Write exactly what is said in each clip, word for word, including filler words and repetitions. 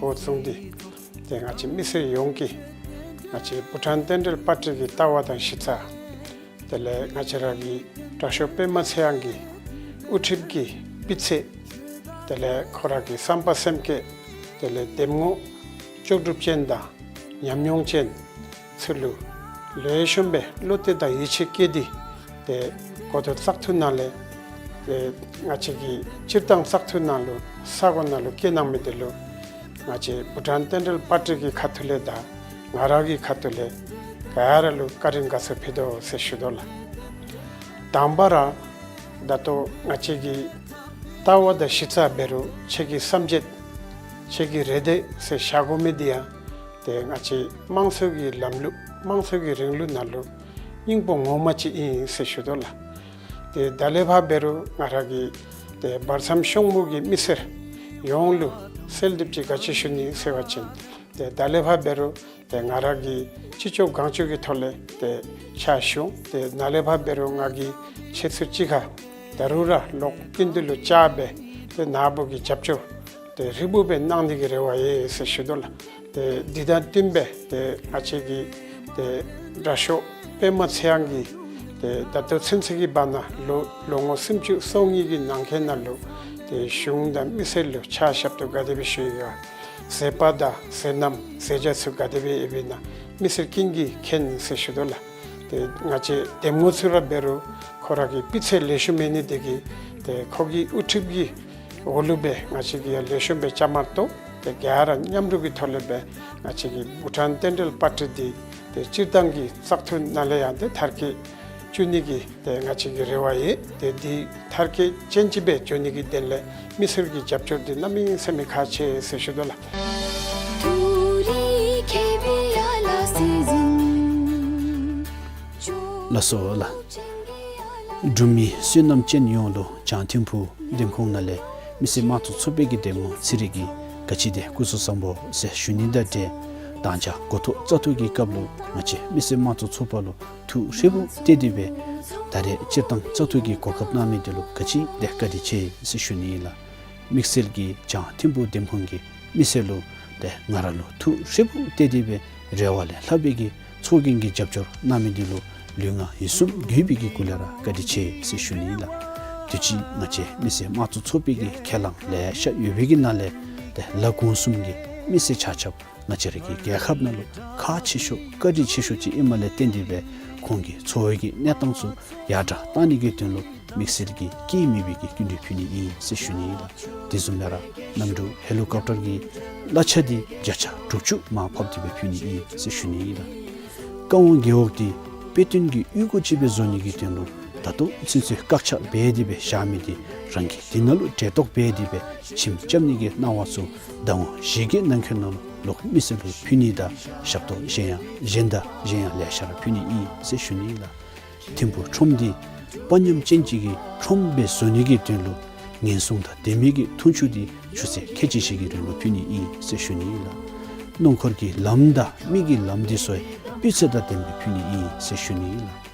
འགོ་བཙུགས་ཏེ་ཏེ་ང་བཅས་མི་སེར་ཡོངས་ཀྱིས་ང་བཅས་བྷུ་ཊཱན་བསྟན་འགྲོའི་དཔའ་བརྟུལ་གྱི་ལྟ་བ་དང་གཞི་རྩ། དེ་ལས་ང་བཅས་ར་གི་དྲག་ཤོས་པདྨ་ཚེ་དབང་གི་དབུ་ཁྲིད་ཀྱི་སྤུས་ཚད། དེ་ལས་ཁོ་ར་གི་བསམ་པ་སེམས་བསྐྱེད། དེ་ལས་འདེམས་ངོ་ལྕོགས་གྲུབ་ཅན་དང་ཉམས་མྱོང་ཅན་ཚུ་ལུ་ལེགས་ཤོམ་སྦེ་བློ་གཏད་དང་ཡིད་ཆེས་བསྐྱེད་དེ་ཏེ་འགོ་ཐོག་བཙག་འཐུ་ནང་ལས་ཏེ་ང་བཅས་ཀྱི་སྤྱིར་བཏང་བཙག་འཐུ་ནང་ལུ་ས་གོ་ནང་ལུ་བསྐྱལ་གནང་མི་དེ་ལུ་ང་བཅས་བྷུ་ཊཱན་བསྟན་འགྲོའི་དཔའ་བརྟུལ་གྱི་ཁ་ཐུག་ལས་དང་ང་ར་གི་ཁ་ཐུག་ལས་ག་ར་ལུ་བཀའ་དྲིན་དགའ་ཚོར་ཕུལ་དོ་ཟེར་ཞུ་དོ་ལགས། དང་པ་ར་ད་ལྟོ་ང་བཅས་ཀྱི་ལྟ་བ་དང་གཞི་རྩ་འབད་རུང་ཁྱེད་ཀྱི་བསམ་སྤྱོད་ཁྱེད་ཀྱི་རེ་འདོད་ཟེར་བཞག་དགོ་མི་དེ་ཡང་ཏེ་ང་བཅས་དམངས་གཙོ་གི་ལམ་ལུགས་དམངས་གཙོ་གི་རིང་ལུགས་ནང་ལུ་སྙིང་པོ་ངོ་མ་ཅིག་ཨིན་ཟེར་ཞུ་དོ་ལགས། ཏེ་ད་ལས་ཕར་འབད་རུང་ང་ར་གིས་ཏེ་བར་མཚམས་ཤོང་མུ་གི་མི་སེར་ཡོངས་ལུ་གསོལ་འདེབས་ཅིག་ག་ཅི་ཞུ་ནི་ཟེར་བ་ཅིན་ཏེ་ད་ལས་ཕར་འབད་རུང་ཏེ་ང་ར་གིས་ཅི་ལྕོགས་གང་ལྕོགས་ཀྱི་ཐོག་ལས་ཏེ་ཕྱག་ཞུ། ཏེ་ནཱ་ལས་ཕར་འབད་རུང་ང་གིས་ཁྱེད་ཚུ་གཅིག་ཁར་ད་རུང་ར་ལོག་སྟོན་དེ་ལུ་བཅར་སྦེ་ཏེ་ནཱ་བུ་གི་རྒྱབ་སྐྱོར་ཏེ་ཧྲིལ་བུ་སྦེ་གནང་ནི་གི་རེ་བ་ཡོད་ཟེར་ཞུ་དོ་ལགས། ཏེ་འདི་དང་བསྟུན་སྦེ་ཏེ་ང་བཅས་ཀྱི་ཏེ་དྲག་ཤོས་པདྨ་ཚེ་དབང་གིས་ཏེ་ད་ལྟོ་ཚུན་ཚོད་ཀྱི་བར་ན་ལོ་ལོ་ངོ་སུམ་ཅུ་སོ་གཉིས་ཀྱི་ནང་འཁོད་ནང་ལུ་ཏེ་གཞུང་དང་མི་སེར་ལུ་ཕྱག་ཞབས་ཏོག་ག་དེ་སྦེ་ཞུ་ཡི་ག། ཟས་པ་དང་ཟས་རྣམ་ཟས་བཅའ་ཚུ་ག་དེ་སྦེ་ཡོདཔ་ཨིན་ན་མི་སེར་ཀུན་གྱིས་མཁྱེན་ཟེར་ཞུ་དོ་ལགས། ཏེ་ང་བཅས་འདེམས་ངོ་ཚུ་ར་འབད་རུང་ཁོ་ར་གི་སྤུས་ཚད་ལེགས་ཤོམ་མེད་ནི་དེ་གིས་ཏེ་ཁོ་གི་དབུ་ཁྲིད་ཀྱི་འོག་ལུ་སྦེ་ང་བཅས་ཀྱིས་ཡང་ལེགས་ཤོམ་སྦེ་བཅའ་མར་གཏོགས་ཏེ་ག་ར་མཉམ་རུབ་ཀྱི་ཐོག་ལས་སྦེ་ང་བཅས་ཀྱི་བྷུ་ཊཱན་བསྟན་འགྲོའི་དཔའ་བརྟུལ་འདི་ཏེ་སྤྱིར་བཏང་གི་བཙག་འཐུ་ནང་ལས་ཡང་ཏེ་མཐར་འཁྱོལ་བཅུག་ནི་གི་ཏེ་ང་བཅས་ཀྱི་རེ་བ་ཡོད། ཏེ་འདི་མཐར་འཁྱོལ་ཅན་ཅིག་སྦེ་འགྱོ་ནི་གི་དོན་ལས་མི་སེར་གྱི་རྒྱབ་སྐྱོར་འདི་གནམ་མེད་ས་མེད་ཁག་ཆེ་ཟེར་ཞུ་དོ་ལགས། ལགས་སོ་ལགས། འབྲུག་མི་བསོད་ནམས་ཅན་ཡོངས་ལུ་བྱང་ཐིམ་ཕུག་འདེམས་ཁོངས་ནང་ལས་མི་སེར་དམངས་གཙོ་ཚོགས་པའི་གི་འདེམས་ངོ་ཚེ་རིང་གིས་ག་ཅི་དེ་སྐུ་གཟུགས་བཟང་པོ་ཟེར་ཞུ་ནི་དང་འབྲེལ་དང་ཅ་འགོ་ཐོག་བཙག་འཐུ་གི་སྐབས་ལུ་ང་བཅས་མི་སེར་དམངས་གཙོ་ཚོགས་པ་ལུ་ཐུགས་ཧྲིལ་བུ་གཏད་དེ་སྦེ་ད་རེས་སྤྱིར་བཏང་བཙག་འཐུ་གི་གོ་སྐབས་གནང་མི་དེ་ལུ་ག་ཅི་དེ་བཀའ་དྲིན་ཆེ་ཟེར་ཞུ་ནི་ཨིན་ལགས། དམིགས་བསལ་གྱིས་བྱང་ཐིམ་ཕུག་འདེམས་ཁོངས་ཀྱི་མི་སེར་ལུ་ཏེ་ང་ར་ལུ་ཐུགས་ཧྲིལ་བུ་གཏད་དེ་སྦེ་རེ་བ་ལས་ལྷག་པའི་གི་ཚོགས་རྒྱན་གྱི་རྒྱབ་སྐྱོར་གནང་མི་འདི་ལུ་ལུས་ངག་ཡིད་གསུམ་གུས་པའི་གི་སྒོ་ལས་ར་བཀའ་དྲིན་ཆེ་ཟེར་ཞུ་ནི་ཨིན་ལགས། དུས་ཅི་ང་བཅས་མི་སེར་དམངས་གཙོ་ཚོགས་པའི་གི་ཁས་བླངས་ལེ་ཤ་ཡོད་པའི་གི་ནང་ལས་ཏེ་ལ་ཁོང་གསུམ་གྱི་མི་སེར་ཆ་ཁྱབ་ང་བཅས་ར་གི་རྒྱལ་ཁབ་ནང་ལུ་ཁག་ཆེ་ཤོས་བཀའ་དྲིན་ཆེ་ཤོས་ཅིག་ཨིནམ་ལས་བརྟེན་ཏེ་སྦེ་ཁོང་གི་འཚོ་བའི་གི་གནས་སྟངས་ཚུ་ཡར་དྲག་གཏང་ནི་གི་དོན་ལུ་དམིགས་བསལ་གྱི་སྐྱེད་མེད་པའི་གི་སྐྱིན་འགྲུལ་ཕུལ་ནི་ཨིན་ཟེར་ཞུ་ནི་ཨིན་ལགས། དེ་བཟུམ་སྦེ་ར་གནམ་གྲུ་ཧེ་ལི་ཀོབ་ཊར་གྱི་གླ་ཆ་འདི་བརྒྱ་ཆ་དྲུག་ཅུ་མར་ཕབ་སྟེ་སྦེ་ཕུལ་ནི་ཨིན་ཟེར་ཞུ་ནི་ཨིན་ལགས། བཀའ་དབང་རྒེད་འོག་འདི་དཔེ་སྟོན་གྱི་གཡུས་སྒོ་ཅིག་སྦེ་བཟོ་ནི་གི་དོན་ལུ་ད་ལྟོ་ཚུན་ཚོད་བཀག་ཆ་འབད་དེ་སྦེ་བཞག་མི་འདི་རང་གིས་འདི་ནང་ལུ་གྲལ་གཏོགས་འབད་དེ་སྦེ་ཞིམ་རྐྱབ་ནི་གི་གནང་བ་ཚུ་ཟླ་ངོ་བཞི་གི་ནང་འཁོད་ནང་ལུ་ལོག་མི་སེར་ལུ་ཕུལ་ནི་དང་ཞབས་ཏོག་གཞན་ཡང་གཞན་དང་གཞན་ཡང་ལེ་ཤ་ར་ཕུལ་ནི་ཨིན་ཟེར་ཞུ་ནི་ཨིན་ལགས། ཐིམ་ཕུག་ཁྲོམ་འདི་དཔའ་ཉམས་ཅན་ཅིག་གི་ཁྲོམ་སྦེ་བཟོ་ནི་གི་དོན་ལུ་ཉེན་སྲུང་དང་ལྡན་མི་གི་འཐུང་ཆུ་འདི་ཆུ་ཚོད་ཁལ་གཅིག་ཅིག་གི་རིང་ལུ་ཕུལ་ནི་ཨིན་ཟེར་ཞུ་ནི་ཨིན་ལགས། སྣུམ་འཁོར་གྱི་ལམ་དང་མི་གི་ལམ་འདི་ཚུ་ཡང་སྤུས་ཚད་དང་ལྡན་པའི་ཕུལ་ནི་ཨིན་ཟེར་ཞུ་ནི་ཨིན་ལགས།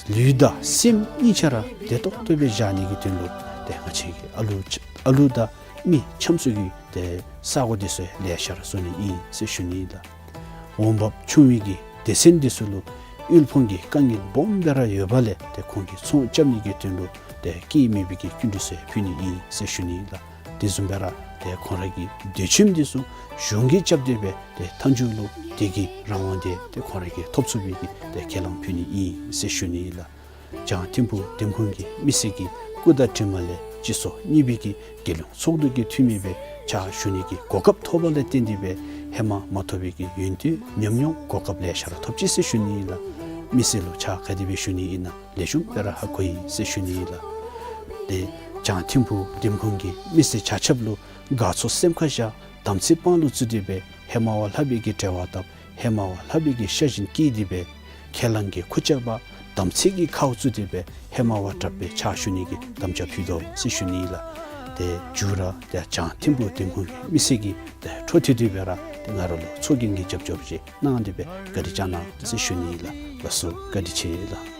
ལུས་དང་སེམས་གཉིས་ཆ་ར་བདེ་ཏོག་ཏོ་སྦེ་བཞག་ནི་གི་དོན་ལུ་ཏེ་ང་བཅས་ཀྱི་ཨ་ལུ་ཨ་ལུ་དང་མི་འཁྱམ་ས་གི་ཏེ་ས་གོ་འདི་ཚུ་ཡང་ལེ་ཤ་ར་བཟོ་ནི་ཨིན་ཟེར་ཞུ་ནི་ཨིན་ལགས། འོང་འབབ་ཆུང་བའི་གི་སྡེ་ཚན་འདི་ཚུ་ལུ་དབུལ་ཕོངས་ཀྱི་དཀའ་ངལ་སྦོམ་སྦེ་ར་ཡོདཔ་ལས་ཏེ་ཁོང་གི་ཚོང་རྐྱབ་ནི་གི་དོན་ལུ་ཏེ་སྐྱེད་མེད་པའི་གི་སྐྱིན་འགྲུལ་ཚུ་ཕུལ་ནི་ཨིན་ཟེར་ཞུ་ནི་ཨིན་ལགས། དེ་བཟུམ་སྦེ་ར་ཏེ་ཁོང་ར་གི་སྡོད་ཁྱིམ་འདི་ཚུ་གཞུང་གིས་རྐྱབ་སྟེ་སྦེ་ཏེ་མཐའ་མཇུག་ལུ་དེ་གི་རང་དབང་དེ་ཏེ་ཁོང་ར་གིས་ཐོབ་ཚུགས་པའི་གི་ཏེ་ཁས་བླངས་ཕུལ་ནི་ཨིན་ཟེར་ཞུ་ནི་ཨིན་ལགས། བྱང་ཐིམ་ཕུག་འདེམས་ཁོངས་ཀྱི་མི་སེར་གྱི་སྐུ་དང་གྲིབ་མ་ལས་སྤྱི་ཚོགས་གཉིས་པའི་གི་རྒྱལ་ཡོངས་ཚོགས་འདུ་གི་འཐུས་མི་སྦེ་ཕྱག་ཞུ་ནི་གི་གོ་སྐབས་ཐོབ་པ་ལས་བརྟེན་ཏེ་སྦེ་ཧེ་མ་མ་ཐོབ་པའི་གི་ཡོན་ཏན་ཉམས་མྱོང་གོ་སྐབས་ལེ་ཤ་ར་ཐོབ་ཅི་ཟེར་ཞུ་ནི་ཨིན་ལགས། མི་སེར་ལུ་ཕྱག་ག་དེ་སྦེ་ཞུ་ནི་ཨིན་ན་ལེགས་ཤོམ་སྦེ་ར་ཧ་གོ་ཡི་ཟེར་ཞུ་ནི་ཨིན་ལགས། ཏེ་བྱང་ཐིམ་ཕུག་འདེམས་ཁོངས་ཀྱི་མི་སེར་ཆ་ཁྱབ་ལུ་དགའ་ཚོར་སེམས་ཁར་བཞག་དམ་ཚིག་དཔང་ལུ་བཙུགས་ཏེ་སྦེ་ཧེ་མ་བ་ལྷག་པའི་གི་འབྲེལ་བ་བཏབ། ཧེ་མ་བ་ལྷག་པའི་གི་ཤ་ཞེན་བསྐྱེད་དེ་སྦེ་ཁས་བླངས་ཀྱི་ཁུར་ཆ་བ་དམ་ཚིག་གི་ཁ་བཙུགས་ཏེ་སྦེ་ཧེ་མ་བ་དྲགཔ་སྦེ་ཕྱག་ཞུ་ནི་གི་དམ་བཅའ་ཕུལ་དོ་ཟེར་ཞུ་ནི་ཨིན་ལགས། ཏེ་མཇུག་ར་ཏེ་བྱང་ཐིམ་ཕུག་འདེམས་ཁོངས་ཀྱི་མི་སེར་གྱིས་ཏེ་འཕྲོ་མཐུད་དེ་སྦེ་ར་ཏེ་ང་ར་ལུ་ཚོགས་རྒྱན་གྱི་རྒྱབ་སྐྱོར་ཅིག་གནང་སྟེ་སྦེ་བཀའ་དྲིན་བསྐྱང་གནང་ཟེར་ཞུ་ནི་ཨིན་ལགས། ལགས་སོ་བཀའ་དྲིན་ཆེ་ལགས།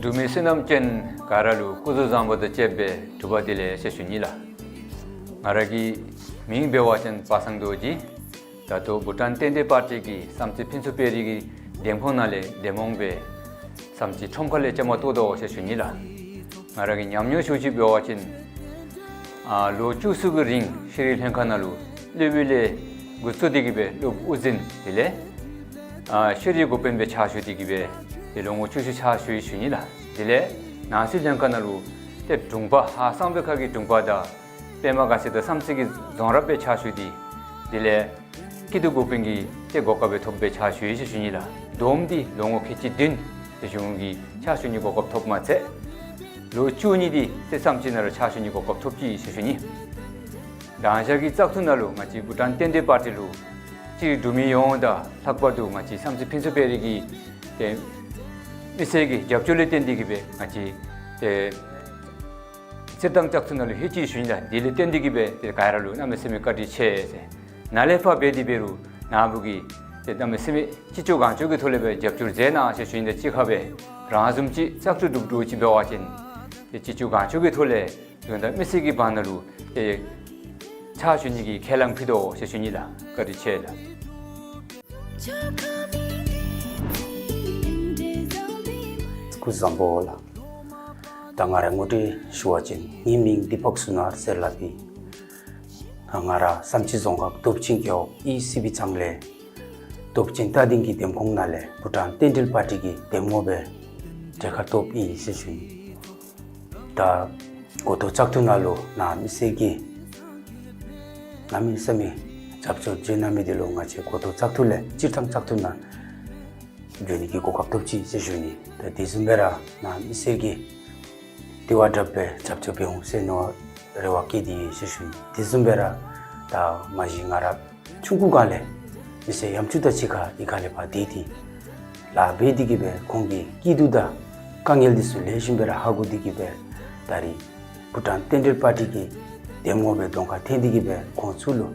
འབྲུག་མི་བསོད་ནམས་ཅན་ག་ར་ལུ་སྐུ་གཟུགས་བཟང་པོ་དང་བཅས་པའི་སྒྲུབ་པ་བདེ་ལེགས་ཟེར་ཞུ་ནི་ལགས། ང་ར་གི་མིང་འབད་བ་ཅིན་པ་སངས་རྡོ་རྗེ། ད་ལྟོ་བྷུ་ཊཱན་རྟེན་འབྲེལ་པར་ཊི་གི་བསམ་རྩེ་ཕུན་ཚོགས་དཔལ་རི་གི་འདེམས་ཁོངས་ནང་ལས་འདེམས་འོང་སྦེ་བསམ་རྩེ་ཁྲོམ་ཁ་ལས་བཅའ་མར་གཏོགས་དོ་ཟེར་ཞུ་ནི་ལགས། ང་ར་གི་ཉམས་མྱོང་ཞུ་ཅིག་འབད་བ་ཅིན་ཨ་ལོ་བཅུ་གསུམ་གྱི་རིང་ཤེས་རིག་ལྷན་ཁག་ནང་ལུ་སློབ་དཔོན་ལས་འགོ་བཙུགས་ཏེ་གི་སྦེ་སློབ་དབུ་འཛིན་དེ་ལས་ཨ་ཤེས་རིག་འགོ་དཔོན་སྦེ་ཕྱག་ཞུ་སྟེ་གི་སྦེ་ཏེ་ལོ་ངོ་བཅུ་བཞི་ཕྱག་ཞུ་ཡི་ཞུ་ནི་ལགས། དེ་ལས་ནང་སྲིད་ལྷན་ཁག་ནང་ལུ་ཏེ་དྲུང་པ་ཧཱ་སངས་པའི་ཁ་གི་དྲུང་པ་དང་པདྨ་དགའ་ཚལ་དང་བསམ་རྩེ་གི་རྫོང་རབ་སྦེ་ཕྱག་ཞུ་སྟེ་དེ་ལས་སྐྱིད་སྡུག་འགོ་དཔོན་གྱི་ཏེ་གོ་སྐབས་སྦེ་ཐོབ་སྦེ་ཕྱག་ཞུ་ཡི་ཟེར་ཞུ་ནི་ལགས། བསྡོམས་ཏེ་ལོ་ངོ་ཁལ་གཅིག་བདུན་ཏེ་གཞུང་གི་ཕྱག་ཞུ་ནི་གོ་སྐབས་ཐོབ་མ་ཚད་ལོ་བཅུ་གཉིས་འདི་ཏེ་བསམ་རྩེ་ནང་ར་ཕྱག་ཞུ་ནི་གོ་སྐབས་ཐོབ་ཅི་ཟེར་ཞུ་ནི། མདང་ཞག་གི་བཙག་འཐུ་ནང་ལུ་ང་བཅས་བྷུ་ཊཱན་རྟེན་འབྲེལ་པར་ཊི་ལུ་སྤྱིར་འབྲུག་མི་ཡོངས་དང་ལྷག་པར་དུ་ང་བཅས་བསམ་རྩེ་ཕུན་ཚོགས་དཔལ་རི་གི་ཏེ་མི་སེར་གྱི་རྒྱབ་སྐྱོར་ལས་བརྟེན་ཏེ་གི་སྦེ་ང་བཅས་ཏེ་སྤྱིར་བཏང་བཙག་འཐུ་ནང་ལུ་ལྷོད་ཅི་ཞུ་ནི་ལགས། དེ་ལས་བརྟེན་ཏེ་གི་སྦེ་ཏེ་ག་ར་ལུ་གནམ་མེད་ས་མེད་བཀའ་དྲིན་ཆེ་ཟེར། ནཱ་ལས་ཕར་འབད་དེ་འབད་རུང་ནཱ་བུ་གིས་ཏེ་གནམ་མེད་ས་མེད་ཅི་ལྕོགས་གང་ལྕོགས་ཀྱི་ཐོག་ལས་སྦེ་རྒྱབ་སྐྱོར་མཛད་གནང་ཟེར་ཞུ་ནི་དང་གཅིག་ཁར་སྦེ་རང་བཟུམ་ཅིག་བཙག་འཐུ་གྲུབ་འགྱོ་ཅིག་འབད་བ་ཅིན་ཏེ་ཅི་ལྕོགས་གང་ལྕོགས་ཀྱི་ཐོག་ལས་དོན་དག་མི་སེར་གྱི་བར་ན་ལུ་ཏེ་ཕྱག་ཞུ་ནི་གི་ཁས་བླངས་ཕུལ་དོ་ཟེར་ཞུ་ནི་ལགས། བཀའ་དྲིན་ཆེ་ལགས། སྐུ་གཟུགས་བཟང་པོ་ལགས། ད་ང་ར་ངོ་སྤྲོད་ཞུ་བ་ཅིན་ངེའི་མིང་འདི་པག་སུ་ནར་ཟེར་སླབ་ཨིན། ང་ར་བསམ་རྩེ་རྫོང་ཁག་སྟོབས་ཆེན་རྒེད་འོག་ཨི་སི་བི་ཚང་ལས་སྟོབས་ཆེན་རྟ་སྡིང་གི་འདེམས་ཁོངས་ནང་ལས་བྷུ་ཊཱན་རྟེན་འབྲེལ་པར་ཊི་གི་འདེམས་ངོ་སྦེ་གྲལ་ཁར་གཏོགསཔ་ཨིན་ཟེར་ཞུ་ནི། ད་འགོ་ཐོག་བཙག་འཐུ་ནང་ལུ་ནཱ་མི་སེར་གྱིས་གནམ་མེད་ས་མེད་རྒྱབ་སྐྱོར་བྱིན་གནང་མི་འདི་ལུ་ང་བཅས་འགོ་ཐོག་བཙག་འཐུ་ལས་སྤྱིར་བཏང་བཙག་འཐུ་ནང་འགྱོ་ནི་གི་གོ་སྐབས་ཐོབ་ཅི་ཟེར་ཞུ་ནི། ད་དེ་བཟུམ་སྦེ་ར་ནཱ་མི་སེར་གྱིས་དེ་བ་དྲགཔ་སྦེ་རྒྱབ་སྐྱོར་འབད་འོང་ཟེར་མནོ་རེ་བ་བསྐྱེད་དེ་ཡོད་ཟེར་ཞུ་ནི། དེ་བཟུམ་སྦེ་ར་ད་མ་གཞི་ང་ར་ཆུང་ཀུ་སྒང་ལས་མི་སེར་ཡང་ཆུང་ཀུ་དང་གཅིག་ཁར་གཡུས་ཁ་ལས་ཕར་སྡོད་དེ་ལཱ་འབད་དེ་གི་སྦེ་ཁོང་གི་སྐྱིད་སྡུག་དང་དཀའ་ངལ་འདི་ཚུ་ལེགས་ཤོམ་སྦེ་ར་ཧ་གོ་སྟེ་གི་སྦེ་ད་རིས་བྷུ་ཊཱན་རྟེན་འབྲེལ་པར་ཊི་གི་འདེམས་ངོ་སྦེ་གདོང་ཁར་འཐོན་ཏེ་གི་སྦེ་ཁོང་ཚུ་ལུ་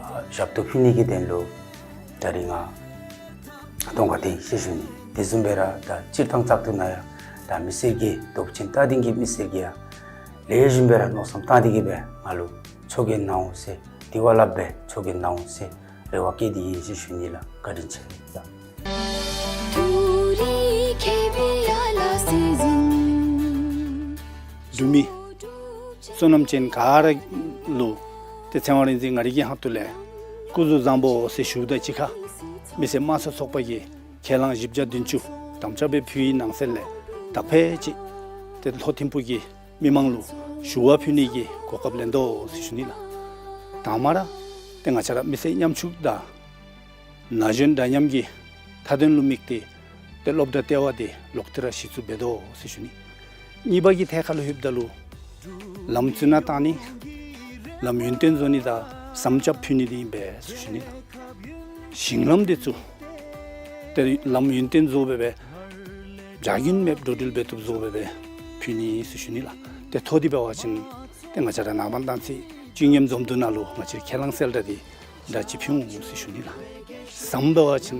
ཨ་ཞབས་ཏོག་ཕུལ་ནི་གི་དོན་ལུ་ད་རིས་ང་གདོང་ཁར་འཐོན་ཡི་ཟེར་ཞུ་ནི། དེ་བཟུམ་སྦེ་ར་ད་སྤྱིར་བཏང་བཙག་འཐུ་ནང་ཡང་ད་མི་སེར་གྱིས་སྟོབས་ཆེན་རྟ་སྡིང་གི་མི་སེར་གྱིས་ཡང་ལེགས་ཤོམ་སྦེ་ར་མནོ་བསམ་བཏང་སྟེ་གི་སྦེ་ང་ལུ་ཚོགས་རྒྱན་གནང་འོང་ཟེར་དེ་བ་སླབ་སྦེ་ཚོགས་རྒྱན་གནང་འོང་ཟེར་རེ་བ་བསྐྱེད་དེ་ཡོད་ཟེར་ཞུ་ནི་ལགས། བཀའ་དྲིན་ཆེ་ལགས། འབྲུག་མི་བསོད་ནམས་ཅན་ག་ར་ལུ་ཏེ་ཚེ་དབང་རིག་འཛིན་ང་རའི་གི་ཧོངས་ལས་སྐུ་གཟུགས་བཟང་པོ་ཟེར་ཞུཝ་དང་གཅིག་ཁར་མི་སེར་དམངས་གཙོའི་ཚོགས་པ་གིས་ཁས་བླངས་བཞི་བརྒྱ་བདུན་ཅུ་དམ་བཅའ་སྦེ་ཕུལ་བའི་ནང་གསེས་ལས་དག་པ་ཅིག་ཏེ་ལྷོ་ཐིམ་ཕུག་གི་མི་མང་ལུ་ཞུ་བ་ཕུལ་ནི་གི་གོ་སྐབས་ལེན་དོ་ཟེར་ཞུ་ནི་ལགས། དང་པ་ར་ཏེ་ང་བཅས་ར་མི་སེར་ཉམ་ཆུང་དང་ན་གཞོན་འདྲ་མཉམ་གྱི་མཐའ་དོན་ལུ་དམིགས་ཏེ་ཏེ་སློབ་གྲྭ་ལྟེ་བ་འདི་ལོག་སྟེ་ར་གཞི་བཙུགས་འབད་དོ་ཟེར་ཞུ་ནི། གཉིས་པ་གི་ཐད་ཁར་ལུ་ལྷོདཔ་ད་ལུ་ལམ་རྩི་ནག་བཏང་ནི་ལམ་ཡུན་བརྟན་བཟོ་ནི་དང་ཟམ་རྐྱབ་ཕུལ་ནི་འདི་ཨིན་པས་ཟེར་ཞུ་ནི་ལགས། ཞིང་ལམ་འདི་ཚུ་ཏེ་ལམ་ཡུན་བརྟན་བཟོ་སྦེ་སྦེ་བྱ་རྒྱུན་མེདཔ་འགྲོ་འགྲུལ་འབད་བཏུབ་བཟོ་སྦེ་སྦེ་ཕུལ་ནི་ཟེར་ཞུ་ནི་ལགས། ཏེ་མཐོ་འདི་འབད་བ་ཅིན་ཏེ་ང་བཅས་ར་ནངས་པ་གནངས་ཚེ་བཅུད་ཉམས་འཛོམས་འདུ་ནང་ལུ་ང་བཅས་ཁས་བླངས་གསལ་བསྒྲགས་འདི་འདྲ་ཅིག་ཕུལ་འོང་ཟེར་ཞུ་ནི་ལགས། ཟམ་འབད་བ་ཅིན་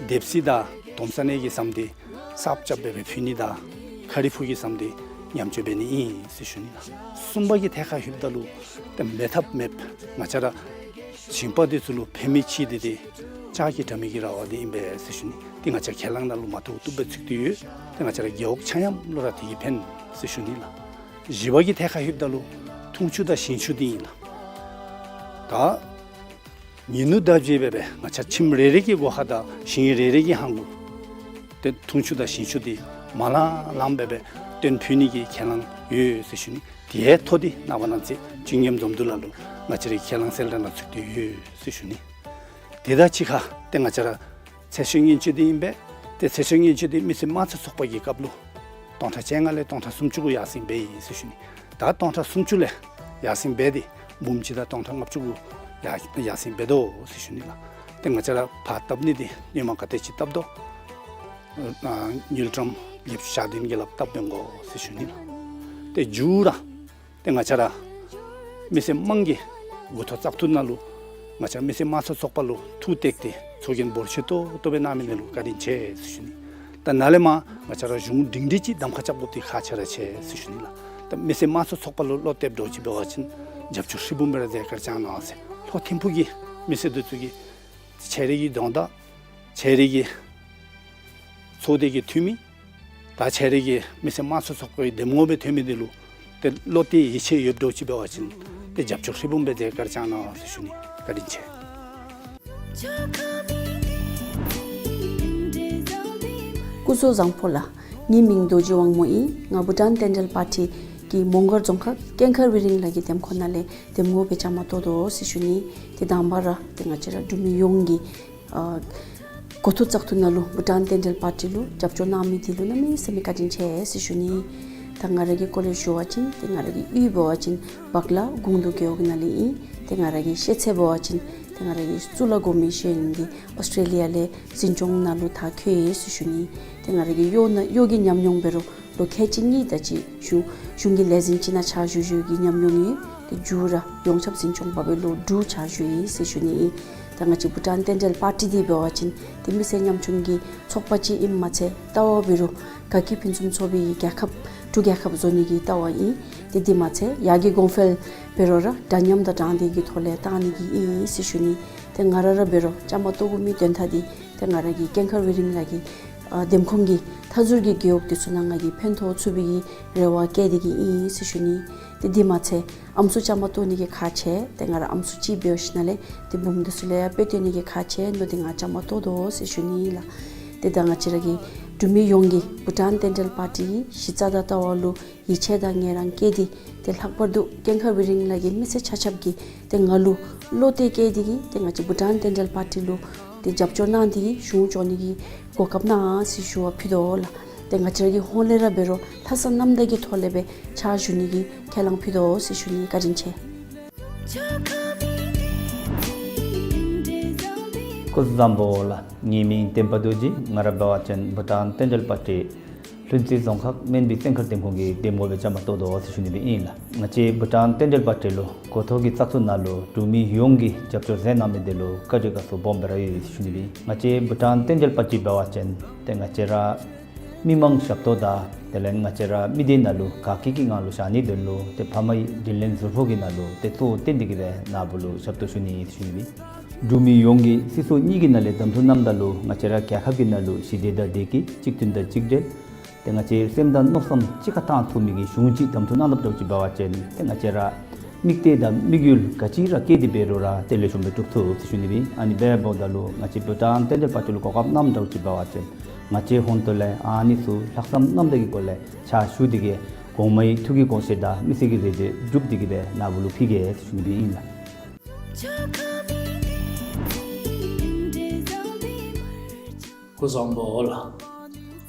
སྡེབ་སི་དང་དོམ་ས་གནས་ཀྱི་ཟམ་འདི་གསརཔ་རྐྱབ་སྦེ་སྦེ་ཕུལ་ནི་དང་ཁ་རི་ཕུག་གི་ཟམ་འདི་ཉམས་བཅོས་འབད་ནི་ཨིན་ཟེར་ཞུ་ནི་ལགས། གསུམ་པ་གི་ཐད་ཁར་ལྷོདཔ་ད་ལུ་ཏེ་མེད་ཐབས་མེདཔ་ང་བཅས་ར་ཞིང་པ་འདི་ཚུ་ལུ་ཕན་མི་ཆེ་འདི་ཏེ་ལྕགས་ཀྱི་དྲ་མིག་གི་ར་བ་འདི་ཨིན་པས་ཟེར་ཞུ་ནི། ཏེ་ང་བཅས་ཁས་བླངས་ནང་ལུ་མ་བཏུབ་བཏུབ་སྦེ་ཚུད་དེ་ཡོད། ཏེ་ང་བཅས་ར་རྒེད་འོག་ཆ་མཉམ་ལུ་ར་དེ་གིས་ཕན་ཟེར་ཞུ་ནི་ལགས། བཞི་པ་གི་ཐད་ཁར་ལྷོདཔ་ད་ལུ་འཐུང་ཆུ་དང་ཞིང་ཆུ་འདི་ཨིན་ལགས། ད་ཉིན་ནུབ་ཟླཝ་བརྗེ་སྦེ་སྦེ་ང་བཅས་ཁྱིམ་རེ་རེ་གི་སྒོ་ཁར་དང་ཞིང་རེ་རེ་གི་ཧང་ལུ་ཏེ་འཐུང་ཆུ་དང་ཞིང་ཆུ་འདི་མ་ལང་ལངམ་སྦེ་སྦེ་བཏོན་ཕུལ་ནི་གི་ཁས་བླངས་ཡོད་ཟེར་ཞུ་ནི། དེ་ཡང་མཐོ་འདི་ནངས་པ་གནངས་ཚེ་བཅུད་ཉམས་འཛོམས་འདུ་ནང་ལུ་ང་བཅས་རའི་ཁས་བླངས་གསལ་བསྒྲགས་ནང་ཚུད་དེ་ཡོད་ཟེར་ཞུ་ནི། དེ་དང་གཅིག་ཁར་ཏེ་ང་བཅས་ར་ཚེ་སྲོག་ཉེན་བཅོལ་འདི་ཨིན་པས། ཏེ་ཚེ་སྲོག་ཉེན་བཅོལ་འདི་མི་སེར་དམངས་གཙོའི་ཚོགས་པ་གི་སྐབས་ལུ་སྟོང་ཕྲག་བཅོ་ལྔ་ལས་སྟོང་ཕྲག་སུམ་ཅུ་གུ་ཡར་སེང་འབད་ཡི་ཟེར་ཞུ་ནི། ད་སྟོང་ཕྲག་སུམ་ཅུ་ལས་ཡར་སེང་འབད་དེ་འབུམ་གཅིག་དང་སྟོང་ཕྲག་ལྔ་བཅུ་གུ་ཡར་ཡར་སེང་འབད་དོ་ཟེར་ཞུ་ནི་ལགས། ཏེ་ང་བཅས་ར་ཕར་བཏབ་ནི་འདི་སྔོན་མ་ག་དེ་ཅིག་བཏབ་དོ། ཨ་དངུལ་ཀྲམ་ལེབ་ཤ་དེན་གྱི་ལགཔ་བཏབ་འབད་དགོ་ཟེར་ཞུ་ནི་ལགས། ཏེ་མཇུག་ར་ཏེ་ང་བཅས་ར་མི་སེར་དམངས་ཀྱི་འགོ་ཐོག་བཙག་འཐུ་ནང་ལུ་ང་བཅས་མི་སེར་དམངས་གཙོའི་ཚོགས་པ་ལུ་ཐུགས་གཏད་དེ་ཚོགས་རྒྱན་འབོར་ཆེ་ཏོག་ཏོ་སྦེ་གནང་མི་འདི་ལུ་བཀའ་དྲིན་ཆེ་ཟེར་ཞུ་ནི། ད་ནཱ་ལས་མར་ང་བཅས་ར་གཞུང་སྒྲིང་སྒྲི་ཅིག་གདམ་ཁ་རྐྱབ་དགོཔ་འདི་ཁག་ཆེ་ར་ཆེ་ཟེར་ཞུ་ནི་ལགས། ད་མི་སེར་དམངས་གཙོའི་ཚོགས་པ་ལུ་བློ་གཏད་འདྲཝ་ཅིག་འབད་བ་ཅིན་རྒྱབ་སྐྱོར་ཧྲིལ་བུམ་སྦེ་ར་མཛད་བཀའ་དྲིན་བསྐྱང་གནང་ཟེར། ལྷོ་ཐིམ་ཕུག་གི་མི་སེར་འདི་ཚུ་གིས་ཁྱེད་རའི་གི་དོན་དག་ཁྱེད་རའི་གི་ཚོགས་སྡེ་གི་འཐུས་མི་ད་ཁྱེད་རའི་གི་མི་སེར་དམངས་གཙོའི་ཚོགས་པའི་གདམ་ངོ་སྦེ་ཐོན་མི་འདི་ལུ་ཏེ་བློ་གཏད་ཡིད་ཆེས་ཡོདཔ་འདྲཝ་ཅིག་འབད་བ་ཅིན་ཏེ་རྒྱབ་སྐྱོར་ཧྲིལ་བུམ་སྦེ་མཛད་བཀའ་དྲིན་བསྐྱང་གནང་ཟེར་ཞུ་ནི། བཀའ་དྲིན་ཆེ། སྐུ་གཟུགས་བཟང་པོ་ལགས། ངེའི་མིང་རྡོ་རྗེ་དབང་མོ་ཨིན། ང་བྷུ་ཊཱན་བསྟན་འབྲེལ་པར་ཊི་གི་མོང་སྒར་རྫོང་ཁག་ཀེང་ཁ་ཝི་རིང་ལ་གི་འདེམས་ཁོངས་ནང་ལས་འདེམས་ངོ་སྦེ་བཅའ་མར་གཏོགས་དོ་ཟེར་ཞུ་ནི། ཏེ་དང་པ་ར་ཏེ་ང་བཅས་ར་འབྲུག་མི་ཡོངས་ཀྱི་ཨ་འགོ་ཐོག་བཙག་འཐུ་ནང་ལུ་བྷུ་ཊཱན་བསྟན་འབྲེལ་པར་ཊི་ལུ་རྒྱབ་སྐྱོར་གནང་མི་འདི་ལུ་གནམ་མེད་ས་མེད་བཀའ་དྲིན་ཆེ་ཟེར་ཞུ་ནི། ད་ང་ར་གི་སྐོར་ལས་ཞུ་བ་ཅིན་ཏེ་ང་ར་གི་གཡུས་འབད་བ་ཅིན་སྦག་ལ་དགུང་འདུ་རྒེད་འོག་ནང་ལས་ཨིན། ཏེ་ང་ར་གི་ཤེས་ཚད་འབད་བ་ཅིན་ཏེ་ང་ར་གི་གཙུག་ལག་སྒོར་མོ་ཤེས་ཡོན་འདི་ཨོསི་ཊྲེ་ལི་ཡ་ལས་འཛིན་སྐྱོང་ནང་ལུ་མཐར་འཁྱོལ་ཡི་ཟེར་ཞུ་ནི། ཏེ་ང་ར་གི་གཡོག་ནང་གཡོག་གི་ཉམས་མྱོང་འབད་རུང་ལོ་ཁལ་གཅིག་གཉིས་དེ་ཅིག་གཞུང་གཞུང་གི་ལས་འཛིན་ཅིག་ནང་ཕྱག་ཞུ་ཞུ་གི་ཉམས་མྱོང་ཡོད། ཏེ་མཇུག་ར་ཡོངས་ཁྱབ་འཛིན་སྐྱོང་འབད་བའི་ལོ་དྲུག་ཕྱག་ཞུ་ཡི་ཟེར་ཞུ་ནི་ཨིན། ད་ང་བཅས་བྷུ་ཊཱན་བསྟན་འབྲེལ་པར་ཊི་འདི་འབད་བ་ཅིན་ཏེ་མི་སེར་ཉམ་ཆུང་གི་ཚོགས་པ་ཅིག་ཨིནམ་མ་ཚད་ལྟ་བ་འབད་རུང་དགའ་སྐྱིད་ཕུན་སུམ་ཚོགས་པའི་རྒྱལ་ཁབ་འབྲུག་རྒྱལ་ཁབ་བཟོ་ནི་གི་ལྟ་བ་ཨིན། ཏེ་འདི་མ་ཚད་ཡར་རྒྱས་གོང་འཕེལ་འབད་རུང་ར་འདྲ་མཉམ་དང་དྲང་བདེན་གྱི་ཐོག་ལས་གཏང་ནི་གི་ཨིན་ཟེར་ཞུ་ནི། ཏེ་ང་ར་ར་འབད་རུང་བཅའ་མར་གཏོགས་དགོ་མི་དོན་དག་འདི་ཏེ་ང་ར་གི་ཀེང་ཁ་ཝི་རིང་ལ་གི་ཨ་འདེམས་ཁོངས་ཀྱི་མཐའ་ཟུར་གྱི་རྒེད་འོག་འདི་ཚུ་ནང་ང་གིས་ཕན་ཐོགས་ཚུགས་པའི་གི་རེ་བ་བསྐྱེད་དེ་གི་ཨིན་ཟེར་ཞུ་ནི། ཏེ་འདི་མ་ཚད་ཨམ་སྲུ་བཅའ་མར་གཏོགས་ནི་གི་ཁག་ཆེ། ཏེ་ང་ར་ཨམ་སྲུ་ཅིག་འབད་ཞིནམ་ལས་ཏེ་བུམོ་འདི་ཚུ་ལུ་ཡང་དཔེ་སྟོན་ནི་གི་ཁག་ཆེ་མནོ་སྟེ་ང་བཅའ་མར་གཏོགས་དོ་ཟེར་ཞུ་ནི་ལགས། ཏེ་ད་ང་བཅས་ར་གི་འབྲུག་མི་ཡོངས་ཀྱིས་བྷུ་ཊཱན་བསྟན་འབྲེལ་པར་ཊི་གི་གཞི་རྩ་དང་ལྟ་བ་ལུ་ཡིད་ཆེས་དང་ངལ་རངས་བསྐྱེད་དེ་ཏེ་ལྷག་པར་དུ་ཀེང་ཁ་ཝི་རིང་ལ་གི་མི་སེར་ཆ་ཁྱབ་ཀྱིས་ཏེ་ང་ལུ་བློ་གཏད་བསྐྱེད་དེ་གི་ཏེ་ང་བཅས་བྷུ་ཊཱན་བསྟན་འབྲེལ་པར་ཊི་ལུ་ཏེ་རྒྱབ་སྐྱོར་གནང་སྟེ་གི་གཞུང་སྐྱོང་ནི་གི་གོ་སྐབས་གནང་ཟེར་ཞུ་བ་ཕུལ་དོ་ལགས། ཏེ་ང་བཅས་ར་གི་ཧོངས་ལས་ར་འབད་རུང་ལྷག་བསམ་རྣམ་དག་གི་ཐོག་ལས་སྦེ་ཕྱག་ཞུ་ནི་གི་ཁས་བླངས་ཕུལ་དོ་ཟེར་ཞུ་ནི། བཀའ་དྲིན་ཆེ། སྐུ་གཟུགས་བཟང་པོ་ལགས། ངེའི་མིང་བསྟན་པ་རྡོ་རྗེ། ང་ར་འབད་བ་ཅིན་བྷུ་ཊཱན་བསྟན་འབྲེལ་པར་ཊི་ལྷུན་རྩེ་རྫོང་ཁག་སྨན་སྦིས་བཙན་མཁར་འདེམས་ཁོངས་ཀྱི་འདེམས་ངོ་སྦེ་བཅའ་མར་གཏོགས་དོ་ཟེར་ཞུ་ནི་སྦེ་ཨིན་ལགས། ང་བཅས་བྷུ་ཊཱན་བསྟན་འབྲེལ་པར་ཊི་ལུ་འགོ་ཐོག་གི་བཙག་འཐུ་ནང་ལུ་འབྲུག་མི་ཡོངས་ཀྱིས་རྒྱབ་སྐྱོར་མཛད་གནང་མི་འདི་ལུ་བཀའ་དྲིན་དགའ་ཚོར་སྦོམ་སྦེ་ར་ཡོད་ཟེར་ཞུ་ནི་སྦེ་ཨིན། ང་བཅས་བྷུ་ཊཱན་བསྟན་འབྲེལ་པར་ཊི་འབད་བ་ཅིན་ཏེ་ང་བཅས་ར་མི་མང་ཞབས་ཏོག་དང་དེ་ལས་ང་བཅས་ར་མི་སྡེ་ནང་ལུ་དགའ་སྐྱིད་ཀྱི་ངང་ལུ་བཞག་ནིའི་དོན་ལུ་ཏེ་ཕ་མའི་དྲིན་ལན་གཟུར་ཕོག་གི་ནང་ལུ་ཏེ་གཙོ་བོ་བཏོན་ཏེ་གི་སྦེ་ནཱ་བུ་ལུ་ཞབས་ཏོག་ཞུ་ནི་ཨིན་ཟེར་ཞུ་ནི་སྦེ། འབྲུག་མི་ཡོངས་ཀྱིས་སྲིད་ཚོགས་གཉིས་ཀྱི་ནང་ལས་གདམ་འཐུ་གནངམ་ད་ལུ་ང་བཅས་ར་རྒྱལ་ཁབ་ཀྱི་ནང་ལུ་ཞི་བདེ་དང་བདེ་སྐྱིད་གཅིག་མཐུན་དང་གཅིག་སྒྲིལ་ཏེ་ང་བཅས་སེམས་དང་མནོ་བསམ་གཅིག་ཁར་བཏང་ཚུགས་མི་གི་གཞུང་ཅིག་གདམ་འཐུ་གནང་དཔ་འདྲཝ་ཅིག་འབད་བ་ཅིན་ཏེ་ང་བཅས་ར་དམིགས་གཏད་དང་དམིགས་ཡུལ་ག་ཅི་ར་བསྐྱེད་དེ་འབད་རུང་ར་ཏེ་ལེགས་ཤོམ་སྦེ་འགྲུབ་ཚུགས་ཟེར་ཞུ་ནི་སྦེ་ཨིན། ཨ་ནི་འབདཝ་ད་ལུ་ང་བཅས་བྷུ་ཊཱན་བསྟན་འབྲེལ་པར་ཊི་ལུ་གོ་སྐབས་གནངམ་འདྲཝ་ཅིག་འབད་བ་ཅིན་ང་བཅས་ཧོངས་ལས་ཨ་ནི་ཚུ་ལྷག་བསམ་རྣམ་དག་གི་སྒོ་ལས་ཕྱག་ཞུ་སྟེ་གི་གོང་མའི་ཐུགས་ཀྱི་དགོངས་བཞེད་དང་མི་སེར་གྱི་རེ་འདོད་སྒྲུབ་སྟེ་གི་སྦེ་ནཱ་བུ་ལུ་ཕུལ་གེ་ཟེར་ཞུ་ནི་སྦེ་ཨིན་ལགས། སྐུ་གཟུགས་བཟང་པོ་ལགས།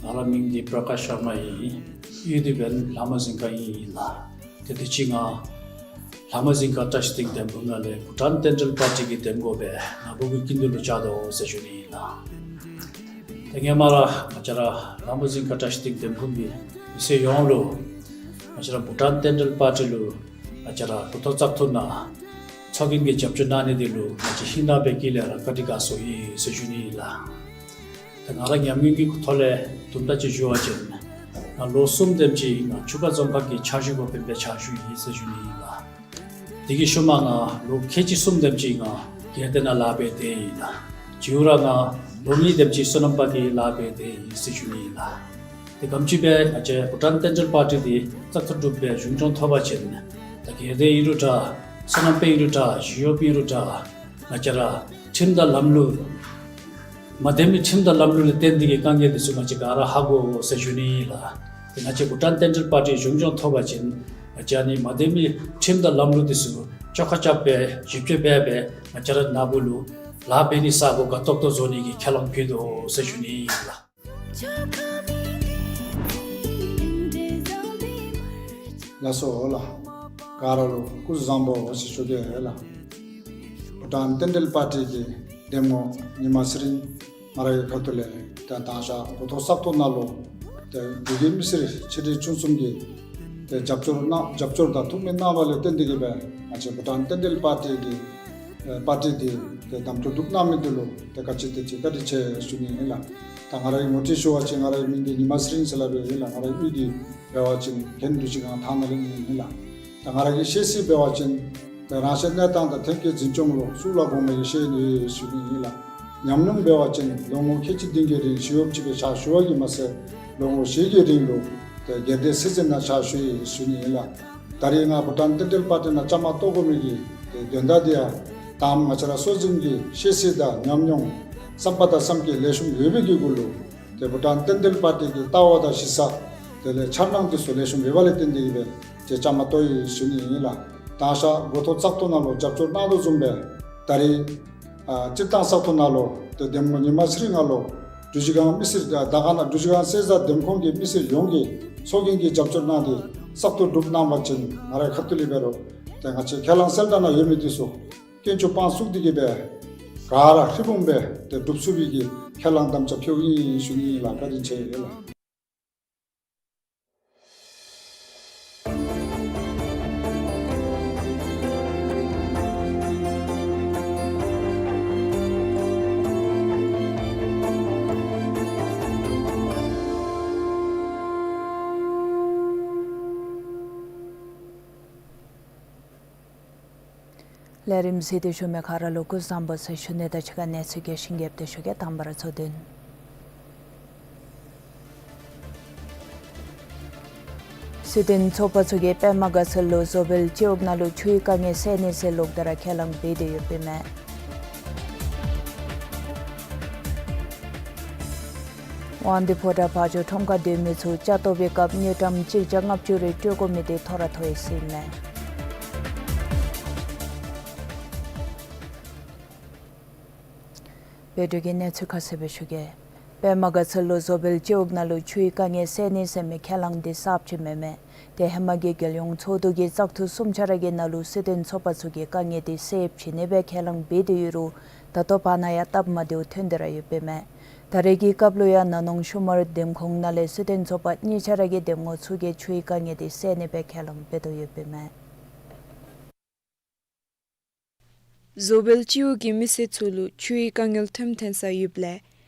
ང་རའི་མིང་འདི་པྲ་ཀཱཤ་ཤར་མ་ཨིན། གཡུས་འདི་འབདན་ལྷ་མོ་རྫིང་ཁ་ཨིན་ལགས། ཏེ་དུས་ཅི་ང་ལྷ་མོ་རྫིང་ཁ་བཀྲིས་སྟེང་འདེམས་ཁོངས་ནང་ལས་བྷུ་ཊཱན་བསྟན་འབྲེལ་པར་ཊི་གི་འདེམས་ངོ་སྦེ་ནཱ་བུ་གི་སྐུ་མདུན་ལུ་བཅར་དོ་ཟེར་ཞུ་ནི་ཨིན་ལགས། ཏེ་ཧེ་མ་ར་ང་བཅས་ར་ལྷ་མོ་རྫིང་ཁ་བཀྲིས་སྟེང་འདེམས་ཁོངས་ཀྱི་མི་སེར་ཡོངས་ལུ་ང་བཅས་ར་བྷུ་ཊཱན་བསྟན་འབྲེལ་པར་ཊི་ལུ་ང་བཅས་ར་འགོ་ཐོག་བཙག་འཐུ་ནང་ཚོགས་རྒྱན་གྱི་རྒྱབ་སྐྱོར་གནང་ནི་འདི་ལུ་ང་བཅས་ཧིང་ནང་པའི་དཀྱིལ་ལས་ར་བཀའ་དྲིན་དགའ་ཚོར་ཡོད་ཟེར་ཞུ་ནི་ཨིན་ལགས། ཏེ་ང་ར་ཉམས་མྱོང་གི་ཐོག་ལས་དུམ་གྲ་ཅིག་ཞུ་བ་ཅིན་ང་ལོ་གསུམ་དེམ་ཅིག་ང་ཆུ་ཁ་རྫོང་ཁག་གི་ཕྱག་ཞུ་འགོ་དཔོན་སྦེ་ཕྱག་ཞུ་ཡི་ཟེར་ཞུ་ནི་ཨིན་ལགས། དེ་གི་ཤུལ་མ་ང་ལོ་ཁལ་གཅིག་གསུམ་དེམ་ཅིག་ང་སྒེར་སྡེ་ནང་ལཱ་འབད་དེ་ཨིན་ལགས། བྱིའུ་ར་ང་ལོ་གཉིས་དེམ་ཅིག་སོ་ནམ་པ་གི་ལཱ་འབད་དེ་ཨིན་ཟེར་ཞུ་ནི་ཨིན་ལགས། ཏེ་ག་དེམ་ཅིག་སྦེ་ང་བཅས་བྷུ་ཊཱན་བསྟན་འབྲེལ་པར་ཊི་འདི་བཙག་འཐུ་གྲུབ་སྦེ་གཞུང་སྐྱོང་ཐོབ་པ་ཅིན་ད་སྒེར་སྡེ་ཨིན་རུང་འདྲ་སོ་ནམ་པ་ཨིན་རུང་འདྲ་ཞི་གཡོགཔ་ཨིན་རུང་འདྲ་ང་བཅས་ར་ཁྲིམས་དང་ལམ་ལུགས་མ་བདེན་པའི་ཁྲིམས་དང་ལམ་ལུགས་ལས་བརྟེན་ཏེ་གི་དཀའ་ངལ་འདི་ཚུ་ང་བཅས་ག་ར་ཧ་གོ་ཟེར་ཞུ་ནི་ཨིན་ལགས། ཏེ་ང་བཅས་བྷུ་ཊཱན་བསྟན་འབྲེལ་པར་ཊི་གཞུང་སྐྱོང་ཐོབ་པ་ཅིན་ང་བཅས་ཨ་ནི་མ་བདེན་པའི་ཁྲིམས་དང་ལམ་ལུགས་འདི་ཚུ་བཅོ་ཁ་རྐྱབ་སྦེ་ཞིབ་དཔྱད་འབད་སྦེ་ང་བཅས་ར་ནཱ་བུ་ལུ་ལཱ་འབད་ནི་ས་སྒོ་དགའ་ཏོག་ཏོ་བཟོ་ནི་གི་ཁས་བླངས་ཕུལ་དོ་ཟེར་ཞུ་ནི་ཨིན་ལགས། ལགས་སོ་ལགས། ག་ར་ལུ་སྐུ་གཟུགས་བཟང་པོ་ཟེར་ཞུ་གེ་ལགས། བྷུ་ཊཱན་བསྟན་འབྲེལ་པར་ཊི་གི་འདེམས་ངོ་ཉི་མ་ཚེ་རིང་ང་རའི་ཁ་ཐུག་ལས་ཏེ་མདང་ཞག་འགོ་ཐོག་བཙག་འཐུ་ནང་ལུ་ཏེ་འབྲུག་གི་མི་སེར་ཆེ་འབྲིང་ཆུང་གསུམ་གྱིས་ཏེ་རྒྱབ་སྐྱོར་གནང་རྒྱབ་སྐྱོར་དང་ཐུགས་སྨོན་གནང་བ་ལས་བརྟེན་ཏེ་གི་སྦེ་ང་བཅས་བྷུ་ཊཱན་བསྟན་འབྲེལ་པར་ཊི་གི་ཨེ་པར་ཊི་འདི་ཏེ་གདམ་འཐུ་གྲུབ་གནང་མི་འདི་ལུ་ཏེ་ག་ཅི་དེ་ཅིག་བཀའ་དྲིན་ཆེ་ཞུ་ནི་ཨིན་ལགས། ད་ ད་ང་ར་གི་ངོ་སྤྲོད་ཞུ་བ་ཅིན་ང་ར་གི་མིང་འདི་ཉི་མ་ཚེ་རིང་ཟེར་སླབ་ཨིན་ལགས། ང་ར་གི་གཡུས་འདི་འབད་བ་ཅིན་གྷན་འབྲུག་རྗེ་སྒང་ཐང་ནང་ལས་ཨིན་ལགས། ད་ང་ར་གི་ཤེས་ཚད་འབད་བ་ཅིན་ད་རང་གཞན་གནས་སྟངས་དང་ཐོན་སྐྱེད་འཛིན་སྐྱོང་ལུ་གཙུག་ལག་གོང་མའི་ཞལ་ནས་ཞུ་ནི་ཨིན་ལགས། ཉམས་མྱོང་འབད་བ་ཅིན་ལོ་ངོ་ཁལ་གཅིག་བདུན་གྱི་རིང་ཞི་གཡོགཔ་ཅིག་སྦེ་ཕྱག་ཞུ་བ་གིས་མ་ཚད་ལོ་ངོ་བཞི་གི་རིང་ལུ་ཏེ་སྒེར་སྡེ་སྲིད་འཛིན་ནང་ཕྱག་ཞུ་ཡི་ཞུ་ནི་ཨིན་ལགས། ད་རིས་ང་བྷུ་ཊཱན་རྟེན་འབྲེལ་པར་ཊི་ནང་བཅའ་མར་གཏོགས་དགོ་མི་གི་ཏེ་དོན་དག་འདི་ཡང་ད་ང་བཅས་ར་སྲོལ་འཛིན་གྱི་ཤེས་ཚད་དང་ཉམས་མྱོང་བསམ་པ་དང་བསམ་སྐྱེ་ལེགས་ཤོམ་ཡོད་པའི་གི་གུ་ལུ་ཏེ་བྷུ་ཊཱན་རྟེན་འབྲེལ་པར་ཊི་གི་ལྟ་བ་དང་གཞི་རྩ་དེ་ལས་འཆར་སྣང་འདི་ཚུ་ལེགས་ཤོམ་ཡོད་པ་ལས་བརྟེན་ཏེ་གིས་སྦེ་ཏེ་བཅའ་མར་གཏོགས་ཡི་ཞུ་ནི་ཨིན་ལགས། ད་ང་བཅས་འགོ་ཐོག་བཙག་འཐུ་ནང་ལུ་རྒྱབ་སྐྱོར་གནང་དོ་བཟུམ་སྦེ་ད་རིས་ཨ་སྤྱིར་བཏང་བཙག་འཐུ་ནང་ལུ་ཏེ་འདེམས་ངོ་ཉི་མ་ཚེ་རིང་ང་ལུ་འབྲུག་རྗེ་སྒང་མི་སེར་དང་དར་དཀར་ན་འབྲུག་རྗེ་སྒང་གསེར་རྟ་འདེམས་ཁོངས་ཀྱི་མི་སེར་ཡོངས་ཀྱིས་ཚོགས་རྒྱན་གྱི་རྒྱབ་སྐྱོར་གནང་སྟེ་བཙག་འཐུ་གྲུབ་གནང་པ་ཅིན་ང་རའི་ཁ་ཐུག་ལས་འབད་རུང་ཏེ་ང་བཅས་ཁས་བླངས་གསལ་བསྒྲགས་ནང་ཡོད་མི་འདི་ཚུ་དཀོན་མཆོག་དཔང་བཙུགས་ཏེ་གིས་སྦེ་ག་ར་ཧྲིལ་བུམ་སྦེ་ཏེ་སྒྲུབ་ཚུགས་པའི་གི་ཁས་བླངས་དམ་བཅའ་ཕུལཝ་ཨིན་ཞུ་ནི་ཨིན་ལགས། བཀའ་དྲིན་ཆེ་ཡོད་ལགས། ལས་རིམ་གཟིགས་ཏེ་བཞུགས་མི་ག་ར་ལུ་སྐུ་གཟུགས་བཟང་པོ་ཟེར་ཞུ་ནི་དང་གཅིག་ཁར་གནས་ཚུལ་རྒྱས་ཤིང་རྒྱསཔ་སྦེ་ཞུ་གེ། དང་པ་ར་གཙོ་དོན། སྲིད་དོན་ཚོགས་པ་ཚུ་གིས་པདྨ་དགའ་ཚལ་ལུ་བཟོ་བལ་སྤྱི་འོག་ནང་ལུ་ཆུའི་དཀའ་ངལ་སེལ་ནི་ཟེར་ལོག་སྟེ་ར་ཁས་བླངས་འབད་དེ་ཡོདཔ་ཨིན་མས། དབང་འདུས་ཕོ་བྲང་བ་འཇོ་ཁྲོམ་ཁར་སྡོད་མི་ཚུ་ལྕགས་བཏོག་པའི་སྐབས་དངུལ་ཀྲམ་གཅིག་བརྒྱ་ལྔ་བཅུ་རེ་སྤྲོད་དགོ་མི་དེ་ཐོ་རངས་ཐོབ་ཡི་ཟེར་ཨིན་མས། བོད་འབྲུག་གི་གནས་ཚུལ་ཁ་གསལ་སྦེ་ཞུ་གེ། པདྨ་དགའ་ཚལ་ལུ་བཟོ་བལ་སྤྱི་འོག་ནང་ལུ་ཆུའི་དཀའ་ངལ་སེལ་ནི་ཟེར་མི་ཁས་བླངས་འདི་གསརཔ་ཅིག་མེན་མས། ཏེ་ཧེ་མ་གི་རྒྱལ་ཡོངས་ཚོགས་འདུ་གི་བཙག་འཐུ་གསུམ་ཆ་ར་གི་ནང་ལུ་སྲིད་དོན་ཚོགས་པ་ཚུ་གིས་དཀའ་ངལ་འདི་སེལ་བྱིན་ནི་སྦེ་ཁས་བླངས་འབད་དེ་ཡོད་རུང་ད་ལྟོ་བར་ན་ཡང་སྟབས་མ་བདེཝ་ཐོན་ཏེ་ར་ཡོདཔ་ཨིན་མས། ད་རེས་ཀྱི་སྐབས་ལུ་ཡང་ན་ནོང་ཤུ་མར་འདེམས་ཁོངས་ནང་ལས་སྲིད་དོན་ཚོགས་པ་གཉིས་ཆ་ར་གི་འདེམས་ངོ་ཚུ་གིས་ཆུའི་དཀའ་ངལ་འདི་སེལ་ནི་སྦེ་ཁས་བླངས་འབད་དོ་ཡོདཔ་ཨིན་མས། བཟོ་བལ་སྤྱི་འོག་གི་མི་སེར་ཚུ་ལུ་ཆུའི་དཀའ་ངལ་ཐོནམ་ཐོན་ས་ཡོདཔ་ལས་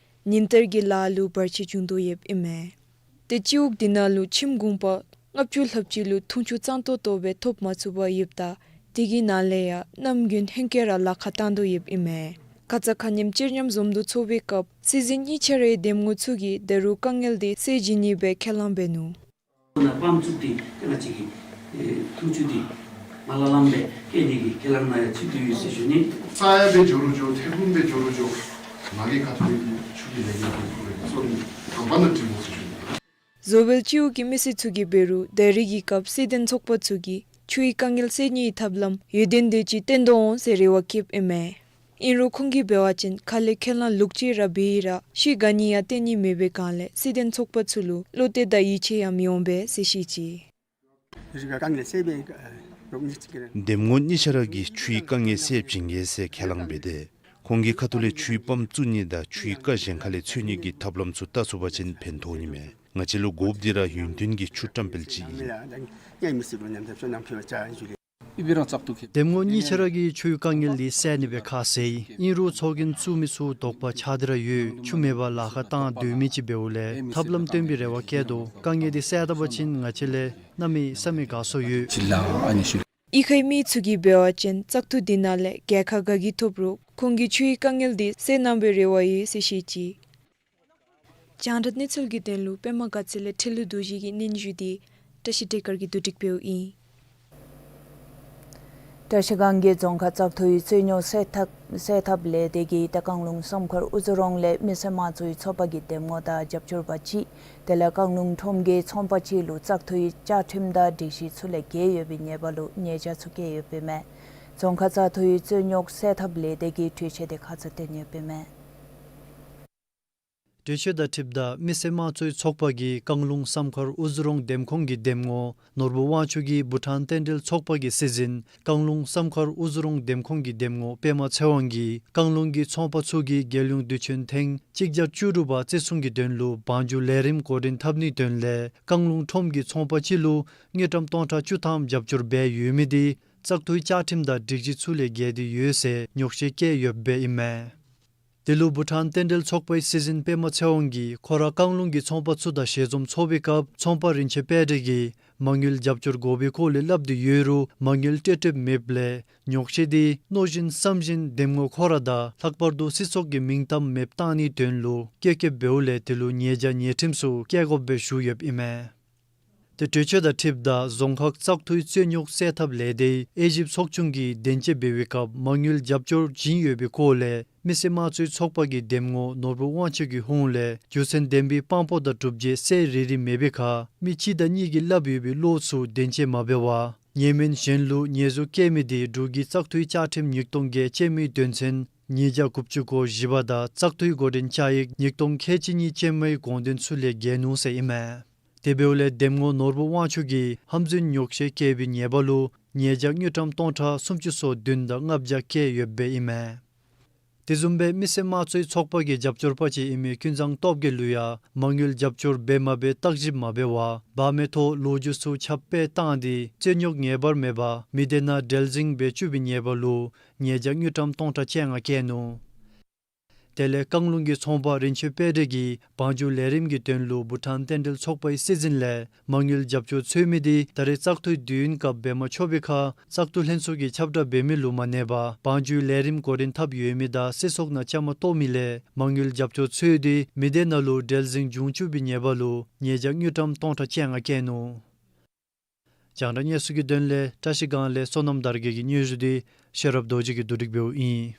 ཉིན་བསྟར་གྱི་ལཱ་ལུ་བར་ཆད་བྱུང་དོ་ཡོདཔ་ཨིན་མས། ཏེ་སྤྱི་འོག་འདི་ནང་ལུ་ཁྱིམ་གུང་པ་ལྔ་བཅུ་ལྷགཔ་ཅིག་ལུ་འཐུང་ཆུ་གཙང་ཏོག་ཏོ་སྦེ་ཐོབ་མ་ཚུགས་པར་ཡོདཔ་ད་དེ་གི་ནང་ལས་ཡང་གནམ་དགུན་ཧེང་སྐལ་ར་ལཱ་ཁག་བཏང་དོ་ཡོདཔ་ཨིན་མས། ཁ་ཙ་ཁ་ཉིནམ་སྤྱིར་ཉམས་འཛོམས་འདུ་ཚོགས་པའི་སྐབས་སྲིད་འཛིན་གཉིས་ཆ་རའི་འདེམས་ངོ་ཚུ་གིས་ད་རུང་དཀའ་ངལ་འདི་སེལ་བྱིན་ནི་སྦེ་ཁས་བླངས་འབད་ནུག། ཁོ་ན་པམ་བཙུགས་ཏེ་ཏེ་ང་བཅས་ཀྱི་ཨེ་འཐུང་ཆུ་འདི་མ་ལ་ལམ་སྦེ་བསྐྱལ་ནི་གི་ཁས་བླངས་ནང་ཡང་ཚུད་དེ་ཡོད་ཟེར་ཞུ་ནི། ས་ཡ་སྦེ་འགྱོ་རུང་འགྱོ་ཐེ་ཁུང་སྦེ་འགྱོ་རུང་འགྱོ་ང་གིས་ཁ་ཐུག་ལས་ཆུ་གི་ལས་འགན་དེ་ཚུ་ལས་གཙོ་ནི་དང་པ་ནང་འགྲིག་འོང་ཟེར་ཞུ་ནི། བཟོ་བལ་སྤྱི་འོག་གི་མི་སེར་ཚུ་གིས་འབད་རུང་ད་རེས་ཀྱི་སྐབས་སྲིད་དོན་ཚོགས་པ་ཚུ་གིས་ཆུའི་དཀའ་ངལ་སེལ་ནིའི་ཐབས་ལམ་ཡོན་ཏན་དེ་ཅིག་བཏོན་དོ་འོང་ཟེར་རེ་བ་བསྐྱེདཔ་ཨིན་མས། ཨིན་རུང་ཁོང་གིས་འབད་བ་ཅིན་ཁ་ལས་ཁས་བླངས་ལོག་ཅི་ར་འབད་ཡི་ར་ཤུལ་ག་ནི་ཡང་བཏོན་ནི་མེད་པའི་སྒང་ལས་སྲིད་དོན་ཚོགས་པ་ཚུ་ལུ་བློ་གཏད་དང་ཡིད་ཆེས་ཡང་མི་འོང་པས་ཟེར་བཤད་ཅི། འདེམས་ངོ་གཉིས་ཆ་ར་གིས་ཆུའི་དཀའ་ངལ་སེལ་བྱིན་གེ་ཟེར་ཁས་བླངས་འབད་དེ་ཁོང་གི་ཁ་ཐུག་ལས་ཆུའི་པམཔ་བཙུགས་ནི་དང་ཆུའི་རྐ་གཞན་ཁ་ལས་འཚོལ་ནི་གི་ཐབས་ལམ་ཚུ་བལྟ་ཚུགས་པ་ཅིན་ཕན་ཐོགས་ནི་མས། ང་བཅས་ལུ་དགོཔ་འདི་ར་ཡུན་བརྟན་གྱི་ཆུ་བཀྲམ་སྤེལ་ཅིག་ཨིན། འདེམས་ངོ་གཉིས་ཆ་ར་གིས་ཆུའི་དཀའ་ངལ་འདི་སེལ་ནི་སྦེ་ཁ་བཟེད་ཡི། ཨིན་རུང་ཚོགས་རྒྱན་བཙུགས་མི་ཚུ་དོགས་པ་ཆགས་ཏེ་ར་ཡོད། ཆུ་མེད་པར་ལཱ་ཁག་བཏང་སྡོད་མི་ཅིག་འབདཝ་ལས་ཐབས་ལམ་སྟོན་པའི་རེ་བ་བསྐྱེད་དོ། དཀའ་ངལ་འདི་སེལ་ད་པ་ཅིན་ང་བཅས་ལས་གནམ་མེད་ས་མེད་དགའ་སོ་ཡོད། གཡུས་ཁའི་མི་ཚུ་གིས་འབད་བ་ཅིན་བཙག་འཐུ་འདི་ནང་ལས་རྒྱལ་ཁ་ག་གིས་ཐོབ་རུང་ཁོང་གིས་ཆུའི་དཀའ་ངལ་འདི་སེལ་གནང་བའི་རེ་བ་ཡོད་ཟེར་བཤད་ཅི། རྒྱང་བསྒྲགས་གནས་ཚུལ་གྱི་དོན་ལུ་པདྨ་དགའ་ཚལ་ལས་འཕྲིན་ལས་རྡོ་རྗེ་གི་སྙན་ཞུ་འདི་བཀྲ་ཤིས་བདེ་དཀར་གྱིས་བསྡུ་སྒྲིག་འབདཝ་ཨིན། བཀྲ་ཤིས་སྒང་གི་རྫོང་ཁག་བཙག་འཐུའི་རྩོད་རྙོག་སེལ་ཐབས་སེལ་ཐབས་ལས་སྡེ་གིས་ཏེ་བཀང་ལུང་བསམ་མཁར་དབུ་རྫུ་རོང་ལས་མི་སེར་དམངས་གཙོའི་ཚོགས་པ་གི་འདེམས་ངོ་དང་རྒྱབ་སྐྱོར་པ་ཅིག་དེ་ལས་བཀང་ལུང་ཁྲོམ་གྱི་ཚོང་པ་ཅིག་ལུ་བཙག་འཐུའི་བཅའ་ཁྲིམས་དང་སྒྲིག་གཞི་ཚུ་ལས་འགལ་ཡོད་པའི་ཉེས་པ་ལུ་ཉེས་བྱ་ཚུ་བཀལ་ཡོདཔ་ཨིན་མས། རྫོང་ཁག་བཙག་འཐུའི་རྩོད་རྙོག་སེལ་ཐབས་ལས་སྡེ་གིས་གྲོས་ཆོད་དེ་ཁ་ཙ་བཏོན་ཡོདཔ་ཨིན་མས། གྲོས་ཆོད་དང་འཁྲིལཝ་ད་མི་སེར་དམངས་གཙོའི་ཚོགས་པ་གིས་བཀང་ལུང་བསམ་མཁར་དབུ་རྫུ་རོང་འདེམས་ཁོངས་ཀྱི་འདེམས་ངོ་ནོར་བུ་དབང་ཕྱུག་གིས་བྷུ་ཊཱན་རྟེན་འབྲེལ་ཚོགས་པ་གི་སྲིད་འཛིན་བཀང་ལུང་བསམ་མཁར་དབུ་རྫུ་རོང་འདེམས་ཁོངས་ཀྱི་འདེམས་ངོ་པདྨ་ཚེ་དབང་གིས་བཀང་ལུང་གི་ཚོང་པ་ཚུ་གིས་རྒྱལ་ཡོངས་དུས་ཆེན་ཐེངས་གཅིག་བརྒྱ་བཅུ་དྲུག་པ་བརྩི་སྲུང་གི་དོན་ལུ་བང་རྒྱུག་ལས་རིམ་འགོ་འདྲེན་འཐབ་ནིའི་དོན་ལས་བཀང་ལུང་ཁྲོམ་གྱི་ཚོང་པ་ཅིག་ལུ་དངུལ་ཀྲམ་སྟོང་ཕྲག་བཅུ་ཐམ་རྒྱབ་སྐྱོར་འབད་ཡོད་མི་འདི་བཙག་འཐུའི་བཅའ་ཁྲིམས་དང་སྒྲིག་གཞི་ཚུ་ལས་འགལ་ཏེ་ཡོད་ཟེར་ཉོག་བཤད་བཀལ་ཡོདཔ་ཨིན་མས། དེ་ལུ་བྷུ་ཊཱན་རྟེན་འབྲེལ་ཚོགས་པའི་སྲིད་འཛིན་པདྨ་ཚེ་དབང་གིས་ཁོ་ར་རྐང་ལུང་གི་ཚོང་པ་ཚུ་དང་ཞལ་འཛོམས་འཚོགས་པའི་སྐབས་ཚོང་པ་རིན་ཆེན་དཔལ་སྒྲོན་གྱིས་མ་དངུལ་རྒྱབ་སྐྱོར་དགོ་པའི་སྐོར་ལས་སླབ་སྟེ་ཡོད་རུང་མ་དངུལ་སྤྲོད་སྤྲོདཔ་མེདཔ་ལས་ཉོག་བཤད་འདི་མནོ་བཞིན་བསམ་བཞིན་འདེམས་ངོ་ཁོ་ར་དང་ལྷག་པར་དུ་སྲིད་ཚོགས་ཀྱི་མིང་གཏམ་མེདཔ་བཏང་ནིའི་དོན་ལུ་བཀོད་བཀོདཔ་འབདཝ་ལས་དེ་ལུ་ཉེས་བྱ་ཉེས་ཁྲིམས་ཚུ་བཀལ་དགོཔ་སྦེ་ཞུ་ཡོདཔ་ཨིན་མས། དེ་གྲོས་ཆོད་དང་འཁྲིལཝ་ད་རྫོང་ཁག་བཙག་འཐུའི་རྩོད་རྙོག་སེལ་ཐབས་ལས་སྡེའི་དབྱེ་ཞིབ་ཚོགས་ཆུང་གིས་བདེན་དཔྱད་འབད་བའི་སྐབས་མ་དངུལ་རྒྱབ་སྐྱོར་བྱིན་ཡོད་པའི་སྐོར་ལས་མི་སེར་དམངས་གཙོའི་ཚོགས་པ་གི་འདེམས་ངོ་ནོར་བུ་དབང་ཕྱུག་གི་ཧོངས་ལས་རྒྱུ་མཚན་ལྡན་པའི་དཔང་པོ་དང་གྲུབ་འབྲས་གསལ་རི་རི་མེད་པའི་ཁར་མི་གཅིག་དང་གཉིས་ཀྱིས་སླབ་ཡོད་པའི་བློ་ཚུ་བདེན་དཔྱད་མ་འབད་བར་ཉེས་མེད་གཞན་ལུ་ཉེས་འཛུགས་བཀལ་མི་དེ་འབྲུག་གི་བཙག་འཐུའི་བཅའ་ཁྲིམས་ཉིས་སྟོང་བརྒྱད་ཅན་མའི་དོན་ཚན་ཉིས་བརྒྱ་དགུ་བཅུ་གོ་བཞི་པ་དང་བཙག་འཐུའི་འགོ་འདྲེན་བཅའ་ཡིག་ཉིས་སྟོང་ཁལ་གཅིག་གཉིས་ཅན་མའི་དགོངས་དོན་ཚུ་ལས་འགལ་ནུག་ཟེར་ཨིན་མས། དེ་འབདཝ་ལས་འདེམས་ངོ་ནོར་བུ་དབང་ཕྱུག་གིས་ཧམ་རྫུན་ཉོག་བཤད་བཀལ་བའི་ཉེས་པ་ལུ་ཉེས་བྱ་དངུལ་ཀྲམ་སྟོང་ཕྲག་སུམ་ཅུ་སོ་བདུན་དང་ལྔ་བརྒྱ་བཀལ་ཡོདཔ་སྦེ་ཨིན་མས། དེ་བཟུམ་སྦེ་མི་སེར་དམངས་གཙོའི་ཚོགས་པ་གི་རྒྱབ་སྐྱོར་པ་ཅིག་ཨིན་མི་ཀུན་བཟང་སྟོབས་རྒྱས་ལུ་ཡང་མ་དངུལ་རྒྱབ་སྐྱོར་འབད་མ་འབད་བརྟག་ཞིབ་མ་འབད་བར་བག་མེད་ཐོག་ལོ་རྒྱུས་ཚུ་ཁྱབ་སྤེལ་བཏང་སྟེ་རྩོད་རྙོག་ངེས་པར་མེད་པར་མི་སྡེ་ནང་འབྲེལ་འཛིང་འབད་བཅུག་པའི་ཉེས་པ་ལུ་ཉེས་བྱ་དངུལ་ཀྲམ་སྟོང་ཕྲག་བཅོ་ལྔ་བཀལ་ནུག། དེ་ལས་རྐང་ལུང་གི་ཚོང་པ་རིན་ཆེན་དཔལ་སྒྲོན་གྱིས་བང་རྒྱུག་ལས་རིམ་གྱི་དོན་ལུ་བྷུ་ཊཱན་རྟེན་འབྲེལ་ཚོགས་པའི་སྲིད་འཛིན་ལས་མ་དངུལ་རྒྱབ་སྐྱོར་འཚོལ་མི་དེ་ད་རེས་བཙག་འཐུའི་དུས་ཡུན་སྐབས་འབད་མ་ཆོག་པའི་ཁར་བཙག་འཐུ་ལྷན་ཚོགས་ཀྱིས་ཁྱབ་བསྒྲགས་འབད་མི་ལུ་མ་གནས་པར་བང་རྒྱུག་ལས་རིམ་འགོ་འདྲེན་འཐབ་ཡོད་མི་དང་སྲིད་ཚོགས་ནང་བཅའ་མར་གཏོགས་མི་ལས་མ་དངུལ་རྒྱབ་སྐྱོར་འཚོལ་ཏེ་མི་སྡེ་ནང་ལུ་འབྲེལ་འཛིང་འབྱུང་བཅུག་པའི་ཉེས་པ་ལུ་ཉེས་བྱ་དངུལ་ཀྲམ་སྟོང་ཕྲག་བཅོ་ལྔ་བཀལ་ནུག། རྒྱང་བསྒྲགས་གནས་ཚུལ་གྱི་དོན་ལས་བཀྲ་ཤིས་སྒང་ལས་བསོད་ནམས་དར་རྒྱས་ཀྱི་སྙན་ཞུ་དེ་ཤེས་རབ་རྡོ་རྗེ་གིས་བསྡུ་སྒྲིག་འབདཝ་ཨིན།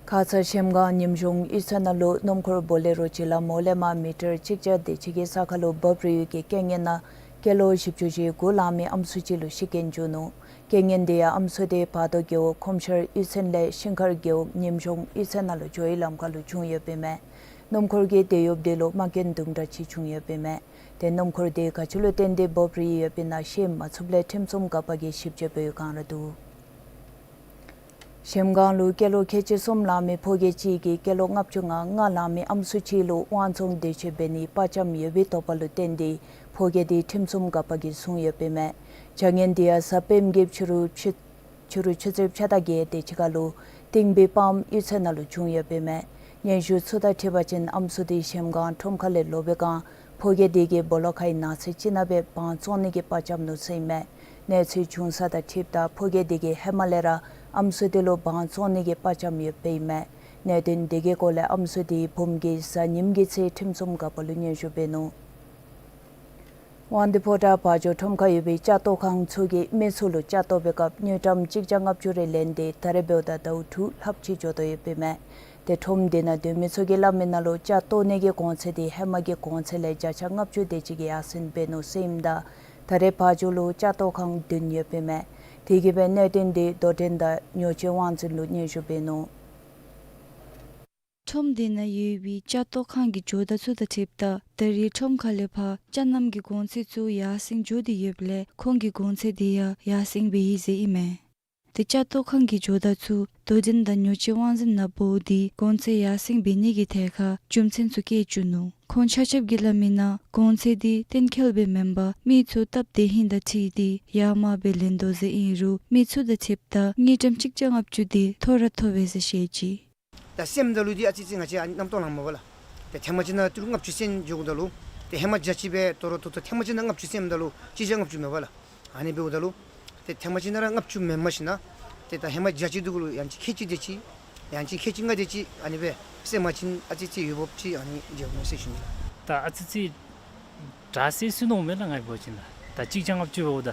ཁ་ཙ་ཤེམ་སྒང་ཉིམ་གཞུང་གཡུས་ཚན་ནང་ལུ་སྣུམ་འཁོར་བོ་ལེ་རོ་ཅིག་ལ་མོ་ལེ་མ་མི་ཊར་གཅིག་བརྒྱ་དེ་ཅིག་གི་ས་ཁར་ལུ་བབས་རི་ཡོད་པའི་རྐྱེན་ངན་ནང་སྐྱེས་ལོ་བཞི་བཅུ་ཞེ་དགུ་ལང་མི་ཨམ་སྲུ་ཅིག་ལུ་ཤི་རྐྱེན་བྱུང་ནུག། རྐྱེན་ངན་དེ་ཡང་ཨམ་སྲུ་དེ་བར་དོ་རྒེད་འོག་ཁོམ་ཤར་གཡུས་ཚན་ལས་ཤིང་མཁར་རྒེད་འོག་ཉིམ་གཞུང་གཡུས་ཚན་ནང་ལུ་འགྱོ་བའི་ལམ་ཁར་ལུ་བྱུང་ཡོདཔ་ཨིན་མས། སྣུམ་འཁོར་གྱི་དེད་གཡོགཔ་དེ་ལུ་རྨ་རྐྱེན་དུམ་གྲ་ཅིག་བྱུང་ཡོདཔ་ཨིན་མས། ཏེ་སྣུམ་འཁོར་དེ་ག་ཅི་ལུ་བརྟེན་ཏེ་བབས་རི་ཡོདཔ་ཨིན་ན་ཤེས་མ་ཚུགསཔ་ལས་ཁྲིམས་སྲུང་འགག་པ་གིས་ཞིབ་དཔྱད་འབད་བའི་བསྒང་ར་འདུག། ཤེམ་སྒང་ལུ་སྐྱེས་ལོ་ཁལ་གཅིག་གསུམ་ལང་མི་ཕོ་རྒྱས་ཅིག་གིས་སྐྱེས་ལོ་ལྔ་བཅུ་ང་ལྔ་ལང་མི་ཨམ་སྲུ་ཅིག་ལུ་དབང་བཙོང་འདོད་སྤྱོད་འབད་ནིའི་དཔའ་བཅམ་ཡོད་པའི་དོགས་པ་ལུ་བརྟེན་ཏེ་ཕོ་རྒྱས་དེ་ཁྲིམས་སྲུང་འགག་པ་གིས་བཟུང་ཡོདཔ་ཨིན་མས། བྱ་ངན་དེ་ཡང་གཟའ་སྤེནམ་གྱི་ཕྱི་རུ་ཕྱི་ཕྱི་རུ་ཆུ་ཚོད་ཕྱེད་དང་བརྒྱད་དེ་ཅིག་ཁར་ལུ་ཏིང་འབི་སྤང་གཡུས་ཚན་ནང་ལུ་བྱུང་ཡོདཔ་ཨིན་མས། སྙན་ཞུ་ཚུ་དང་འཁྲིལ་བ་ཅིན་ཨམ་སྲུ་དེ་ཤེམ་སྒང་ཁྲོམ་ཁ་ལས་ལོག་པའི་བསྒང་ཕོ་རྒྱས་དེ་གིས་སྦོ་ལོགས་ཁའི་ནགས་ཚལ་ཅིག་ནང་སྦེ་བང་བཙོང་ནི་གི་དཔའ་བཅམ་ནུག་ཟེར་ཨིན་མས། གནས་ཚུལ་བྱུང་ས་དང་འཁྲིལཝ་ད་ཕོ་རྒྱས་དེ་གིས་ཧེ་མ་ལས་ར་ཨམ་སྲུ་དེ་ལུ་བང་བཙོང་ནི་གི་དཔའ་བཅམ་ཡོདཔ་ཨིན་མས། གནད་དོན་དེ་གི་སྐོར་ལས་ཨམ་སྲུ་དེའི་བུམོ་གིས་གཟའ་ཉིམ་གི་ཚེ་ཁྲིམས་སྲུང་འགག་པ་ལུ་སྙན་ཞུ་འབད་ནུག། དབང་འདུས་ཕོ་བྲང་བ་འཇོ་ཁྲོམ་ཁར་ཡོད་པའི་ཅ་གཏོར་ཁང་ཚུ་གིས་མི་ཚུ་ལུ་ཅ་གཏོར་བའི་སྐབས་དངུལ་ཀྲམ་གཅིག་བརྒྱ་ལྔ་བཅུ་རེ་ལེན་ཏེ་ད་རེས་འབདཝ་ད་ཟླཝ་དྲུག་ལྷགཔ་ཅིག་འགྱོ་དོ་ཡོདཔ་ཨིན་མས། ཏེ་ཁྲོམ་དེ་ནང་སྡོད་མི་ཚུ་གིས་སླབ་མི་ནང་ལུ་ཅ་གཏོར་ནི་གི་གོང་ཚད་དེ་ཧེ་མ་གི་གོང་ཚད་ལས་བརྒྱ་ཆ་ལྔ་བཅུ་དེ་ཅིག་གིས་ཡར་སེང་འབད་ནུག་ཟེར་ཨིནམ་ད་ད་རེས་བ་འཇོ་ལུ་ཅ་གཏོར་ཁང་བདུན་ཡོདཔ་ཨིན་མས། དེ་གིས་སྦེ་གནད་དོན་དེ་དོ་འགྲན་དང་ཉོ་སྤྱོད་དབང་འཛིན་ལུ་སྙན་ཞུ་འབད་ནུག། ཁྲོམ་དེ་ནང་ཡོད་པའི་ཅ་གཏོར་ཁང་གི་ཇོ་བདག་ཚུ་དང་འཁྲིལཝ་ད་ད་རེས་ཁྲོམ་ཁ་ལས་ཕར་ཅ་རྣམས་ཀྱི་གོང་ཚད་ཚུ་ཡར་སེང་འགྱོ་སྟེ་ཡོདཔ་ལས་ཁོང་གི་གོང་ཚད་དེ་ཡང་ཡར་སེང་འབད་ཡི་ཟེར་ཨིན་མས། ཏེ་ཅ་གཏོར་ཁང་གི་ཇོ་བདག་ཚུ་དོ་འགྲན་དང་ཉོ་སྤྱོད་དབང་འཛིན་ནང་འབོ་སྟེ་གོང་ཚད་ཡར་སེང་འབད་ནི་གི་ཐད་ཁར་རྒྱུ་མཚན་ཚུ་བཀོད་བཅུག་ནུག། ཁོང་ཆ་ཁྱབ་ཀྱིས་སླབ་མི་ནང་གོང་ཚད་དེ་གཏན་འཁེལ་སྦེ་མེན་པར་མི་ཚུ་སྟབས་བདེ་ཧིང་དང་འཁྲིལ་ཏེ་ཡར་མར་སྦེ་ལེན་དོ་ཟེར་ཨིན་རུང་མི་ཚུ་དང་འཁྲིལཝ་ད་དངུལ་ཀྲམ་གཅིག་བརྒྱ་ལྔ་བཅུ་དེ་མཐོ་ར་མཐོ་བས་ཟེར་བཤད་ཅི། ད་སེངམ་ད་ལུ་འདི་ཨ་ཙི་ཙི་ང་བཅས་ཨ་ནི་གནམ་སྟོང་ལངམ་མས་པ་ལགས། ཏེ་ཐེངས་མ་གཅིག་ནང་ཏི་རུ་ལྔ་བཅུ་སེང་འགྱོ་དགོཔ་ད་ལུ་ཏེ་ཧེ་མ་བརྒྱ་ཅིག་སྦེ་དོ་རུང་ཏོག་ཏོ་ཐེངས་མ་གཅིག་ནང་ལྔ་བཅུ་སེངམ་ད་ལུ་གཅིག་བརྒྱ་ལྔ་བཅུ་མས་པ་ལགས། ཨ་ནི་འབདཝ་ད་ལུ་ཏེ་ཐེངས་མ་གཅིག་ནང་ར་ལྔ་བཅུ་མེན་མ་ཤེས་ན་ཏེ་ད་ཧེ་མ་བརྒྱ་ཅིག་འདུག་གུ་ལུ་ཡང་ཅིན་ཁལ་གཅིག་དེ་ཅིག་ཡང་ཅིན་ཁལ་གཅིག་ལྔ་དེ་ཅིག་ཨ་ནི་སྦེ་སེངམ་ཅིན་ཨ་ཙི་ཙི་འོས་འབབ་ཅིག་ཨ་ནི་འགྱོཝ་མས་ཟེར་ཞུ་ནི་ལགས། ད་ཨ་ཙི་ཙི་དྲག་སེ་སུ་ནོ་མེད་ལགས། ང་འབད་བ་ཅིན་ལགས་ད་གཅིག་བརྒྱ་ལྔ་བཅུ་འབདཝ་ད་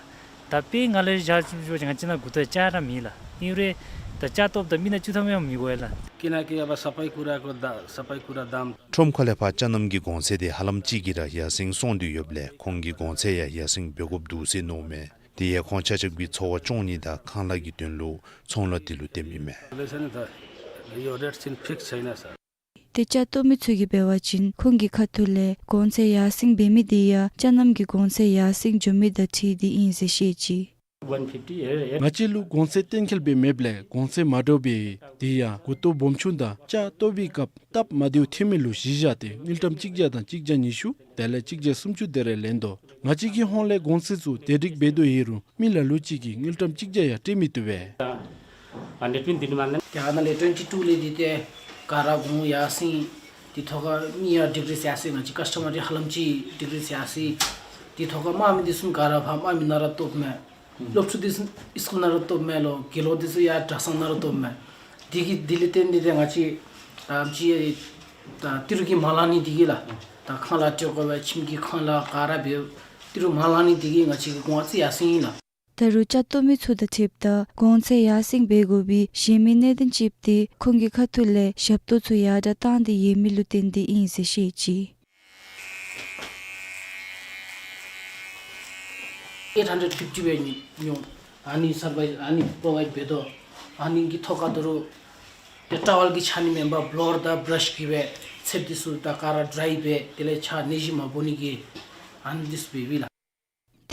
ད་དཔེ་ང་ལས་བཞག་བཅུག་བཅུག་ང་བཅས་ནང་འགོ་ཐོག་ཅ་ར་མེད་ལགས། ཨིན་རུང་ད་ཅ་གཏོརཝ་ད་མི་ནང་བཅུག་ཐངས་ཡང་མི་གོ་ཡ་ལགས། ཁྱེད་ནཱ་གི་ཡ་བ་ས་པའི་ཀུ་ར་ཀོ་ད་ས་པའི་ཀུ་ར་དམ། ཁྲོམ་ཁ་ལས་ཕར་ཅ་རྣམས་ཀྱི་གོང་ཚད་དེ་ཧ་ལམ་ཅིག་གིས་ར་ཡར་སེང་སོང་སྟེ་ཡོདཔ་ལས་ཁོང་གི་གོང་ཚད་ཡང་ཡར་སེང་འབད་དགོཔ་འདུག་ཟེར་མནོཝ་མས། དེ་ཡང་ཁོང་ཆ་ཁྱབ་ཀྱིས་འཚོ་བ་སྐྱོང་ནི་དང་ཁང་གླ་གི་དོན་ལུ་ཚོང་ལཱ་དེ་ལུ་བརྟེནམ་ཨིན་མས། ལེ་ས་ནི་ད་ཡོ་རེཊ་ཅིན་ཕིགསི་ཅིག་ཨིན་ན་ས། ཏེ་ཅ་གཏོར་མི་ཚུ་གིས་འབད་བ་ཅིན་ཁོང་གི་ཁ་ཐུག་ལས་གོང་ཚད་ཡར་སེང་འབད་མི་དེ་ཡང་ཅ་རྣམས་ཀྱི་གོང་ཚད་ཡར་སེང་འགྱོ་མི་དང་འཁྲིལ་ཏེ་ཨིན་ཟེར་བཤད་ཅི། ང་བཅས་ལུ་གོང་ཚད་གཏན་འཁེལ་སྦེ་མེདཔ་ལས་གོང་ཚད་མ་འདྲཝ་སྦེ་དེ་ཡང་མགུ་ཏོ་སྦོམ་ཆུང་དང་ཅ་གཏོར་བའི་སྐབས་སྟབས་མ་བདེཝ་ཐོན་མི་ལུ་གཞི་བཞག་སྟེ་དངུལ་ཀྲམ་གཅིག་བརྒྱ་དང་གཅིག་བརྒྱ་ཉི་ཤུ་དེ་ལས་གཅིག་བརྒྱ་སུམ་ཅུ་དེ་རེ་ལེན་དོ། ང་བཅས་ཀྱི་ཧོངས་ལས་གོང་ཚད་ཚུ་དེ་སྒྲིག་འབད་དོ་ཡོད་རུང་མི་ལ་ལུ་ཅིག་གིས་དངུལ་ཀྲམ་གཅིག་བརྒྱ་ཡང་སྤྲོད་མི་བཏུབ་པས། ཨ་ནི་ཊིན་འདི་ནི་མ་ནི། ཏེ་ཨ་ནཱ་ལས་ཊུ་ཝེན་ཊི་ཊུ་ལས་འདི་ཏེ་ག་ར་གོང་ཡར་སེང་། དེ་ཐོག་ཁར་མི་ཡང་ཌིག་རི་ཡར་སེང་། ང་བཅས་ཀཱསི་ཊ་མར་རི་ཧ་ལམ་ཅིག་ཌིག་རི་ཡར་སེང་། དེ་ཐོག་ཁར་དམག་མི་འདི་ཚུ་ག་ར་ཕར་དམག་མི་ནང་ར་བཏོགཔ་མས། སློབ་ཕྲུག་འདི་ཚུ་ཨིསི་ཀུལ་ནང་ར་བཏོགཔ་མས་ལོ། དགེ་སློང་འདི་ཚུ་ཡར་གྲྭ་ཚང་ནང་ར་བཏོགཔ་མས། དེ་གིས་དེ་ལས་བརྟེན་ཏེ་ཏེ་ང་བཅས་ཨམ་ཅིག་ད་ཏི་རུ་གིས་མ་ལང་ནི་དེ་གིས་ལགས། ད་ཁང་གླ་སྤྲོད་དགོ་པས། ཁྱིམ་གྱི་ཁང་གླ་ག་ར་འབདཝ་ཏི་རུ་མ་ལང་ནི་དེ་གིས་ང་བཅས་ཀྱི་གོང་ཨ་ཙི་ཡར་སེང་ཡི་ལགས། ད་རུང་སྐྱ་བཏོག་མི་ཚུ་དང་འཁྲིལཝ་ད་གོང་ཚད་ཡར་སེང་འབད་དགོ་པའི་གཞན་མི་གནད་དོན་ཅིག་འདི་ཁོང་གི་ཁ་ཐུག་ལས་ཞབས་ཏོག་ཚུ་ཡར་དྲག་བཏང་སྟེ་ཡོད་མི་ལུ་བརྟེན་ཏེ་ཨིན་ཟེར་བཤད་ཅི། ཨེཊ་ཧན་ཌེཌ་ཕིཕ་ཊི་སྦེ་ཉོ། ཨ་ནི་སར་བའི་ཨ་ནི་པོ་རོ་བའིཌ་འབད་དོ། ཨ་ནི་གི་ཐོག་ཁར་ད་རུང་ཏེ་ཊ་ཝེལ་གྱིས་ཕྱགས་ནི་མེན་པར་བློར་དང་བྲཱཤ་གིས་སྦེ་ཚདཔ་འདི་ཚུ་ད་ག་ར་ཌྲའི་སྦེ་དེ་ལས་ཕྱགས་ནད་གཞི་མ་འབོ་ནི་གི་ཨ་ནི་འདི་ཚུ་འབདཝ་ཨིན་ལགས།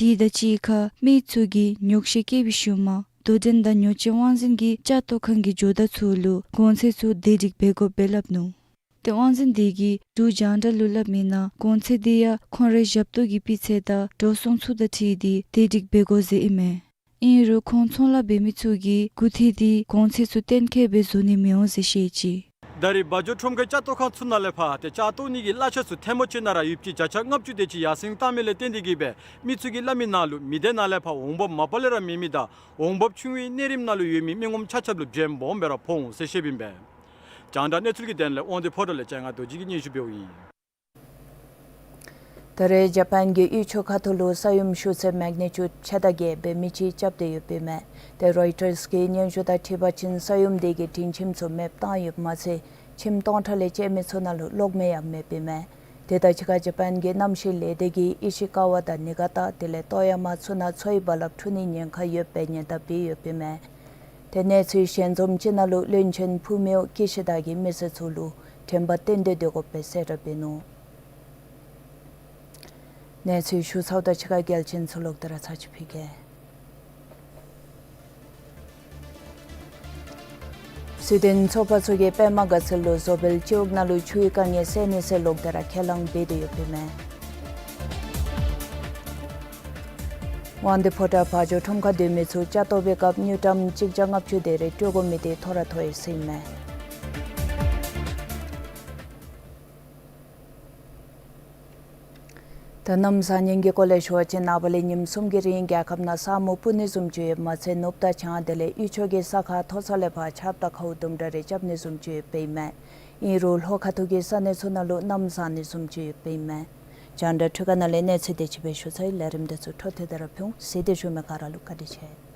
དེ་དང་གཅིག་ཁར་མི་ཚུ་གིས་ཉོགས་བཤད་བཀོད་པའི་ཤུལ་མ་དོ་འགྲན་དང་ཉོ་སྤྱོད་དབང་འཛིན་གྱི་སྐྱ་བཏོག་ཁང་གི་ཇོ་བདག་ཚུ་ལུ་གོང་ཚད་ཚུ་བདེ་སྒྲིག་འབད་དགོཔ་སྦེ་སླབ་ནུག། ཏེ་དབང་འཛིན་དེ་གིས་འབྲུག་རྒྱང་བསྒྲགས་ལུ་སླབ་མིའི་ནང་གོང་ཚད་དེ་ཡང་ཁོང་རའི་ཞབས་ཏོག་གི་སྤུས་ཚད་དང་འགྲོ་སོང་ཚུ་དང་འཁྲིལ་ཏེ་བདེ་སྒྲིག་འབད་དགོ་ཟེར་ཨིན་མས། ཨིན་རུང་ཁོང་ཚོང་ལཱ་འབད་མི་ཚུ་གིས་སྒུག་ཐེངས་དེ་གོང་ཚད་ཚུ་གཏན་འཁེལ་སྦེ་བཟོ་ནི་མི་འོང་ཟེར་བཤད་ཅི། ད་རེས་བ་འཇོ་ཁྲོམ་ཁའི་སྐྱ་བཏོག་ཁང་ཚུ་ནང་ལས་ཕར་ཏེ་སྐྱ་བཏོག་ནི་གི་གླ་ཆ་ཚུ་ཐེངས་མ་གཅིག་ནང་ར་ཡོདཔ་ཅིག་བརྒྱ་ཆ་ལྔ་བཅུ་དེ་ཅིག་ཡར་སེང་བཏང་མི་ལས་བརྟེན་ཏེ་གིས་སྦེ་མི་ཚུ་གིས་སླབ་མིའི་ནང་ལུ་མི་སྡེ་ནང་ལས་ཕར་འོང་འབབ་མ་པ་ལས་ར་མེད་མི་དང་འོང་འབབ་ཆུང་བའི་གནས་རིམ་ནང་ལུ་ཡོད་མི་མི་ངོམ་ཆ་ཁྱབ་ལུ་འཇོན་སྦོམ་སྦེ་ར་ཕོག་འོང་ཟེར་བཤདཔ་ཨིན་པས། རྒྱང་བསྒྲགས་གནས་ཚུལ་གྱི་དོན་ལས་དབང་འདུས་ཕོ་བྲང་ལས་ལྕང་ང་རྡོ་རྗེ་གིས་སྙན་ཞུ་འབདཝ་ཨིན། ད་རེས་ཇ་པཱན་གྱི་དབུས་ཕྱོགས་ཁ་ཐུག་ལུ་ས་ཡོམ་ཤུགས་ཚད་མེག་ནི་ཅུཌ་ཕྱེད་དང་བརྒྱད་འབད་མི་ཅིག་རྐྱབ་སྟེ་ཡོདཔ་ཨིན་མས། ཏེ་རོའི་ཊརསི་གི་སྙན་ཞུ་དང་འཁྲིལ་བ་ཅིན་ས་ཡོམ་དེ་གིས་སྒྲིང་ཁྱིམ་ཚུ་མེདཔ་བཏང་ཡོདཔ་མ་ཚད་ཁྱིམ་སྟོང་ཕྲག་ལས་བཅད་མི་ཚུ་ནང་ལུ་གློག་མེ་ཡང་མེདཔ་ཨིན་མས། དེ་དང་གཅིག་ཁར་ཇ་པཱན་གྱི་གནམ་གཤིས་ལས་སྡེ་གིས་ཨི་ཤི་ཀ་ཝ་དང་ནི་ག་ཏ་དེ་ལས་ཏོ་ཡ་མ་ཚུ་ནང་མཚོའི་རྦ་རླབས་འཁྲུག་ནིའི་ཉེན་ཁ་ཡོདཔ་སྦེ་ཉེན་བརྡ་འབད་ཡོདཔ་ཨིན་མས། ཏེ་གནས་ཚུལ་ཞལ་འཛོམས་ཅིག་ནང་ལུ་བློན་ཆེན་ཕུ་མེའོ་ཀི་ཤི་ད་གིས་མི་སེར་ཚུ་ལུ་དྲན་པ་བརྟན་ཏེ་སྡོད་དགོཔ་སྦེ་གསལ་བསྒྲགས་འབད་ནུག། གནས་ཚུལ་ཞུ་ཚརཝ་དང་གཅིག་ཁར་རྒྱལ་ཆེན་ཚུ་ལོག་སྟེ་ར་ཚར་ཅིག་ཕུལ་གེ། སུའི་ཌེན་ཚོགས་པ་ཚུ་གིས་པདྨ་དགའ་ཚལ་ལུ་བཟོ་སྦེལ་སྤྱི་འོག་ནང་ལུ་ཆུའི་དཀའ་ངལ་སེལ་ནི་ཟེར་ལོག་སྟེ་ར་ཁས་བླངས་འབད་དེ་ཡོདཔ་ཨིན་མས། དབང་འདུས་ཕོ་བྲང་བ་འཇོ་ཁྲོམ་ཁར་སྡོད་མི་ཚུ་སྐྱ་བཏོག་པའི་སྐབས་དངུལ་ཀྲམ་གཅིག་བརྒྱ་ལྔ་བཅུ་དེ་རེ་སྤྲོད་དགོ་མི་དེ་མཐོ་ར་མཐོ་ཡི་ཟེར་ཨིན་མས། ད་གནམ་བཟང་ངན་གྱི་སྐོར་ལས་ཞུ་བ་ཅིན་ནངས་པ་ལས་ཉིནམ་གསུམ་གྱི་རིང་རྒྱལ་ཁབ་ནང་ས་སྨུག་སྤུབ་ནི་བཟུམ་ཅིག་ཡོདཔ་མ་ཚད་ནུབ་དང་བྱང་དེ་ལས་དབུས་ཕྱོགས་ཀྱི་ས་ཁ་མཐོ་ས་ལས་ཕར་ཆརཔ་དང་ཁཝ་དུམ་གྲ་རེ་རྐྱབ་ནི་བཟུམ་ཅིག་ཡོདཔ་ཨིན་མས། ཨིན་རུང་ལྷོ་ཁ་ཐུག་གི་ས་གནས་ཚུ་ནང་ལུ་གནམ་བཟང་ནི་བཟུམ་ཅིག་ཡོདཔ་ཨིན་མས། རྒྱང་བསྒྲགས་འཕྲུལ་ཁང་ནང་ལས་གནས་ཚུལ་དེ་ཅིག་སྦེ་ཞུ་ཚར་ཡི། ལས་རིམ་དེ་ཚུ་འཕྲོ་མཐུད་དེ་ར་ཕུལ་འོང་། གཟིགས་ཏེ་བཞུགས་མི་ག་ར་ལུ་བཀའ་དྲིན་ཆེ།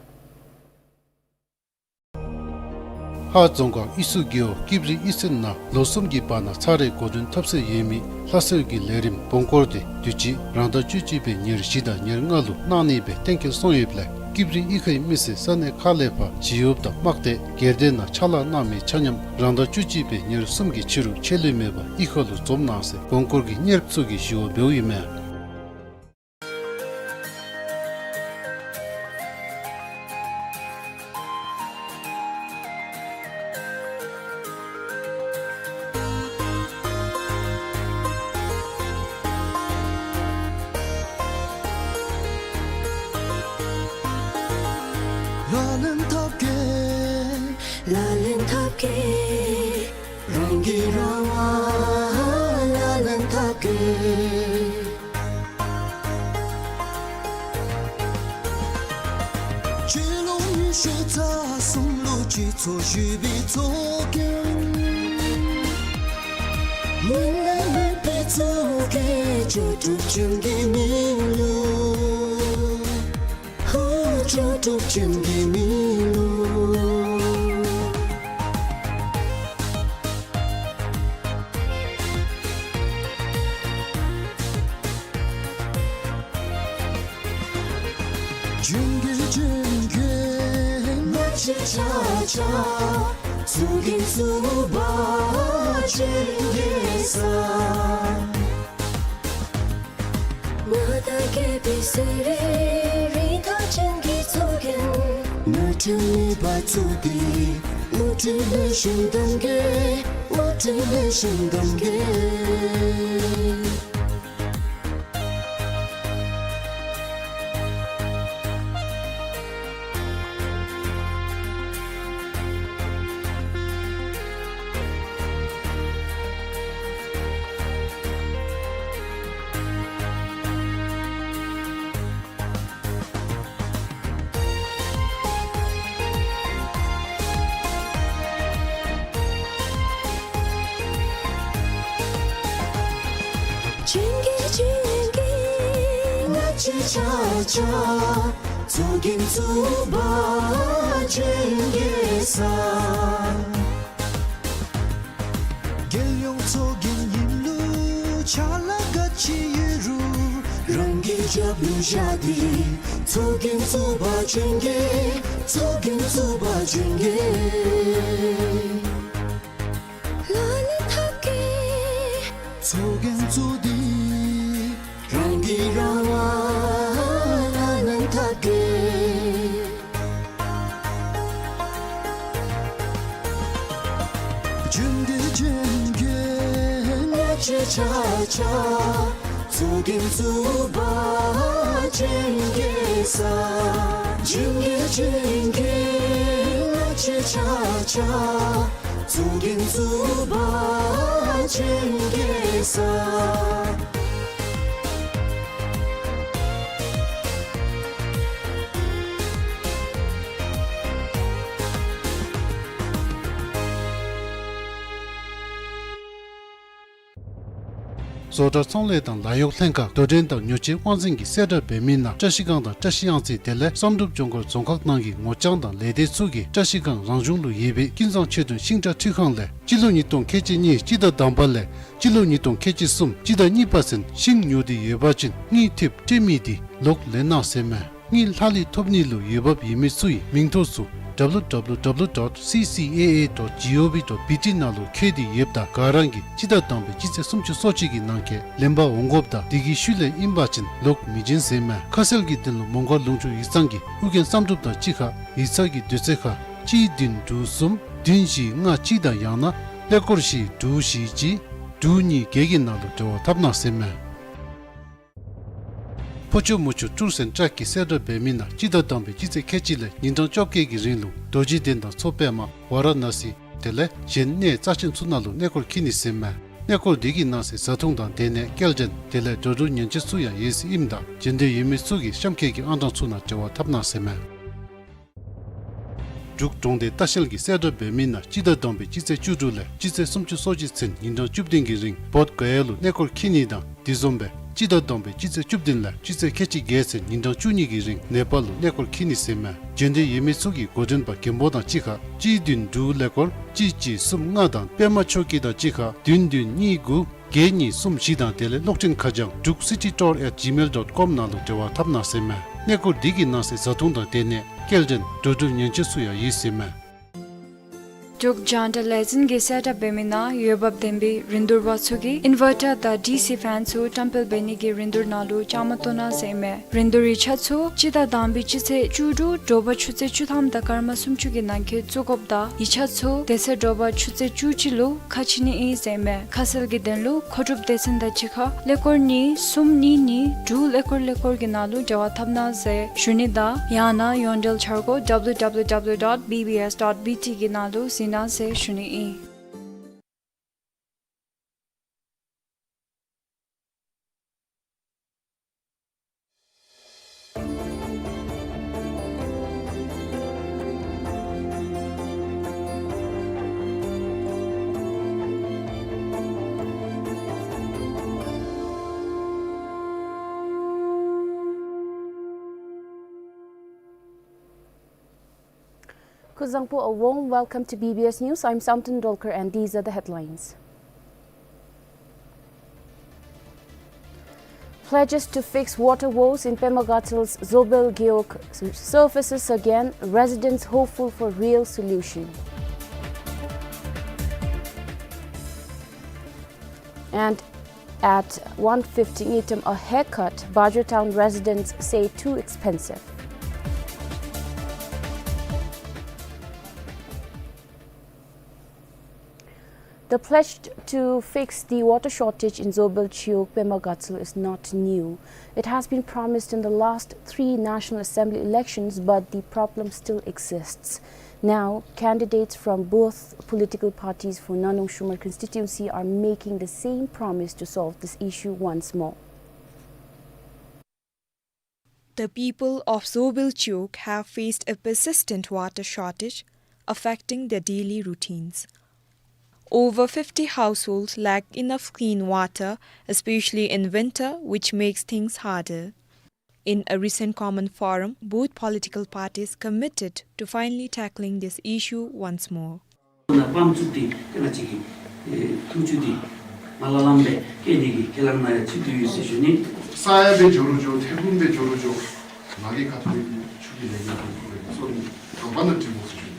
ཧཱ་རྫོང་ཁག་དབུས་སུ་རྒེད་འོག་ཀིབ་རི་དབུས་སེལ་ནང་ལོ་གསུམ་གྱི་བར་ན་ཚར་རེ་འགོ་འདྲེན་ཐོབ་སྲོལ་ཡོད་མི་ལྷ་གསོལ་གྱི་ལས་རིམ་སྦོང་སྐོར་དེ་དུས་ཅི་རང་ཟླ་བཅུ་གཅིག་པའི་ཉེར་བཞི་དང་ཉེར་ལྔ་ལུ་གནང་ནི་སྦེ་གཏན་འཁེལ་སོང་ཡོདཔ་ལས་ཀིབ་རི་དབུས་ཁའི་མི་སེར་ས་གནས་ཁག་ལས་ཕར་ཇི་ཡོབ་དང་དམག་སྡེ་སྒེར་སྡེ་ནང་ཕྱག་ལཱ་གནང་མི་ཆ་མཉམ་རང་ཟླ་བཅུ་གཅིག་པའི་ཉེར་གསུམ་གྱི་ཕྱི་རུ་ཆད་ལུས་མེད་པར་དབུས་ཁ་ལུ་འཛོམས་གནང་ཟེར་སྦོང་སྐོར་གྱི་གཉེརཔ་ཚུ་གིས་ཞུ་བ་འབདཝ་ཨིན་མས། ལག་ལེན་འཐབ་གེ། ལག་ལེན་འཐབ་གེ། རང་གིས་རང་ལ་ལག་ལེན་འཐབ་གེ། སྤྱི་ལོ་ཉི་ཤུ་རྩ་གསུམ་ལུ་སྤྱི་ཚོགས་ཞི་བའི་གཙོ་འགན། མི་ལས་མི་སྦེ་གཙོ་འགན་ལྕོགས་གྲུབ་ཅན་གྱི་མི་ལུ། ཧུ་ལྕོགས་གྲུབ་ཅན་གྱི་མི་ལུ། ལྗོན་གུ་ལྗོན་གུ་མ་ཆེ་ཆ་ཆ། གཙོ་འགན་གཙོ་བོ་ལྗོན་གུ་ས། མ་དག་རྒས་པའི་ཚེ་རིང་རིན་ཐང་ཅན་གྱི་གཙོ་འགན། ནོར་འཁྲུལ་མེད་པར་བཙུགས་ཏེ། དངུལ་འབྲེལ་ལེགས་ཤོམ་གཏང་གེ། དངུལ་འབྲེལ་ལེགས་ཤོམ་གཏང་གེ། ཆ་ཆ་ཚོགས་རྒྱན་བཙུགས་པ་ཅན་གྱི་ས། རྒྱལ་ཡོངས་ཚོགས་རྒྱན་ཨིན་ལུགས་ཆ་ལ་ག་ཅི་ཡོད་རུང་རང་གི་རྒྱབ་ལུ་བཞག་སྟེ་ཚོགས་རྒྱན་བཙུགས་པ་ཅན་གྱི་ཚོགས་རྒྱན་བཙུགས་པ་ཅན་གྱི་ལག་ལེན་འཐབ་གེ། ཚོགས་རྒྱན་བཙུགས་ཏེ་རང་གི་རང་དབང་ལག་ལེན་འཐབ་གེ། རྒྱུན་ལྡན་ཅན་གྱི་སྔ་ཕྱི་ཆ་ཆ་ཚོགས་རྒྱན་བཙུགས་པ་ཅན་གྱི་ས། རྒྱུན་ལྡན་ཅན་གྱི་སྔ་ཕྱི་ཆ་ཆ་ཚོགས་རྒྱན་བཙུགས་པ་ཅན་གྱི་ས། བཟོ་གྲྭ་ཚོང་ལས་དང་ལཱ་གཡོག་ལྷན་ཁག་རྡོར་གདན་དང་ཉོ་ཆས་དབང་འཛིན་གྱིས་གསལ་བསྒྲགས་འབད་མི་ནང་བཀྲ་ཤིས་སྒང་དང་བཀྲ་ཤིས་གཡང་རྩེ་དེ་ལས་བསམ་གྲུབ་ལྗོངས་མཁར་རྫོང་ཁག་ནང་གི་ངོ་རྐྱང་དང་ལས་སྡེ་ཚུ་གིས་བཀྲ་ཤིས་སྒང་རང་གཞུང་ལུ་ཡོད་པའི་ཀུན་བཟང་ཆོས་སྒྲོན་ཤིང་འབྲས་འཕྲུལ་ཁང་ལས་སྤྱི་ལོ་ཉིས་སྟོང་ཁལ་གཅིག་གཉིས་སྤྱི་ཟླ་དང་པ་ལས་སྤྱི་ལོ་ཉིས་སྟོང་ཁལ་གཅིག་གསུམ་སྤྱི་ཟླ་གཉིས་པ་ཚུན་ཤིང་ཉོ་སྟེ་ཡོད་པ་ཅིན་དངུལ་འཐིབས་སྤྲོད་མི་དེ་ལོག་ལེན་གནང་ཟེར་མས། དངུལ་ལྷག་ལུས་ཐོབ་ནི་ལུ་འོས་འབབ་ཡོད་མི་ཚུ་གི་མིང་ཐོ་ཚུ་W W W dot C C A A dot gov dot B T ནང་ལུ་བཀོད་དེ་ཡོདཔ་ད་ག་ར་གིས་སྤྱི་ཟླ་དང་པའི་སྤྱི་ཚེས་སུམ་ཅུ་སོ་གཅིག་གི་ནང་འཁོད་ལེན་པར་འོང་དགོཔ་དང་དེ་གི་ཤུལ་ལས་ཨིན་པ་ཅིན་ལོག་མི་བྱིན་ཟེར་མས། ཁ་གསལ་གྱི་དོན་ལུ་མོང་སྒར་ལུང་ཕྱོགས་ཡིག་ཚང་གི་ཨྱོན་བསམ་གྲུབ་དང་གཅིག་ཁར་ཡིག་ཚང་གི་དུས་ཚོད་ཁར་གཅིག་བདུན་དྲུག་གསུམ་བདུན་བཞི་ལྔ་གཅིག་དང་ཡང་ན་ཀླད་ཀོར་བཞི་དྲུག་བཞི་གཅིག་དྲུག་གཉིས་བརྒྱད་ཀྱི་ནང་ལུ་འབྲེལ་བ་འཐབ་གནང་ཟེར་མས། ཕོ་ཆུ་མོ་ཆུ་ཊུརསི་ཨེནཌ་ཊྲེགསི་གིས་གསལ་བསྒྲགས་འབད་མི་ནང་སྤྱི་ཟླ་དང་པའི་སྤྱི་ཚེས་ཁལ་གཅིག་ལས་ཉིན་གྲངས་བཅོ་བརྒྱད་ཀྱི་རིང་ལུ་རྡོ་རྗེ་གདན་དང་མཚོ་པདྨ་ཝཱ་ར་ཎ་སི་དེ་ལས་གཞན་གནས་རྩ་ཆེན་ཚུ་ནང་ལུ་གནས་སྐོར་འཁྱིད་ནི་ཟེར་མས། གནས་སྐོར་དེ་གི་ནང་གསེས་བཟའ་འཐུང་དང་སྡོད་གནས་སྐྱེལ་འདྲེན་དེ་ལས་འགྲོ་འགྲུལ་ཉེན་བཅོལ་ཚུ་ཡང་ཡོད་ཟེར་ཨིནམ་ད་འབྱོན་འདོད་ཡོད་མི་ཚུ་གིས་གཤམ་འཁོད་ཀྱི་ཨང་གྲངས་ཚུ་ནང་འབྲེལ་བ་འཐབ་གནང་ཟེར་མས། འབྲུག་གྲོང་སྡེ་ལྟ་བཤལ་གྱིས་གསལ་བསྒྲགས་འབད་མི་ནང་སྤྱི་ཟླ་དང་པའི་སྤྱི་ཚེས་བཅུ་དྲུག་ལས་སྤྱི་ཚེས་སུམ་ཅུ་སོ་གཅིག་ཚུན་ཉིན་གྲངས་བཅུ་བདུན་གྱི་རིང་བོདྷ་ག་ཡ་ལུ་གནས་སྐོར་འཁྱིད་ནི་དང་དེ་བཟུམ་སྦེ་སྤྱི་ཟླ་དང་པའི་སྤྱི་ཚེས་བཅུ་བདུན་ལས་སྤྱི་ཚེས་ཁལ་གཅིག་བརྒྱད་ཚུན་ཉིན་གྲངས་བཅུ་གཉིས་ཀྱི་རིང་ནེ་པཱལ་ལུ་གནས་སྐོར་འཁྱིད་ནི་ཟེར་མས། འབྱོན་འདོད་ཡོད་མི་ཚུ་གིས་འགོ་འདྲེན་པ་མགོན་པོ་དང་གཅིག་ཁར་གཅིག་བདུན་དྲུག་ཀླད་ཀོར་གཅིག་གཅིག་གསུམ་ལྔ་དང་པདྨ་ཆོས་སྐྱིད་དང་གཅིག་ཁར་བདུན་བདུན་གཉིས་དགུ་བརྒྱད་གཉིས་གསུམ་བཞི་དང་དེ་ལས་གློག་འཕྲིན་ཁ་བྱང་འབྲུག་སི་ཊི་ཊུར་ཨེཊ་ཇི་མེལ་ཌོཊ་ཀོམ་ནང་ལུ་འབྲེལ་བ་འཐབ་གནང་ཟེར་མས། གནས་སྐོར་འདི་གི་ནང་གསེས་བཟའ་འཐུང་དང་སྡོད་གནས་སྐྱེལ་འདྲེན་འགྲོ་འགྲུལ་ཉེན་བཅོལ་ཚུ་ཡང་ཡོད་ཟེར་མས། འབྲུག་རྒྱང་བསྒྲགས་ལས་འཛིན་གྱིས་གསལ་བསྒྲགས་འབད་མི་ནང་འོས་འབབ་ལྡན་པའི་རིན་བསྡུར་པ་ཚུ་གིས་ཨིན་ཝར་ཊར་དང་ཌི་སི་ཕེན་ཚུ་བཀྲམ་སྤེལ་འབད་ནི་གི་རིན་བསྡུར་ནང་ལུ་བཅའ་མར་གཏོགས་གནང་ཟེར་མས། རིན་བསྡུར་ཡིག་ཆ་ཚུ་སྤྱི་ཟླ་དང་པའི་སྤྱི་ཚེས་བཅུ་དྲུག་དྲོ་པ་ཆུ་ཚོད་བཅུ་ཐམ་དང་སྐར་མ་སུམ་ཅུ་གི་ནང་འཁོད་བཙུགས་དགོཔ་ད་ཡིག་ཆ་ཚུ་དེ་ཚེ་དྲོ་པ་ཆུ་ཚོད་བཅུ་གཅིག་ལུ་ཁ་ཕྱེ་ནི་ཨིན་ཟེར་མས། ཁ་གསལ་གྱི་དོན་ལུ་མཁོ་སྒྲུབ་སྡེ་ཚན་དང་གཅིག་ཁར་ཀླད་ཀོར་གཉིས་གསུམ་གཉིས་གཉིས་དྲུག་ཀླད་ཀོར་ཀླད་ཀོར་གྱི་ནང་ལུ་འབྲེལ་བ་འཐབ་གནང་ཟེར་ཞུ་ནི་དང་ཡང་ན་ཡོངས་འབྲེལ་འཆར་སྒོ་W W W dot B B S dot B T གི་ནང་ལུ་གཟིགས་གནང་ཟེར་ཞུ་ནི་ཨིན། Kuzuzangpo, a warm welcome to B B S News. I'm Samten Dolkar and these are the headlines. Pledges to fix water woes in Pema Gatsel's Zobel Gewog surfaces again, residents hopeful for real solution. And at one fifty ngultrum a haircut, Bajra town residents say too expensive. The pledge to fix the water shortage in Zobel Chiwog, Pema Gatsel is not new. It has been promised in the last three National Assembly elections, but the problem still exists. Now, candidates from both political parties for Nandong Shumar constituency are making the same promise to solve this issue once more. The people of Zobel Chiwog have faced a persistent water shortage, affecting their daily routines. Over fifty households lack enough clean water, especially in winter, which makes things harder. In a recent common forum, both political parties committed to finally tackling this issue once more. ནཱ་པམཔ་བཙུགས་ཏེ་ཏེ་ང་བཅས་ཀྱི་ཨེ་ཐུགས་བཅུད་འདི་ནཱ་ལས་ལངམ་སྦེ་བསྐྱལ་ནི་གི་ཁས་བླངས་གནང་ཡང་ཅིག་ཏུ་ཡོད་ཟེར་ཞུ་ནི། ས་ཡ་སྦེ་འགྱོ་རུང་འགྱོ་ཐལ་འགྱུར་སྦེ་འགྱོ་རུང་འགྱོ་ནཱ་གི་ཁ་ཐུག་ལས་ཆུ་གི་ལས་འགུལ་འགོ་བཙུགས་པའི་གཙོ་བོ་དང་པ་ནཱ་འགྲིག་འོང་ཟེར་ཞུ་ནི།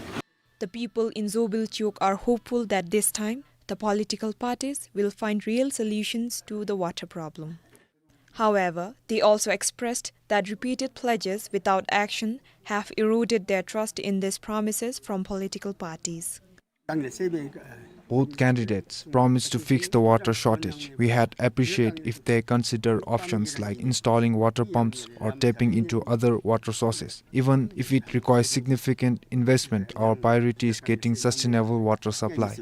The people in Zobil Chowk are hopeful that this time the political parties will find real solutions to the water problem. However, they also expressed that repeated pledges without action have eroded their trust in these promises from political parties. Both candidates promised to fix the water shortage. We had appreciate if they consider options like installing water pumps or tapping into other water sources. Even if it requires significant investment, our priority is getting sustainable water supply.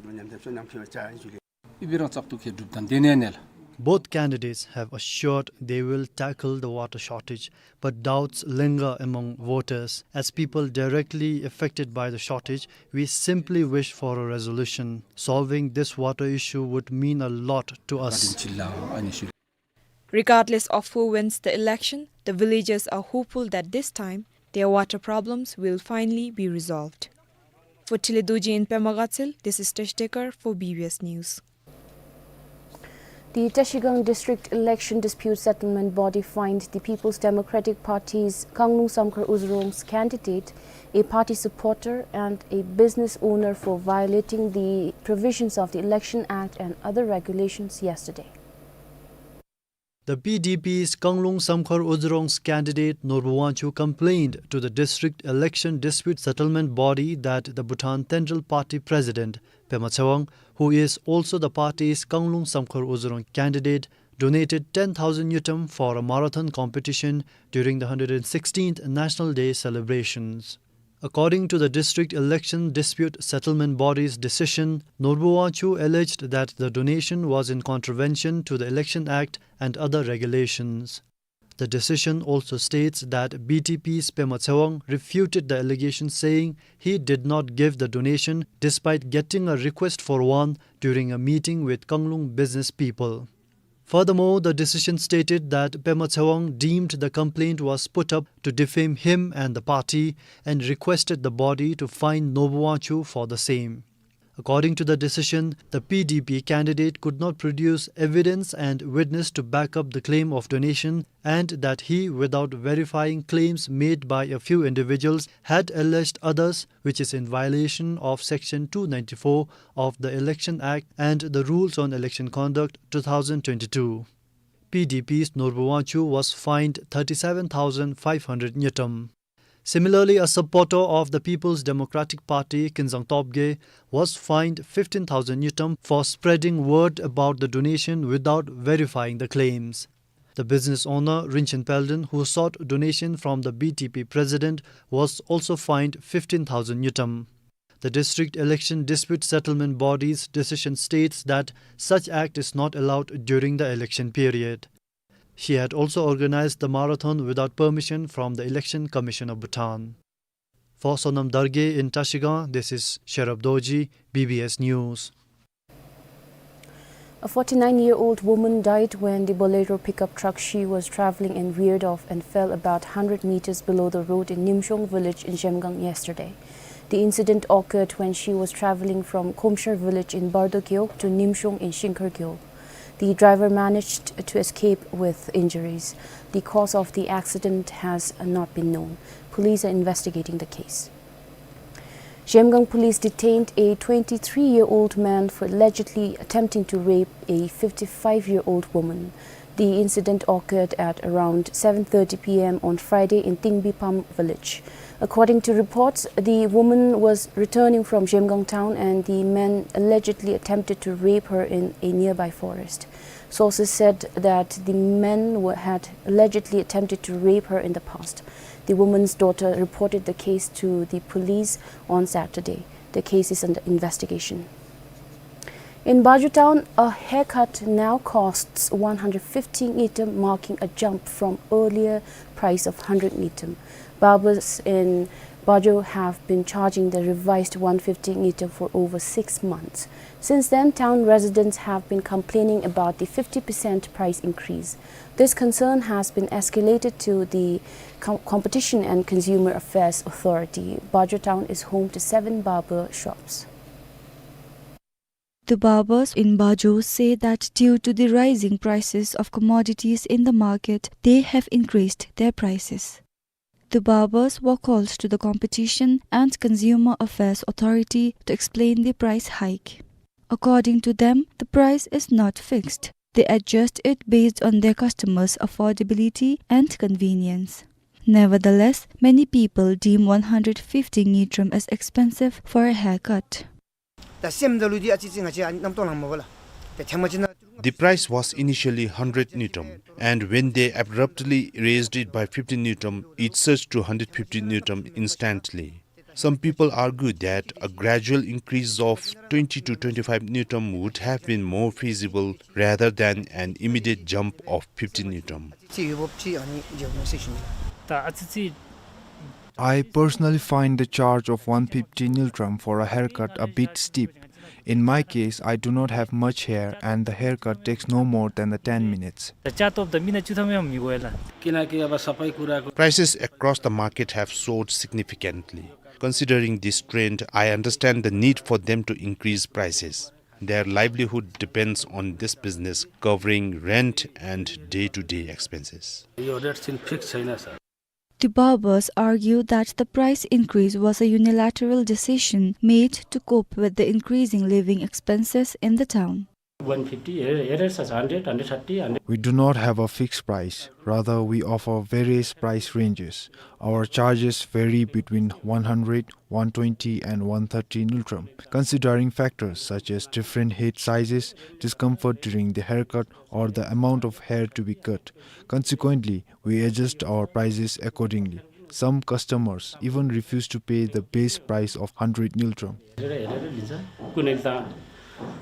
Both candidates have assured they will tackle the water shortage, but doubts linger among voters. As people directly affected by the shortage, we simply wish for a resolution. Solving this water issue would mean a lot to us. Regardless of who wins the election, the villagers are hopeful that this time their water problems will finally be resolved. For Tile Dorji in Pema Gatshel, this is Tashi Dekar for B B S News. The Trashigang District Election Dispute Settlement Body fined the People's Democratic Party's Kanglung Samkhar Uzerong's candidate, a party supporter and a business owner for violating the provisions of the Election Act and other regulations yesterday. The P D P's Kanglung Samkhar Uzerong's candidate Norbu Wangchuk complained to the District Election Dispute Settlement Body that the Bhutan Tendrel Party President Pema Tshewang, who is also the party's Kanglung Samkhar Uzerong candidate, donated ten thousand ngultrum for a marathon competition during the hundred sixteenth National Day celebrations. According to the District Election Dispute Settlement Body's decision, Norbu Wangchuk alleged that the donation was in contravention to the Election Act and other regulations. The decision also states that B D P's Pema Tshewang refuted the allegation, saying he did not give the donation despite getting a request for one during a meeting with Kanglung business people. Furthermore, the decision stated that Pema Tshewang deemed the complaint was put up to defame him and the party and requested the body to fine Norbu Wangchuk for the same. According to the decision, the P D P candidate could not produce evidence and witness to back up the claim of donation, and that he, without verifying claims made by a few individuals, had alleged others, which is in violation of Section two ninety-four of the Election Act and the Rules on Election Conduct two thousand twenty-two. P D P's Norbu Wangchuk was fined thirty-seven thousand five hundred ngultrum. Similarly, a supporter of the People's Democratic Party, Kinzang Topgay, was fined fifteen thousand ngultrum for spreading word about the donation without verifying the claims. The business owner, Rinchen Palden, who sought donation from the B D P president, was also fined fifteen thousand ngultrum. The District Election Dispute Settlement Body's decision states that such act is not allowed during the election period. She had also organized the marathon without permission from the Election Commission of Bhutan. For Sonam Dargay in Trashigang, this is Sherab Dorji, B B S News. A forty-nine-year-old woman died when the Bolero pickup truck she was traveling in veered off and fell about hundred meters below the road in Nimshong village in Zhemgang yesterday. The incident occurred when she was traveling from Khomshar village in Bardo Gewog to Nimshong in Shingkhar Gewog. The driver managed to escape with injuries. The cause of the accident has not been known. Police are investigating the case. Zhemgang police detained a twenty-three-year-old man for allegedly attempting to rape a fifty-five-year-old woman. The incident occurred at around seven thirty p m on Friday in Tingbipham village. According to reports, the woman was returning from Zhemgang town and the man allegedly attempted to rape her in a nearby forest. Sources said that the men were, had allegedly attempted to rape her in the past. The woman's daughter reported the case to the police on Saturday. The case is under investigation. In Baju town, a haircut now costs one hundred fifty ngultrum, marking a jump from earlier price of hundred ngultrum. Barbers in Bajor have been charging the revised one fifty ngultrum for over six months. Since then, town residents have been complaining about the fifty percent price increase. This concern has been escalated to the Com-, Competition and Consumer Affairs Authority. Bajor town is home to seven barber shops. The barbers in Bajor say that due to the rising prices of commodities in the market, they have increased their prices. The barbers were called to the Competition and Consumer Affairs Authority to explain the price hike. According to them, the price is not fixed. They adjust it based on their customers' affordability and convenience. Nevertheless, many people deem one hundred fifty ngultrum as expensive for a haircut. ད་སེམས་ད་ལུ་འདི་ཨ་ཙི་ཙི་ང་བཅས་རྣམ་རྟོག་ལང་མ་པ་ལགས། ད་ཐེངས་མ་ཅིག་ནང་། The price was initially hundred ngultrum, and when they abruptly raised it by fifty ngultrum, it surged to hundred fifty ngultrum instantly. Some people argue that a gradual increase of twenty to twenty-five ngultrum would have been more feasible rather than an immediate jump of fifty ngultrum. ཅིག་ཡོད་པ་ཅིག་ཨ་ནི་བརྗོད་མི་སྲིད་ཤིང་། ད་ཨ་ཙི་ཙི། I personally find the charge of one fifty ngultrum for a haircut a bit steep. In my case, I do not have much hair and the haircut takes no more than the ten minutes. ད་ལྕགས་ཐོབ་ད་མི་ནང་བཅུ་ཐམ་ཡང་མི་དགོ་ཡ་ལགས། Prices across the market have soared significantly. Considering this trend, I understand the need for them to increase prices. Their livelihood depends on this business covering rent and day-to-day expenses. यो रेट चाहिँ फिक्स छैन sir. The barbers argue that the price increase was a unilateral decision made to cope with the increasing living expenses in the town. One fifty, here, here is hundred, hundred thirty, hundred. We do not have a fixed price. Rather, we offer various price ranges. Our charges vary between one hundred, one twenty, and one thirty ngultrum, considering factors such as different head sizes, discomfort during the haircut, or the amount of hair to be cut. Consequently, we adjust our prices accordingly. Some customers even refuse to pay the base price of hundred ngultrum. कुनै त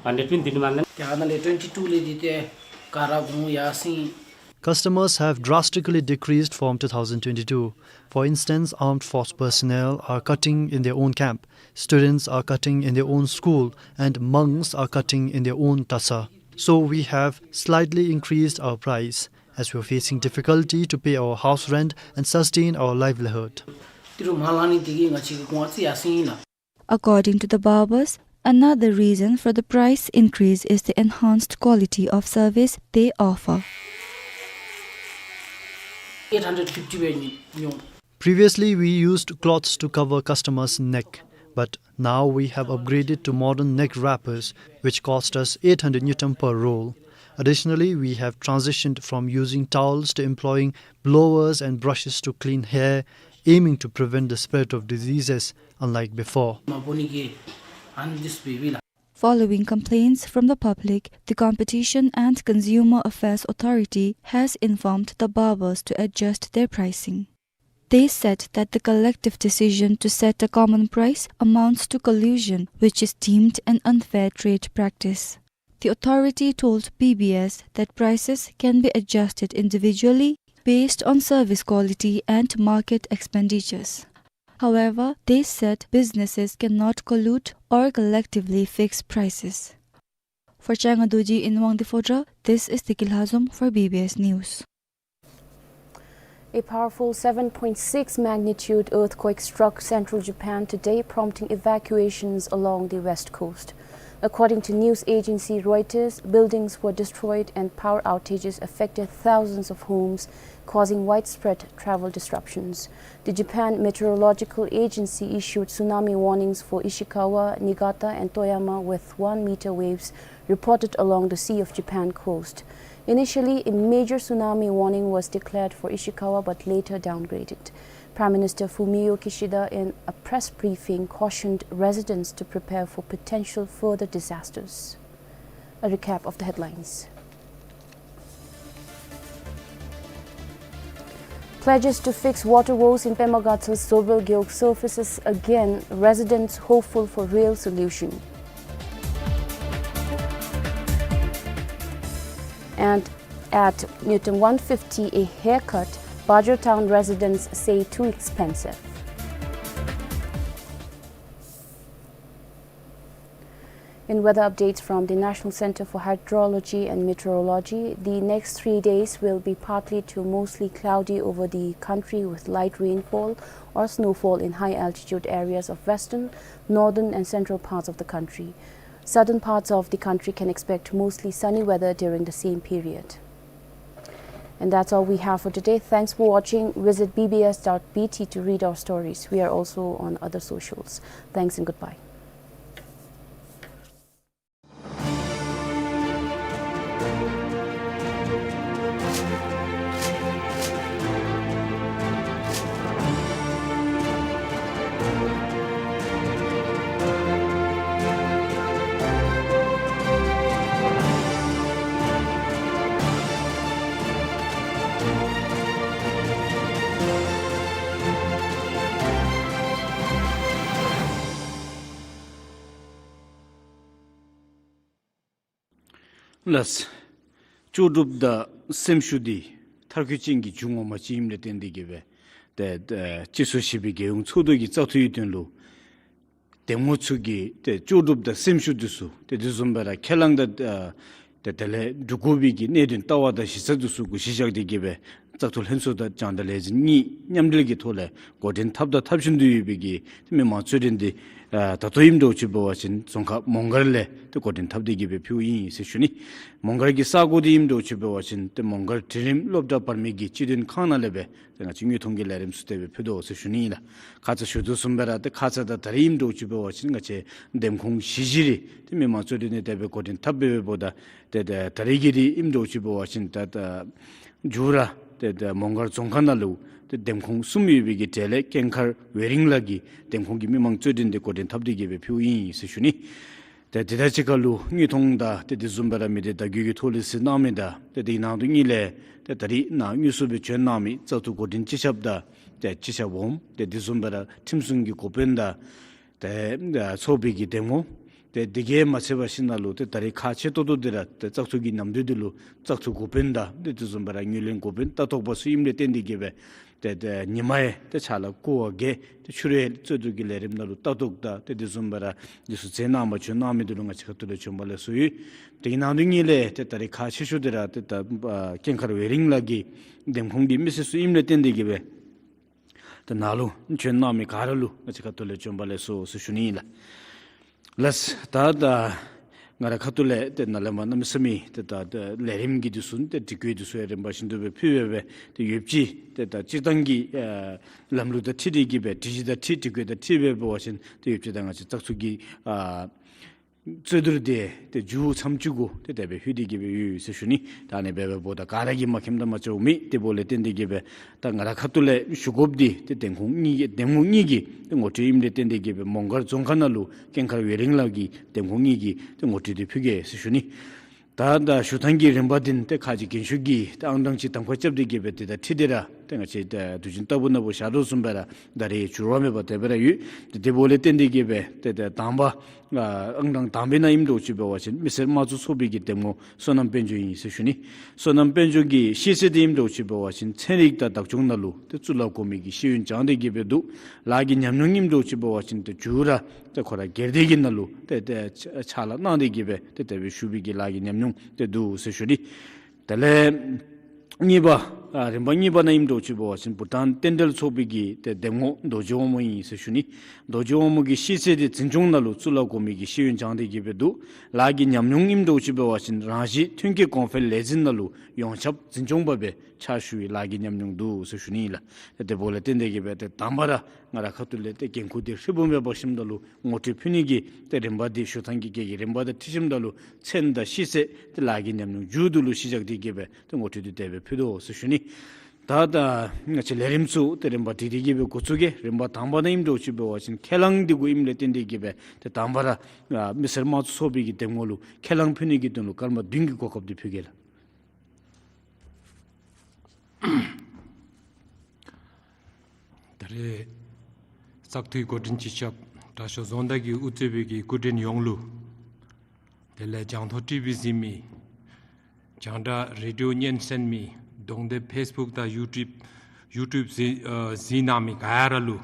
hundred पनि दिनु मान्दैन। त्यहाँ उनीहरूले twenty two ले दिँथे, कारा घुम Yasin. Customers have drastically decreased from two thousand twenty-two. For instance, armed force personnel are cutting in their own camp, students are cutting in their own school, and monks are cutting in their own tasa. So we have slightly increased our price, as we are facing difficulty to pay our house rent and sustain our livelihood. तिरो मालानी दिगी ङची को ङची Yasin. According to the barbers, another reason for the price increase is the enhanced quality of service they offer. Eight hundred fifty wei ni, ni. Previously, we used cloths to cover customers' neck, but now we have upgraded to modern neck wrappers, which cost us eight hundred ngultrum per roll. Additionally, we have transitioned from using towels to employing blowers and brushes to clean hair, aiming to prevent the spread of diseases, unlike before. Following complaints from the public, the Competition and Consumer Affairs Authority has informed the barbers to adjust their pricing. They said that the collective decision to set a common price amounts to collusion, which is deemed an unfair trade practice. The authority told B B S that prices can be adjusted individually based on service quality and market expenditures. However, they said businesses cannot collude or collectively fix prices. For Changa Dorji in Wangdue Phodrang, this is Deki Lhazom for B B S News. A powerful seven point six magnitude earthquake struck central Japan today, prompting evacuations along the west coast. According to news agency Reuters, buildings were destroyed and power outages affected thousands of homes, causing widespread travel disruptions. The Japan Meteorological Agency issued tsunami warnings for Ishikawa, Niigata, and Toyama with one meter waves reported along the Sea of Japan coast. Initially, a major tsunami warning was declared for Ishikawa but later downgraded. Prime Minister Fumio Kishida, in a press briefing, cautioned residents to prepare for potential further disasters. A recap of the headlines. Pledges to fix water woes in Pemagatsa Zobel Gewog surfaces again, residents hopeful for real solution. And at ngultrum one fifty a haircut, Bajor town residents say too expensive. In weather updates from the National Center for Hydrology and Meteorology, the next three days will be partly to mostly cloudy over the country with light rainfall or snowfall in high altitude areas of western, northern and central parts of the country. Southern parts of the country can expect mostly sunny weather during the same period. And that's all we have for today. Thanks for watching. Visit B B S dot B T to read our stories. We are also on other socials. Thanks and goodbye. ལགས། ལྕོགས་གྲུབ་དང་སེམས་ཤུགས་འདི་མཐར་འཁྱོལ་ཅན་གྱི་རྒྱུ་ངོ་མ་ཅིག་ཨིནམ་ལས་བརྟེན་ཏེ་གིས་སྦེ་ཏེ་ཏེ་སྤྱི་ཚོགས་བཞི་པའི་རྒྱལ་ཡོངས་ཚོགས་འདུ་གི་བཙག་འཐུའི་དོན་ལུ་འདེམས་ངོ་ཚུ་གི་ཏེ་ལྕོགས་གྲུབ་དང་སེམས་ཤུགས་འདི་ཚུ་ཏེ་དེ་བཟུམ་སྦེ་ར་ཁས་བླངས་དང་ཏེ་དེ་ལས་སྒྲུབ་དགོ་པའི་གི་གནད་དོན་ལྟ་བ་དང་གཞི་རྩ་འདི་ཚུ་གུ་གཞི་བཞག་སྟེ་གིས་སྦེ་བཙག་འཐུ་ལྷན་ཚོགས་དང་སྦྱང་བརྡར་ལས་འཛིན་གཉིས་མཉམ་འབྲེལ་གྱི་ཐོག་ལས་འགོ་འདྲེན་འཐབ་དང་འཐབ་བཞིན་དུ་ཡོད་པའི་གི་མི་མང་རྩོད་འགྲན་འདི་ཨ་ད་ལྟོ་ཨིནམ་འདྲཝ་ཅིག་འབད་བ་ཅིན་རྫོང་ཁག་མོང་སྒར་ལས་ཏེ་འགོ་འདྲེན་འཐབ་སྟེ་གིས་སྦེ་ཕུལཝ་ཨིན་ཟེར་ཞུ་ནི། མོང་སྒར་གྱི་ས་གོ་འདི་ཨིནམ་འདྲཝ་ཅིག་འབད་བ་ཅིན་ཏེ་མོང་སྒར་འབྲིང་རིམ་སློབ་གྲྭ་བར་མའི་གི་སྤྱི་དོན་ཁང་ནང་ལས་སྦེ་ཏེ་ང་བཅས་དངོས་མཐོང་གི་ལས་རིམ་ཚུ་དེ་སྦེ་ཕུལ་དོ་ཟེར་ཞུ་ནི་ཨིན་ལགས། ཁ་ཙ་ཞུ་དོ་བཟུམ་སྦེ་ར་ཏེ་ཁ་ཙ་དང་ད་རིས་ཨིནམ་འདྲཝ་ཅིག་འབད་བ་ཅིན་ང་བཅས་འདེམས་ཁོངས་བཞི་བཞི་རེ་ཏེ་མི་མང་རྩོད་འགྲན་འདི་དེ་སྦེ་འགོ་འདྲེན་འཐབ་འབད་བའི་འབདཝ་ད་ཏེ་ད་ད་རིས་ཀྱི་འདི་ཨིནམ་འདྲཝ་ཅིག་འབད་བ་ཅིན་ད་ད་མཇུག་ར་ཏེ་ད་མོང་སྒར་རྫོང་ཁག་ནང་ལུ་ཏེ་འདེམས་ཁོངས་གསུམ་ཡོད་པའི་གི་གྲས་ལས་ཀེང་མཁར་ཝེ་རིང་ལ་གི་འདེམས་ཁོངས་ཀྱི་མི་མང་རྩོད་འགྲན་འདི་འགོ་འདྲེན་འཐབ་སྟེ་གིས་སྦེ་ཕུལཝ་ཨིན་ཟེར་ཞུ་ནི། ཏེ་དེ་དང་གཅིག་ཁར་ལུ་དངོས་མཐོང་དང་ཏེ་དེ་བཟུམ་སྦེ་ར་མི་སྡེ་བརྡ་བརྒྱུད་ཀྱི་ཐོག་ལས་གཟིགས་གནང་མི་དང་ཏེ་དེ་ནང་དོན་གཉིས་ལས་ཏེ་ད་རིས་ནཱ་དངོས་སུ་སྦེ་བྱོན་གནང་མི་བཙག་འཐུ་འགོ་འདྲེན་སྤྱི་ཁྱབ་དང་ཏེ་སྤྱི་ཁྱབ་འོགམ་ཏེ་དེ་བཟུམ་སྦེ་ར་ཁྲིམས་སྲུང་གི་འགོ་དཔོན་དང་ཏེ་ཚོགས་པའི་གི་འདེམས་ངོ་ཏེ་དེ་གིས་མ་ཚད་པར་ཞིནམ་ལུ་ཏེ་ད་རིས་ཁག་ཆེ་ཏོག་ཏོ་འདི་ར་ཏེ་བཙག་འཐུ་གི་ནམ་དུས་འདི་ལུ་བཙག་འཐུ་འགོ་དཔོན་དང་ཏེ་དེ་བཟུམ་སྦེ་ར་ངོས་ལེན་འགོ་དཔོན་ལྟ་རྟོག་པ་ཚུ་ཨིནམ་ལས་བརྟེན་ཏེ་གིས་སྦེ་ཏེ་ཏེ་ཉིན་མ་ཡང་ཏེ་ཕྱག་ལཱ་བཀོ་བར་བརྒལ་ཏེ་ཕྱི་རུ་ཡང་རྩོད་འགྲན་གྱི་ལས་རིམ་ནང་ལུ་ལྟ་རྟོག་དང་ཏེ་དེ་བཟུམ་སྦེ་ར་འདི་ཚུ་མཛད་གནང་བར་བྱོན་གནང་མི་འདི་ལུ་ང་བཅས་ཁ་ཐུག་ལས་བྱོན་པ་ལེགས་སོ་ཡོད། དེ་གི་ནང་དོན་གཉིས་ལས་ཏེ་ད་རིས་ཁག་ཆེ་ཤོས་འདི་ར་ཏེ་ད་ཨ་ཀེང་མཁར་ཝེ་རིང་ལ་གི་འདེམས་ཁོངས་ཀྱི་མི་སེར་ཚུ་ཨིནམ་ལས་བརྟེན་ཏེ་གིས་སྦེ་ཏེ་ནཱ་ལུ་བྱོན་གནང་མི་ག་ར་ལུ་ང་བཅས་ཁ་ཐུག་ལས་བྱོན་པ་ལེགས་སོ་ཟེར་ཞུ་ནི་ཨིན་ལགས། ལགས། ད་ད་ང་ར་ཁ་ཐུག་ལས་ཏེ་ནཱ་ལས་མར་གནམ་མེད་ས་མེད་ཏེ་ད་ད་ལས་རིམ་གྱི་འདི་ཚུ་ཏེ་སྒྲིག་བཀོད་འདི་ཚུ་ཡང་རིམ་པ་བཞིན་དུ་སྦེ་ཕུལ་སྦེ་སྦེ་ཏེ་ཡོདཔ་ཅིག་ཏེ་ད་སྤྱིར་བཏང་གི་ཨ་ལམ་ལུགས་དང་འཁྲིལ་ཏེ་གིས་སྦེ་སྒྲིག་གཞི་དང་འཁྲིལ་སྒྲིག་བཀོད་དང་འཁྲིལ་སྦེ་འབད་བ་ཅིན་ཏེ་ཡོདཔ་ཅིག་ད་ང་བཅས་བཙག་འཐུ་གི་ཨ་རྩོད་བསྡུར་འདི་ཏེ་མཇུག་མཚམས་ཅིག་གུ་ཏེ་དེ་སྦེ་ལྷོད་དེ་གིས་སྦེ་ཡོད་ཟེར་ཞུ་ནི། ད་ཨ་ནི་སྦེ་འབདཝ་ད་ག་ར་གིས་མ་མཁྱེནམ་དང་མ་ཤེསཔ་མེད། དེ་འབདཝ་ལས་བརྟེན་ཏེ་གིས་སྦེ་ད་ང་ར་ཁ་ཐུག་ལས་ཞུ་དགོཔ་འདི་ཏེ་འདེམས་ཁོངས་གཉིས་ཀྱི་འདེམས་ངོ་གཉིས་ཀྱི་ཏེ་ངོ་སྤྲོད་ཨིནམ་ལས་བརྟེན་ཏེ་གིས་སྦེ་མོང་སྒར་རྫོང་ཁག་ནང་ལུ་ཀེང་མཁར་ཝེ་རིང་ལ་གི་འདེམས་ཁོངས་གཉིས་ཀྱི་ཏེ་ངོ་སྤྲོད་འདི་ཕུལ་གེ་ཟེར་ཞུ་ནི། ད་ད་ཞུ་ཐངས་ཀྱི་རིམ་པ་འདི་ཏེ་ཁ་ཅིག་རྒན་ཤོས་ཀྱིས་ཏེ་ཨང་གྲངས་ཅིག་དམ་ཁ་རྐྱབ་སྟེ་གིས་སྦེ་ཏེ་ད་ཁྲིད་དེ་ར་ཏེ་ང་བཅས་ཏེ་དུས་རྒྱུན་ལྟ་བུ་ནང་བཞག་དོ་བཟུམ་སྦེ་ར་ད་རེས་འགྱུར་བ་མེད་པར་དེ་སྦེ་ར་ཡོད། ཏེ་དེ་འབདཝ་ལས་བརྟེན་ཏེ་གིས་སྦེ་ཏེ་ད་དང་པ་ཨ་ཨང་གྲངས་དང་པའི་ནང་ཨིནམ་འདྲཝ་ཅིག་འབད་བ་ཅིན་མི་སེར་དམངས་གཙོ་ཚོགས་པའི་གི་འདེམས་ངོ་བསོད་ནམས་དཔལ་འབྱོར་ཨིན་ཟེར་ཞུ་ནི། བསོད་ནམས་དཔལ་འབྱོར་གྱི་ཤེས་ཚད་འདི་ཨིནམ་འདྲཝ་ཅིག་འབད་བ་ཅིན་ཚན་རིག་དང་བདག་སྐྱོང་ནང་ལུ་ཏེ་གཙུག་ལག་གོང་མའི་གི་ཤེས་ཡོན་སྦྱངས་ཏེ་གིས་སྦེ་འདུག། ལཱ་གི་ཉམས་མྱོང་ཨིནམ་འདྲཝ་ཅིག་འབད་བ་ཅིན་ཏེ་མཇུག་ར་ཏེ་ཁོ་ར་སྒེར་སྡེ་གི་ནང་ལུ་ཏེ་ཏེ་ཕྱག་ལཱ་གནང་སྟེ་གིས་སྦེ་ཏེ་དེ་སྦེ་ཞུ་བའི་གི་ལཱ་གི་ཉམས་མྱོང་ཏེ་འདུག་ཟེར་ཞུ་ནི། དེ་ལས་གཉིས་པ་ཨ་རིམ་པ་གཉིས་པ་ནང་ཨིནམ་འདྲཝ་ཅིག་འབད་བ་ཅིན་བྷུ་ཊཱན་རྟེན་འབྲེལ་ཚོགས་པའི་གི་ཏེ་འདེམས་ངོ་རྡོ་རྗེ་དབང་མོ་ཨིན་ཟེར་ཞུ་ནི། རྡོ་རྗེ་དབང་མོ་གི་ཤེས་ཚད་འདི་འཛིན་སྐྱོང་ནང་ལུ་གཙུག་ལག་གོང་མའི་གི་ཤེས་ཡོན་སྦྱངས་ཏེ་གིས་སྦེ་འདུག། ལཱ་གི་ཉམས་མྱོང་ཨིནམ་འདྲཝ་ཅིག་འབད་བ་ཅིན་རང་བཞིན་ཐོན་སྐྱེད་གོང་འཕེལ་ལས་འཛིན་ནང་ལུ་ཡོངས་ཁྱབ་འཛིན་སྐྱོང་པ་སྦེ་ཕྱག་ཞུ་བའི་ལཱ་གི་ཉམས་མྱོང་འདུག་ཟེར་ཞུ་ནི་ཨིན་ལགས། དེ་འབདཝ་ལས་བརྟེན་ཏེ་གིས་སྦེ་ཏེ་དང་པ་ར་ང་ར་ཁ་ཐུག་ལས་ཏེ་འགན་ཁུར་འདི་ཧྲིལ་བུམ་སྦེ་འབག་ཞིནམ་ད་ལུ་ངོ་སྤྲོད་ཕུལ་ནི་གི་ཏེ་རིམ་པ་འདི་ཞུ་ཐངས་ཀྱི་གི་རིམ་པ་དང་འཁྲིལ་ཞིནམ་ད་ལུ་མཚན་དང་ཤེས་ཚད་ཏེ་ལཱ་གི་ཉམས་མྱོང་མཇུག་བསྡུ་ལུ་གཞི་བཞག་སྟེ་གིས་སྦེ་ཏེ་ངོ་སྤྲོད་འདི་དེ་སྦེ་ཕུལ་དོ་ཟེར་ཞུ་ནི། ད་ད་ང་བཅས་ལས་རིམ་ཚུ་ཏེ་རིམ་པ་སྒྲིག་སྟེ་གིས་སྦེ་འགོ་བཙུགས་གེ། རིམ་པ་དང་པ་ནང་ཨིནམ་འདྲཝ་ཅིག་འབད་བ་ཅིན་ཁས་བླངས་འདི་གུ་ཨིནམ་ལས་བརྟེན་ཏེ་གིས་སྦེ་ཏེ་དང་པ་ར་ཨ་མི་སེར་དམངས་གཙོ་ཚོགས་པའི་གི་འདེམས་ངོ་ལུ་ཁས་བླངས་ཕུལ་ནི་གི་དོན་ལུ་སྐར་མ་བདུན་གྱི་གོ་སྐབས་འདི་ཕུལ་གེ་ལགས། ད་རེས་བཙག་འཐུའི་འགོ་འདྲེན་སྤྱི་ཁྱབ་དྲག་ཤོས་རྫོང་བདག་གིས་དབུ་གཙོས་པའི་གི་སྐུ་མགྲོན་ཡོངས་ལུ། དེ་ལས་རྒྱང་མཐོང་ཊི་ཝི་གཟིགས་མི། རྒྱང་བསྒྲགས་རེ་ཌི་ཡོ་སྙན་གསན་མི། གདོང་དེབ་ཕེསི་བུཀ་དང་ཡུ་ཊུབ་ཡུ་ཊུབ་གཟིགས་ཨ་གཟིགས་གནང་མི་ག་ར་ལུ་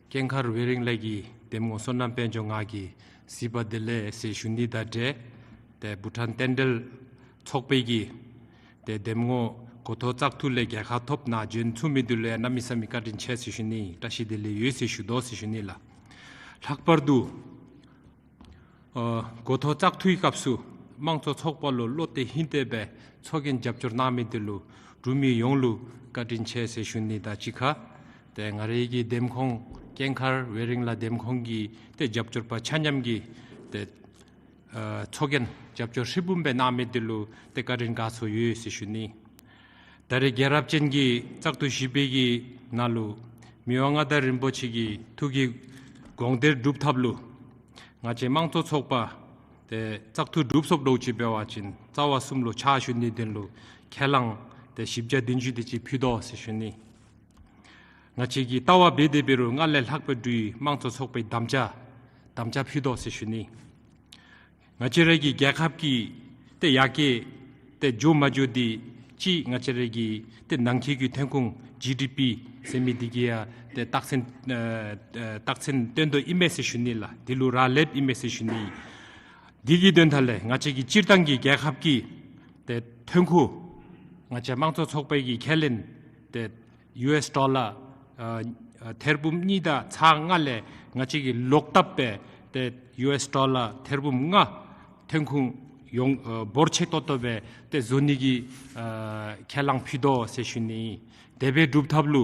ཀེང་མཁར་ཝེ་རིང་ལ་གི་ འདེམས་ངོ་བསོད་ནམས་དཔལ་འབྱོར་ང་གིས་གཟིགས་པ་དེ་ལས་ཟེར་ཞུ་ནི་དང་འབྲེལ་ཏེ་བྷུ་ཊཱན་རྟེན་འབྲེལ་ཚོགས་པའི་གི་ཏེ་འདེམས་ངོ་འགོ་ཐོག་བཙག་འཐུ་ལས་རྒྱལ་ཁ་ཐོབ་ནང་འབྱོན་ཚུགས་མི་དེ་ལུ་ཡང་གནམ་མེད་ས་མེད་བཀའ་དྲིན་ཆེ་ཟེར་ཞུ་ནི། བཀྲ་ཤིས་བདེ་ལེགས་ཡོད་ཟེར་ཞུ་དོ་ཟེར་ཞུ་ནི་ལགས། ལྷག་པར་དུ་ཨ་འགོ་ཐོག་བཙག་འཐུའི་སྐབས་སུ་དམངས་གཙོ་ཚོགས་པ་ལུ་བློ་གཏད་ཧིང་གཏད་སྦེ་ཚོགས་རྒྱན་རྒྱབ་སྐྱོར་གནང་མི་དེ་ལུ་འབྲུག་མི་ཡོངས་ལུ་བཀའ་དྲིན་ཆེ་ཟེར་ཞུ་ནི་དང་གཅིག་ཁར། ཏེ་ང་རའི་གི་འདེམས་ཁོངས་ཀེང་མཁར་ཝེ་རིང་ལ་འདེམས་ཁོངས་ཀྱི་ཏེ་རྒྱབ་སྐྱོར་པ་ཆ་མཉམ་གྱིས་ཏེ་ཨ་ཚོགས་རྒྱན་རྒྱབ་སྐྱོར་ཧྲིལ་བུམ་སྦེ་གནང་མི་དེ་ལུ་ཏེ་བཀའ་དྲིན་དགའ་ཚོར་ཡོད་ཟེར་ཞུ་ནི། ད་རེས་རྒྱལ་རབས་ཅན་གྱི་བཙག་འཐུ་བཞི་པའི་གི་ནང་ལུ་མི་དབང་མངའ་བདག་རིན་པོ་ཆེ་གི་ཐུགས་ཀྱི་དགོངས་དོན་སྒྲུབ་ཐབས་ལུ་ང་བཅས་དམངས་གཙོ་ཚོགས་པ་ཏེ་བཙག་འཐུ་གྲུབ་སོངམ་འདྲཝ་ཅིག་འབད་བ་ཅིན་རྩ་བ་གསུམ་ལུ་ཕྱག་ཞུ་ནི་དོན་ལུ་ཁས་བླངས་ཏེ་བཞི་བརྒྱ་བདུན་ཅུ་དེ་ཅིག་ཕུལ་དོ་ཟེར་ཞུ་ནི། ང་བཅས་ཀྱིས་ལྟ་བ་འབད་དེ་འབད་རུང་སྔར་ལས་ལྷག་པའི་འབྲུག་དམངས་གཙོ་ཚོགས་པའི་དམ་བཅའ་དམ་བཅའ་ཕུལ་དོ་ཟེར་ཞུ་ནི། ང་བཅས་རའི་གི་རྒྱལ་ཁབ་ཀྱི་ཏེ་ཡར་རྒྱས་ཏེ་འགྱོ་མ་འགྱོ་དེ་ཅིག་ང་བཅས་རའི་གི་ཏེ་ནང་འཁོད་ཀྱི་ཐོན་ཁུངས་ཇི་ཌི་པི་ཟེར་མི་དེ་གིས་ཡང་ཏེ་རྟགས་མཚན་ཨ་ཨ་རྟགས་མཚན་སྟོན་དོ་ཨིན་མས་ཟེར་ཞུ་ནི་ལགས། དེ་ལུ་རག་ལསཔ་ཨིན་མས་ཟེར་ཞུ་ནི། དེ་གི་དོན་དག་ལས་ང་བཅས་ཀྱི་སྤྱིར་བཏང་གི་རྒྱལ་ཁབ་ཀྱི་ཏེ་ཐོན་ཁུངས་ང་བཅས་དམངས་གཙོ་ཚོགས་པའི་གི་ཁས་ལེན་ཏེ་ཡུ་ཨེསི་ཌོ་ལར་ཨ་ཨ་ཐེར་འབུམ་གཉིས་དང་ཚག་ལྔ་ལས་ང་བཅས་ཀྱིས་ལོག་བཏབ་སྦེ་ཏེ་ཡུ་ཨེསི་ཌོ་ལར་ཐེར་འབུམ་ལྔ་ཐོན་ཁུངས་ཡོངས་ཨ་འབོར་ཆེ་ཏོག་ཏོ་སྦེ་ཏེ་བཟོ་ནི་གི་ཨ་ཁས་བླངས་ཕུལ་དོ་ཟེར་ཞུ་ནི། དེ་སྦེ་སྒྲུབ་ཐབས་ལུ་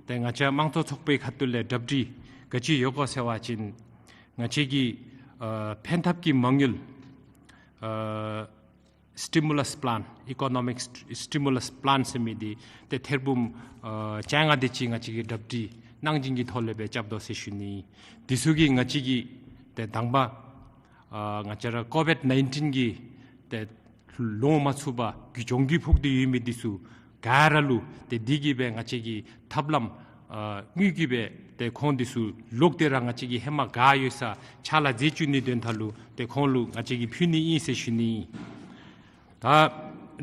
ཏེ་ང་བཅས་དམངས་གཙོ་ཚོགས་པའི་ཁ་ཐུག་ལས་གྲ་སྒྲིག་ག་ཅི་ཡོད་ག་ཟེར་བ་ཅིན་ང་བཅས་ཀྱི་ཨ་ཕན་ཐབས་ཀྱི་མ་དངུལ་ཨ་སི་ཊི་མུ་ལཱསི་པི་ལཱན་ཨི་ཀོ་ནོ་མིག་སི་ཊི་མུ་ལཱསི་པི་ལཱན་ཟེར་མི་དེ་ཏེ་ཐེར་འབུམ་ཨ་བཅོ་ལྔ་དེ་ཅིག་ང་བཅས་ཀྱིས་གྲ་སྒྲིག་གནང་སྦྱིན་གྱི་ཐོག་ལས་སྦེ་རྐྱབ་དོ་ཟེར་ཞུ་ནི། དེ་ཚུ་གིས་ང་བཅས་ཀྱི་ཏེ་དང་པ་ཨ་ང་བཅས་ར་ཀོ་ཝིཌ་ནའིན་ཊིན་གྱི་ཏེ་ལོང་མ་ཚུགས་པར་གྱོང་གུད་ཕོག་སྟེ་ཡོད་མི་དེ་ཚུ་ག་ར་ལུ་ཏེ་དེ་གི་སྦེ་ང་བཅས་ཀྱིས་ཐབས་ལམ་ཨ་དངུལ་གྱི་སྦེ་ཏེ་ཁོང་དེ་ཚུ་ལོག་སྟེ་ར་ང་བཅས་ཀྱི་ཧེ་མ་ག་ཡོད་ས་ཕྱག་ལཱ་མཛད་བཅུག་ནི་དོན་དག་ལུ་ཏེ་ཁོང་ལུ་ང་བཅས་ཀྱིས་ཕུལ་ནི་ཨིན་ཟེར་ཞུ་ནི། ད་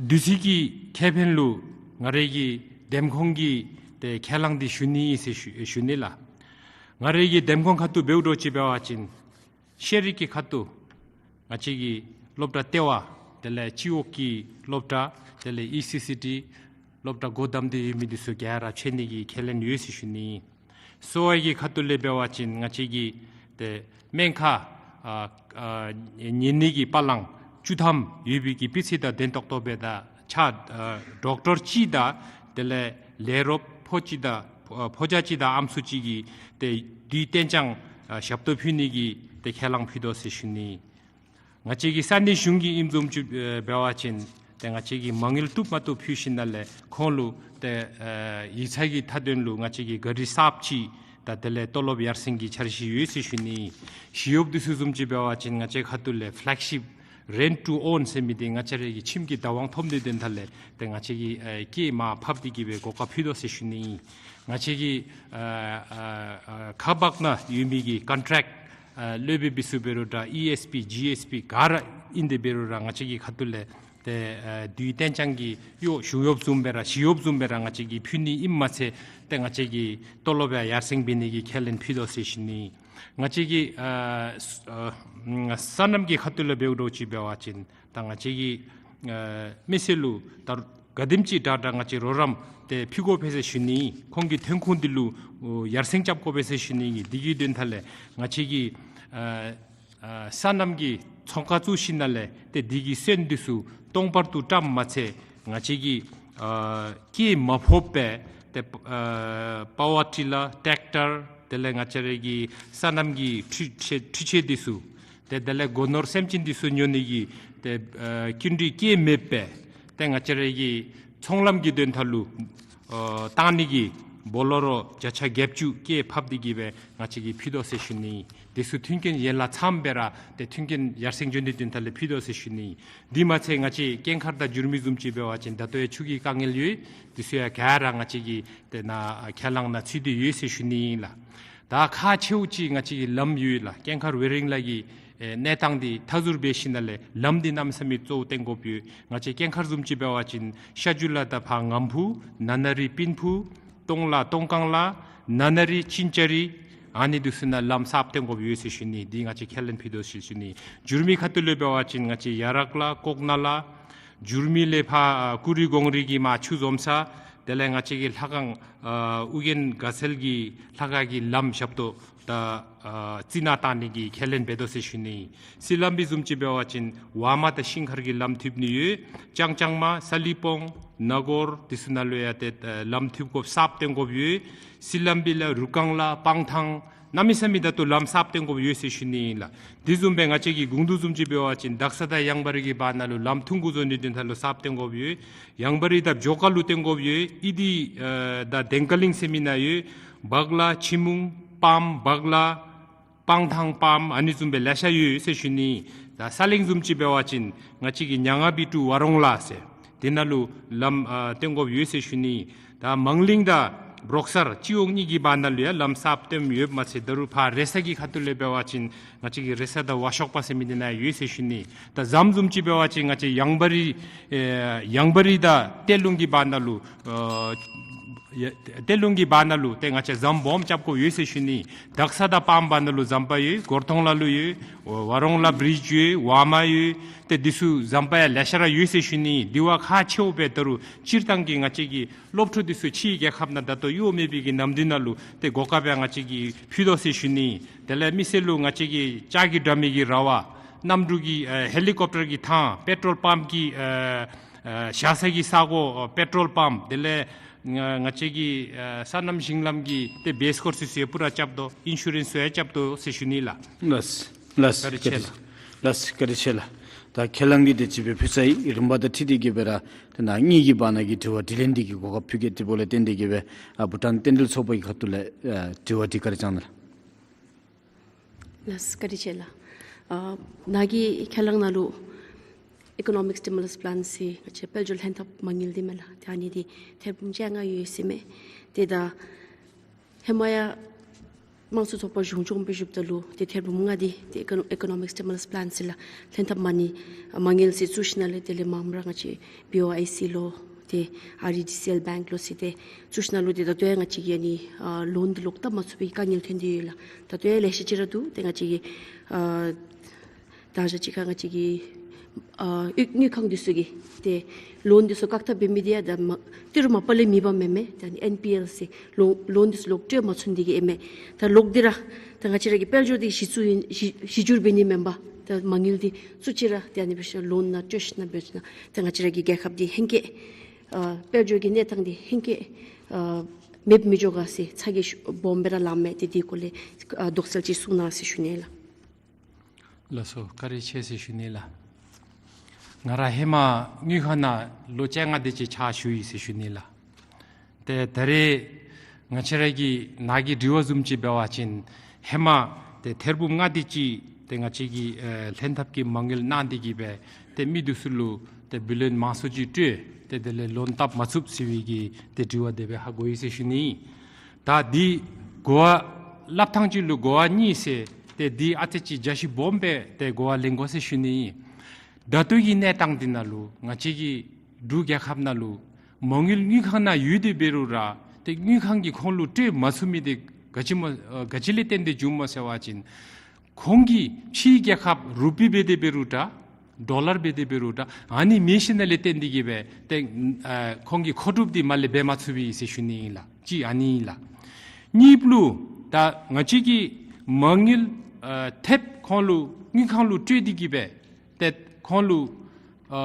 དུས་ཚོད་ཀྱི་ཁེ་ཕན་ལུ་ང་རའི་གི་འདེམས་ཁོངས་ཀྱི་ཏེ་ཁས་བླངས་འདི་ཞུ་ནི་ཨིན་ཟེར་ཞུ་ཞུ་ནི་ལགས། ང་རའི་གི་འདེམས་ཁོངས་ཁ་ཐུག་འབདཝ་འདྲཝ་ཅིག་འབད་བ་ཅིན་ཤེས་རིག་གི་ཁ་ཐུག་ང་བཅས་ཀྱི་སློབ་གྲྭ་ལྟེ་བ་དེ་ལས་སྤྱི་འོག་གི་སློབ་གྲྭ་དེ་ལས་ཨི་སི་སི་ཊི་སློབ་གྲྭ་སྒོ་བསྡམས་ཏེ་ཡོད་མི་དེ་ཚུ་ག་ར་ཕྱེ་ནི་གི་ཁས་ལེན་ཡོད་ཟེར་ཞུ་ནི། གསོ་བའི་གི་ཁ་ཐུག་ལས་འབད་བ་ཅིན་ང་བཅས་ཀྱི་ཏེ་སྨན་ཁང་ཨ་ཨ་ཉལ་ནི་གི་པ་ལང་བཅུ་ཐམ་ཡོད་པའི་གི་སྤུས་ཚད་དང་ལྡན་ཏོག་ཏོ་སྦེ་དང་ཕྱག་ཨ་ཌོག་ཊར་གཅིག་དང་དེ་ལས་ལས་རོགསཔ་ཕོ་གཅིག་དང་ཨ་ཕོ་རྒྱས་གཅིག་དང་ཨམ་སྲུ་གཅིག་གིས་ཏེ་དུས་གཏན་འཇགས་ཨ་ཞབས་ཏོག་ཕུལ་ནི་གི་ཏེ་ཁས་བླངས་ཕུལ་དོ་ཟེར་ཞུ་ནི། ང་བཅས་ཀྱི་ས་གནས་གཞུང་གི་ཨིནམ་བཟུམ་ཅིག་ཨེ་འབད་བ་ཅིན་ཏེ་ང་བཅས་ཀྱིས་མ་དངུལ་བཏུབ་མ་བཏུབ་ཕུལ་ཞིནམ་ལས་ཁོང་ལུ་ཏེ་ཨེ་ཡིག་ཚང་གི་མཐའ་དོན་ལུ་ང་བཅས་ཀྱིས་གཱ་རི་གསརཔ་ཅིག་དང་དེ་ལས་ཏོ་ལོབ་ཡར་སེང་གི་འཆར་གཞི་ཡོད་ཟེར་ཞུ་ནི། ཞི་གཡོགཔ་དེ་ཚུ་བཟུམ་ཅིག་འབད་བ་ཅིན་ང་བཅས་ཁ་ཐུག་ལས་ཕེ་ལེག་ཤིཔ་རེནཊ་ཊུ་ཨོན་ཟེར་མི་དེ་ང་བཅས་རའི་གི་ཁྱིམ་གྱི་བདག་དབང་ཐོབ་ནི་དོན་དག་ལས་ཏེ་ང་བཅས་ཀྱིས་ཨེ་སྐྱེད་མར་ཕབ་སྟེ་གི་སྦེ་གོ་སྐབས་ཕུལ་དོ་ཟེར་ཞུ་ནི། ང་བཅས་ཀྱི་ཨ་ཨ་ཨ་ཁ་འབག་ནང་ཡོད་མི་གི་ཀོན་ཊེགཊ་ཨ་སློབ་དཔོན་འབད་ཚུགས་འབད་རུང་འདྲ་ཨི་ཨེསི་པི་ཇི་ཨེསི་པི་ག་ར་ཨིན་ཏེ་འབད་རུང་ར་ང་བཅས་ཀྱི་ཁ་ཐུག་ལས་ཏེ་ཨ་དུས་གཏན་འཇགས་ཀྱི་གཡོག་ཞི་གཡོགཔ་བཟུམ་སྦེ་ར་ཞི་གཡོགཔ་བཟུམ་སྦེ་ར་ང་བཅས་ཀྱིས་ཕུལ་ནི་ཨིནམ་མ་ཚད་ཏེ་ང་བཅས་ཀྱི་ཏོ་ལོབ་ཡང་ཡར་སེང་འབད་ནི་གི་ཁས་ལེན་ཕུལ་དོ་ཟེར་ཞུ་ནི། ང་བཅས་ཀྱི་ཨ་ཨ་སོ་ནམ་གྱི་ཁ་ཐུག་ལས་འབདཝ་འདྲཝ་ཅིག་འབད་བ་ཅིན་ད་ང་བཅས་ཀྱི་ཨ་མི་སེར་ལུ་ད་ག་དེམ་ཅིག་དྲག་དྲག་ང་བཅས་རོགས་རམ་ཏེ་ཕུལ་དགོ་པས་ཟེར་ཞུ་ནི། ཁོང་གི་ཐོན་ཁུངས་འདི་ལུ་ཨོ་ཡར་སེང་རྐྱབ་དགོ་པས་ཟེར་ཞུ་ནི། འདི་གི་དོན་དག་ལས་ང་བཅས་ཀྱི་ཨ་ཨ་སོ་ནམ་གྱི་ཚོང་ཁང་བཙུགས་ཞིནམ་ལས་ཏེ་འདི་གི་སོན་འདི་ཚུ་སྟོང་པར་དུ་བཀྲམ་མ་ཚད་ང་བཅས་ཀྱི་ཨ་སྐྱེད་མ་ཕོག་པའི་ཏེ་ཨ་པ་ཝར་ཊི་ལར་ཊེག་ཊར་དེ་ལས་ང་བཅས་རའི་གི་སོ་ནམ་གྱི་འཕྲུལ་ཆས་འཕྲུལ་ཆས་འདི་ཚུ་ཏེ་དེ་ལས་སྒོ་ནོར་སེམས་ཅན་འདི་ཚུ་ཉོ་ནི་གི་ཏེ་ཨ་སྐྱིན་འགྲུལ་སྐྱེད་མེད་པའི་ཏེ་ང་བཅས་རའི་གི་ཚོང་ལམ་གྱི་དོན་དག་ལུ་ཨ་བཏང་ནི་གི་བོ་ལེ་རོ་བརྒྱ་ཆ་བརྒྱད་ཅུ་སྐྱེད་ཕབ་སྟེ་གི་སྦེ་ང་བཅས་ཀྱིས་ཕུལ་དོ་ཟེར་ཞུ་ནི། དེ་ཚུ་མཐུན་རྐྱེན་ཡན་ལག་ཚངམ་སྦེ་ར་ཏེ་མཐུན་རྐྱེན་ཡར་སེང་འགྱོ་ནི་དོན་དག་ལས་ཕུལ་དོ་ཟེར་ཞུ་ནི། དེ་མ་ཚད་ང་བཅས་ཀེང་མཁར་དང་འགྱུར་མེད་བཟུམ་ཅིག་འབད་བ་ཅིན་ད་ལྟོ་ཡང་ཆུ་གི་དཀའ་ངལ་ཡོད། དེ་ཚུ་ཡང་ག་ར་ང་བཅས་ཀྱིས་ཏེ་ནཱ་ཁས་བླངས་ནང་ཚུད་དེ་ཡོད་ཟེར་ཞུ་ནི་ཨིན་ལགས། ད་ཁག་ཆེཝ་ཅིག་ང་བཅས་ཀྱི་ལམ་ཡོད་ལགས། ཀེང་མཁར་ཝེ་རིང་ལ་གི་ཨེ་གནས་སྟངས་འདི་མཐའ་ཟུར་འབད་ཞིནམ་ལས་ལམ་འདི་གནམ་མེད་ས་མེད་གཙོ་བོ་བཏོན་དགོཔ་ཡོད། ང་བཅས་ཀེང་མཁར་བཟུམ་ཅིག་འབད་བ་ཅིན་ཤར་རྒྱུད་ལ་དང་ཕར་ངམ་ཕུ་ན་ན་རི་སྤུན་ཕུ་སྟོང་ལ་སྟོང་སྒང་ལ་ན་ན་རི་ཆིན་ཅ་རི་ ཨ་ནི་འདི་ཚུ་ནང་ལམ་གསརཔ་བཏོན་དགོཔ་ཡོད་ཟེར་ཞུ་ནི། འདི་ང་བཅས་ཁས་ལེན་ཕུལ་དོ་ཟེར་ཞུ་ནི། འགྱུར་མེད་ཁ་ཐུག་ལས་འབད་བ་ཅིན་ང་བཅས་ཡ་རབས་ལ་ཀོག་ན་ལ་འགྱུར་མེད་ལས་ཕར་ཨ་ཀུ་རི་གོང་རི་གི་མར་ཆུ་འཛོམས་ས། དེ་ལས་ང་བཅས་ཀྱི་ལྷ་ཁང་ཨ་ཨོ་རྒྱན་དགའ་ཚལ་གྱི་ལྷ་ཁང་གི་ལམ་ཞབས་ཏོག་ད་ཨ་རྩི་ནག་བཏང་ནི་གི་ཁས་ལེན་འབད་དོ་ཟེར་ཞུ་ནི། སི་ལམ་བི་བཟུམ་ཅིག་འབད་བ་ཅིན་ཝར་མ་དང་ཤིང་མཁར་གྱི་ལམ་མཐུད་ནི་ཡོད། ལྕང་ལྕང་མ་ས་ལི་སྤང་ན་གོར་འདི་ཚུ་ནང་ལུ་ཡང་ཏེ་ཨ་ལམ་མཐུད་དགོཔ་གསརཔ་བཏོན་དགོཔ་ཡོད། སི་ལམ་བི་ལ་རུ་རྐང་ལ་སྤང་ཐང་གནམ་མེད་ས་མེད་ད་ལྟོ་ལམ་གསརཔ་བཏོན་དགོཔ་ཡོད་ཟེར་ཞུ་ནི་ཨིན་ལགས། དེ་བཟུམ་སྦེ་ང་བཅས་ཀྱི་དགུང་དུ་བཟུམ་ཅིག་འབད་བ་ཅིན་དག་ས་དང་ཡང་བ་རི་གི་བར་ན་ལུ་ལམ་ཐུང་ཀུ་བཟོ་ནི་དོན་དག་ལུ་གསརཔ་བཏོན་དགོཔ་ཡོད། ཡང་བ་རི་དང་བྱོ་ཁ་ལུ་བཏོན་དགོཔ་ཡོད། ཨི་དི་ཨ་དང་དེང་ཀ་གླིང་ཟེར་མི་ནང་ཡོད། བག་ལ་ཆི་མུང་སྤང་བག་ལ་སྤང་ཐང་སྤང་ཨ་ནི་བཟུམ་སྦེ་ལེ་ཤ་ཡོད་ཟེར་ཞུ་ནི། ད་ས་གླིང་བཟུམ་ཅིག་འབད་བ་ཅིན་ང་བཅས་ཀྱི་ཉང་ང་བི་ཀྲུ་ཝ་རོང་ལ་ཟེར་དེ་ནང་ལུ་ལམ་ཨ་བཏོན་དགོཔ་ཡོད་ཟེར་ཞུ་ནི། ད་མང་གླིང་དང་པྲོག་གསར་སྤྱི་འོག་གཉིས་ཀྱི་བར་ན་ལུ་ཡང་ལམ་གསརཔ་བཏོནམ་ཡོདཔ་མ་ཚད་ད་རུང་ཕར་རེ་ས་གི་ཁ་ཐུག་ལས་འབད་བ་ཅིན་ང་བཅས་ཀྱི་རེ་ས་དང་བ་ཤོག་པ་ཟེར་མི་འདི་ནང་ཡོད་ཟེར་ཞུ་ནི། ད་ཟམ་བཟུམ་ཅིག་འབད་བ་ཅིན་ང་བཅས་ཡང་བ་རི་ཨེ་ཡང་བ་རི་དང་སྟོད་ལུང་གི་བར་ན་ལུ་ཨ་ཡ་སྟོད་ལུང་གི་བར་ན་ལུ་ཏེ་ང་བཅས་ཟམ་སྦོམ་རྐྱབ་དགོཔ་ཡོད་ཟེར་ཞུ་ནི། དག་ས་དང་སྤང་བར་ན་ལུ་ཟམ་པ་ཡོད། སྒོར་ཐོང་ལ་ལུ་ཡོད། ཝ་རོང་ལ་བི་རིཇ་ཡོད། ཝར་མ་ཡོད། ཏེ་འདི་ཚུ་ཟམ་པ་ཡང་ལེ་ཤ་ར་ཡོད་ཟེར་ཞུ་ནི། འདི་བ་ཁག་ཆེཝ་སྦེ་ད་རུང་སྤྱིར་བཏང་གི་ང་བཅས་ཀྱི་སློབ་ཕྲུག་འདི་ཚུ་ཕྱིའི་རྒྱལ་ཁབ་ནང་ད་ལྟོ་གཡོག་མེད་པའི་གི་ནམ་དུས་ནང་ལུ་ཏེ་གོ་སྐབས་ཡང་ང་བཅས་ཀྱིས་ཕུལ་དོ་ཟེར་ཞུ་ནི། དེ་ལས་མི་སེར་ལུ་ང་བཅས་ཀྱི་ལྕགས་ཀྱི་དྲ་མིག་གི་ར་བ་གནམ་གྲུ་གི་ཨ་ཧེ་ལི་ཀོབ་ཊར་གྱི་ཐང་པེ་ཊོལ་པམཔ་གི་ཨ་ཨ་བཞག་ས་གི་ས་གོ་ཨ་པེ་ཊོལ་པམཔ་དེ་ལས་ང་ང་བཅས་ཀྱི་ཨ་སོ་ནམ་ཞིང་ལམ་གྱི་ཏེ་བེསི་ཀོརསི་ཚུ་ཡང་པུ་ར་རྐྱབ་དོ། ཨིན་ཤུ་རེནསི་ཚུ་ཡང་རྐྱབ་དོ་ཟེར་ཞུ་ནི་ལགས། ལགས་ལགས། བཀའ་དྲིན་ཆེ་ལགས། ལགས་བཀའ་དྲིན་ཆེ་ལགས། ད་ཁས་བླངས་ཀྱི་དེ་ཅིག་སྦེ་ཕུལ་ཚར་ཡི། རིམ་པ་དང་འཁྲིལ་ཏེ་གི་སྦེ་ར་ཏེ་ནཱ་གཉིས་ཀྱི་བར་ན་གི་དྲི་བ་དྲིས་ལན་འདི་གི་གོ་སྐབས་ཕུལ་གེ། དེ་འབདཝ་ལས་བརྟེན་ཏེ་གི་སྦེ་ཨ་བྷུ་ཊཱན་རྟེན་འབྲེལ་ཚོགས་པ་གི་ཁ་ཐུག་ལས་ཨ་དྲི་བ་འདི་བཀའ་དྲིན་བསྐྱང་གནང་ལགས། ལགས་བཀའ་དྲིན་ཆེ་ལགས། ཨ་ནཱ་གི་ཁས་བླངས་ནང་ལུ་ཨི་ཀོ་ནོ་མིག་སི་ཊི་མུ་ལས་པི་ལཱན་ཟེར་ང་བཅས་དཔལ་འབྱོར་ལྷན་ཐབས་མ་དངུལ་འདི་མས་ལགས། ཏེ་ཨ་ནི་འདི་ཐེར་འབུམ་བཅོ་ལྔ་ཡོད་ཟེར་མས། ཏེ་ད་ཧེ་མ་ཡང་དམངས་གཙོ་ཚོགས་པ་གཞུང་སྐྱོང་འབད་བཞུགསཔ་ད་ལུ་ཏེ་ཐེར་འབུམ་ལྔ་འདི་ཏེ་ཨི་ཀོ་ནོ་མིག་སི་ཊི་མུ་ལས་པི་ལཱན་ཟེར་ལགས་ལྷན་ཐབས་མ་དངུལ་མ་དངུལ་ཟེར་བཙུགས་ཞིནམ་ལས་དེ་ལས་མངམ་ར་ང་བཅས་བི་ཨོ་ཨའི་སི་ལོ་ཏེ་ཨར་ཨི་ཌི་སི་ཨེལ་བེངཀ་ལོ་ཟེར་ཏེ་བཙུགས་ཞིནམ་ལས་ཏེ་ད་ལྟོ་ཡང་ང་བཅས་ཀྱིས་ཨ་ནི་ཨ་ལོན་འདི་ལོག་བཏབ་མ་ཚུགས་པའི་དཀའ་ངལ་ཐོན་ཏེ་ཡོད་ལགས། ད་ལྟོ་ཡང་ལེ་ཤ་ཅིག་ར་འདུག། ཏེ་ང་བཅས་ཀྱིས་ཨ་ད་ཅི་ཁ་ང་བཅས་ཀྱི་ཨ་དངུལ་ཁང་འདི་ཚུ་གིས་ཏེ་ལོན་འདི་ཚུ་བཀག་ཐབས་འབད་མི་འདི་ཡང་ད་མ་ཏི་རུ་མ་པ་ལས་མེད་པ་མེན་མས། ད་ཨེན་པི་ཨེལ་ཟེར་ལོན་ལོན་འདི་ཚུ་ལོག་སྤྲོད་མ་ཚུགས་ནི་འདི་གིས་ཨིན་མས། ད་ལོག་སྟེ་ར་ད་ང་བཅས་ར་གི་དཔལ་འབྱོར་འདི་གཞི་བཙུགས་ཨིན་གཞི་གཞི་བསྒྱུར་འབད་ནི་མེན་པར་ད་མ་དངུལ་འདི་བཙུགས་ཅི་ར་ཏེ་ཨ་ནི་འབད་ཞིནམ་ལོན་ནང་སྤྲོད་ཞིནམ་འབད་ཞིནམ་ད་ང་བཅས་ར་གི་རྒྱལ་ཁབ་འདི་ཧེང་སྐལ་ཨ་དཔལ་འབྱོར་གྱི་གནས་སྟངས་འདི་ཧེང་སྐལ་ཨ་མེདཔ་མི་འགྱོ་ག་ཟེར་ཚ་གྱང་ཤུགས་སྦོམ་སྦེ་ར་ལངམ་མས། ཏེ་འདི་སྐོར་ལས་ཨ་དོགས་སེལ་ཅིག་གསུང་གནང་ཟེར་ཞུ་ནི་ལགས། ལགས་སོ། བཀའ་དྲིན་ཆེ་ཟེར་ཞུ་ནི་ལགས། ང་ར་ཧེ་མ་དངུལ་ཁང་ནང་ལོ་བཅོ་ལྔ་དེ་ཅིག་ཕྱག་ཞུ་ཡི་ཟེར་ཞུ་ནི་ལགས། ཏེ་ད་རེས་ང་བཅས་ར་གི་ནཱ་གི་དྲི་བ་བཟུམ་ཅིག་འབད་བ་ཅིན་ཧེ་མ་ཏེ་ཐེར་འབུམ་ལྔ་དེ་ཅིག་ཏེ་ང་བཅས་ཀྱི་ཨེ་ལྷན་ཐབས་ཀྱི་མ་དངུལ་གནང་སྟེ་གི་སྦེ་ཏེ་མི་འདི་ཚུ་ལུ་ཏེ་བུ་ལོན་མང་སུ་ཅིག་སྤྲོད་ཏེ་དེ་ལས་ལོན་བཏབ་མ་ཚུགས་ཟེར་བའི་གི་ཏེ་དྲི་བ་དེ་སྦེ་ཧ་གོ་ཡི་ཟེར་ཞུ་ནི། ད་འདི་གོ་བ་སླབ་ཐངས་ཅིག་ལུ་གོ་བ་གཉིས་ཟེར་ཏེ་འདི་ཨ་ཙི་ཅིག་རྒྱ་ཆེ་སྦོམ་སྦེ་ཏེ་གོ་བ་ལེན་དགོ་ཟེར་ཞུ་ནི། ད་ལྟོ་གི་གནས་སྟངས་འདི་ནང་ལུ་ང་བཅས་ཀྱི་འབྲུག་རྒྱལ་ཁབ་ནང་ལུ་མ་དངུལ་དངུལ་ཁང་ནང་ཡོད་དེ་འབད་རུང་ར་ཏེ་དངུལ་ཁང་གིས་ཁོང་ལུ་སྤྲོད་མ་ཚུགས་མི་འདི་ག་ཅི་སྨོ་ཨ་ག་ཅི་ལས་བརྟེན་ཏེ་བྱུངམ་སྨོ་ཟེར་བ་ཅིན་ཁོང་གིས་ཕྱིའི་རྒྱལ་ཁབ་རུ་པི་འབད་དེ་འབད་རུང་འདྲ་ཌོ་ལར་འབད་དེ་འབད་རུང་འདྲ་ཨ་ནི་མེད་ཞིནམ་ལས་བརྟེན་ཏེ་གི་སྦེ་ཏེ་ཨ་ཁོང་གི་མཁོ་སྒྲུབ་འདི་མ་ལས་འབད་མ་ཚུགས་པས་ཟེར་ཞུ་ནི་ཨིན་ལགས། གཅིག་ཨ་ནི་ཨིན་ལགས། གཉིས་པ་ལུ་ད་ང་བཅས་ཀྱི་མ་དངུལ་ཨ་ཐེབས་ཁོང་ལུ་དངུལ་ཁང་ལུ་སྤྲོད་དེ་གི་སྦེ་ཏེ་ཁོང་ལུ་ཨ་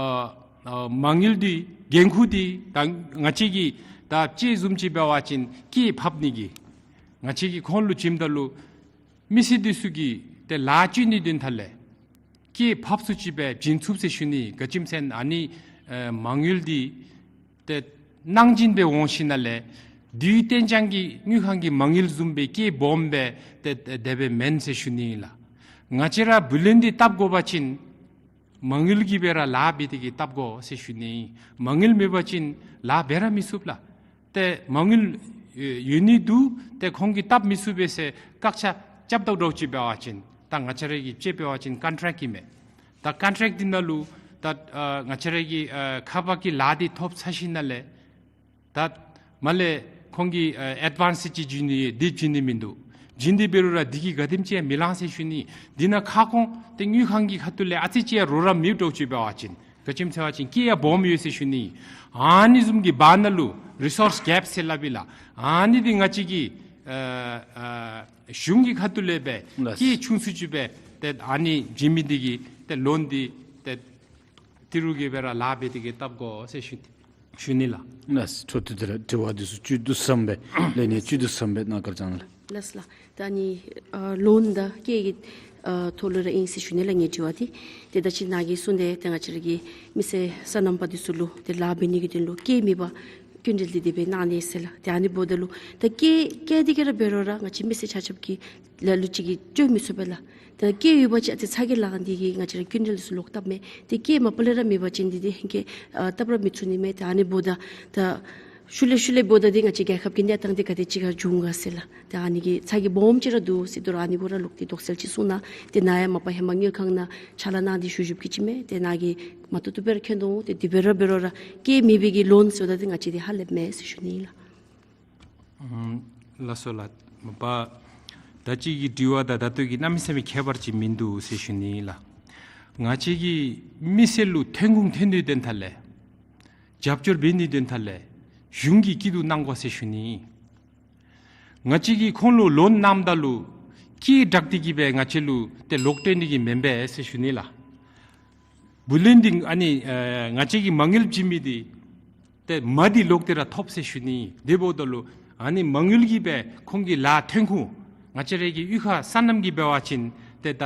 ཨ་མ་དངུལ་འདི་འགན་ཁུར་འདི་ད་ང་བཅས་ཀྱིས་ད་དཔྱེ་བཟུམ་ཅིག་འབད་བ་ཅིན་སྐྱེད་ཕབ་ནི་གི་ང་བཅས་ཀྱིས་ཁོང་ལུ་བྱིནམ་ད་ལུ་མི་སེར་འདི་ཚུ་གིས་ཏེ་ལཱ་བཅོ་ནི་དོན་དག་ལས་སྐྱེད་ཕབ་ཚུགས་ཅིག་སྦེ་བྱིན་ཚུགས་ཟེར་ཞུ་ནི། ག་ཅི་སྨོ་ཟེར་ན་ཨ་ནི་ཨེ་མ་དངུལ་འདི་ཏེ་གནང་སྦྱིན་སྦེ་འོང་ཞིནམ་ལས་དུས་གཏན་འཇགས་ཀྱི་དངུལ་ཁང་གི་མ་དངུལ་བཟུམ་སྦེ་སྐྱེད་སྦོམ་སྦེ་ཏེ་ཏེ་དེ་སྦེ་མེན་ཟེར་ཞུ་ནི་ཨིན་ལགས། ང་བཅས་ར་བུ་ལོན་འདི་བཏབ་དགོ་པ་ཅིན་མ་དངུལ་གྱིས་སྦེ་ར་ལཱ་འབད་དེ་གི་བཏབ་དགོ་ཟེར་ཞུ་ནི། མ་དངུལ་མེད་པ་ཅིན་ལཱ་འབད་ར་མི་ཚུགས་ལགས། ཏེ་མ་དངུལ་ཡོད་ནི་འདུག། ཏེ་ཁོང་གིས་བཏབ་མི་ཚུགས་པས་ཟེར་བཀག་ཆ་རྐྱབ་དོ་འདྲཝ་ཅིག་འབད་བ་ཅིན་ད་ང་བཅས་ར་གི་དཔྱེ་འབད་བ་ཅིན་ཀོན་ཊེཀཊ་ཨིན་མས། ད་ཀོན་ཊེཀཊ་འདི་ནང་ལུ་ད་ཨ་ང་བཅས་ར་གི་ཨ་ཁ་པར་གྱི་ལཱ་འདི་ཐོབ་ཚར་ཞིནམ་ལས་ད་མ་ལས་ཁོང་གིས་ཨ་ཨེཌ་ཝཱནསི་ཅིག་བྱིན་ནི་ཡོད། འདི་བྱིན་ནི་མིན་འདུག། བྱིན་ཏེ་འབད་རུང་ར་འདི་གིས་ག་དེམ་ཅིག་ཡང་མི་ལང་ཟེར་ཞུ་ནི། འདི་ནང་ཁ་སྐོང་ཏེ་དངུལ་ཁང་གི་ཁ་ཐུག་ལས་ཨ་ཙི་ཅིག་ཡང་རོགས་རམ་མེདཔ་འདྲཝ་ཅིག་འབད་བ་ཅིན་ག་ཅི་སྨོ་ཟེར་བ་ཅིན་སྐྱེད་ཡང་སྦོམ་ཡོད་ཟེར་ཞུ་ནི། ཨ་ནི་བཟུམ་གྱི་བར་ན་ལུ་རི་སོརསི་གེབ་ཟེར་སླབ་ཨིན་ལགས། ཨ་ནི་འདི་ང་བཅས་ཀྱི་ཨ་ཨ་གཞུང་གི་ཁ་ཐུག་ལས་སྦེ་ལགས། སྐྱེད་ཆུང་སུ་ཅིག་སྦེ་ཏེ་ཨ་ནི་བྱིན་མི་འདི་གིས་ཏེ་ལོན་འདི་ཏེ་ཏི་རུ་གིས་སྦེ་ར་ལཱ་འབད་དེ་གི་བཏབ་དགོ་ཟེར་ཞུ་ནི། ཞུ་ནི་ལགས། ལགས། འཕྲོ་མཐུད་དེ་ར་དྲི་བ་འདི་ཚུ་བཅུད་དུ་ཟམ་སྦེ་ལན་ནི་བཅུད་དུ་ཟམ་སྦེ་གནང་བཀའ་དྲིན་བསྐྱང་གནང་ལགས། ལགས་ལགས། ད་ནི་ཨ་ལོན་དང་སྐྱེད་ཀྱི་ཨ་ཐོག་ལུ་ར་ཨིན་ཟེར་ཞུ་ནི་ལགས། ངེའི་དྲི་བ་འདི་ཏེ་ད་ཅི་ནཱ་གིས་གསུངས་ཏེ་ཏེ་ང་བཅས་ར་གི་མི་སེར་སོ་ནམ་པ་འདི་ཚུ་ལུ་ཏེ་ལཱ་འབད་ནི་གི་དོན་ལུ་སྐྱེད་མེད་པར་སྐྱིན་འགྲུལ་འདི་དེ་སྦེ་གནང་ནི་ཟེར་ལགས། ཏེ་ཨ་ནི་འབདཝ་ད་ལུ་ད་སྐྱེད་སྐྱེད་དེ་གི་ར་འབད་རུང་ར་ང་བཅས་མི་སེར་ཆ་ཁྱབ་ཀྱིས་ལ་ལུ་ཅིག་གིས་སྤྱོད་མི་ཚུགས་པས་ལགས། ད་སྐྱེད་ཡོད་པ་ཅིན་ཨ་ཙི་ཚ་གྱང་ལང་སྟེ་གིས་ང་བཅས་ར་སྐྱིན་འགྲུལ་ཚུ་ལོག་བཏབ་མས། ཏེ་སྐྱེད་མ་པ་ལས་ར་མེད་པ་ཅིན་འདི་འདི་ཧིང་གིས་ཨ་བཏབ་ར་མི་ཚུགས་ནི་མས། ཏེ་ཨ་ནི་འབདཝ་ད་ད་ཤུལ་ལས་ཤུལ་ལས་འབདཝ་ད་འདི་ང་བཅས་རྒྱལ་ཁབ་ཀྱི་གནས་སྟངས་འདི་ག་དེ་ཅིག་ཁར་འགྱོ་འོང་ག་ཟེར་ལགས། ཏེ་ཨ་ནི་གིས་ཚ་གྱང་སྦོམ་ཅིག་ར་འདུག་ཟེར་དོ་རུང་ཨ་ནི་གུ་ར་ལོག་སྟེ་དོགས་སེལ་ཅིག་གསུང་གནང་། ཏེ་ནཱ་ཡང་མ་པ་ཧེ་མ་དངུལ་ཁང་ནང་ཕྱག་ལཱ་གནང་སྟེ་བཞུགས་བཞུགསཔ་ཀྱི་ཅིག་མས། ཏེ་ནཱ་གིས་མ་བཏུབ་བཏུབ་སྦེ་ར་མཁྱེན་དོ་འོང་། ཏེ་དེ་སྦེ་ར་འབད་རུང་ར་སྐྱེད་མེད་པའི་གི་ལོན་ཟེརཝ་ད་འདི་ང་བཅས་འདི་ཧ་ལས་མས་ཟེར་ཞུ་ནི་ལགས། ཨམ་ལགས་སོ་ལགས། མ་པ་ད་ཅི་གི་དྲི་བ་དང་ད་ལྟོ་གི་གནམ་མེད་ས་མེད་ཁྱད་པར་ཅིག་མིན་འདུག་ཟེར་ཞུ་ནི་ལགས། ང་བཅས་ཀྱི་མི་སེར་ལུ་ཐོན་ཁུངས་ཐོན་ནིའི་དོན་དག་ལས་རྒྱབ་སྐྱོར་འབད་ནིའི་དོན་དག་ལས་གཞུང་གིས་སྐྱིད་སྡུག་གནང་དགོ་ཟེར་ཞུ་ནི། ང་བཅས་ཀྱིས་ཁོང་ལུ་ལོན་གནངམ་ད་ལུ་སྐྱེད་དྲགས་ཏེ་གིས་སྦེ་ང་བཅས་ལུ་ཏེ་ལོག་སྤྲོད་ནི་གི་མེན་པས་ཟེར་ཞུ་ནི་ལགས། བུ་ལོན་འདི་ཨ་ནི་ཨ་ང་བཅས་ཀྱིས་མ་དངུལ་བྱིན་མི་འདི་ཏེ་མ་འདི་ལོག་སྟེ་ར་ཐོབ་ཟེར་ཞུ་ནི། དེ་འབདཝ་ད་ལུ་ཨ་ནི་མ་དངུལ་གྱིས་སྦེ་ཁོང་གི་ལཱ་ཐོན་ཁུངས་ང་བཅས་ར་གི་གཡུས་ཁ་སོ་ནམ་གྱི་འབད་བ་ཅིན་ཏེ་ད་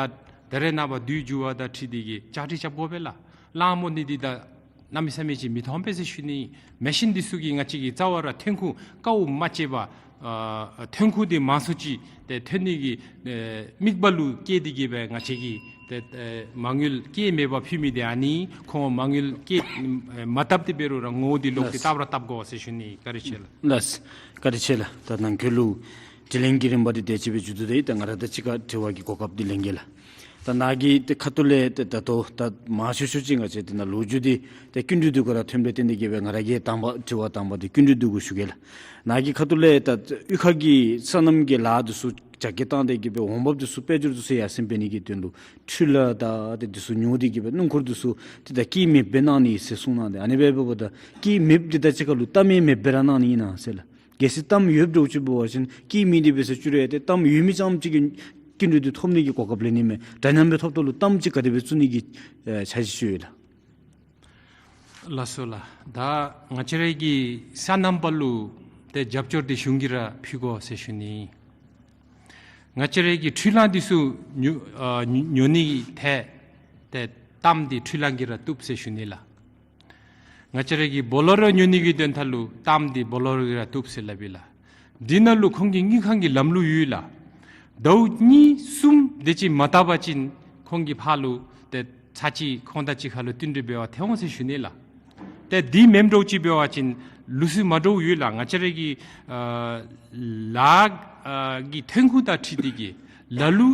ད་རེས་ནངས་པ་དུས་འགྱུར་བ་དང་འཁྲིལ་ཏེ་གིས་ལྕགས་ཁྲི་རྐྱབ་དགོ་པས་ལགས། གླང་མོ་ནི་འདི་ད་གནམ་མེད་ས་མེད་ཅིག་མི་ཐོན་པས་ཟེར་ཞུ་ནི། མེ་ཤིན་འདི་ཚུ་གིས་ང་བཅས་ཀྱི་རྩ་བ་ར་ཐོན་ཁུངས་དཀའཝ་མ་སྤྱད་པར་ཨ་ཐོན་ཁུངས་འདི་མང་སུ་ཅིག་ཏེ་ཐོན་ནི་གི་ཨེ་དམིགས་པ་ལུ་བསྐྱེད་དེ་གིས་སྦེ་ང་བཅས་ཀྱིས་ཏེ་ཨེ་མ་དངུལ་སྐྱེད་མེད་པར་ཕུལ་མི་འདི་ཨ་ནི་ཁོང་མ་དངུལ་སྐྱེད་མ་བཏབ་སྟེ་འབད་རུང་ར་ངོ་བོ་འདི་ལོག་སྟེ་ལགས། བཏབ་ར་བཏབ་དགོ་ཟེར་ཞུ་ནི། བཀའ་དྲིན་ཆེ་ལགས། ལགས། བཀའ་དྲིན་ཆེ་ལགས། ད་ནང་འཁོད་ལུ་དྲི་ལན་གྱི་རིམ་པ་འདི་དེ་ཅིག་སྦེ་མཇུག་བསྡུ་སྟེ་ད་ང་ར་དང་གཅིག་ཁར་དྲི་བ་གི་གོ་སྐབས་འདི་ལེན་གེ་ལགས། ད་ནཱ་གིས་ཏེ་ཁ་ཐུག་ལས་ཏེ་ད་ལྟོ་ད་མང་ཤོས་ཤོས་ཅིག་ང་བཅས་ཏེ་ནཱ་ལོ་རྒྱུས་འདི་ཏེ་སྐྱིན་འགྲུལ་འདི་གུ་ར་ཐོནམ་ལས་བརྟེན་ཏེ་གིས་སྦེ་ང་ར་གི་དང་པ་དྲི་བ་དང་པ་འདི་སྐྱིན་འགྲུལ་འདི་གུ་ཞུ་གེ་ལགས། ནཱ་གིས་ཁ་ཐུག་ལས་ད་གཡུས་ཁ་གི་སོ་ནམ་གྱི་ལཱ་འདི་ཚུ་རྒྱ་སྐྱེད་བཏང་སྟེ་གིས་སྦེ་འོང་འབབ་འདི་ཚུ་དཔལ་འབྱོར་འདི་ཚུ་ཡར་སེང་འབད་ནི་གི་དོན་ལུ་འཕྲུལ་ལཱ་དང་ཏེ་འདི་ཚུ་ཉོ་སྟེ་གིས་སྦེ་སྣུམ་འཁོར་འདི་ཚུ་ཏེ་ད་སྐྱེད་མེདཔ་སྦེ་གནང་ནི་ཟེར་གསུངས་གནང་སྟེ། ཨ་ནི་སྦེ་འབདཝ་ད་སྐྱེད་མེདཔ་འདི་ད་ཅི་ཁ་ལུ་གཏའ་མེད་མེདཔ་སྦེ་ར་གནང་ནི་ཨིན་ན་ཟེར་ལགས། གལ་སྲིད་གཏའམ་ཡོདཔ་འདྲཝ་ཅིག་འབད་བ་ཅིན་སྐྱེད་མེད་འདི་འབད་ཟེར་བཅུག་རུང་ཏེ་གཏའམ་ཡོད་མི་ཙམ་ཅིག་གིས་སྐྱིན་འགྲུལ་འདི་ཐོབ་ནི་གི་གོ་སྐབས་ལེན་ནི་མས། འདྲ་མཉམ་སྦེ་ཐོབ་དོ་ལུ་གཏའམ་ཅིག་ག་དེ་སྦེ་བཙུགས་ནི་གི་ཨེ་འཆར་གཞི་ཅིག་ཡོད་ལགས། ལགས་སོ་ལགས། ད་ང་བཅས་ར་གི་སོ་ནམ་པ་ལུ་ཏེ་རྒྱབ་སྐྱོར་འདི་གཞུང་གིས་ར་ཕུལ་དགོ་ཟེར་ཞུ་ནི། ང་བཅས་ར་གི་འཕྲུལ་གླང་འདི་ཚུ་ཉོ་ཨ་ཉོ་ཉོ་ནི་གི་ཐད་ཏེ་གཏའམ་འདི་འཕྲུལ་གླང་གིས་ར་བཏུབ་ཟེར་ཞུ་ནི་ལགས། ང་བཅས་ར་གི་བོ་ལེ་རོ་ཉོ་ནི་གི་དོན་དག་ལུ་གཏའམ་འདི་བོ་ལེ་རོ་གིས་ར་བཏུབ་ཟེར་སླབ་ཨིན་ལགས། འདི་ནང་ལུ་ཁོང་གི་དངུལ་ཁང་གི་ལམ་ལུགས་ཡོད་ལགས། ཟླཝ་གཉིས་གསུམ་དེ་ཅིག་མ་བཏབ་པ་ཅིན་ཁོང་གིས་ཕར་ལུ་ཏེ་ཚར་གཅིག་ཁོང་དང་གཅིག་ཁར་ལུ་བསྟུན་གྲོས་འབད་བར་འཐོན་འོང་ཟེར་ཞུ་ནི་ལགས། ཏེ་འདི་མེནམ་འདྲཝ་ཅིག་འབད་བ་ཅིན་ལུགས་སྲོལ་མ་འདྲཝ་ཡོད་ལགས། ང་བཅས་ར་གི་ཨ་ལཱ་ཨ་གི་ཐོན་ཁུངས་དང་འཁྲིལ་ཏེ་གིས་ལ་ལུ་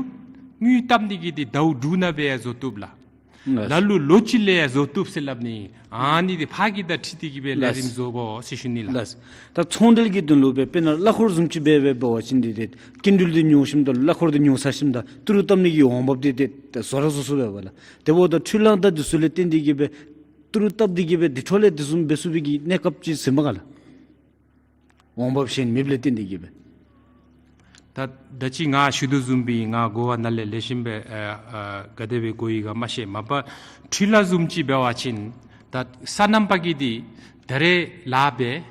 དངུལ་བཏབ་ནི་གི་འདི་ཟླཝ་དྲུག་ནང་སྦེ་ཡང་བཟོ་བཏུབ་ལགས། ལགས། ལ་ལུ་ལོ་གཅིག་ལས་ཡང་བཟོ་བཏུབ་ཟེར་སླབ་ནི། ཨ་ནི་འདི་ཕར་གྱི་དང་འཁྲིལ་ཏེ་གིས་སྦེ་ལས་རིམ་ལགས། བཟོ་དགོ་ཟེར་ཞུ་ནི་ལགས། ལགས། ད་ཚོང་འབྲེལ་གྱི་དོན་ལུ་སྦེ་དཔེར་ན་གླ་འཁོར་བཟུམ་ཅིག་སྦེ་འབད་བ་ཅིན་འདི་ཏེ་སྐྱིན་འགྲུལ་འདི་ཉོ་ཞིནམ་ད་གླ་འཁོར་འདི་ཉོ་ཚར་ཞིནམ་ད་ཏི་རུ་བཏབ་ནི་གི་འོང་འབབ་འདི་ཏེ་ཏེ་བཟོ་ར་བཟོ་ཚུགས་པས་ལགས། དེ་འབདཝ་ད་འཕྲུལ་གླང་དང་འདི་ཚུ་ལས་བརྟེན་ཏེ་གིས་སྦེ་ཏི་རུ་བཏབ་སྟེ་གིས་སྦེ་འདི་འཕྲོ་ལས་འདི་བཟུམ་འབད་ཚུགས་པའི་གི་གནས་སྐབས་ཅིག་ཟེར་མས་ག་ལགས། འོང་འབབ་གཞན་མེདཔ་ལས་བརྟེན་ཏེ་གིས་སྦེ། ད་ད་ཅི་ང་ཞུ་དོ་བཟུམ་སྦེ་ང་གོ་བ་ནང་ལས་ལེགས་ཤོམ་སྦེ་ཨ་ཨ་ག་དེ་སྦེ་གོ་ཡི་ག་མ་ཤེས། མ་པ་འཕྲུལ་གླང་བཟུམ་ཅིག་འབད་བ་ཅིན་ད་སོ་ནམ་པ་གིས་འདི་ད་རེས་ལཱ་འབད་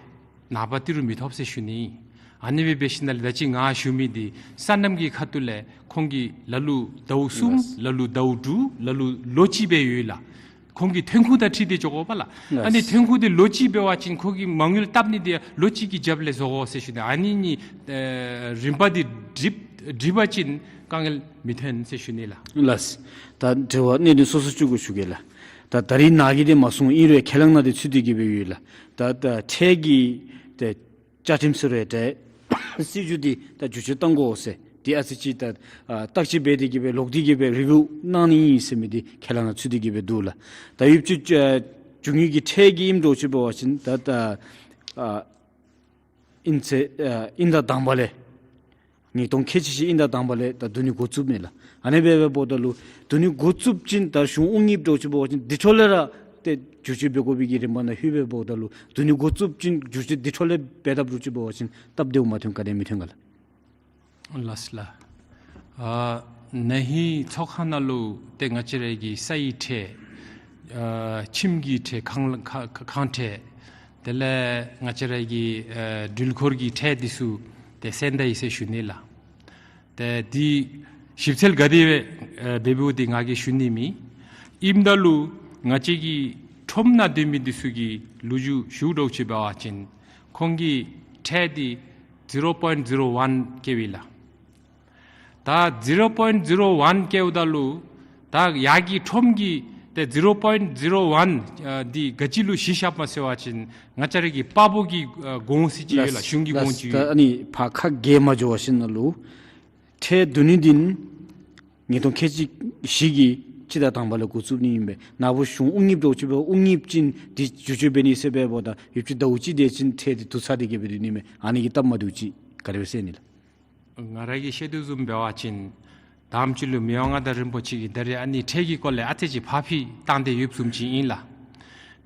ནངས་པ་ཏི་རུ་མི་ཐོབ་ཟེར་ཞུ་ནི། ཨ་ནི་སྦེ་འབད་ཞིནམ་ལས་ད་ཅི་ང་ཞུ་མི་འདི་སོ་ནམ་གྱི་ཁ་ཐུག་ལས་ཁོང་གི་ལ་ལུ་ཟླཝ་གསུམ་ལགས། ལ་ལུ་ཟླཝ་དྲུག་ལ་ལུ་ལོ་གཅིག་སྦེ་ཡོད་ལགས། ཁོང་གི་ཐོན་ཁུངས་དང་འཁྲིལ་ཏེ་འགྱོ་དགོ་པས་ལགས། ལགས། ཨ་ནི་ཐོན་ཁུངས་འདི་ལོ་གཅིག་འབད་བ་ཅིན་ཁོང་གིས་མ་དངུལ་བཏབ་ནི་འདི་ལོ་གཅིག་གི་རྒྱབ་ལས་བཟོ་དགོ་ཟེར་ཞུ་ནི། ཨ་ནི་གཉིས་ཨེ་རིམ་པ་འདི་སྒྲིག་སྒྲིག་པ་ཅིན་དཀའ་ངལ་མི་ཐོན་ཟེར་ཞུ་ནི་ལགས། ལགས། ད་དྲི་བ་གནད་དོན་སོ་སོ་བཅུག་དགོ་ཞུ་གེ་ལགས། ད་ད་རིས་ནཱ་གིས་འདི་མ་གསུངས། ཨིན་རུང་ཁས་བླངས་ནང་འདི་ཚུད་དེ་གིས་སྦེ་ཡོད་ལགས། ད་ད་ཁྲལ་གྱི་ཏེ་བཅའ་ཁྲིམས་ཟེར་རུང་ཏེ་སྲིད་བྱུས་འདི་ད་བསྒྱུར་བཅོས་གཏང་དགོ་ཟེར་འདི་ཨ་ཙི་ཅིག་ད་ཨ་བརྟག་དཔྱད་འབད་དེ་གིས་སྦེ་ལོག་སྟེ་གིས་སྦེ་རི་བིའུ་གནང་ནི་ཨིན་ཟེར་མི་འདི་ཁས་བླངས་ནང་ཚུད་དེ་གིས་སྦེ་འདུག་ལགས། ད་ཡུདཔ་ཅིག་ཨ་རྒྱུ་དངོས་ཀྱི་ཁྲལ་གྱི་ཨིནམ་འདྲཝ་ཅིག་འབད་བ་ཅིན་ད་ད་ཨ་ཨིན་ཚེ་ཨ་ཨིན་ཟླ་དང་པ་ལས་ ཉིས་སྟོང་ཁལ་གཅིག་བཞི་དབྱིན་ཟླ་དང་པ་ལས་ད་བསྡུ་ནི་འགོ་བཙུགསཔ་མས་ལགས། ཨ་ནི་སྦེ་འབདཝ་ད་ལུ་བསྡུ་ནི་འགོ་བཙུགས་ཞིནམ་ད་གཞུང་དབུ་བརྙེས་འགྱོ་ཅི་འབད་བ་ཅིན་དེ་འཕྲོ་ལས་ར་ཏེ་བསྒྱུར་བཅོས་འབད་དགོ་པའི་གི་རིམ་པ་ནང་ལྷོད་པས། འབདཝ་ད་ལུ་བསྡུ་ནི་འགོ་བཙུགས་ཞིནམ་བསྒྱུར་བཅོས་དེ་འཕྲོ་ལས་འབད་འཐབ་རུང་ཅིག་འབད་བ་ཅིན་སྟབས་བདེཝ་མ་ཐོན་ག་དེ་མི་ཐོན་ག་ལགས། ལགས་ལགས། ཨ་ན་ཧིང་ཚོགས་ཁང་ནང་ལུ་ཏེ་ང་བཅས་ར་གི་ས་ཡི་ཁྲལ་ཨ་ཁྱིམ་གྱི་ཁྲལ་ཁང་ཁང་ཁང་ཁྲལ་དེ་ལས་ང་བཅས་ར་གི་ཨ་འགྲུལ་འཁོར་གྱི་ཁྲལ་འདི་ཚུ་ཏེ་གསན་ད་ཡི་ཟེར་ཞུ་ནི་ལགས། ཏེ་འདི་ཞིབ་འཚོལ་ག་དེ་སྦེ་འབདཝ་འདི་ང་གིས་ཞུ་ནི་མེད། ཨིནམ་ད་ལུ་ང་བཅས་ཀྱི་ཁྲོམ་ནང་སྡོད་མི་འདི་ཚུ་གིས་ལོ་རྒྱུས་ཞུ་དོ་ཅིག་འབད་བ་ཅིན་ཁོང་གི་ཁྲལ་འདི་zero point zero one བཀལཝ་ཨིན་ལགས། ད་zero point zero one བཀལཝ་ད་ལུ་ད་ཡར་གྱི་ཁྲོམ་གྱི་ཏེ་zero point zero one ཨ་འདི་ག་ཅི་ལུ་གཞི་བཞགཔ་སྨོ་ཟེར་བ་ཅིན་ང་བཅས་ར་གི་པ་བོ་གི་ཨ་གོང་ཟེར་ཅིག་ཡོད་ལགས། གཞུང་གི་གོང་ཅིག་ཡོད། ད་ཨ་ནི་ཕར་ཁ་གྱེས་མ་འགྱོ་བ་ཅིན་ནཱ་ལུ་ཁྲལ་བསྡུ་ནི་འདི་ཉིས་སྟོང་ཁལ་གཅིག་བཞི་གི་སྤྱི་ཟླ་དང་པ་ལས་འགོ་བཙུགས་ནི་ཨིན་པས། ནཱ་བུ་གཞུང་དབུ་བརྙེས་འགྱོ་ཅི་འབད་དབུ་བརྙེས་ཞིནམ་དེ་བསྒྱུར་བཅོས་འབད་ནི་ཟེར་འབདཝ་ད་ཡུདཔ་ཅིག་ཟླཝ་གཅིག་དེ་ཅིག་ཁྲལ་འདི་བསྡུ་ཚར་ཏེ་གི་སྦེ་སྡོད་ནི་མས། ཨ་ནི་གིས་སྟབས་མ་བདེཝ་ཅིག་ག་དེ་སྦེ་གསལ་ནི་ལགས། ང་ར་གིས་ཤེས་དོ་བཟུམ་འབད་བ་ཅིན་དང་པ་ཅིག་ལུ་མི་དབང་མངའ་བདག་རིན་པོ་ཆེ་གིས་ད་རེས་ཨ་ནི་ཁྲལ་གྱི་སྐོར་ལས་ཨ་ཙི་ཅིག་ཕར་འཕུལ་བཏང་སྟེ་ཡོདཔ་བཟུམ་ཅིག་ཨིན་ལགས།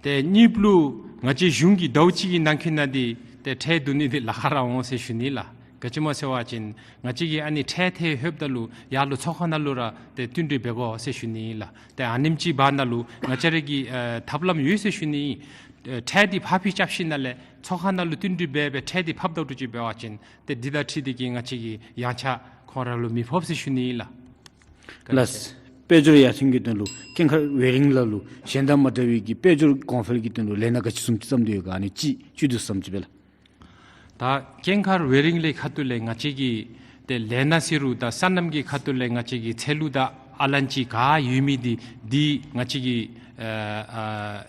ཏེ་གཉིས་པ་ལུ་ང་བཅས་གཞུང་གིས་ཟླཝ་གཅིག་གི་ནང་འཁོད་ནང་འདི་ཏེ་ཁྲལ་བསྡུ་ནི་འདི་ལཱ་ཁག་ར་འོང་ཟེར་ཞུ་ནི་ལགས། ག་ཅི་སྨོ་ཟེར་བ་ཅིན་ང་བཅས་ཀྱིས་ཨ་ནི་ཁྲལ་ཐེབས་ལྷོདཔ་ད་ལུ་ཡར་ལུ་ཚོགས་ཁང་ནང་ལུ་ར་ཏེ་བསྟུན་གྲོས་འབད་དགོ་ཟེར་ཞུ་ནི་ཨིན་ལགས། ཏེ་ཨ་ནེམ་ཅིག་བར་ན་ལུ་ང་བཅས་ར་གི་ཨ་ཐབས་ལམ་ཡོད་ཟེར་ཞུ་ནི་ཨིན། ཨ་ཁྲལ་འདི་ཕར་འཕུལ་རྐྱབ་ཞིནམ་ལས་ཚོགས་ཁང་ནང་ལུ་བསྟུན་གྲོས་འབད་སྦེ་ཁྲལ་འདི་ཕབ་ད་འགྱོ་ཅིག་འབད་བ་ཅིན་ཏེ་འདི་དང་འཁྲིལ་ཏེ་གི་ང་བཅས་ཀྱི་ཡངས་ཆག་ཁོང་ར་ལུ་མི་ཕོགཔ་ཟེར་ཞུ་ནི་ཨིན་ལགས། ལགས། དཔལ་འབྱོར་ཡར་ཐོན་གྱི་དོན་ལུ་ཀེང་མཁར་ཝེ་རིང་ལ་ལུ་གཞན་དང་མ་འདྲ་བའི་གི་དཔལ་འབྱོར་གོང་འཕེལ་གྱི་དོན་ལུ་ལས་སྣ་ག་ཅི་བཟུམ་ཅིག་བརྩམས་ཏེ་ཡོད་ག། ཨ་ནི་ཅིག་བཅུད་བསྡུས་ཙམ་ཅིག་སྦེ་ལགས། ད་ཀེང་མཁར་ཝེ་རིང་ལས་ཁ་ཐུག་ལས་ང་བཅས་ཀྱིས་ཏེ་ལས་སྣ་ཟེར་རུང་དང་སོ་ནམ་གྱི་ཁ་ཐུག་ལས་ང་བཅས་ཀྱི་ཚལ་ལུ་དང་ཨ་ལན་ཅི་ག་ཡོད་མི་འདི་འདི་ང་བཅས་ཀྱིས་ཨ་ཨ་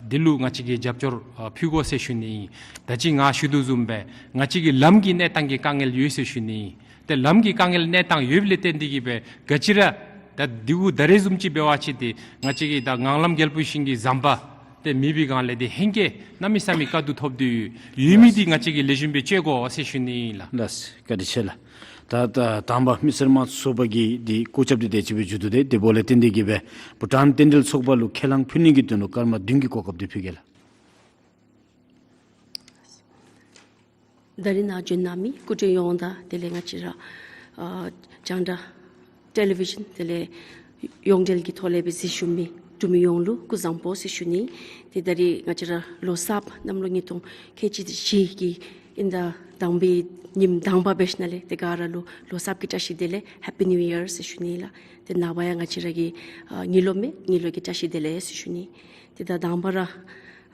འདི་ལུ་ང་བཅས་ཀྱིས་རྒྱབ་སྐྱོར་ཨ་ཕུལ་དགོ་ཟེར་ཞུ་ནི་ཨིན། ད་ཅི་ང་ཞུ་དོ་བཟུམ་སྦེ་ང་བཅས་ཀྱི་ལམ་གྱི་གནས་སྟངས་ཀྱི་དཀའ་ངལ་ཡོད་ཟེར་ཞུ་ནི་ཨིན། ཏེ་ལམ་གྱི་དཀའ་ངལ་གནས་སྟངས་ཡོདཔ་ལས་བརྟེན་ཏེ་གི་སྦེ་ག་ཅི་ར་ད་འདི་གུ་ད་རེས་བཟུམ་ཅིག་འབད་བ་ཅིན་ཏེ་ང་བཅས་ཀྱི་ད་ངང་ལམ་རྒྱལ་པོའི་ཞིང་གི་ཟམ་པ་ཏེ་མེད་པའི་སྒང་ལས་ཏེ་ཧེང་སྐལ་གནམ་མེད་ས་མེད་དཀའ་སྡུག་ཐོབ་སྟེ་ཡོད། ཡོད་མི་འདི་ང་བཅས་ཀྱིས་ལེགས་ཤོམ་སྦེ་བཅོས་དགོ་ཟེར་ཞུ་ནི་ཨིན་ལགས། ལགས། བཀའ་དྲིན་ཆེ་ལགས། ད་ད་དང་པ་མི་སེར་དམངས་གཙོ་ཚོགས་པ་གི་འདི་སྐུ་ཚབ་འདི་དེ་ཅིག་སྦེ་མཇུག་བསྡུ་སྟེ་དེ་འབདཝ་ལས་བརྟེན་ཏེ་གི་སྦེ་བྷུ་ཊཱན་རྟེན་འབྲེལ་ཚོགས་པ་ལུ་ཁས་བླངས་ཕུལ་ནི་གི་དོན་ལུ་སྐར་མ་བདུན་གྱི་གོ་སྐབས་འདི་ཕུལ་གེ་ལགས། ད་རིས་ནཱ་བྱོན་གནང་མི་སྐུ་མགྲོན་ཡོངས་དང་དེ་ལས་ང་བཅས་ར་ཨ་རྒྱང་བསྒྲགས་ཊེ་ལི་བི་ཤཱན་དེ་ལས་ཡོངས་འབྲེལ་གྱི་ཐོག་ལས་སྦེ་གཟིགས་བཞུགས་མི་འབྲུག་མི་ཡོངས་ལུ་སྐུ་གཟུགས་བཟང་པོ་ཟེར་ཞུ་ནི། ཏེ་ད་རིས་ང་བཅས་ར་ལོ་གསརཔ་གནམ་ལོ་ཉིས་སྟོང་ཁལ་གཅིག་བཞི་གི་དབྱིན་ཟླ་དང་པའི་ཉིནམ་དང་པ་འབད་ཞིནམ་ལས་ཏེ་ག་ར་ལུ་ལོ་གསརཔ་གི་བཀྲ་ཤིས་བདེ་ལེགས་Happy New Year ཟེར་ཞུ་ནི་ལགས། ཏེ་ནངས་པ་ཡང་ང་བཅས་ར་གི་ཨ་དངུལ་ལོ་མས། དངུལ་ལོ་གི་བཀྲ་ཤིས་བདེ་ལེགས་ཟེར་ཞུ་ནི། ཏེ་ད་དང་པ་ར་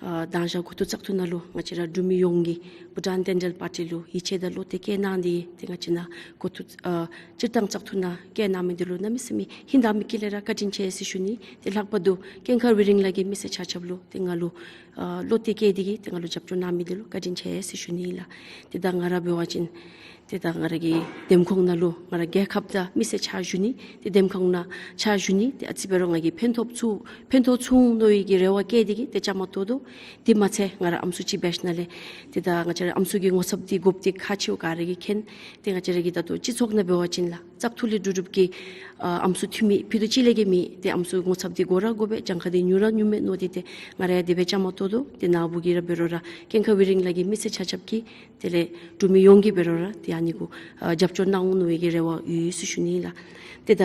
ཨ་མདང་ཞག་གོ་ཐུག་བཙག་འཐུ་ནང་ལུ་ང་བཅས་ར་འབྲུག་མི་ཡོངས་ཀྱིས་བྷུ་ཊཱན་རྟེན་འབྲེལ་པར་ཊི་ལུ་ཡིད་ཆེས་དང་བློ་གཏད་བསྐྱེད་གནང་སྟེ་ཏེ་ང་བཅས་ནཱ་གོ་ཐུག་ཨ་སྤྱིར་བཏང་བཙག་འཐུ་ནང་བསྐྱལ་གནང་མི་འདི་ལུ་གནམ་མེད་ས་མེད་ཧིང་དྭངས་མའི་དཀྱིལ་ལས་ར་བཀའ་དྲིན་ཆེ་ཟེར་ཞུ་ནི། ཏེ་ལྷག་པར་དུ་ཀེང་མཁར་ཝེ་རིང་ལགས་ཀྱིས་མི་སེར་ཆ་ཁྱབ་ལུ་ཏེ་ང་ལུ་ཨ་བློ་གཏད་བསྐྱེད་དེ་གིས་ཏེ་ང་ལུ་རྒྱབ་སྐྱོར་གནང་མི་འདི་ལུ་བཀའ་དྲིན་ཆེ་ཟེར་ཞུ་ནི་ལགས། ཏེ་ད་ང་ར་འབད་བ་ཅིན་ཏེ་ད་ང་ར་གི་འདེམས་ཁོངས་ནང་ལུ་ང་ར་རྒྱལ་ཁབ་དང་མི་སེར་ཕྱག་ཞུ་ནི། ཏེ་འདེམས་ཁོངས་ནང་ཕྱག་ཞུ་ནི་ཏེ་ཨ་ཙི་འབད་རུང་ང་གིས་ཕན་ཐོགས་ཚུགས་ཕན་ཐོགས་ཚུགས་འོང་མནོ་བའི་གི་རེ་བ་བསྐྱེད་དེ་གིས་ཏེ་བཅའ་མར་གཏོགས་དོ། དེ་མ་ཚད་ང་ར་ཨམ་སྲུ་ཅིག་འབད་ཞིནམ་ལས་ཏེ་ད་ང་བཅས་ར་ཨམ་སྲུ་གི་ངོ་ཚབ་འདི་དགོཔ་འདི་ཁག་ཆེཝ་ག་ར་གིས་མཁྱེན། ཏེ་ང་བཅས་ར་གི་ད་ལྟོ་སྤྱི་ཚོགས་ནང་འབད་བ་ཅིན་ལགས་བཙག་འཐུ་ལས་གྲུབ་གྲུབ་ཀྱི་ཨ་ཨམ་སྲུ་འཐུས་མི་ཕུད་རྡོག་གཅིག་ལས་བརྒལ་མེད། ཏེ་ཨམ་སྲུ་ངོ་ཚབ་འདི་དགོ་ར་དགོ་པས། གྱངས་ཁ་འདི་ཉུང་ར་ཉུང་མས་མནོ་སྟེ་ཏེ་ང་ར་ཡང་དེ་སྦེ་བཅའ་མར་གཏོགས་དོ། ཏེ་ནཱ་བུ་གིས་ར་འབད་རུང་ར་ཀེང་མཁར་ཝེ་རིང་ལགས་ཀྱི་མི་སེར་ཆ་ཁྱབ་ཀྱིས་དེ་ལས་འབྲུག་མི་ཡོངས་ཀྱིས་འབད་རུང་ར་ཏེ་ཨ་ནི་གུ་ཨ་རྒྱབ་སྐྱོར་གནང་འོང་མནོ་བའི་གི་རེ་བ་ཡོད་ཟེར་ཞུ་ནི་ལགས། ཏེ་ད་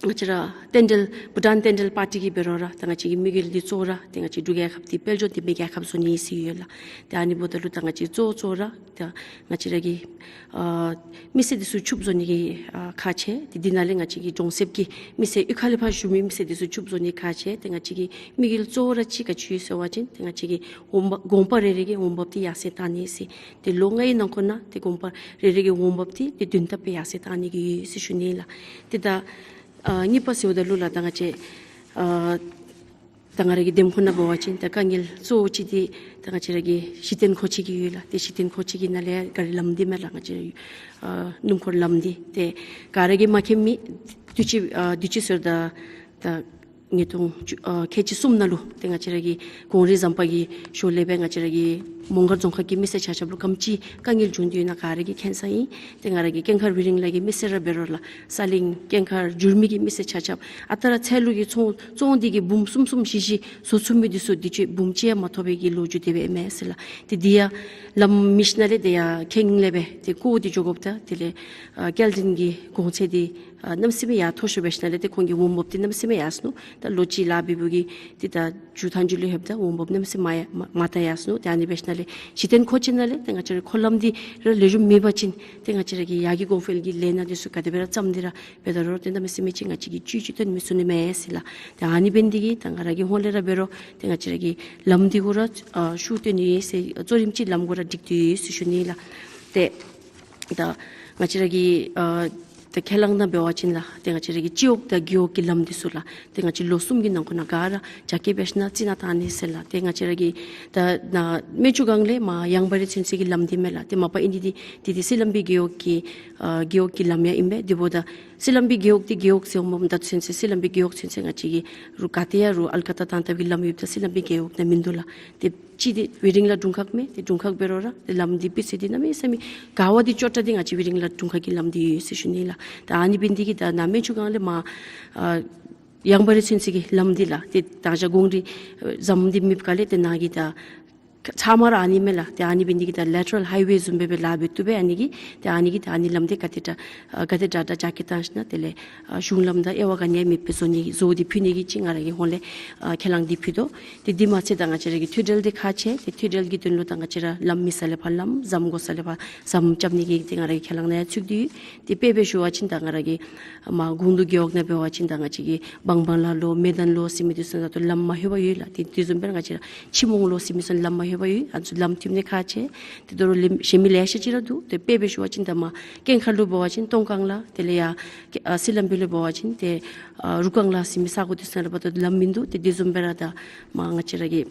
ང་བཅས་ར་རྟེན་འབྲེལ་བྷུ་ཊཱན་རྟེན་འབྲེལ་པར་ཊི་གིས་འབད་རུང་ར་ད་ང་བཅས་ཀྱི་དམིགས་ཡུལ་འདི་གཙོ་བོ་ར་ཏེ་ང་བཅས་འབྲུག་རྒྱལ་ཁབ་འདི་དཔལ་འབྱོར་ལྡན་པའི་རྒྱལ་ཁབ་བཟོ་ནི་ཟེར་ཡོད་ལགས། ཏེ་ཨ་ནི་འབདཝ་ད་ལུ་ད་ང་བཅས་གཙོ་བོ་གཙོ་བོ་ར་ད་ང་བཅས་ར་གི་ཨ་མི་སེར་འདི་ཚུ་ཕྱུགཔོ་བཟོ་ནི་གི་ཨ་ཁག་ཆེ། ཏེ་འདི་ནང་ལས་ང་བཅས་ཀྱི་གྲོང་གསེབ་ཀྱི་མི་སེར་གཡུས་ཁ་ལས་ཕར་བཞུགས་མི་མི་སེར་འདི་ཚུ་ཕྱུགཔོ་བཟོ་ནི་ཁག་ཆེ། ཏེ་ང་བཅས་ཀྱི་དམིགས་ཡུལ་གཙོ་བོ་ར་ཅིག་ག་ཅི་ཡོད་ཟེར་བ་ཅིན་ཏེ་ང་བཅས་ཀྱི་འོང་འབབ་དགོན་པ་རེ་རེ་གི་འོང་འབབ་འདི་ཡར་སེང་བཏང་ནི་ཟེར། ཏེ་ལོ་ལྔའི་ནང་འཁོད་ནང་ཏེ་དགོན་པ་རེ་རེ་གི་འོང་འབབ་འདི་ཏེ་བདུན་ལྟབ་སྦེ་ཡར་སེང་བཏང་ནི་གི་ཡོད་ཟེར་ཞུ་ནི་ལགས། ཏེ་ད་ཨ་གཉིས་པ་ཟེརཝ་ད་ལུ་ལགས་ད་ང་བཅས་ཨ་ད་ང་ར་གི་འདེམས་ཁོངས་ནང་འབད་བ་ཅིན་ད་དཀའ་ངལ་གཙོ་བོ་ཅིག་འདི་ད་ང་བཅས་ར་གི་གཞི་རྟེན་མཁོ་ཆས་ཀྱི་ཡོད་ལགས། ཏེ་གཞི་རྟེན་མཁོ་ཆས་ཀྱི་ནང་ལས་ཡང་ག་ར་ལམ་འདི་མས་ལགས། ང་བཅས་ར་ཨ་སྣུམ་འཁོར་ལམ་འདི་ཏེ་ག་ར་གིས་མ་མཁྱེན་མི་དུས་ཅི་ཨ་དུས་ཅི་ཟེར་ད་ད་ ཉིས་སྟོང་ཨ་ཁལ་གཅིག་གསུམ་ནང་ལུ་ཏེ་ང་བཅས་ར་གི་གངས་རི་ཟམ་པ་གི་ཞོར་ལས་སྦེ་ང་བཅས་ར་གི་མོང་སྒར་རྫོང་ཁག་གི་མི་སེར་ཆ་ཁྱབ་ལུ་ག་དེམ་ཅིག་དཀའ་ངལ་བྱུང་དོ་ཡོད་ན་ག་ར་གིས་མཁྱེན་ས་ཨིན། ཏེ་ང་ར་གི་ཀེང་མཁར་ཝེ་རིང་ལ་གི་མི་སེར་ར་འབད་རུང་ལགས་ས་གླིང་ཀེང་མཁར་འགྱུར་མེད་ཀྱི་མི་སེར་ཆ་ཁྱབ་ཨ་རྟག་ར་ཚལ་ལུ་གི་ཚོང་བཙོང་སྟེ་གི་འབུམ་གསུམ་གསུམ་བཞི་བཞི་བཟོ་ཚུགས་མི་འདི་ཚུ་འདི་ཚུ་འབུམ་གཅིག་ཡང་མ་ཐོབ་པའི་གི་ལོ་རྒྱུས་དེ་སྦེ་ཨིན་མས་ཟེར་ལགས། ཏེ་འདི་ཡང་ལམ་མེད་ཞིནམ་ལས་ཏེ་ཡར་ཁེངས་ལས་སྦེ་ཏེ་བཀོ་སྟེ་འགྱོ་དགོཔ་ད་དེ་ལས་ཨ་སྐྱེལ་འདྲེན་གྱི་གོང་ཚད་འདི་ཨ་གནམ་མེད་ས་མེད་ཡར་མཐོ་ཤོས་འབད་ཞིནམ་ལས་ཏེ་ཁོང་གི་འོང་འབབ་འདི་གནམ་མེད་ས་མེད་ཡར་སོ་ནུག། ད་ལོ་གཅིག་ལཱ་འབད་བའི་གི་ཏེ་ད་མཇུག་མཐའ་མཇུག་ལུ་ལྷོདཔ་ད་འོང་འབབ་གནམ་མེད་ས་མེད་མ་ཡ་མ་མ་མཐའ་ཡར་སོ་ནུག། ཏེ་ཨ་ནི་འབད་ཞིནམ་ལས་གཞི་རྟེན་མཁོ་ཆེ་ནང་ལས་ཏེ་ང་བཅས་ར་འཁོར་ལམ་འདི་ར་ལེགས་ཤོམ་མེད་པ་ཅིན་ཏེ་ང་བཅས་ར་གི་ཡར་གྱི་གོང་འཕེལ་གྱི་ལས་སྣ་འདི་ཚུ་ག་དེ་སྦེ་ར་བརྩམས་ཏེ་ར་འབད་ད་རུང་ཏེ་གནམ་མེད་ས་མེད་ཅིག་ང་བཅས་ཀྱིས་བཅུད་ཅིག་བཏོན་མི་ཚུགས་ནི་མས་ཟེར་ལགས། ཏེ་ཨ་ནི་འབད་ནི་འདི་གིས་ད་ང་ར་གི་ཧོངས་ལས་ར་འབད་རུང་ཏེ་ང་བཅས་ར་གི་ལམ་འདི་གུ་ར་ཨ་ཤུགས་བཏོན་ནི་ཟེར་གཙོ་རིམ་ཅིག་ལམ་གུ་ར་སྒྲིག་སྟེ་ཡོད་ཟེར་ཞུ་ནི་ལགས། ཏེ་ད་ང་བཅས་ར་གི་ཨ་ད་ཁས་བླངས་ནང་འབད་བ་ཅིན་ལགས་ཏེ་ང་བཅས་ར་གི་སྤྱི་འོག་དང་རྒེད་འོག་གི་ལམ་འདི་ཚུ་ལགས་ཏེ་ང་བཅས་ལོ་གསུམ་གྱི་ནང་འཁོད་ནང་ག་ར་རྒྱ་སྐྱེད་འབད་ཞིནམ་རྩི་ནག་བཏང་ནི་ཟེར་ལགས། ཏེ་ང་བཅས་ར་གི་ད་ནཱ་སྨན་ཆུ་སྒང་ལས་མར་ཡངས་པ་རི་ཚུན་ཚོད་ཀྱི་ལམ་འདི་མས་ལགས། ཏེ་མ་པ་ཨིན་འདི་འདི་འདི་འདི་སི་ལམ་བི་རྒེད་འོག་གི་ཨ་རྒེད་འོག་གི་ལམ་ཡང་ཨིན་པས། དེ་འབདཝ་ད་སི་ལམ་བི་རྒེད་འོག་འདི་རྒེད་འོག་ཟེར་འོང་འབདཝ་ད་ཚུན་ཚོད་སི་ལམ་བི་རྒེད་འོག་ཚུན་ཚོད་ང་བཅས་ཀྱིས་རུ་ག་ཏེ་ཡང་རུ་ཨལ་ཀ་ཏ་བཏང་བཏངམ་གི་ལམ་ཡོདཔ་ད་སི་ལམ་བི་རྒེད་འོག་ནང་མིན་འདུག་ལགས། ཏེ་གཅིག་འདི་ཝེ་རིང་ལ་དྲུང་ཁག་མས། ཏེ་དྲུང་ཁག་འབད་རུང་ར་ཏེ་ལམ་འདི་སྤུས་ཚད་འདི་གནམ་མེད་ས་མེད་ག་བ་འདི་ཅོག་འཐདཔ་འདི་ང་བཅས་ཝེ་རིང་ལ་དྲུང་ཁག་གི་ལམ་འདི་ཡོད་ཟེར་ཞུ་ནི་ལགས། ད་ཨ་ནི་འབད་ནི་འདི་གིས་ད་ནཱ་སྨན་ཆུ་སྒང་ལས་མར་ཨ་ཡངས་པ་རི་ཚུན་ཚོད་ཀྱི་ལམ་འདི་ལགས་ཏེ་ད་ཞག་གངས་རི་ཨ་ཟམ་འདི་མེདཔ་ཁ་ལས་ཏེ་ནཱ་གི་ད་ཚབ་མ་ར་ཨ་ནི་མས་ལགས། ཏེ་ཨ་ནི་འབད་ནི་འདི་གིས་ད་ལེ་ཊ་རཱལ་ཧའི་ཝེ་བཟུམ་སྦེ་སྦེ་ལཱ་འབད་བཏུབ་པས། ཨ་ནི་གིས་ཏེ་ཨ་ནི་གིས་ད་ཨ་ནི་ལམ་འདི་ག་དེ་དྲག་ཨ་ག་དེ་དྲག་དྲག་རྒྱ་སྐྱེད་བཏང་ཞིནམ་དེ་ལས་ཨ་གཞུང་ལམ་དང་དབྱེ་བ་ག་ནི་ཡང་མེདཔ་སྦེ་བཟོ་ནི་བཟོ་སྟེ་ཕུལ་ནི་གི་ཅིག་ང་ར་གི་ཧོངས་ལས་ཨ་ཁས་བླངས་འདི་ཕུལ་དོ། ཏེ་འདི་མ་ཚད་ད་ང་བཅས་ར་གི་མཐུད་འབྲེལ་འདི་ཁག་ཆེ། ཏེ་མཐུད་འབྲེལ་གྱི་དོན་ལུ་ད་ང་བཅས་ར་ལམ་མེད་ས་ལས་ཕར་ལམ་ཟམ་དགོ་ས་ལས་ཕར་ཟམ་རྐྱབ་ནི་གི་ཏེ་ང་ར་གི་ཁས་བླངས་ནང་ཡང་ཚུད་དེ་ཡོད། ཏེ་དཔེ་སྦེ་ཞུ་བ་ཅིན་ད་ང་ར་གི་མར་དགུང་ལོ་རྒེད་འོག་ནང་འབད་བ་ཅིན་ད་ང་བཅས་ཀྱི་བང་བང་ལ་ལོ་མེ་ཏན་ལོ་ཟེར་མི་འདི་ཚུ་ནང་ད་ལམ་མ་ལྷོད་པར་ཡོད་ལགས། ཏེ་དེ་བཟུམ་སྦེ་ར་ང་བཅས་ར་ཆི་མོང་ལོ་ཟེར་མི་ཚུ་ལམ་མ་ལྷོད་པར་ཡོད། ཨ་ནི་ཚུ་ལམ་མཐུད་ནི་ཁག་ཆེ། ཏེ་དོ་རུང་ལེ་ཞེ་མི་ལེ་ཤ་ཅིག་ར་འདུག། ཏེ་དཔེ་སྦེ་ཞུ་བ་ཅིན་ད་མར་ཀེང་ཁ་ལུ་འབད་བ་ཅིན་སྟོང་ཀང་ལ་དེ་ལས་ཡར་ཨ་སི་ལམ་བི་ལུ་འབད་བ་ཅིན་ཏེ་ཨ་རུ་ཀང་ལ་ཟེར་མི་ས་གོ་འདི་ཚུ་ནང་ལུ་འབདཝ་ད་ལམ་མིན་འདུག། ཏེ་དེ་བཟུམ་སྦེ་ར་ད་མར་ང་བཅས་ར་གི་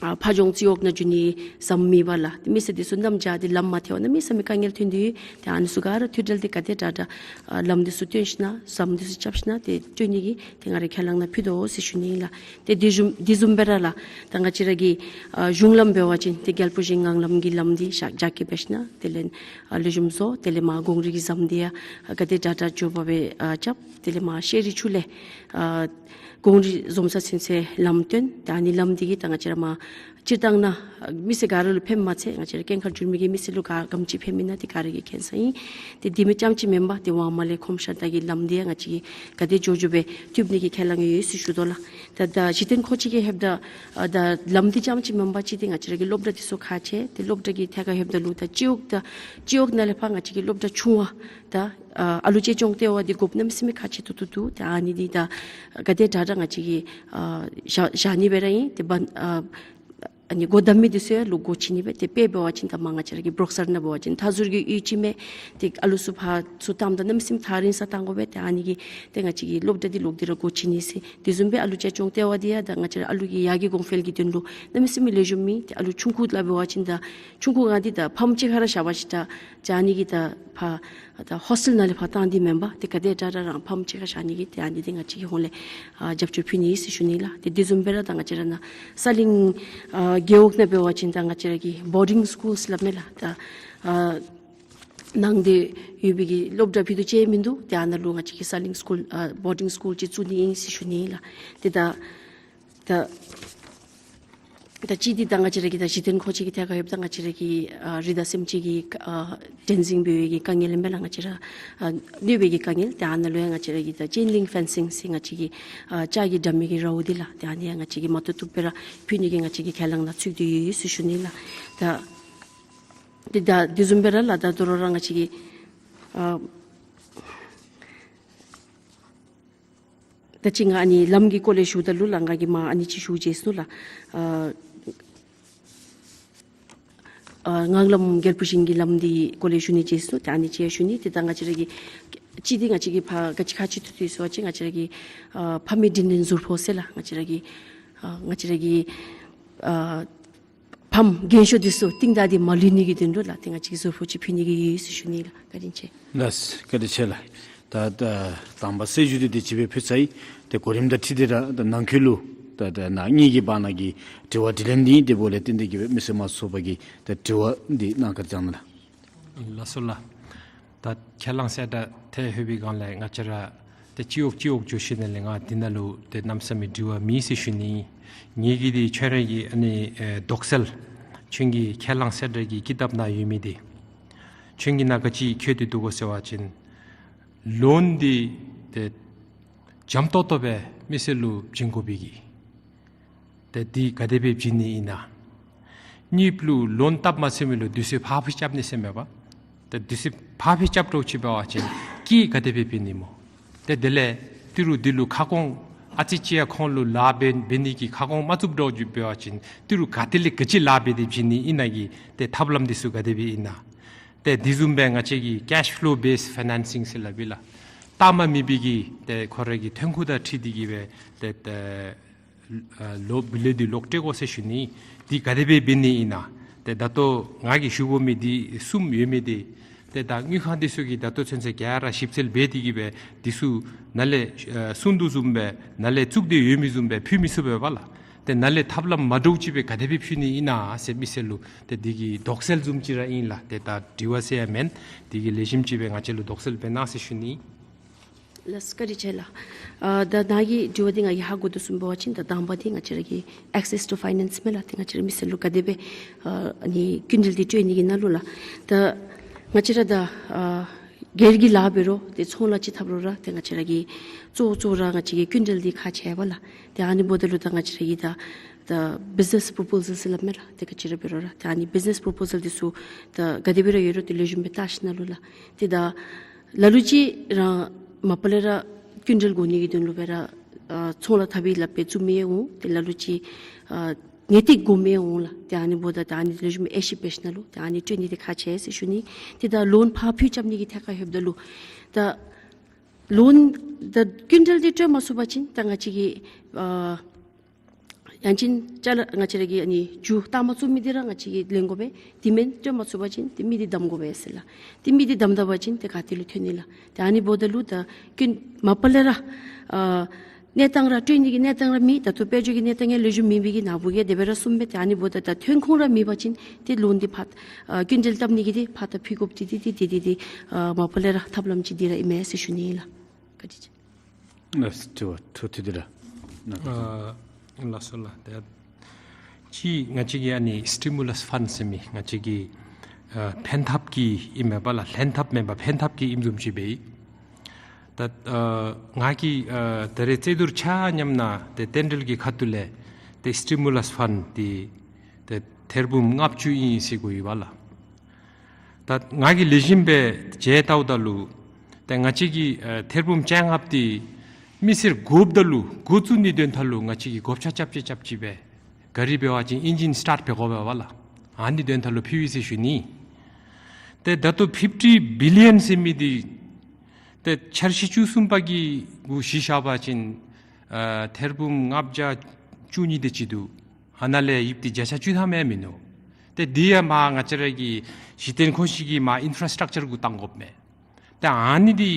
ཨ་ཕ་ལྗོངས་རྩེ་འོག་ནང་འགྱོ་ནི་ཟམ་མེད་པར་ལགས། ཏེ་མི་སེར་འདི་ཚུ་གནམ་བྱཱར་ཏེ་ལམ་མ་ཐལ་བར་གནམ་མེད་ས་མེད་དཀའ་ངལ་ཐོན་ཏེ་ཡོད། ཏེ་ཨ་ནི་ཚུ་ག་ར་མཐུད་འབྲེལ་འདི་ག་དེ་དྲག་དྲག་ཨ་ལམ་འདི་ཚུ་བཏོན་ཞིནམ་ཟམ་འདི་ཚུ་རྐྱབ་ཞིནམ་ཏེ་བཏོན་ནི་གི་ཏེ་ང་ར་ཁས་བླངས་ནང་ཕུལ་དོ་ཟེར་ཞུ་ནི་ཨིན་ལགས། ཏེ་དེ་བཟུམ་དེ་བཟུམ་སྦེ་ར་ལགས་ད་ང་བཅས་ར་གི་ཨ་གཞུང་ལམ་འབད་བ་ཅིན་ཏེ་རྒྱལ་པོ་ཞིང་ངང་ལམ་གྱི་ལམ་འདི་ཞག་རྒྱ་སྐྱེད་འབད་ཞིནམ་དེ་ལས་ཨ་ལེགས་ཤོམ་བཟོ། དེ་ལས་མར་གངས་རི་གི་ཟམ་འདི་ཡང་ཨ་ག་དེ་དྲག་དྲག་མགྱོགས་པ་སྦེ་ཨ་རྐྱབ། དེ་ལས་མར་ཤེ་རི་ཆུ་ལས་ཨ་གངས་རི་འཛོམས་ས་ཚུན་ཚོད་ལམ་བཏོན། ད་ཨ་ནི་ལམ་འདི་གིས་ད་ང་བཅས་ར་མར་སྤྱིར་བཏང་ནཱ་མི་སེར་ག་ར་ལུ་ཕནམ་མ་ཚད་ང་བཅས་ར་ཀེང་ཁ་འགྱུར་མེད་ཀྱི་མི་སེར་ལུ་ག་ག་དེམ་ཅིག་ཕནམ་ཨིན་ན་འདི་ག་ར་གིས་མཁྱེན་ས་ཨིན། ཏེ་དེ་མི་རྐྱངམ་ཅིག་མེན་པར་ཏེ་ཝང་མ་ལས་ཁོམ་ཤར་དག་གི་ལམ་འདི་ཡང་ང་བཅས་ཀྱིས་ག་དེ་མགྱོགས་མགྱོགས་སྦེ་མཐུད་ནི་གི་ཁས་བླངས་ཡོད་ཟེར་ཞུ་དོ་ལགས། ད་ད་གཞི་རྟེན་མཁོ་ཆེ་གི་ལྷོདཔ་ད་ཨ་ད་ལམ་འདི་རྐྱངམ་ཅིག་མེན་པར་ཅིག་ཏེ་ང་བཅས་ར་གི་སློབ་གྲྭ་འདི་ཚུ་ཁག་ཆེ། ཏེ་སློབ་གྲྭ་གི་ཐད་ཁར་ལྷོདཔ་ད་ལུ་ད་སྤྱི་འོག་ད་སྤྱི་འོག་ནང་ལས་ཕར་ང་བཅས་ཀྱི་སློབ་གྲྭ་ཆུང་བ་ད་ཨ་ཨ་ལུ་གཅེས་སྐྱོང་ལྟེ་བ་འདི་དགོཔ་གནམ་མེད་ས་མེད་ཁག་ཆེ་ཏོག་ཏོ་འདུག། ཏེ་ཨ་ནི་འདི་ད་ག་དེ་དྲག་དྲག་ང་བཅས་ཀྱིས་ཨ་བཞག་བཞག་ནི་སྦེ་ར་ཨིན། ཏེ་བ་ཨ་ཨ་ནི་སྒོ་བསྡམ་མི་འདི་ཚུ་ཡང་ལོག་སྒོ་ཕྱེ་ནི་སྦེ། ཏེ་དཔེ་འབད་བ་ཅིན་ད་མར་ང་བཅས་ར་གི་པྲོག་གསར་ནང་འབད་བ་ཅིན་མཐའ་ཟུར་གྱི་གཡུས་ཅིག་མས། ཏེ་ཨ་ལུ་ཚུ་ཕར་ཚུར་བཏངམ་ད་གནམ་མེད་ས་མེད་ཐག་རིང་ས་བཏང་དགོ་པས། ཏེ་ཨ་ནི་གིས་ཏེ་ང་བཅས་ཀྱིས་སློབ་གྲྭ་འདི་ལོག་སྟེ་ར་སྒོ་ཕྱེ་ནི་ཟེར། དེ་བཟུམ་སྦེ་ཨ་ལུ་གཅེས་སྐྱོང་ལྟེ་བ་འདི་ཡང་ད་ང་བཅས་ར་ཨ་ལུ་གི་ཡར་རྒྱས་གོང་འཕེལ་གྱི་དོན་ལུ་གནམ་མེད་ས་མེད་ལེགས་ཤོམ་ཨིན། ཏེ་ཨ་ལུ་ཆུང་ཀུ་ལུ་འབད་བ་ཅིན་ད་ཆུང་ཀུ་སྒང་འདི་ད་ཕམ་གཅིག་ཁར་ར་བཞག་པ་ཅིན་ད་ཨ་ནི་གིས་ད་ཕར་ད་ཧོས་ཊེལ་ནང་ལས་ཕར་བཏང་སྟེ་མེན་པར་ཏེ་ག་དེ་དྲག་དྲག་རང་ཕམ་གཅིག་ཁར་བཞག་ནི་གི་ཏེ་ཨ་ནི་འདི་ང་བཅས་ཀྱི་ཧོངས་ལས་ཨ་རྒྱབ་སྐྱོར་ཕུལ་ནི་ཟེར་ཞུ་ནི་ལགས། ཏེ་དེ་བཟུམ་སྦེ་ར་ད་ང་བཅས་ར་ནཱ་ས་གླིང་ཨ་རྒེད་འོག་ནང་འབད་བ་ཅིན་ད་ང་བཅས་ར་གི་བོར་ཌིང་སི་ཀུལ་ཟེར་སླབ་མས་ལགས། ད་ཨ་ནང་འདི་ཡོད་པའི་གི་སློབ་གྲྭ་ཕུད་རྡོག་ཅིག་མིན་འདུག། ཏེ་ཨ་ནཱ་ལུ་ང་བཅས་ཀྱིས་ས་གླིང་སི་ཀུལ་ཨ་བོར་ཌིང་སི་ཀུལ་ཅིག་བཙུགས་ནི་ཨིན་ཟེར་ཞུ་ནི་ལགས། ཏེ་ད་ད་ད་གཅིག་འདི་ད་ང་བཅས་ར་གི་ད་གཞི་རྟེན་མཁོ་ཆེ་གི་ཐད་ཁར་ཡོདཔ་ད་ང་བཅས་ར་གི་ཨ་རི་དྭགས་སེམས་ཅན་གྱི་ཨ་འགྲན་ཟིང་འབད་བའི་གི་དཀའ་ངལ་ཨིན་པས་ལགས། ང་བཅས་ར་ཨ་གནོད་པའི་གི་དཀའ་ངལ། ཏེ་ཨ་ནཱ་ལུ་ཡང་ང་བཅས་ར་གི་ད་ཅེན་ལིང་ཕེན་སིང་ཟེར་ང་བཅས་ཀྱི་ཨ་ལྕགས་ཀྱི་འགྲམ་མི་གི་རཝ་འདི་ལགས། ཏེ་ཨ་ནི་ཡང་ང་བཅས་ཀྱིས་མ་ཏོག་ཏོ་སྦེ་ར་ཕུལ་ནི་གི་ང་བཅས་ཀྱི་ཁས་བླངས་ནང་ཚུད་དེ་ཡོད་ཟེར་ཞུ་ནི་ལགས། ད་ཏེ་ད་དེ་བཟུམ་སྦེ་ར་ལགས་ད་དོ་རུང་ར་ང་བཅས་ཀྱི་ཨ་ད་ཅི་ང་ཨ་ནི་ལམ་གྱི་སྐོར་ལས་ཞུཝ་ད་ལུ་ལགས་ང་གིས་མར་ཨ་ནི་ཅིག་ཞུ་བརྗེད་སོ་ནུག་ལགས། ཨ་ཨ་ངང་ལམ་རྒྱལ་པོ་ཞིང་གི་ལམ་འདི་སྐོར་ལས་ཞུ་ནི་བརྗེད་སོ་ནུག། ཏེ་ཨ་ནི་ཅིག་ཡང་ཞུ་ནི། ཏེ་ད་ང་བཅས་ར་གི་གཅིག་འདི་ང་བཅས་ཀྱི་ཕར་ག་ཅི་ཁག་ཆེ་ཏོག་ཏོ་ཡོད་ཟེར་བ་ཅིན་ང་བཅས་ར་གི་ཨ་ཕ་མེས་དྲིན་ལན་ཟུར་ཕོག་ཟེར་ལགས། ང་བཅས་ར་གི་ཨ་ང་བཅས་ར་གི་ཨ་ཕམ་རྒན་ཤོས་འདི་ཚུ་རྟིང་བདའ་སྟེ་མ་ལུས་ནི་གི་དོན་ལུ་ལགས་ཏེ་ང་བཅས་ཀྱིས་ཟུར་ཕོག་ཅིག་ཕུལ་ནི་གི་ཡོད་ཟེར་ཞུ་ནི་ལགས། བཀའ་དྲིན་ཆེ། ལགས་བཀའ་དྲིན་ཆེ་ལགས། ད་ ད་ད་དང་པ་གསལ་ཞུ་འདི་དེ་ཅིག་སྦེ་ཕུལ་ཚར་ཡི། ཏེ་གོ་རིམ་དང་འཁྲིལ་ཏེ་ར་ད་ནང་འཁོད་ལུ་ད་ད་ནཱ་གཉིས་ཀྱི་བར་ན་གི་དྲི་བ་དྲིས་ལན་འདི་དེ་འབདཝ་ལས་བརྟེན་ཏེ་གིས་སྦེ་མི་སེར་དམངས་གཙོ་ཚོགས་པ་གི་ད་དྲི་བ་འདི་གནང་བཀའ་དྲིན་བསྐྱང་གནང་ལགས། ལགས་སོ་ལགས། ད་ཁས་བླངས་གསལ་བསྒྲགས་ཐད་ལྷོད་པའི་སྒང་ལས་ང་བཅས་ར་ཏེ་སྤྱི་འོག་སྤྱི་འོག་འགྱོ་ཞིནམ་ལས་ང་འདི་ནང་ལུ་ཏེ་གནམ་མེད་ས་མེད་དྲི་བ་མེད་ཟེར་ཞུ་ནི། ངེ་གི་འདི་ཁྱོད་ར་གི་ཨ་ནི་ཨེ་དོགས་སེལ་ཁྱོད་ཀྱི་ཁས་བླངས་གསལ་བསྒྲགས་ཀྱི་ཀི་དེབ་ནང་ཡོད་མི་འདི་ཁྱོད་ཀྱིས་ནཱ་ག་ཅི་བཀོད་དེ་འདུག་གོ་ཟེར་བ་ཅིན་ལོན་འདི་ཏེ་འཇམ་ཏོག་ཏོ་སྦེ་མི་སེར་ལུ་བྱིན་དགོ་པའི་གི་ཏེ་འདི་ག་དེ་སྦེ་བྱིན་ནི་ཨིན་ན། གཉིས་པ་ལུ་ལོན་བཏབ་མ་ཚར་མི་ལུ་དུས་ཚོད་ཕར་འཕུལ་རྐྱབ་ནི་ཟེར་མས་པ། ཏེ་དུས་ཚོད་ཕར་འཕུལ་རྐྱབ་འགྱོ་ཅི་འབད་བ་ཅིན་སྐྱིད་ག་དེ་སྦེ་འབད་ནི་སྨོ། ཏེ་དེ་ལས་ཏི་རུ་འདི་ལུ་ཁ་སྐོང་ཨ་ཙི་ཅིག་ཡང་ཁོང་ལུ་ལཱ་འབད་འབད་ནི་གི་ཁ་སྐོང་མ་བཙུགས་འགྱོ་ཅི་འབད་བ་ཅིན་ཏི་རུ་ག་ཏེ་ལས་ག་ཅི་ལཱ་འབད་དེ་བྱིན་ནི་ཨིན་ན་གི་ཏེ་ཐབས་ལམ་འདི་ཚུ་ག་དེ་སྦེ་ཨིན་ན། ཏེ་འདི་བཟུམ་སྦེ་ང་བཅས་ཀྱིས་cash flow based financing ཟེར་སླབ་ཨིན་ལགས། ལྟག་མ་མེད་པའི་གི་ཏེ་ཁོ་ར་གི་ཐོན་ཁུངས་དང་འཁྲིལ་ཏེ་གིས་སྦེ་ཏེ་ཏེ་ཨ་ལོ་བུ་ལོན་འདི་ལོག་སྤྲོད་དགོ་ཟེར་ཞུ་ནི། འདི་ག་དེ་སྦེ་འབད་ནི་ཨིན་ན། ཏེ་ད་ལྟོ་ང་གིས་ཞུ་དགོ་མི་འདི་གསུམ་ཡོད་མི་འདི་ཏེ་ད་དངུལ་ཁང་འདི་ཚུ་གིས་ད་ལྟོ་ཚུན་ཚོད་ག་ར་ཞིབ་འཚོལ་འབད་དེ་གིས་སྦེ་འདི་ཚུ་ནཱ་ལས་ཨ་གསུངས་དོ་བཟུམ་སྦེ་ནཱ་ལས་བཙུགས་ཏེ་ཡོད་མི་བཟུམ་སྦེ་ཕུལ་མི་ཚུགས་པས་པ་ལགས། ཏེ་ནཱ་ལས་ཐབས་ལམ་མ་འདྲཝ་ཅིག་སྦེ་ག་དེ་སྦེ་ཕུལ་ནི་ཨིན་ན་ཟེར་མི་སེར་ལུ་ཏེ་འདི་གི་དོགས་སེལ་བཟུམ་ཅིག་ར་ཨིན་ལགས། ཏེ་ད་དྲི་བ་ཟེར་ཡང་མེན། འདི་གི་ལེགས་ཤོམ་ཅིག་སྦེ་ང་བཅས་ལུ་དོགས་སེལ་འབད་གནང་ཟེར་ཞུ་ནི། ལགས་སོ་བཀའ་དྲིན་ཆེ་ལགས། ཨ་ད་ནཱ་གི་དྲི་བ་འདི་ང་གིས་ཧ་གོ་དོ་བཟུམ་འབད་བ་ཅིན་ད་དང་པ་འདི་ང་བཅས་ར་གི་access to finance མས་ལགས། ཏེ་ང་བཅས་ར་མི་སེར་ལུ་ག་དེ་སྦེ་ཨ་ཨ་ནི་སྐྱིན་འགྲུལ་འདི་སྤྲོད་ནི་གི་ནང་ལུ་ལགས། ད་ང་བཅས་ར་ད་ཨ་སྒེར་གྱི་ལཱ་འབད་རུང་ཏེ་ཚོང་ལཱ་ཅིག་འཐབ་རུང་ར་ཏེ་ང་བཅས་ར་གི་གཙོ་བོ་གཙོ་བོ་ར་ང་བཅས་ཀྱི་སྐྱིན་འགྲུལ་འདི་ཁག་ཆེ་བས་ལགས། ཏེ་ཨ་ནི་འབདཝ་ད་ལུ་ད་ང་བཅས་ར་གི་ད་ད་business proposal ཟེར་སླབ་མས་ལགས། ཏེ་ག་ཅི་ར་འབད་རུང་ར་ཏེ་ཨ་ནི་business proposal འདི་ཚུ་ད་ག་དེ་སྦེ་ར་ཡོད་རུང་ཏེ་ལེགས་ཤོམ་སྦེ་བལྟ་ཞིནམ་ལས་ལགས། ཏེ་ད་ལ་ལུ་ཅིག་ར་མ་པ་ལས་ར་སྐྱིན་འགྲུལ་དགོ་ནི་གི་དོན་ལུ་སྦེ་ར་ཨ་ཚོང་ལཱ་འཐབ་པའི་སླབ་སྦེ་བཙུགས་མི་ཡང་འོང་། ཏེ་ལ་ལུ་ཅིག་ཨ་ངེས་ཏིག་དགོ་མི་ཡང་འོང་ལགས། ཏེ་ཨ་ནི་འབདཝ་ད་ད་ཨ་ནི་ལེགས་ཤོམ་དབྱེ་ཞིབ་འབད་ཞིནམ་ལས་ཏེ་ཨ་ནི་སྤྲོད་ནི་འདི་ཁག་ཆེ་ཟེར་ཞུ་ནི། ཏེ་ད་ལོན་ཕར་འཕུལ་རྐྱབ་ནི་གི་ཐད་ཁར་ལྷོདཔ་ད་ལུ་ད་ལོན་ད་སྐྱིན་འགྲུལ་འདི་སྤྲོད་མ་ཚུགས་པ་ཅིན་ད་ང་བཅས་ཀྱིས་ཨ་ཡང་ཅིན་ཅ་ལ་ང་བཅས་ར་གི་ཨ་ནི་རྒྱུ་བཏང་མ་ཚུགས་མི་འདི་ར་ང་བཅས་ཀྱིས་ལེན་དགོ་པས། དེ་མེན་སྤྲོད་མ་ཚུགས་པ་ཅིན་ཏེ་མི་འདི་བསྡམ་དགོ་པས་ཟེར་ལགས། ཏེ་མི་འདི་བསྡམ་ད་པ་ཅིན་ཏེ་ག་ཏེ་ལུ་ཐོན་ནི་ལགས། ཏེ་ཨ་ནི་འབདཝ་ད་ལུ་ད་སྐྱིན་མ་པ་ལས་ར་ཨ་གནས་སྟངས་ར་སྤྲོད་ནི་གི་གནས་སྟངས་ར་མེད། ད་ལྟོ་དཔལ་འབྱོར་གྱི་གནས་སྟངས་ཡང་ལེགས་ཤོམ་མེད་པའི་གི་ནཱ་བུ་གིས་དེ་སྦེ་ར་གསུངས་པས། ཏེ་ཨ་ནི་འབདཝ་ད་ད་ཐོན་ཁུངས་ར་མེད་པ་ཅིན་ཏེ་ལོན་འདི་ཕར་ཨ་སྐྱིན་འགྲུལ་བཏབ་ནི་གི་འདི་ཕར་ད་འཕུལ་དགོཔ་འདི་འདི་འདི་འདི་འདི་ཨ་མ་པ་ལས་ར་ཐབས་ལམ་ཅིག་འདི་ར་ཨིན་མས་ཟེར་ཞུ་ནི་ལགས། བཀའ་དྲིན་ཆེ། ལགས་སོ་ཐུགས་རྗེ་ཆེ་ལགས། ཨ་ལགས་སོ་ལགས། ཏེ་ཅིག་ང་བཅས་ཀྱི་ཨ་ནི་stimulus fund ཟེར་མི་ང་བཅས་ཀྱི་ཨ་ཕན་ཐབས་ཀྱི་ཨིན་མས་པ་ལགས། ལྷན་ཐབས་མེན་པར་ཕན་ཐབས་ཀྱི་ཨིནམ་བཟུམ་ཅིག་འབད་ཡི། ད་ཨ་ང་གིས་ཨ་ད་རེས་རྩོད་བསྡུར་ཆ་མཉམ་ནང་ཏེ་རྟེན་འབྲེལ་གྱི་ཁ་ཐུག་ལས་ཏེ་stimulus fund འདི་ཏེ་ཐེར་འབུམ་ལྔ་བཅུ་ཨིན་ཟེར་གོ་ཡི་པ་ལགས། ད་ང་གིས་ལེགས་ཤོམ་སྦེ་དཔྱད་བལྟཝ་ད་ལུ་ཏེ་ང་བཅས་ཀྱི་ཨ་ཐེར་འབུམ་བཅོ་ལྔ་འདི་མི་སེར་དགོཔ་ད་ལུ་འགོ་བཙུགས་ནིའི་དོན་དག་ལུ་ང་བཅས་ཀྱིས་བགོ་བཤའ་རྐྱབ་ཅི་རྐྱབ་ཅི་སྦེ་ག་ར་འབད་བ་ཅིན་ཨིན་ཇིན་སི་ཊཊ་འབད་དགོ་པས་པ་ལགས། ཨ་ནི་དོན་དག་ལུ་ཕུལ་ཡི་ཟེར་ཞུ་ནི། ཏེ་ད་ལྟོ་fifty billion ཟེར་མི་འདི་ཏེ་འཆར་གཞི་བཅུ་གསུམ་པ་གི་གུ་གཞི་བཞག་པ་ཅིན་ཨ་ཐེར་འབུམ་ལྔ་བརྒྱ་བཅུ་གཉིས་དེ་ཅིག་འདུག། ཨ་ནཱ་ལས་ཡོདཔ་འདི་བརྒྱ་ཆ་བཅུ་ཐམ་ཡང་མིན་ནུག། ཏེ་འདི་ཡང་མར་ང་བཅས་ར་གི་གཞི་རྟེན་མཁོ་ཆས་ཀྱི་མར་ཨིན་ཕ་ར་སི་ཊག་ཅར་གུ་བཏང་དགོཔ་མས། ཏེ་ཨ་ནི་འདི་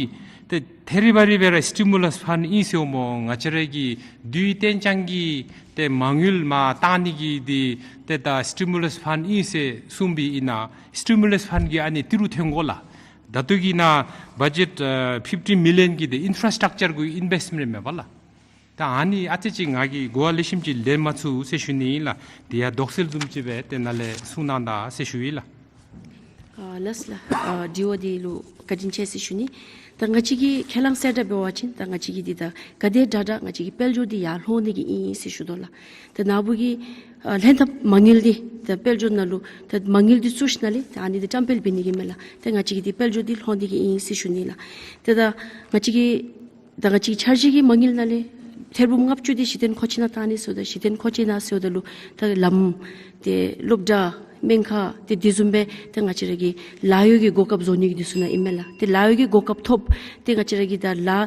ཏེ་ཐེ་རི་བ་རི་སྦེ་ར་སི་ཊི་མུ་ལས་ཕཱནཌ་ཨིན་ཟེར་སྨོ། ང་བཅས་ར་གི་དུས་གཏན་འཇགས་ཀྱི་ཏེ་མ་དངུལ་མར་བཏང་ནི་གི་འདི་ཏེ་ད་སི་ཊི་མུ་ལས་ཕཱནཌ་ཨིན་ཟེར་གསུངས་པའི་ཨིན་ན་སི་ཊི་མུ་ལས་ཕཱནཌ་གི་ཨ་ནི་ཏི་རུ་ཐོན་དགོ་ལགས། ད་ལྟོ་གི་ནང་བ་ཇེཊ་ཨ་ཕིཕ་ཊི་མི་ལི་ཡོན་གྱི་འདི་ཨིན་ཕ་ར་སི་ཊག་ཅར་གུ་ཨིན་བེསི་མེནཊ་མས་པ་ལགས། ད་ཨ་ནི་ཨ་ཙི་ཅིག་ང་གིས་གོ་བ་ལེགས་ཤོམ་ཅིག་ལེན་མ་ཚུགས་ཟེར་ཞུ་ནི་ཨིན་ལགས། དེ་ཡང་དོགས་སེལ་བཟུམ་ཅིག་སྦེ་ཏེ་ནཱ་ལས་གསུང་གནང་ད་ཟེར་ཞུ་ཡི་ལགས། ཨ་ལགས་ལགས། ཨ་དྲི་བ་འདི་ལུ་བཀའ་དྲིན་ཆེ་ཟེར་ཞུ་ནི། ད་ང་བཅས་ཀྱི་ཁས་བླངས་གསལ་བསྒྲགས་འབད་བ་ཅིན་ད་ང་བཅས་ཀྱི་འདི་ད་ག་དེ་དྲག་དྲག་ང་བཅས་ཀྱི་དཔལ་འབྱོར་འདི་ཡར་ལྷོང་ནི་གི་ཨིན་ཟེར་ཞུ་དོ་ལགས། ད་ནཱ་བུ་གི་ཨ་ལྷན་ཐབས་མ་དངུལ་འདི་ད་དཔལ་འབྱོར་ནང་ལུ་ད་མ་དངུལ་འདི་བཙུགས་ཞིནམ་ལས་ད་ཨ་ནི་འདི་བཀྲམ་སྤེལ་འབད་ནི་གི་མས་ལགས། ད་ང་བཅས་ཀྱི་འདི་དཔལ་འབྱོར་འདི་ལྷོང་ནི་གི་ཨིན་ཟེར་ཞུ་ནི་ལགས། ད་ད་ང་བཅས་ཀྱི་ད་ང་བཅས་འཆར་གཞི་གི་མ་དངུལ་ནང་ལས་ཐེར་འབུམ་ལྔ་བཅུ་འདི་གཞི་རྟེན་མཁོ་ཆས་ནང་བཏང་ནི་ཟེརཝ་ད་གཞི་རྟེན་མཁོ་ཆས་ནང་ཟེརཝ་ད་ལུ་ད་ལམ་ཏེ་སློབ་གྲྭ་ སྨན་ཁང་ཏེ་དེ་བཟུམ་སྦེ་ཏེ་ང་བཅས་ར་གི་ལཱ་གཡོག་གི་གོ་སྐབས་བཟོ་ནི་གི་འདི་ཚུ་ནང་ཨིན་མས་ལགས། ཏེ་ལཱ་གཡོག་གི་གོ་སྐབས་ཐོབ་སྟེ་ང་བཅས་ར་གི་ད་ལཱ་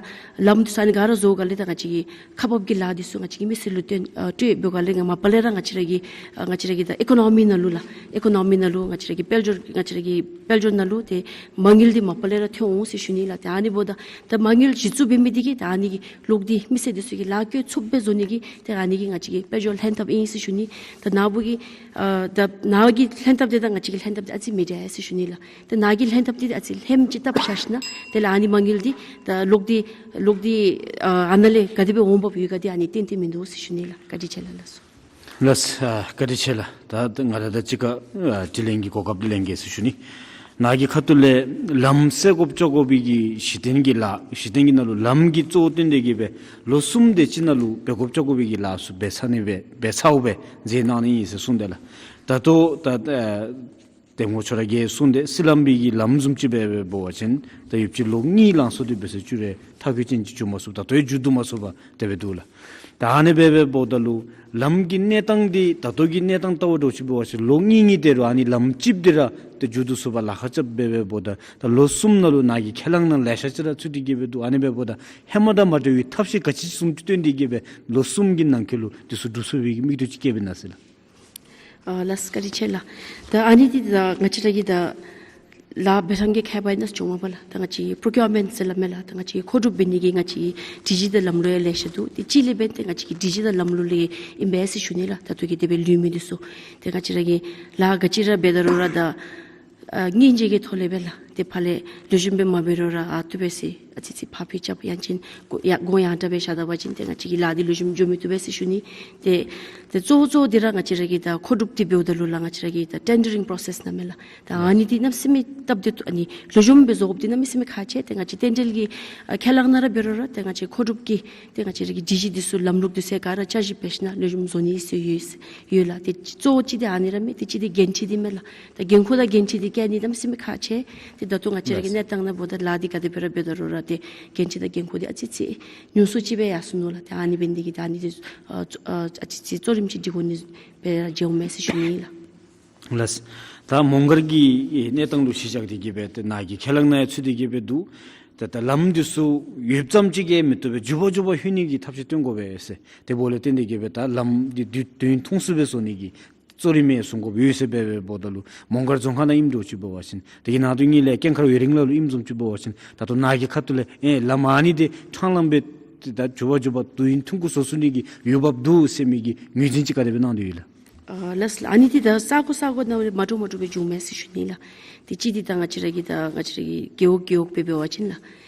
ལམ་འདི་ཚུ་ཨ་ནི་ག་ར་བཟོ་ག་ལས་ད་ང་བཅས་ཀྱི་ཁག་འབག་གི་ལཱ་འདི་ཚུ་ང་བཅས་ཀྱིས་མི་སེར་ལུ་སྟོན་ཨ་སྤྲོད་འབད་ག་ལས་ང་མ་པ་ལས་ར་ང་བཅས་ར་གི་ཨ་ང་བཅས་ར་གི་ད་ཨི་ཀོ་ནོ་མི་ནང་ལུ་ལགས། ཨི་ཀོ་ནོ་མི་ནང་ལུ་ང་བཅས་ར་གི་དཔལ་འབྱོར་ང་བཅས་ར་གི་དཔལ་འབྱོར་ནང་ལུ་ཏེ་མ་དངུལ་འདི་མ་པ་ལས་ར་ཐོན་འོང་ཟེར་ཞུ་ནི་ལགས། ཏེ་ཨ་ནི་འབདཝ་ད་ད་མ་དངུལ་གཞི་བཙུགས་འབད་མི་འདི་གིས་ད་ཨ་ནི་གི་ལོག་སྟེ་མི་སེར་འདི་ཚུ་གི་ལཱ་བཀོལ་ཚུགསཔ་སྦེ་བཟོ་ནི་གི་ཏེ་ཨ་ནི་གི་ང་བཅས་ཀྱི་དཔལ་འབྱོར་ལྷན་ཐབས་ཨིན་ཟེར་ཞུ་ནི། ད་ནཱ་བུ་གི་ཨ་ད་ནཱ་གི་ལྷན་ཐབས་འདི་དང་ང་བཅས་ཀྱི་ལྷན་ཐབས་འདི་ཨ་ཙི་མི་འདྲ་ཟེར་ཞུ་ནི་ལགས། ཏེ་ནཱ་གི་ལྷན་ཐབས་འདི་ཨ་ཙི་ལྷནམ་ཅིག་བཏབ་བཞག་ཞིན་ན་དེ་ལས་ཨ་ནི་མ་དངུལ་འདི་ད་ལོག་སྟེ་ལོག་སྟེ་ཨ་ཨ་ནཱ་ལས་ག་དེ་སྦེ་འོང་འབབ་ཡོད་ག་འདི་ཨ་ནི་ཏན་ཏན་མིན་འདུག་ཟེར་ཞུ་ནི་ལགས། བཀའ་དྲིན་ཆེ་ལགས། ལགས་སོ། ལགས་ཨ་བཀའ་དྲིན་ཆེ་ལགས། ད་ང་ར་དང་གཅིག་ཁར་ཨ་དྲི་ལན་གྱི་གོ་སྐབས་འདི་ལེན་གེ་ཟེར་ཞུ་ནི། ནཱ་གི་ཁ་ཐུག་ལས་ལམ་སེལ་དགོཔ་བཅོ་དགོ་པའི་གི་གཞི་རྟེན་གྱི་ལཱ་གཞི་རྟེན་གྱི་ནང་ལུ་ལམ་གྱི་གཙོ་བོ་བཏོན་ཏེ་གི་སྦེ་ལོ་གསུམ་དེ་ཅིག་ནང་ལུ་འབད་དགོཔ་བཅོ་དགོ་པའི་གི་ལཱ་ཚུ་འབད་ཚར་ནི་སྦེ་འབད་ཚརཝ་སྦེ་མཛད་གནང་ནི་ཨིན་ཟེར་གསུངས་དེས་ལགས། ད་ལྟོ་ད་ཨ་འདེམས་ངོ་ཁྱོད་ར་གིས་གསུངས་དེས་སི་ལམ་པའི་གི་ལམ་བཟུམ་ཅིག་འབད་འབདཝ་འབད་བ་ཅིན་ད་ཡོདཔ་ཅིག་ལོ་གཉིས་ལང་སོང་སྟེ་འབད་ཟེར་ཅི་རེ་ཐག་གིས་ཅན་ཅིག་འགྱོ་མ་ཚུགས། ད་ལྟོ་ཡང་མཇུག་བསྡུ་མ་ཚུགས་པར་དེ་སྦེ་འདུག་ལགས། ད་ཨ་ནི་སྦེ་འབདཝ་ད་ལུ་ལམ་གྱི་གནས་སྟངས་འདི་ད་ལྟོ་གི་གནས་སྟངས་ལྟཝ་ད་ཅིག་འབད་བ་ཅིན་ལོ་གཉིས་གཉིས་དེ་རུ་ཨ་ནི་ལམ་ཅིག་འདི་ར་ཏེ་མཇུག་བསྡུ་ཚུགས་པར་ལཱ་ཁག་རྐྱབ་སྦེ་འབདཝ་ད་ད་ལོ་གསུམ་ནང་ལུ་ནཱ་གི་ཁས་བླངས་ནང་ལེ་ཤ་ཅིག་ར་ཚུད་དེ་གི་སྦེ་འདུག། ཨ་ནི་སྦེ་འབདཝ་ད་ཧེ་མ་དང་མ་འདྲ་བའི་ཐབས་ཤེས་ག་ཅི་བཟུམ་ཅིག་བཏོན་ཏེ་གི་སྦེ་ལོ་གསུམ་གྱི་ནང་འཁོད་ལུ་འདི་ཚུ་འགྲུབ་ཚུགས་པའི་གི་དམིགས་ཡུལ་ཅིག་བསྐྱེདཔ་ཨིན་ན་ཟེར་ལགས། ཨ་ལགས་བཀའ་དྲིན་ཆེ་ལགས། ད་ཨ་ནི་འདི་ད་ང་བཅས་ར་གི་ད་ལཱ་འབད་ཐངས་ཀྱི་ཁྱད་པར་ཨིན་ན་ཟེར་བ་ཅིན་ལགས། ད་ང་བཅས་པྲོ་ཀིའུར་མེནཊ་ཟེར་སླབ་མས་ལགས། ད་ང་བཅས་མཁོ་སྒྲུབ་འབད་ནི་གི་ང་བཅས་སྒྲིག་གཞི་དང་ལམ་ལུགས་ཡང་ལེ་ཤ་འདུག། ཏེ་གཅིག་ལས་འབདན་ཏེ་ང་བཅས་ཀྱི་སྒྲིག་གཞི་དང་ལམ་ལུགས་ལས་ཨིན་པས་ཟེར་ཞུ་ནི་ལགས། ད་ལྟོ་གི་དེ་སྦེ་ལུས་མི་འདི་ཚུ་ཏེ་ང་བཅས་ར་གིས་ལཱ་ག་ཅི་ར་འབད་ད་རུང་ར་ད་ཨ་སྙིང་རྗེ་གི་ཐོག་ལས་སྦེ་ལགས། ཏེ་ཕར་ལས་ལེགས་ཤོམ་སྦེ་མ་འབད་རུང་ར་ཨ་བཏུབ་པས་ཟེར་ཨ་ཙི་ཙི་ཕར་ཕུད་རྐྱབ་ཡང་ཅིན་གོ་ཡ་གོང་ཡང་དྲག་སྦེ་བཞག་ད་པ་ཅིན་ཏེ་ང་བཅས་ཀྱི་ལཱ་འདི་ལེགས་ཤོམ་འགྱོ་མི་བཏུབ་པས་ཟེར་ཞུ་ནི། ཏེ་ཏེ་གཙོ་བོ་གཙོ་བོ་འདི་ར་ང་བཅས་ར་གི་ད་མཁོ་སྒྲུབ་འདི་འབདཝ་ད་ལུ་ལགས། ང་བཅས་ར་གི་ད་ཊེན་ཌར་རིང་པྲོ་སེསི་ནང་མས་ལགས། ད་ཨ་ནི་འདི་གནམ་མེད་ས་མེད་སྟབས་བདེ་ཏོག་ཨ་ནི་ལེགས་ཤོམ་སྦེ་བཟོ་དགོཔ་འདི་གནམ་མེད་ས་མེད་ཁག་ཆེ། ཏེ་ང་བཅས་ཊེན་ཌར་གྱི་ཨ་ཁས་བླངས་ནང་ར་འབད་རུང་ར་ཏེ་ང་བཅས་མཁོ་སྒྲུབ་ཀྱི་ཏེ་ང་བཅས་ར་གི་སྒྲིག་གཞི་འདི་ཚུ་ལམ་ལུགས་འདི་ཚུ་ག་ར་བསྐྱར་ཞིབ་འབད་ཞིན་ན་ལེགས་ཤོམ་བཟོ་ནི་ཟེར་ཡོད་ཡོད་ལགས། ཏེ་གཙོ་བོ་གཅིག་འདི་ཨ་ནི་ར་མས། ཏེ་གཅིག་འདི་འགན་འཁྲི་འདི་མས་ལགས། ད་འགན་ཁུར་དང་འགན་འཁྲི་འདི་བཀལ་ནི་གནམ་མེད་ས་མེད་ཁག་ཆེ། ཏེ་ད་ལྟོ་ང་བཅས་ར་གི་གནས་སྟངས་ནང་འབདཝ་ད་ལཱ་འདི་ག་དེ་སྦེ་ར་འབད་ད་རུང་ར་ཏེ་འགན་འཁྲི་དང་འགན་ཁུར་འདི་ཨ་ཙི་ཙི་ཉུང་སུ་ཅིག་སྦེ་ཡར་སོང་ནུག་ལགས། ཏེ་ཨ་ནི་འབད་ནི་འདི་གིས་ད་ཨ་ནི་འདི་ཨ་ཨ་ཨ་ཙི་ཙི་གཙོ་རིམ་ཅིག་སྒྲིག་དགོ་ནི་སྦེ་ར་མཇལཝ་མས་ཟེར་ཞུ་ནི་ལགས། ལགས། ད་མོང་སྒར་གྱི་གནས་སྟངས་ལུ་གཞི་བཞག་སྟེ་གི་སྦེ་ཏེ་ནཱ་གི་ཁས་བླངས་ནང་ཡང་ཚུད་དེ་གི་སྦེ་འདུག། ཏེ་ད་ལམ་འདི་ཚུ་ཡོདཔ་ཙམ་ཅིག་གིས་མི་བཏུབ་པས། མགྱོགས་པ་མགྱོགས་པ་ལྷོད་ནི་གི་ཐབས་ཤེས་སྟོན་དགོ་པས་ཟེར། དེ་འབདཝ་ལས་བརྟེན་ཏེ་གི་སྦེ་ད་ལམ་འདི་དུས་དུས་ཡུན་ཐུང་སུ་སྦེ་བཟོ་ནི་གི་གཙོ་རིམ་ཡང་བཟུང་དགོཔ་ཡོད་ཟེར་སྦེ་འབདཝ་ད་ལུ་མོང་སྒར་རྫོང་ཁག་ནང་ཨིནམ་འདྲཝ་ཅིག་འབད་བ་ཅིན་དེ་གི་ནང་དུ་ཨ་ནི་ལས་ཀན་མཁར་ཝེ་རིང་ལ་ལུ་ཨིནམ་བཟུམ་ཅིག་འབད་བ་ཅིན་ད་ལྟོ་ནཱ་གི་ཁ་ཐུག་ལས་ཨེ་ལམ་ཨ་ནི་འདི་ཕྲང་ལམ་སྦེ་ད་མགྱོགས་པ་མགྱོགས་པ་དུས་ཡུན་ཐུང་ཀུ་བཟོ་ཚུགས་ནི་གི་འོས་འབབ་འདུག་ཟེར་མི་གི་ངོས་འཛིན་ཅིག་ག་དེ་སྦེ་གནང་དོ་ཡོད་ལགས། ཨ་ལགས་སོ་ལགས། ཨ་ནི་འདི་ད་ས་གོ་ས་གོ་ནང་ལས་མ་འདྲཝ་མ་འདྲཝ་སྦེ་བྱུངམ་མས་ཟེར་ཞུ་ནི་ལགས། ཏེ་གཅིག་འདི་ད་ང་བཅས་ར་གི་ད་ང་བཅས་ར་གི་རྒེད་འོག་རྒེད་འོག་སྦེ་འབད་བ་ཅིན་ལགས།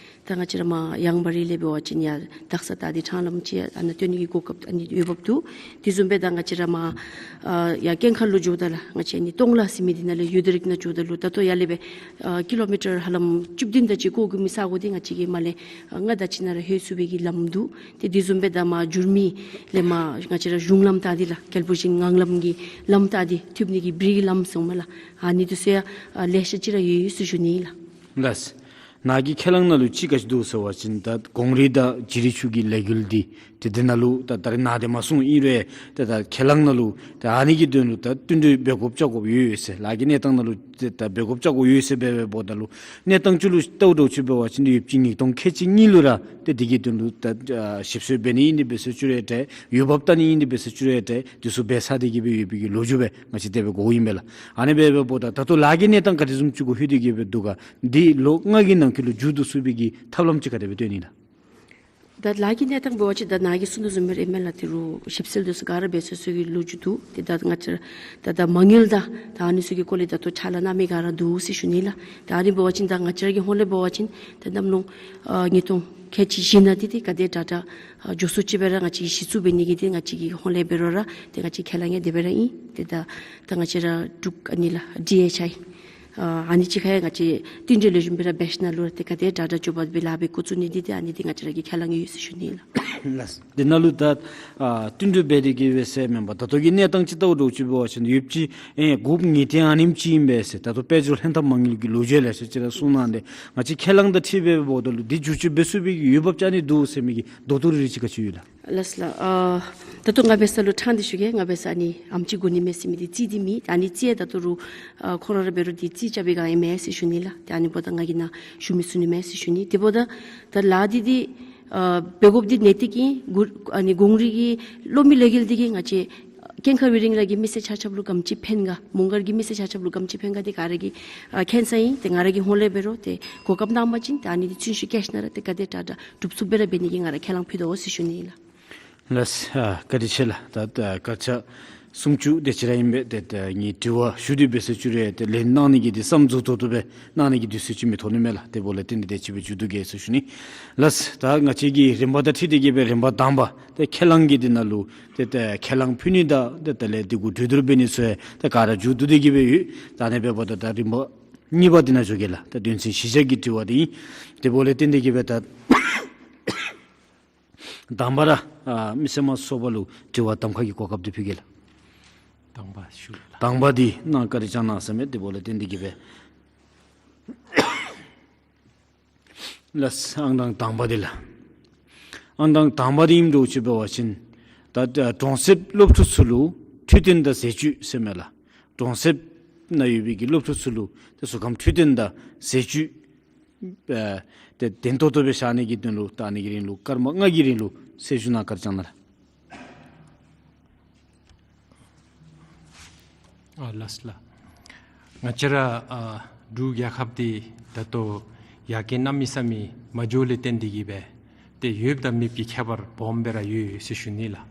ད་ང་བཅས་ར་མར་ཡང་བ་རི་ལས་འབད་བ་ཅིན་ཡར་དག་ས་ད་འདི་ཕྲང་ལམ་ཅིག་ཨ་ནཱ་བཏོན་ནི་གི་གོ་སྐབས་ཨ་ནི་འོས་འབབ་འདུག། དེ་བཟུམ་སྦེ་ད་ང་བཅས་ར་མར་ཨ་ཡར་ཀན་མཁར་ལུ་འགྱོཝ་ད་ལགས། ང་བཅས་ཨ་ནི་སྟོང་ལ་ཟེར་མི་འདི་ནང་ལས་ཡུལ་དེ་རིགས་ནང་འགྱོཝ་ད་ལུ་ད་ལྟོ་ཡར་ལས་སྦེ་ཨ་ཀི་ལོ་མི་ཊར་ཧ་ལམ་བཅུ་བདུན་དེ་ཅིག་བཀོ་དགོ་མི་ས་གོ་འདི་ང་བཅས་ཀྱིས་མར་ལས་ཨ་ལྔ་དེ་ཅིག་ནང་ར་ལྷོད་ཚུགས་པའི་གི་ལམ་འདུག། ཏེ་དེ་བཟུམ་སྦེ་ད་མར་འགྱུར་མེད་ལས་མར་ང་བཅས་ར་གཞུང་ལམ་ད་འདི་ལགས། རྒྱལ་པོ་ཆེན་ངང་ལམ་གྱི་ལམ་ད་འདི་ཐུབ་ནི་གི་བིརིཇ་ལམ་ཟེར་མས་ལགས། ཨ་ནི་འདི་ཚུ་ཡང་ཨ་ལེ་ཤ་ཅིག་ར་ཡོད་ཡོད་ཟེར་ཞུ་ནི་ལགས། ལགས། ནཱ་གི་ཁས་བླངས་ནང་ལུ་ཅིག་ག་ཅི་འདུག་ཟེར་བ་ཅིན་ད་གོང་རིལ་དང་བྱི་རིལ་ཆུ་གི་ལས་འགུལ་འདི་ཏེ་འདི་ནང་ལུ་ད་ད་རེས་ནཱ་དེ་མ་གསུངས་ཨིན་རུང་ཏེ་ད་ཁས་བླངས་ནང་ལུ་ད་ཨ་ནི་གི་དོན་ལུ་ད་བསྟུན་གྲོས་འབད་དགོཔ་བཅོ་དགོཔ་ཡོད་ཡོད་ཟེར། ལཱ་གི་གནས་སྟངས་ནང་ལུ་ཏེ་ད་འབད་དགོཔ་བཅོ་དགོཔ་ཡོད་ཟེར་སྦེ་འབདཝ་ད་ལུ་གནས་སྟངས་ཅིག་ལུ་ལྟཝ་ད་ཅིག་འབད་བ་ཅིན་ཡོདཔ་ཅིག་ཉིས་སྟོང་ཁལ་གཅིག་གཉིས་ལུ་ར་ཏེ་འདི་གི་དོན་ལུ་ད་ཨ་ཞིབ་འཚོལ་འབད་ནི་ཨིན་ཏེ་འབད་ཟེར་ཅི་རུང་འདྲ། འོས་འབབ་བལྟ་ནི་ཨིན་ཏེ་འབད་ཟེར་ཅི་རུང་འདྲ། འདི་ཚུ་འབད་ཚར་ཏེ་གི་སྦེ་ཡོད་པའི་གི་ལོ་རྒྱུས་སྦེ་ང་བཅས་དེ་སྦེ་གོཝ་ཨིན་པས་ལགས། ཨ་ནི་སྦེ་འབདཝ་ད་ད་ལྟོ་ལཱ་གི་གནས་སྟངས་ག་དེ་བཟུམ་ཅིག་གུ་ལྷོད་དེ་གི་སྦེ་འདུག་ག། འདི་ལོ་ལྔ་གི་ནང་འཁོད་ལུ་མཇུག་བསྡུ་ཚུགས་པའི་གི་ཐབས་ལམ་ཅིག་ག་དེ་སྦེ་བཏོན་ནི་ལགས། ད་ལཱ་གི་གནས་སྟངས་འབད་བ་ཅིན་ད་ནཱ་གིས་གསུངས་དོ་བཟུམ་སྦེ་ཨིན་མས་ལགས། ད་རུང་ཞིབ་འཚོལ་འདི་ཚུ་ག་ར་འབད་ཚར་ཚར་བའི་གི་ལོ་རྒྱུས་འདུག། ཏེ་ད་ང་བཅས་ར་ད་ད་མ་དངུལ་དང་ད་ཨ་ནི་ཚུ་གི་སྐོར་ལས་ད་ལྟོ་ཕྱག་ལཱ་གནང་མི་ག་ར་འདུག་ཟེར་ཞུ་ནི་ལགས། ད་ཨ་ནི་འབད་བ་ཅིན་ད་ང་བཅས་ར་གི་ཧོངས་ལས་འབད་བ་ཅིན་ད་གནམ་ལོ་ཨ་ཉིས་སྟོང་ཁལ་གཅིག་བཞི་ནང་འདི་ཏེ་ག་དེ་དྲག་དྲག་ཨ་མགྱོགས་སུ་ཅིག་སྦེ་ར་ང་བཅས་ཀྱིས་གཞི་བཙུགས་འབད་ནི་གི་ཏེ་ང་བཅས་ཀྱི་ཧོངས་ལས་འབད་རུང་ར་ཏེ་ང་བཅས་ཁས་བླངས་ཡང་དེ་སྦེ་ར་ཨིན། ཏེ་ད་ད་ང་བཅས་ར་འབྲུག་ཨ་ནི་ལགས་ཌི་ཨེཆ་ཨའི་ཨ་ཨ་ནི་ཅིག་ཁར་ཡང་ང་བཅས་བསྟུན་གྲོས་ལེགས་ཤོམ་སྦེ་ར་འབད་ཞིན་ན་ལུ་ར་ཏེ་ག་དེ་དྲག་དྲག་མགྱོགས་པ་སྦེ་ལཱ་འབད་འགོ་བཙུགས་ནི་འདི་ཏེ་ཨ་ནི་འདི་ང་བཅས་ར་གིས་ཁས་བླངས་ཡོད་ཟེར་ཞུ་ནི་ལགས། ལགས། དེ་ནང་ལུ་ད་ཨ་བསྟུན་གྲོས་འབད་དེ་གི་སྦེ་ཟེར་མེན་པར་ད་ལྟོ་གི་གནས་སྟངས་ཅིག་བལྟཝ་འདྲཝ་ཅིག་འབད་བ་ཅིན་ཡོདཔ་ཅིག་ཨེ་དགོཔ་ངེས་གཏན་ཨ་ནེམ་ཅིག་ཨིན་པས་ཟེར། ད་ལྟོ་དཔལ་འབྱོར་ལྷན་ཐབས་མ་དངུལ་གྱི་ལོ་རྒྱུས་ལེ་ཤ་ཅིག་ར་གསུངས་གནང་སྟེ་ང་བཅས་ཁས་བླངས་དང་འཁྲིལ་སྦེ་འབདཝ་ད་ལུ་འདི་བསྒྱུར་བཅོས་འབད་ཚུགས་པའི་གི་འོས་འབབ་ཅིག་ཨ་ནི་འདུག་ཟེར་མི་གི་ད་ལྟོ་རེ་རེ་ཅིག་ག་ཅི་ཡོད་ལགས། ལགས་ལགས། ཨ་ད་ལྟོ་ང་འབད་ས་ལུ་ཕྲང་སྟེ་ཞུ་གེ། ང་འབད་ས་ཨ་ནི་ཨེམ་ཅིག་དགོ་ནི་མས་ཟེར་མི་འདི་རྩིས་འདི་མེད། ད་ཨ་ནི་རྩིས་ཡང་ད་ལྟོ་རུང་ཨ་ཁོང་ར་ར་འབད་རུང་འདི་རྩིས་རྐྱབ་པའི་སྒང་ཨིན་མས་ཟེར་ཞུ་ནི་ལགས། ཏེ་ཨ་ནི་འབདཝ་ད་ང་གིས་ནཱ་ཞུ་མི་ཚུགས་ནི་མས་ཟེར་ཞུ་ནི། དེ་འབདཝ་ད་ད་ལཱ་འདི་འདི་ཨ་འབད་དགོཔ་འདི་གནད་ཏིག་ཨིན། གུ་ཨ་ནི་གུང་རི་གི་གློག་མེ་ལས་འགུལ་འདི་གིས་ང་བཅས་ཀེང་ཁ་ཝི་རིང་ལ་གི་མི་སེར་ཆ་ཁྱབ་ལུ་ག་དེམ་ཅིག་ཕན་ག། མོང་སྒར་གྱི་མི་སེར་ཆ་ཁྱབ་ལུ་ག་དེམ་ཅིག་ཕན་ག་འདི་ག་ར་གིས་ཨ་མཁྱེན་ས་ཨིན། ཏེ་ང་ར་གི་ཧོངས་ལས་འབད་རུང་ཏེ་གོ་སྐབས་གནང་པ་ཅིན་ཏེ་ཨ་ནི་འདི་ཚུན་ཤུགས་བསྐྱེད་ཞིནམ་ལས་ཏེ་ག་དེ་དྲག་དྲག་སྒྲུབ་ཚུགསཔ་སྦེ་ར་འབད་ནི་གི་ང་ར་ཁས་བླངས་ཕུལ་དོ་ཟེར་ཞུ་ནི་ཨིན་ལགས། ལགས། ཨ་བཀའ་དྲིན་ཆེ་ལགས། ད་ད་སྐར་ཆ་སུམ་ཅུ་དེ་ཅིག་ར་ཨིན་པས། ཏེ་ད་ངེའི་དྲི་བ་ཞུ་སྟེ་འབད་ཟེར་ཞུ་རུང་ཏེ་ལན་གནང་ནི་གི་འདི་བསམ་རྫོགས་ཏོག་ཏོ་སྦེ་གནང་ནི་གི་དུས་ཚོད་ཅིག་མི་ཐོབ་ནི་མས་ལགས། དེ་འབདཝ་ལས་བརྟེན་ཏེ་དེ་ཅིག་སྦེ་མཇུག་བསྡུ་གེ་ཟེར་ཞུ་ནི། ལགས། ད་ང་བཅས་ཀྱི་རིམ་པ་དང་འཁྲིལ་ཏེ་གི་སྦེ་རིམ་པ་དང་པ་ཏེ་ཁས་བླངས་ཀྱི་འདི་ནང་ལུ་ཏེ་ཏེ་ཁས་བླངས་ཕུལ་ནི་དང་ཏེ་དེ་ལས་འདི་གུ་གྲོས་བསྡུར་འབད་ནི་ཚུ་ཡང་ཏེ་ག་ར་མཇུག་བསྡུ་སྟེ་གི་སྦེ་ཡོད། ད་ཨ་ནི་འབདཝ་ད་ད་རིམ་པ་གཉིས་པ་འདི་ནང་འགྱོ་གེ་ལགས། ད་དོན་ཚན་བཞི་ཆ་གི་དྲི་བ་འདི་ཨིན། དེ་འབདཝ་ལས་བརྟེན་ཏེ་གི་སྦེ་ད་དང་པ་ར་ཨ་མི་སེར་དམངས་གཙོ་ཚོགས་པ་ལུ་དྲི་བ་གདམ་ཁ་གི་གོ་སྐབས་འདི་ཕུལ་གེ་ལགས། དང་པ་ཞུ་ལགས། དང་པ་འདི་ནཱ་བཀའ་དྲིན་བསྐྱང་གནང་ཟེར་མས། དེ་འབདཝ་ལས་བརྟེན་ཏེ་གི་སྦེ་ལགས། ཨང་གྲངས་དང་པ་འདི་ལགས། ཨང་གྲངས་དང་པ་འདི་ཨིནམ་འདྲཝ་ཅིག་འབད་བ་ཅིན་ད་ད་གྲོང་གསེབ་སློབ་ཕྲུག་ཚུ་ལུ་འཕྲོད་བསྟེན་དང་ཟས་བཅུད་ཟེར་མས་ལགས། གྲོང་གསེབ་ནང་ཡོད་པའི་གི་སློབ་ཕྲུག་ཚུ་ལུ་ཏེ་གཟུགས་ཁམས་འཕྲོད་བསྟེན་དང་ཟས་བཅུད་ཨ་ཏེ་བདེན་ཏོག་ཏོ་སྦེ་བཞག་ནི་གི་དོན་ལུ་ད་ཨ་ནི་གི་རིང་ལུ་སྐར་མ་ལྔ་གི་རིང་ལུ་གསལ་ཞུ་ནཱ་བཀའ་དྲིན་བསྐྱང་གནང་ལགས། ཨ་ལགས་ལགས། ང་བཅས་ར་ཨ་འབྲུག་རྒྱལ་ཁབ་འདི་ད་ལྟོ་ཡར་རྒྱས་གནམ་མེད་ས་མེད་མ་འགྱོཝ་ལས་བརྟེན་ཏེ་གི་སྦེ་ཏེ་ཡོདཔ་དང་མེདཔ་ཀྱི་ཁྱད་པར་སྦོམ་སྦེ་ར་ཡོད་ཟེར་ཞུ་ནི་ལགས།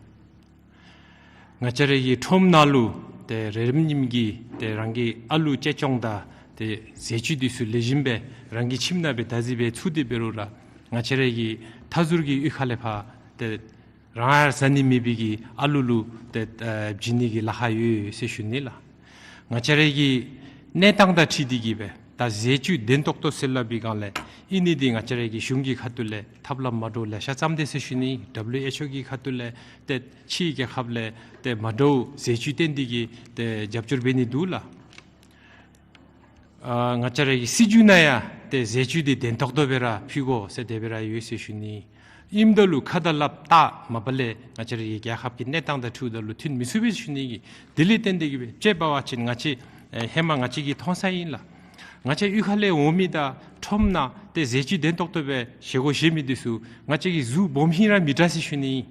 ང་བཅས་ར་གི་ཁྲོམ་ནང་ལུ་ཏེ་རེ་རེ་བཞིན་གྱི་ཏེ་རང་གི་ཨ་ལུ་གཅེས་སྐྱོང་དང་ཏེ་ཟས་བཅུད་འདི་ཚུ་ལེགས་ཤོམ་སྦེ་རང་གི་ཁྱིམ་ནང་སྦེ་བདག་འཛིན་འབད་ཚུགས་ཏེ་འབད་རུང་ར་ང་བཅས་ར་གི་མཐའ་ཟུར་གྱི་གཡུས་ཁ་ལས་ཕར་ཏེ་རང་ཡང་ཟ་ནི་མེད་པའི་གི་ཨ་ལུ་ལུ་ཏེ་ཨ་བྱིན་ནི་གི་ལཱ་ཁག་ཡོད་ཟེར་ཞུ་ནི་ལགས། ང་བཅས་ར་གི་གནས་སྟངས་དང་འཁྲིལ་ཏེ་གི་སྦེ་ད་ཟས་བཅུད་བདེན་ཏོག་ཏོ་ཟེར་སླབ་པའི་སྒང་ལས་ཨིན་ནི་འདི་ང་བཅས་ར་གི་གཞུང་གི་ཁ་ཐུག་ལས་ཐབས་ལམ་མ་འདྲཝ་ལེ་ཤ་བརྩམས་ཏེ་ཟེར་ཞུ་ནི། ཌབ་ལུ་ཨེཆ་ཨོ་གི་ཁ་ཐུག་ལས་ཏེ་ཕྱིའི་རྒྱལ་ཁབ་ལས་ཏེ་མ་འདྲཝ་ཟས་བཅུད་བཏོན་ཏེ་གི་ཏེ་རྒྱབ་སྐྱོར་འབད་ནི་འདུག་ལགས། ཨ་ང་བཅས་ར་གི་སྲིད་བྱུས་ནང་ཡང་ཏེ་ཟས་བཅུད་འདི་བདེན་ཏོག་ཏོ་སྦེ་ར་ཕུལ་དགོ་ཟེར་དེ་སྦེ་ར་ཡོད་ཟེར་ཞུ་ནི། ཨིནམ་ད་ལུ་ཁ་དང་ལགཔ་བཏགས་མ་པ་ལས་ང་བཅས་ར་གི་རྒྱལ་ཁབ་ཀྱི་གནས་སྟངས་དང་འཁྲིལཝ་ད་ལུ་ཐོན་མི་ཚུགས་པས་ཟེར་ཞུ་ནི་གི། དེ་ལས་བརྟེན་ཏེ་གི་སྦེ་དཔྱེ་འབད་བ་ཅིན་ང་བཅས་ཨེ་ཧེ་མ་ང་བཅས་ཀྱིས་མཐོང་ས་ཨིན་ལགས། ང་བཅས་གཡུས་ཁ་ལས་འོང་མི་དང་ཁྲོམ་ནང་ཏེ་ཟས་བཅུད་བདེན་ཏོག་ཏོ་སྦེ་བཞེས་སྒོ་བཞེས་མི་འདི་ཚུ་ང་བཅས་ཀྱི་གཟུགས་སྦོམ་ཧིང་ར་མི་འདྲ་ཟེར་ཞུ་ནི།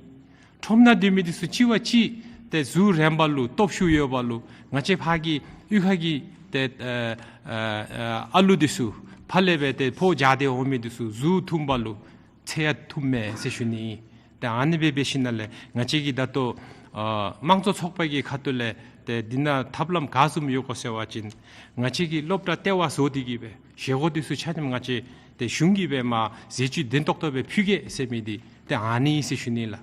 ཁྲོམ་ནང་སྡོད་མི་འདི་ཚུ་གཅིག་བ་གཅིག་ཏེ་གཟུགས་རན་པ་ལུ་སྟོབས་ཤུགས་ཡོད་པ་ལུ་ང་བཅས་ཕར་གྱི་གཡུས་ཁ་གི་ཏེ་ཨ་ཨ་ཨ་ཨ་ལུ་འདི་ཚུ་ཕར་ལས་སྦེ་ཏེ་ཕོ་རྒྱས་ཏེ་འོང་མི་འདི་ཚུ་གཟུགས་ཐུམ་པ་ལུ་ཚེ་ཡང་ཐུམ་མས་ཟེར་ཞུ་ནི། ཏེ་ཨ་ནི་སྦེ་འབད་ཞིནམ་ལས་ང་བཅས་ཀྱིས་ད་ལྟོ་ཨ་དམངས་གཙོ་ཚོགས་པ་གི་ཁ་ཐུག་ལས་ཏེ་འདི་ནང་ཐབས་ལམ་ག་བཟུམ་ཡོད་ག་ཟེར་བ་ཅིན་ང་བཅས་ཀྱིས་སློབ་གྲྭ་ལྟེ་བ་བཟོ་སྟེ་གི་སྦེ་བཞེས་སྒོ་འདི་ཚུ་ཆ་མཉམ་ང་བཅས་ཏེ་གཞུང་གིས་སྦེ་མར་ཟས་བཅུད་བདེན་ཏོག་ཏོ་སྦེ་ཕུལ་གེ་ཟེར་མི་འདི་ཏེ་ཨ་ནི་ཨིན་ཟེར་ཞུ་ནི་ལགས།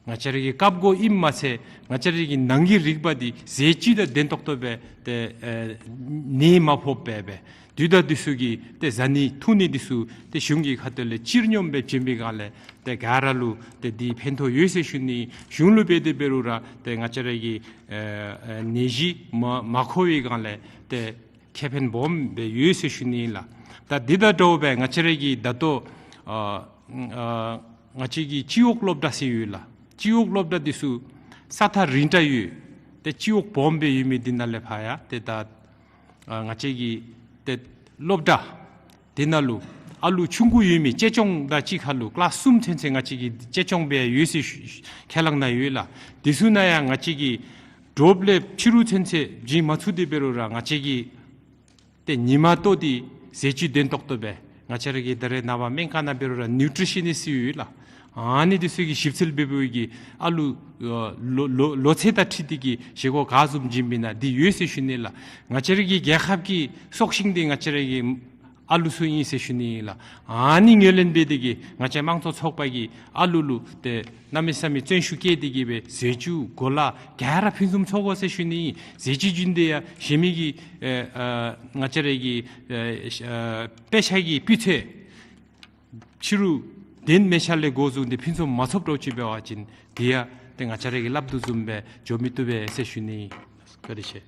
ང་བཅས་ར་གི་བཀབ་སྒོ་ཨིནམ་མ་ཚད་ང་བཅས་ར་གི་ནང་གི་རིག་པ་འདི་ཟས་བཅུད་དང་བདེན་ཏོག་ཏོ་སྦེ་ཏེ་ཨེ་ནད་མ་ཕོགཔ་སྦེ་སྦེ་དུས་དང་དུས་སུ་གི་ཏེ་བཟའ་ནི་འཐུང་ནི་འདི་ཚུ་ཏེ་གཞུང་གི་ཁ་ཐུག་ལས་སྤྱིར་སྙོམས་སྦེ་བྱིན་པའི་སྒང་ལས་ཏེ་ག་ར་ལུ་ཏེ་འདི་ཕན་ཐོགས་ཡོད་ཟེར་ཞུ་ནི། གཞུང་ལུ་འབད་དེ་འབད་རུང་ར་ཏེ་ང་བཅས་ར་གི་ཨེ་ཨེ་ནད་གཞི་མ་མ་འཁོར་བའི་སྒང་ལས་ཏེ་ཁེ་ཕན་སྦོམ་སྦེ་ཡོད་ཟེར་ཞུ་ནི་ལགས། ད་འདི་དང་འདྲཝ་སྦེ་ང་བཅས་ར་གི་ད་ལྟོ་ཨ་ཨ་ང་བཅས་ཀྱི་སྤྱི་འོག་སློབ་གྲྭ་ཟེར་ཡོད་ལགས། སྤྱི་འོག་སློབ་གྲྭ་འདི་ཚུ་ས་ཐག་རིང་དྲགས་ཡོད། ཏེ་སྤྱི་འོག་སྦོམ་སྦེ་ཡོད་མི་འདི་ནང་ལས་ཕར་ཡང་ཏེ་ད་ཨ་ང་བཅས་ཀྱི་ཏེ་སློབ་གྲྭ་འདི་ནང་ལུ་ཨ་ལུ་ཆུང་ཀུ་ཡོད་མི་གཅེས་སྐྱོང་དང་གཅིག་ཁར་ལུ་ཀི་ལཱསི་གསུམ་ཚུན་ཚོད་ང་བཅས་ཀྱིས་གཅེས་སྐྱོང་འབད་ཡོད་ཟེར་ཞུ་ཁས་བླངས་གནང་ཡོད་ལགས། འདི་ཚུ་ནང་ཡང་ང་བཅས་ཀྱིས་ཌོབ་ལས་ཕྱི་རུ་ཚུན་ཚོད་བྱིན་མ་ཚུགས་ཏེ་འབད་རུང་ར་ང་བཅས་ཀྱིས་ཏེ་ཉིན་མ་ལྟོ་འདི་ཟས་བཅུད་བདེན་ཏོག་ཏོ་སྦེ་ང་བཅས་ར་གི་ད་རེས་ནངས་པ་སྨན་ཁང་ནང་འབད་རུང་ར་ནིའུ་ཊི་རི་ཤི་ནིསི་ཡོད་ལགས། ཨ་ནི་འདི་ཚུ་གིས་ཞིབ་འཚོལ་འབད་འབདཝ་གིས་ཨ་ལུ་ལོ་ལོ་ལོ་ཚད་དང་འཁྲིལ་ཏེ་གི་བཞེས་སྒོ་ག་བཟུམ་བྱིན་པས་ན་འདི་ཡོད་ཟེར་ཞུ་ནི་ལགས། ང་བཅས་ར་གི་རྒྱལ་ཁབ་ཀྱི་སྲོག་ཤིང་འདི་ང་བཅས་ར་གི་ཨ་ལུ་ཚུ་ཨིན་ཟེར་ཞུ་ནི་ལགས། ཨ་ནི་ངོས་ལེན་འབད་དེ་གི་ང་བཅས་དམངས་གཙོ་ཚོགས་པ་གིས་ཨ་ལུ་ལུ་ཏེ་གནམ་མེད་ས་མེད་བརྩོན་ཤུགས་བསྐྱེད་དེ་གི་སྦེ་ཟས་བཅུད་གོ་ལ་ག་ར་ཕུན་སུམ་ཚོགས་དགོ་ཟེར་ཞུ་ནི། ཟས་བཅུད་བྱིན་ཏེ་ཡང་གཞན་མི་གི་ཨེ་ཨ་ང་བཅས་ར་གི་ཨེ་ཨ་དཔེ་ཆ་གི་སྤུས་ཚད་ཕྱི་རུ་ དེ་མེད་ས་ལས་འགོ་བཟུང་སྟེ་ཕུན་སུམ་མ་ཚོགསཔ་འདྲཝ་ཅིག་འབད་བ་ཅིན་དེ་ཡང་ཏེ་ང་བཅས་ར་གིས་སླབ་དོ་བཟུམ་སྦེ་འགྱོ་མི་བཏུབ་པས་ཟེར་ཞུ་ནི། བཀའ་དྲིན་ཆེ།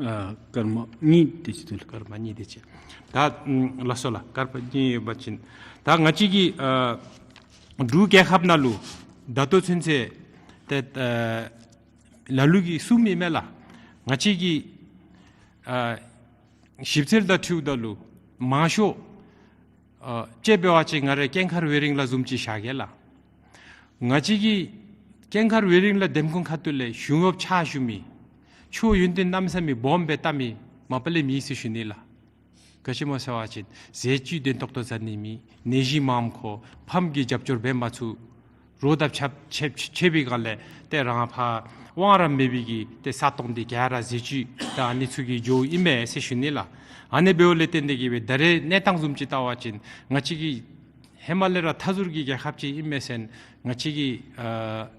ཨ་སྐར་མ་གཉིས་དེ་ཅིག་འདུག་ལགས། སྐར་མ་གཉིས་དེ་ཅིག། ད་ཨམ་ལགས་སོ་ལགས། སྐར་མ་གཉིས་ཡོད་པ་ཅིན་ད་ང་བཅས་ཀྱི་ཨ་འབྲུག་རྒྱལ་ཁབ་ནང་ལུ་ད་ལྟོ་ཚུན་ཚོད་ཏེ་ཨ་ལ་ལུ་གིས་གསུངམ་ཨིན་མས་ལགས། ང་བཅས་ཀྱི་ཨ་ཞིབ་འཚོལ་དང་འཁྲིལཝ་ད་ལུ་མང་ཤོས་ཨ་ཅིག་འབད་བ་ཅིན་ང་རའི་ཀེང་མཁར་ཝེ་རིང་ལ་བཟུམ་ཅིག་བཞག་གེ་ལགས། ང་བཅས་ཀྱི་ཀེང་མཁར་ཝེ་རིང་ལ་འདེམས་ཁོངས་ཁ་ཐུག་ལས་གཞུང་གཡོགཔ་ཕྱག་ཞུ་མི་ཆོས་ཡོན་ཏན་གནམ་མེད་ས་མེད་སྦོམ་སྦེ་བལྟ་མི་མ་པ་ལས་མེད་ཟེར་ཞུ་ནི་ལགས། ག་ཅི་སྨོ་ཟེར་བ་ཅིན་ཟས་བཅུད་དོན་ཏོག་ཏོ་ཟ་ནི་མེད། ནད་གཞི་མངམ་འཁོར། ཕམ་གྱིས་རྒྱབ་སྐྱོར་འབད་མ་ཚུགས། རོགས་དང་ཕྱད་ཕྱད་ཕྱད་པའི་སྒང་ལས་ཏེ་རང་ཕར་དབང་ར་མེད་པའི་གི་ཏེ་ས་སྟོང་འདི་ག་ར་ཟས་བཅུད་དང་ཨ་ནི་ཚུ་གིས་འགྱོཝ་ཨིན་མས་ཟེར་ཞུ་ནི་ལགས། ཨ་ནི་འབདཝ་ལས་བརྟེན་ཏེ་གིས་སྦེ་ད་རེས་གནས་སྟངས་བཟུམ་ཅིག་བལྟ་བ་ཅིན་ང་བཅས་ཀྱི་ཧེ་མ་ལས་ར་མཐའ་ཟུར་གྱི་རྒྱལ་ཁབ་ཅིག་ཨིན་མས་ཟེར་ང་བཅས་ཀྱི་ཨ་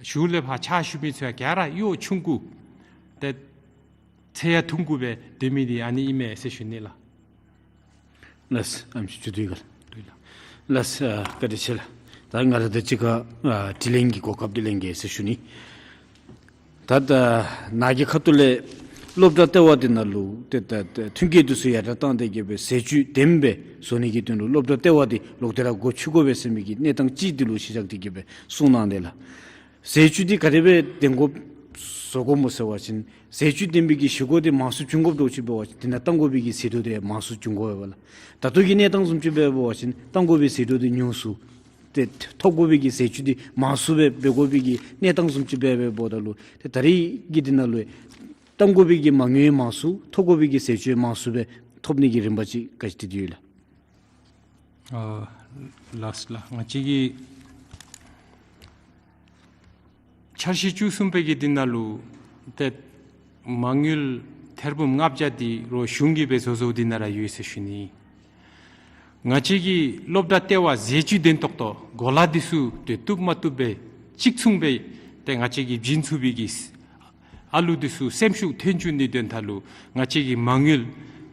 གཞུང་ལས་ཕར་ཕྱག་ཞུ་མི་ཚུ་ཡང་ག་ར་གཡོག་ཆུང་ཀུ་ཏེ་ཚེ་ཡང་ཐུང་ཀུ་སྦེ་སྡོད་མི་འདི་ཨ་ནི་ཨིན་མས་ཟེར་ཞུ་ནི་ལགས། ལགས་སོ། ཨེམ་ཆི་ཅིག་འདུག་ག་ལགས། ལགས་སོ། ཨ་བཀའ་དྲིན་ཆེ་ལགས། ད་ང་ར་དང་གཅིག་ཁར་ཨ་དྲི་ལན་གྱི་གོ་སྐབས་འདི་ལེན་གེ་ཟེར་ཞུ་ནི། ད་ད་ནཱ་གི་ཁ་ཐུག་ལས་སློབ་གྲྭ་ལྟེ་བ་འདི་ནང་ལུ་ཏེ་ད་ད་མཐུན་རྐྱེན་འདི་ཚུ་ཡར་དྲག་བཏང་སྟེ་གིས་སྦེ་ཟས་བཅུད་ལྡནམ་སྦེ་བཟོ་ནི་གི་དོན་ལུ་སློབ་གྲྭ་ལྟེ་བ་འདི་ལོག་སྟེ་ར་སྒོ་ཕྱེ་དགོ་པས་ཟེར་མི་གི་གནས་སྟངས་ཅིག་འདི་ལུ་གཞི་བཞག་སྟེ་གིས་སྦེ་གསུངས་གནང་དེས་ལགས། ཟས་བཅུད་འདི་ག་དེ་སྦེ་ལྡན་དགོཔ་བཟོ་དགོཔ་སྨོ་ཟེར་བ་ཅིན་ཟས་བཅུད་ལྡན་པའི་གི་བཞེས་སྒོ་འདི་མང་སུ་བྱུང་དགོཔ་འདྲཝ་ཅིག་འབད་བ་ཅིན་དེ་ནང་བཏང་དགོ་པའི་གི་ཟད་འགྲོ་འདི་མང་སུ་བྱུང་དགོ་པས་ལགས། ད་ལྟོ་གི་གནས་སྟངས་བཟུམ་ཅིག་འབད་བ་ཅིན་བཏང་དགོ་པའི་ཟད་འགྲོ་འདི་ཉུང་སུ་ཏེ་ཐོབ་དགོ་པའི་གི་ཟས་བཅུད་འདི་མང་སུ་སྦེ་འབད་དགོ་པའི་གི་གནས་སྟངས་བཟུམ་ཅིག་འབད་འབདཝ་ད་ལུ་ཏེ་ད་རེས་ཀྱི་འདི་ནང་ལུ་བཏང་དགོ་པའི་གི་མ་དངུལ་མང་སུ་ཐོབ་དགོ་པའི་གི་ཟས་བཅུད་མང་སུ་སྦེ་ཐོབ་ནི་གི་རིམ་པ་ཅིག་ག་ཅི་སྟེ་འདི་ཡོད་ལགས། ཨ་ལགས་ལགས། ང་བཅས་ཀྱི་འཆར་གཞི་བཅུ་གསུམ་པའི་གི་འདི་ནང་ལུ་ཏེ་མ་དངུལ་ཐེར་འབུམ་ལྔ་བརྒྱ་འདི་རོགས་གཞུང་གིས་སྦེ་བཟོ་བཟོཝ་འདི་ནང་ར་ཡོད་ཟེར་ཞུ་ནི། ང་བཅས་ཀྱི་སློབ་གྲྭ་ལྟེ་བ་ཟས་བཅུད་ལྡན་ཏོག་ཏོ་གོ་ལ་འདི་ཚུ་ཏེ་བཏུབ་མ་བཏུབ་སྦེ་གཅིག་མཚུངས་སྦེ་ཏེ་ང་བཅས་ཀྱིས་བྱིན་ཚུགས་པའི་གི་ཨ་ལུ་འདི་ཚུ་སེམས་ཤུགས་ཐོན་བཅུག་ནིའི་དོན་དག་ལུ་ང་བཅས་ཀྱི་མ་དངུལ་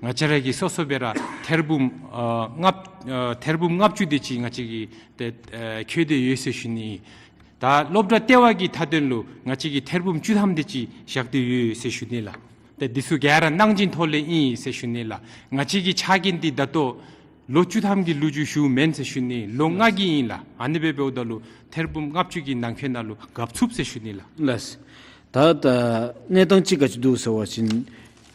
ང་བཅས་ར་གི་སོ་སོ་སྦེ་ར་ཐེར་འབུམ་ཨ་ལྔ་ཨ་ཐེར་འབུམ་ལྔ་བཅུ་དེ་ཅིག་ང་བཅས་ཀྱིས་ཏེ་ཨ་བཀོལ་ཏེ་ཡོད་ཟེར་ཞུ་ནི། ད་སློབ་གྲྭ་ལྟེ་བ་གི་མཐའ་དོན་ལུ་ང་བཅས་ཀྱིས་ཐེར་འབུམ་བཅུ་ཐམ་དེ་ཅིག་བཞག་སྟེ་ཡོད་ཟེར་ཞུ་ནི་ལགས། ཏེ་འདི་ཚུ་ག་ར་གནང་སྦྱིན་ཐོག་ལས་ཨིན་ཟེར་ཞུ་ནི་ལགས། ང་བཅས་ཀྱི་ཕྱག་འགན་འདི་ད་ལྟོ་ལོ་བཅུ་ཐམ་གྱི་ལོ་རྒྱུས་ཞུཝ་མེན་ཟེར་ཞུ་ནི། ལོ་ལྔ་གི་ཨིན་ལགས། ཨ་ནི་སྦེ་འབདཝ་ད་ལུ་ཐེར་འབུམ་ལྔ་བཅུ་གི་ནང་འཁོད་ནང་ལུ་འགབ་ཚུགས་ཟེར་ཞུ་ནི་ལགས། ལགས། ད་ད་གནས་སྟངས་ཅིག་ག་ཅི་འདུག་ཟེར་བ་ཅིན་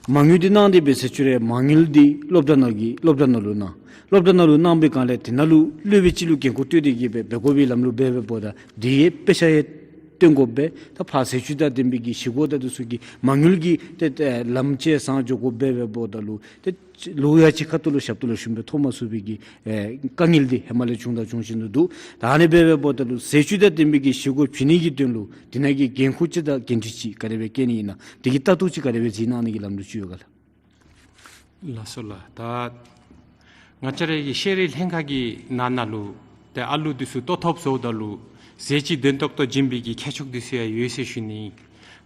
མ་དངུལ་འདི་གནང་སྟེ་འབད་ཟེར་ཞུ་རུང་མ་དངུལ་འདི་སློབ་གྲྭ་ནང་གི་སློབ་གྲྭ་ནང་ལུ་གནང་། སློབ་གྲྭ་ནང་ལུ་གནང་པའི་སྒང་ལས་དེ་ནང་ལུ་སློབ་དཔོན་ཅིག་ལུ་འགན་ཁུར་སྤྲོད་དེ་གིས་སྦེ་འབད་དགོ་པའི་ལམ་ལུགས་འབད་འབདཝ་ད་འདི་ཡང་དཔེ་ཆ་ཡང་སྟོན་དགོ་པས། ད་ཕར་ཟས་བཅུད་དང་ལྡན་པའི་གི་བཞེས་སྒོ་དང་འདི་ཚུ་གི་མ་དངུལ་གྱི་ཏེ་ཏེ་ལམ་ཅིག་བཟང་འགྱོ་དགོཔ་འབད་འབདཝ་ད་ལུ་ཏེ་ལོ་ཡང་ཅིག་ཁ་ཐུག་ལུ་ཞབས་ཏོག་ལེགས་ཤོམ་སྦེ་ཐོབ་མ་ཚུགས་པའི་གི་ཨེ་དཀའ་ངལ་འདི་ཧེ་མ་ལས་བྱུང་དང་འབྱུང་བཞིན་དུ་འདུག། ད་ཨ་ནི་སྦེ་འབདཝ་ད་ལུ་ཟས་བཅུད་དང་ལྡན་པའི་གི་བཞེས་སྒོ་བྱིན་ནི་གི་དོན་ལུ་དེ་ནང་གི་འགན་ཁུར་ཅིག་དང་འགན་འཁྲི་ཅིག་ག་དེ་སྦེ་བཀལ་ནི་ཨིན་ན། དེ་གི་ལྟ་རྟོག་ཅིག་ག་དེ་སྦེ་གཟིགས་གནང་ནི་གི་ལམ་ལུགས་ཅིག་ཡོད་ག་ལགས། ལགས་སོ་ལགས། ད་ང་བཅས་རའི་གི་ཤེས་རིག་ལྷན་ཁག་གི་ནང་ན་ལུ་ཏེ་ཨ་ལུ་འདི་ཚུ་ལྟོ་ཐོབ་བཟོཝ་ད་ལུ་ཟས་བཅུད་དོན་ཏོག་ཏོ་བྱིན་པའི་གི་ཁྱད་ཆོས་འདི་ཚུ་ཡང་ཡོད་ཟེར་ཞུ་ནི།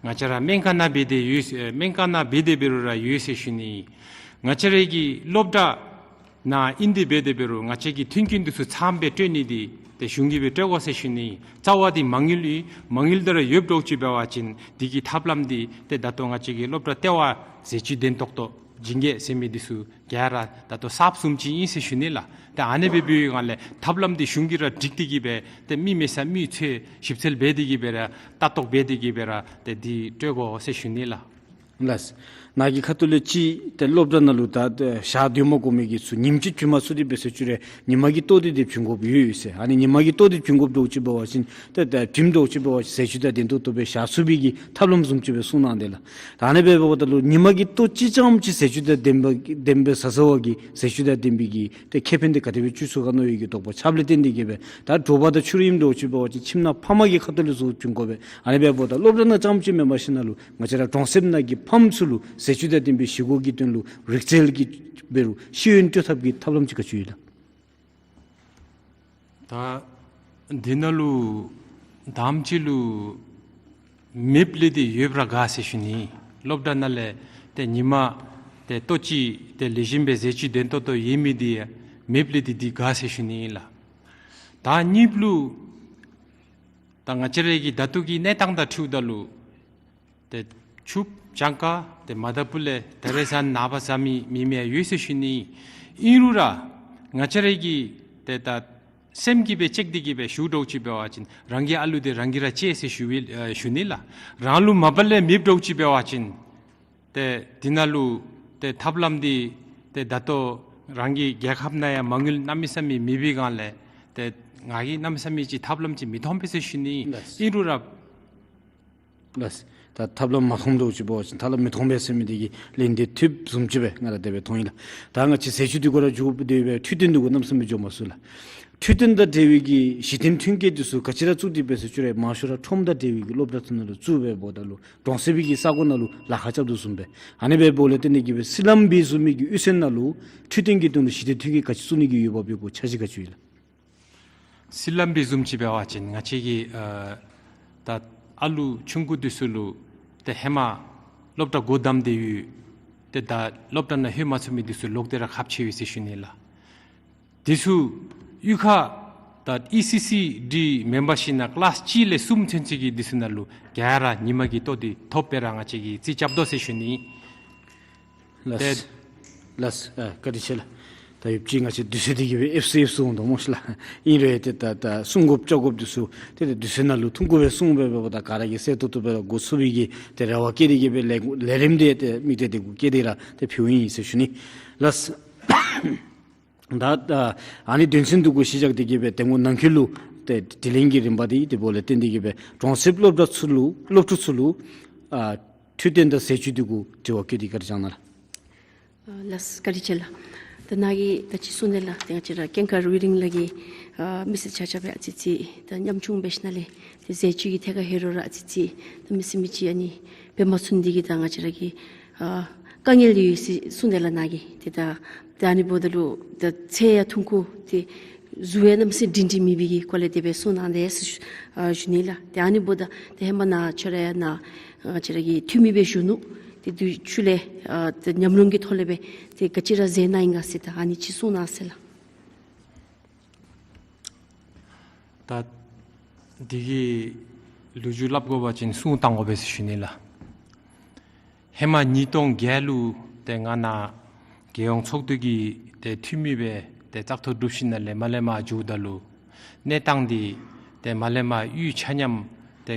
ང་བཅས་ར་སྨན་ཁང་ནང་འབད་དེ་ཡོད་ཟེར་སྨན་ཁང་ནང་འབད་དེ་འབད་རུང་ར་ཡོད་ཟེར་ཞུ་ནི། ང་བཅས་རའི་གི་སློབ་གྲྭ་ནང་ཨིན་དེ་འབད་དེ་འབད་རུང་ང་བཅས་ཀྱི་མཐུན་རྐྱེན་འདི་ཚུ་ཚངམ་སྦེ་སྤྲོད་ནི་འདི་ཏེ་གཞུང་གིས་སྦེ་སྤྲོད་དགོ་ཟེར་ཞུ་ནི། རྩ་བ་འདི་མ་དངུལ་ཨིན། མ་དངུལ་འདི་ར་ཡོདཔ་འདྲཝ་ཅིག་འབད་བ་ཅིན་འདི་གི་ཐབས་ལམ་འདི་ཏེ་ད་ལྟོ་ང་བཅས་ཀྱི་སློབ་གྲྭ་ལྟེ་བ་ཟས་བཅུད་དོན་ཏོག་ཏོ་བྱིན་གེ་ཟེར་མི་འདི་ཚུ་ག་ར་ད་ལྟོ་གསརཔ་བཟུམ་ཅིག་ཨིན་ཟེར་ཞུ་ནི་ལགས། ཏེ་ཨ་ནི་སྦེ་འབད་བའི་སྒང་ལས་ཐབས་ལམ་འདི་གཞུང་གིས་ར་སྒྲིག་སྟེ་གིས་སྦེ་ཏེ་མི་མེད་ས་མི་འཚོལ་ཞིབ་འཚོལ་འབད་དེ་གིས་སྦེ་ར་ལྟ་རྟོག་འབད་དེ་གིས་སྦེ་ར་ཏེ་འདི་སྤྲོད་དགོ་ཟེར་ཞུ་ནི་ལགས། ལགས། ནཱ་གི་ཁ་ཐུག་ལས་ཅིག་ཏེ་སློབ་གྲྭ་ནང་ལུ་ད་ཏེ་ཞག་སྡོད་མ་དགོ་མི་གི་ཚུ་ཉིནམ་གཅིག་བྱིན་མ་ཚུགས་ཏེ་འབད་ཟེར་ཞུ་རུང་ཉིན་མ་གི་ལྟོ་འདི་ཏེ་བྱིན་དགོཔ་ཡོད་ཡོད་ཟེར། ཨ་ནི་ཉིན་མ་གི་ལྟོ་འདི་བྱིན་དགོཔ་འདྲཝ་ཅིག་འབད་བ་ཅིན་ཏེ་ཏེ་བྱིནམ་འདྲཝ་ཅིག་འབད་བ་ཅིན་ཟས་བཅུད་དང་ལྡན་ཏོག་ཏོ་སྦེ་ཞག་ཚུད་པའི་གི་ཐབས་ལམ་བཟུམ་ཅིག་སྦེ་གསུངས་གནང་དེས་ལགས། ད་ཨ་ནི་སྦེ་འབདཝ་ད་ལུ་ཉིན་མ་གི་ལྟོ་གཅིག་རྐྱངམ་ཅིག་ཟས་བཅུད་དང་ལྡན་པ་ལྡན་པའི་ཟ་ཟ་བ་གིས་ཟས་བཅུད་དང་ལྡན་པའི་གི་ཏེ་ཁེ་ཕན་འདི་ག་དེ་སྦེ་འབྱུང་ཚུགས་ག་མནོ་བའི་གི་དོགས་པ་ཆགསཔ་ལས་བརྟེན་ཏེ་གིས་སྦེ་ད་དྲོ་པ་དང་ཕྱི་རུ་ཨིནམ་འདྲཝ་ཅིག་འབད་བ་ཅིན་ཁྱིམ་ནང་ཕམ་གི་ཁ་ཐུག་ལས་བཟོ་བྱིན་དགོ་པས། ཨ་ནི་སྦེ་འབདཝ་ད་སློབ་གྲྭ་ནང་རྐྱངམ་ཅིག་མེན་པར་ཞིན་ན་ལུ་ང་བཅས་ར་གྲོང་གསེབ་ནང་གི་ཕམ་ཚུ་ལུ་ཟས་བཅུད་དང་ལྡན་པའི་བཞེས་སྒོ་གི་དོན་ལུ་རིག་རྩལ་གྱི་འབད་རུང་ཤེས་ཡོན་སྤྲོད་ཐབས་ཀྱི་ཐབས་ལམ་ཅིག་ག་ཅི་ཡོད་ལགས། ད་འདི་ནང་ལུ་དང་པ་ཅིག་ལུ་མེདཔ་ལས་ཏེ་ཡོདཔ་ར་དགའ་ཟེར་ཞུ་ནི། སློབ་གྲྭ་ནང་ལས་ཏེ་ཉིན་མ་ཏེ་ལྟོ་ཅིག་ཏེ་ལེགས་ཤོམ་སྦེ་ཟས་བཅུད་ལྡན་ཏོག་ཏོ་ཡོད་མི་འདི་མེདཔ་ལས་ཏེ་འདི་དགའ་ཟེར་ཞུ་ནི་ལགས། ད་གཉིས་པ་ལུ་ད་ང་བཅས་ར་གི་ད་ལྟོ་གི་གནས་སྟངས་དང་འཁྲིལཝ་ད་ལུ་ཏེ་ཕྱུགཔོ་གྱངས་ཁ་ཏེ་མ་དང་ཕུ་ལས་ད་རེས་ནངས་པ་ཟ་མི་མི་མེན་ཡོད་ཟེར་ཞུ་ནི། ཨིན་རུང་ར་ང་བཅས་ར་གིས་ཏེ་ད་སེམས་ཀྱིས་སྦེ་ཅིག་འདི་གིས་སྦེ་ཞུ་དོ་ཅིག་འབད་བ་ཅིན་རང་གི་ཨ་ལུ་འདི་རང་གིས་ར་གཅེས་ཟེར་ཞུ་བའི་ཨ་ཞུ་ནི་ལགས། རང་ལུ་མ་པ་ལས་མེདཔ་དོ་ཅིག་འབད་བ་ཅིན་ཏེ་འདི་ནང་ལུ་ཏེ་ཐབས་ལམ་འདི་ཏེ་ད་ལྟོ་རང་གི་རྒྱལ་ཁབ་ནང་ཡང་མ་དངུལ་གནམ་མེད་ས་མེད་མེད་པའི་སྒང་ལས་ཏེ་ང་གིས་གནམ་མེད་ས་མེད་ཅིག་ཐབས་ལམ་ཅིག་མི་མཐོང་པས་ཟེར་ཞུ་ནི། ལགས། ཨིན་རུང་ར་ལགས། ད་ཐབས་ལམ་མ་མཐོང་དོ་ཅིག་འབད་བ་ཅིན་ཐབས་ལམ་མི་མཐོང་པས་ཟེར་མི་འདི་གི་ལན་འདི་ཐུབ་བཟུམ་ཅིག་སྦེ་ང་ར་དེ་སྦེ་མཐོང་ཡི་ལགས། ད་ང་བཅས་ཟས་བཅུད་འདི་གུ་ར་འགྱོ་དེ་སྦེ་འཕྲོད་བསྟེན་འདི་གུ་གནམ་མེད་ས་མེད་འགྱོ་མ་ཚུགས་ལགས། འཕྲོད་བསྟེན་དང་འབྲེལ་བའི་གི་གཞི་རྟེན་ཐོན་སྐྱེད་འདི་ཚུ་ག་ཅི་ར་བཙུགས་ཏེ་འབད་ཟེར་ཞུ་རུང་མང་ཤོས་ར་ཁྲོམ་དང་འབྲེལ་བའི་གི་སློབ་གྲྭ་ཚུ་ནང་ལུ་བཙུགས་སྦེ་འབདཝ་ད་ལུ་གྲོང་གསེབ་ཀྱི་ས་གོ་ནང་ལུ་ལཱ་ཁག་རྐྱབ་དོ་བཟུམ་སྦེ་ཨ་ནི་སྦེ་འབདཝ་ལས་བརྟེན་ཏེ་གིས་སྦེ་སྲིད་ལམ་སྦེ་བཟུང་མི་གི་གཡུས་ཚན་ནང་ལུ་འཕྲོད་བསྟེན་གྱི་དོན་ལུ་གཞི་རྟེན་ཐོན་སྐྱེད་ག་ཅི་བཙུགས་ནི་གི་འོས་འབབ་ཡོད་གོ་འཆར་གཞི་ག་ཅི་ཡོད་ལགས། སྲིད་ལམ་སྦེ་བཟུམ་ཅིག་འབད་བ་ཅིན་ང་བཅས་ཀྱི་ཨ་ད་ཨ་ལུ་ཆུང་ཀུ་འདི་ཚུ་ལུ་ཏེ་ཧེ་མ་སློབ་གྲྭ་འགོ་བདམས་ཏེ་ཡོད། ཏེ་ད་སློབ་གྲྭ་ནང་ལྷོད་མ་ཚུགས་མི་འདི་ཚུ་ལོག་སྟེ་ར་ཁག་ཆེ་བས་ཟེར་ཞུ་ནི་ལགས། འདི་ཚུ་གཡུས་ཁ་ད་ཨི་སི་སི་ཌི་མེམ་བར་ཤིབ་ནང་ཀི་ལཱསི་གཅིག་ལས་གསུམ་ཚུན་ཚོད་ཀྱི་འདི་ཚུ་ནང་ལུ་ག་ར་ཉིན་མ་གི་ལྟོ་འདི་ཐོབ་སྦེ་ར་ང་བཅས་ཀྱིས་རྩིས་རྐྱབ་དོ་ཟེར་ཞུ་ནི། ལགས། ཏེ་ལགས། ཨ་བཀའ་དྲིན་ཆེ་ལགས། ད་ཡོདཔ་ཅིག་ང་བཅས་དུས་ཚོད་འདི་གིས་སྦེ་ཨེབ་སུ་ཨེབ་སུ་འོང་དོ་སྨོ་ཤིག་ལགས། ཨིན་རུང་ཏེ་ད་ད་གསུང་དགོཔ་བཅར་དགོཔ་འདི་ཚུ་ཏེ་ཏེ་དུས་ཚོད་ནང་ལུ་ཐུང་ཀུ་སྦེ་གསུངས་སྦེ་འབདཝ་ད་ག་ར་གིས་གསལ་ཏོག་ཏོ་སྦེ་ར་གོ་ཚུགས་པའི་གི་ཏེ་རེ་བ་བསྐྱེད་དེ་གིས་སྦེ་ལས་ལས་རིམ་འདི་ཏེ་དམིགས་གཏད་འདི་གུ་བསྐྱེད་དེ་ར་ཏེ་ཕུལཝ་ཨིན་ཟེར་ཞུ་ནི། ལགས། ད་ད་ཨ་ནི་དོན་ཚན་འདི་གུ་གཞི་བཞག་སྟེ་གིས་སྦེ་དེ་སྔོན་ནང་འཁོད་ལུ་ཏེ་དྲི་ལན་གྱི་རིམ་པ་འདི་དེ་འབདཝ་ལས་བརྟེན་ཏེ་གིས་སྦེ་གྲོང་གསེབ་སློབ་གྲྭ་ཚུ་ལུ་སློབ་ཕྲུག་ཚུ་ལུ་ཨ་འཕྲོད་བསྟེན་དང་ཟས་བཅུད་འདི་གུ་དྲི་བ་བཀོད་དེ་བཀའ་དྲིན་བསྐྱང་གནང་ལགས། ཨ་ལགས་བཀའ་དྲིན་ཆེ་ལགས། ད་ནཱ་གིས་ད་ཅི་གསུངས་ནི་ལགས། ཏེ་ང་བཅས་ར་ཀུན་དགའ་རི་ལིང་ལགས་ཀྱིས་ཨ་མི་སེར་ཆ་ཁྱབ་སྦེ་ཨ་ཙི་ཙི་ད་ཉམ་ཆུང་འབད་ཞིནམ་ལས་ཏེ་ཟས་བཅུད་ཀྱི་ཐད་ཁར་ཧེ་རུ་ར་ཨ་ཙི་ཙི་ད་མི་སེར་མི་ཅིག་ཨ་ནི་འབད་མ་ཚུགས་ནི་འདི་གིས་ད་ང་བཅས་ར་གི་ཨ་དཀའ་ངལ་འདི་ཡོད་ཟེར་གསུངས་ནི་ལགས་ནཱ་གིས། ཏེ་ད་ད་ཨ་ནི་འབདཝ་ད་ལུ་ད་ཚལ་ཡང་ཐུང་ཀུ་ཏེ་གཟུགས་ཡང་གནམ་མེད་ས་མེད་སྒྲིང་སྒྲིང་མེད་པའི་གི་སྐོར་ལས་དེ་སྦེ་གསུངས་གནང་དེས་ཟེར་ཞུ་ཨ་ཞུ་ནི་ལགས། ཏེ་ཨ་ནི་འབདཝ་ད་ཏེ་ཧེ་མ་ནཱ་ཁྱོད་ར་ཡང་ནཱ་ཨ་ང་བཅས་ར་གི་འཐུས་མི་སྦེ་བཞུགས་ནུག། ཏེ་དུས་ཚོད་ལས་ཨ་ཏེ་ཉམས་མྱོང་གི་ཐོག་ལས་སྦེ་ཏེ་ག་ཅི་ར་མཛད་གནང་ཡི་ག་ཟེར་ད་ཨ་ནི་ཅིག་གསུངས་གནང་ཟེར་ལགས། ད་འདི་གི་ལོ་རྒྱུས་སླབ་དགོ་པ་ཅིན་གསུང་བཏང་དགོ་པས་ཟེར་ཞུ་ནི་ལགས། ཧེ་མ་ཉིས་སྟོང་བརྒྱད་ལུ་ཏེ་ང་ནཱ་རྒྱལ་ཡོངས་ཚོགས་འདུ་གི་ཏེ་འཐུས་མི་སྦེ་ཏེ་བཙག་འཐུ་གྲུབ་ཞིནམ་ལས་མར་ལས་མར་འགྱོཝ་ད་ལུ་གནས་སྟངས་འདི་ཏེ་མར་ལས་མར་གཡུས་ཆ་མཉམ་ཏེ་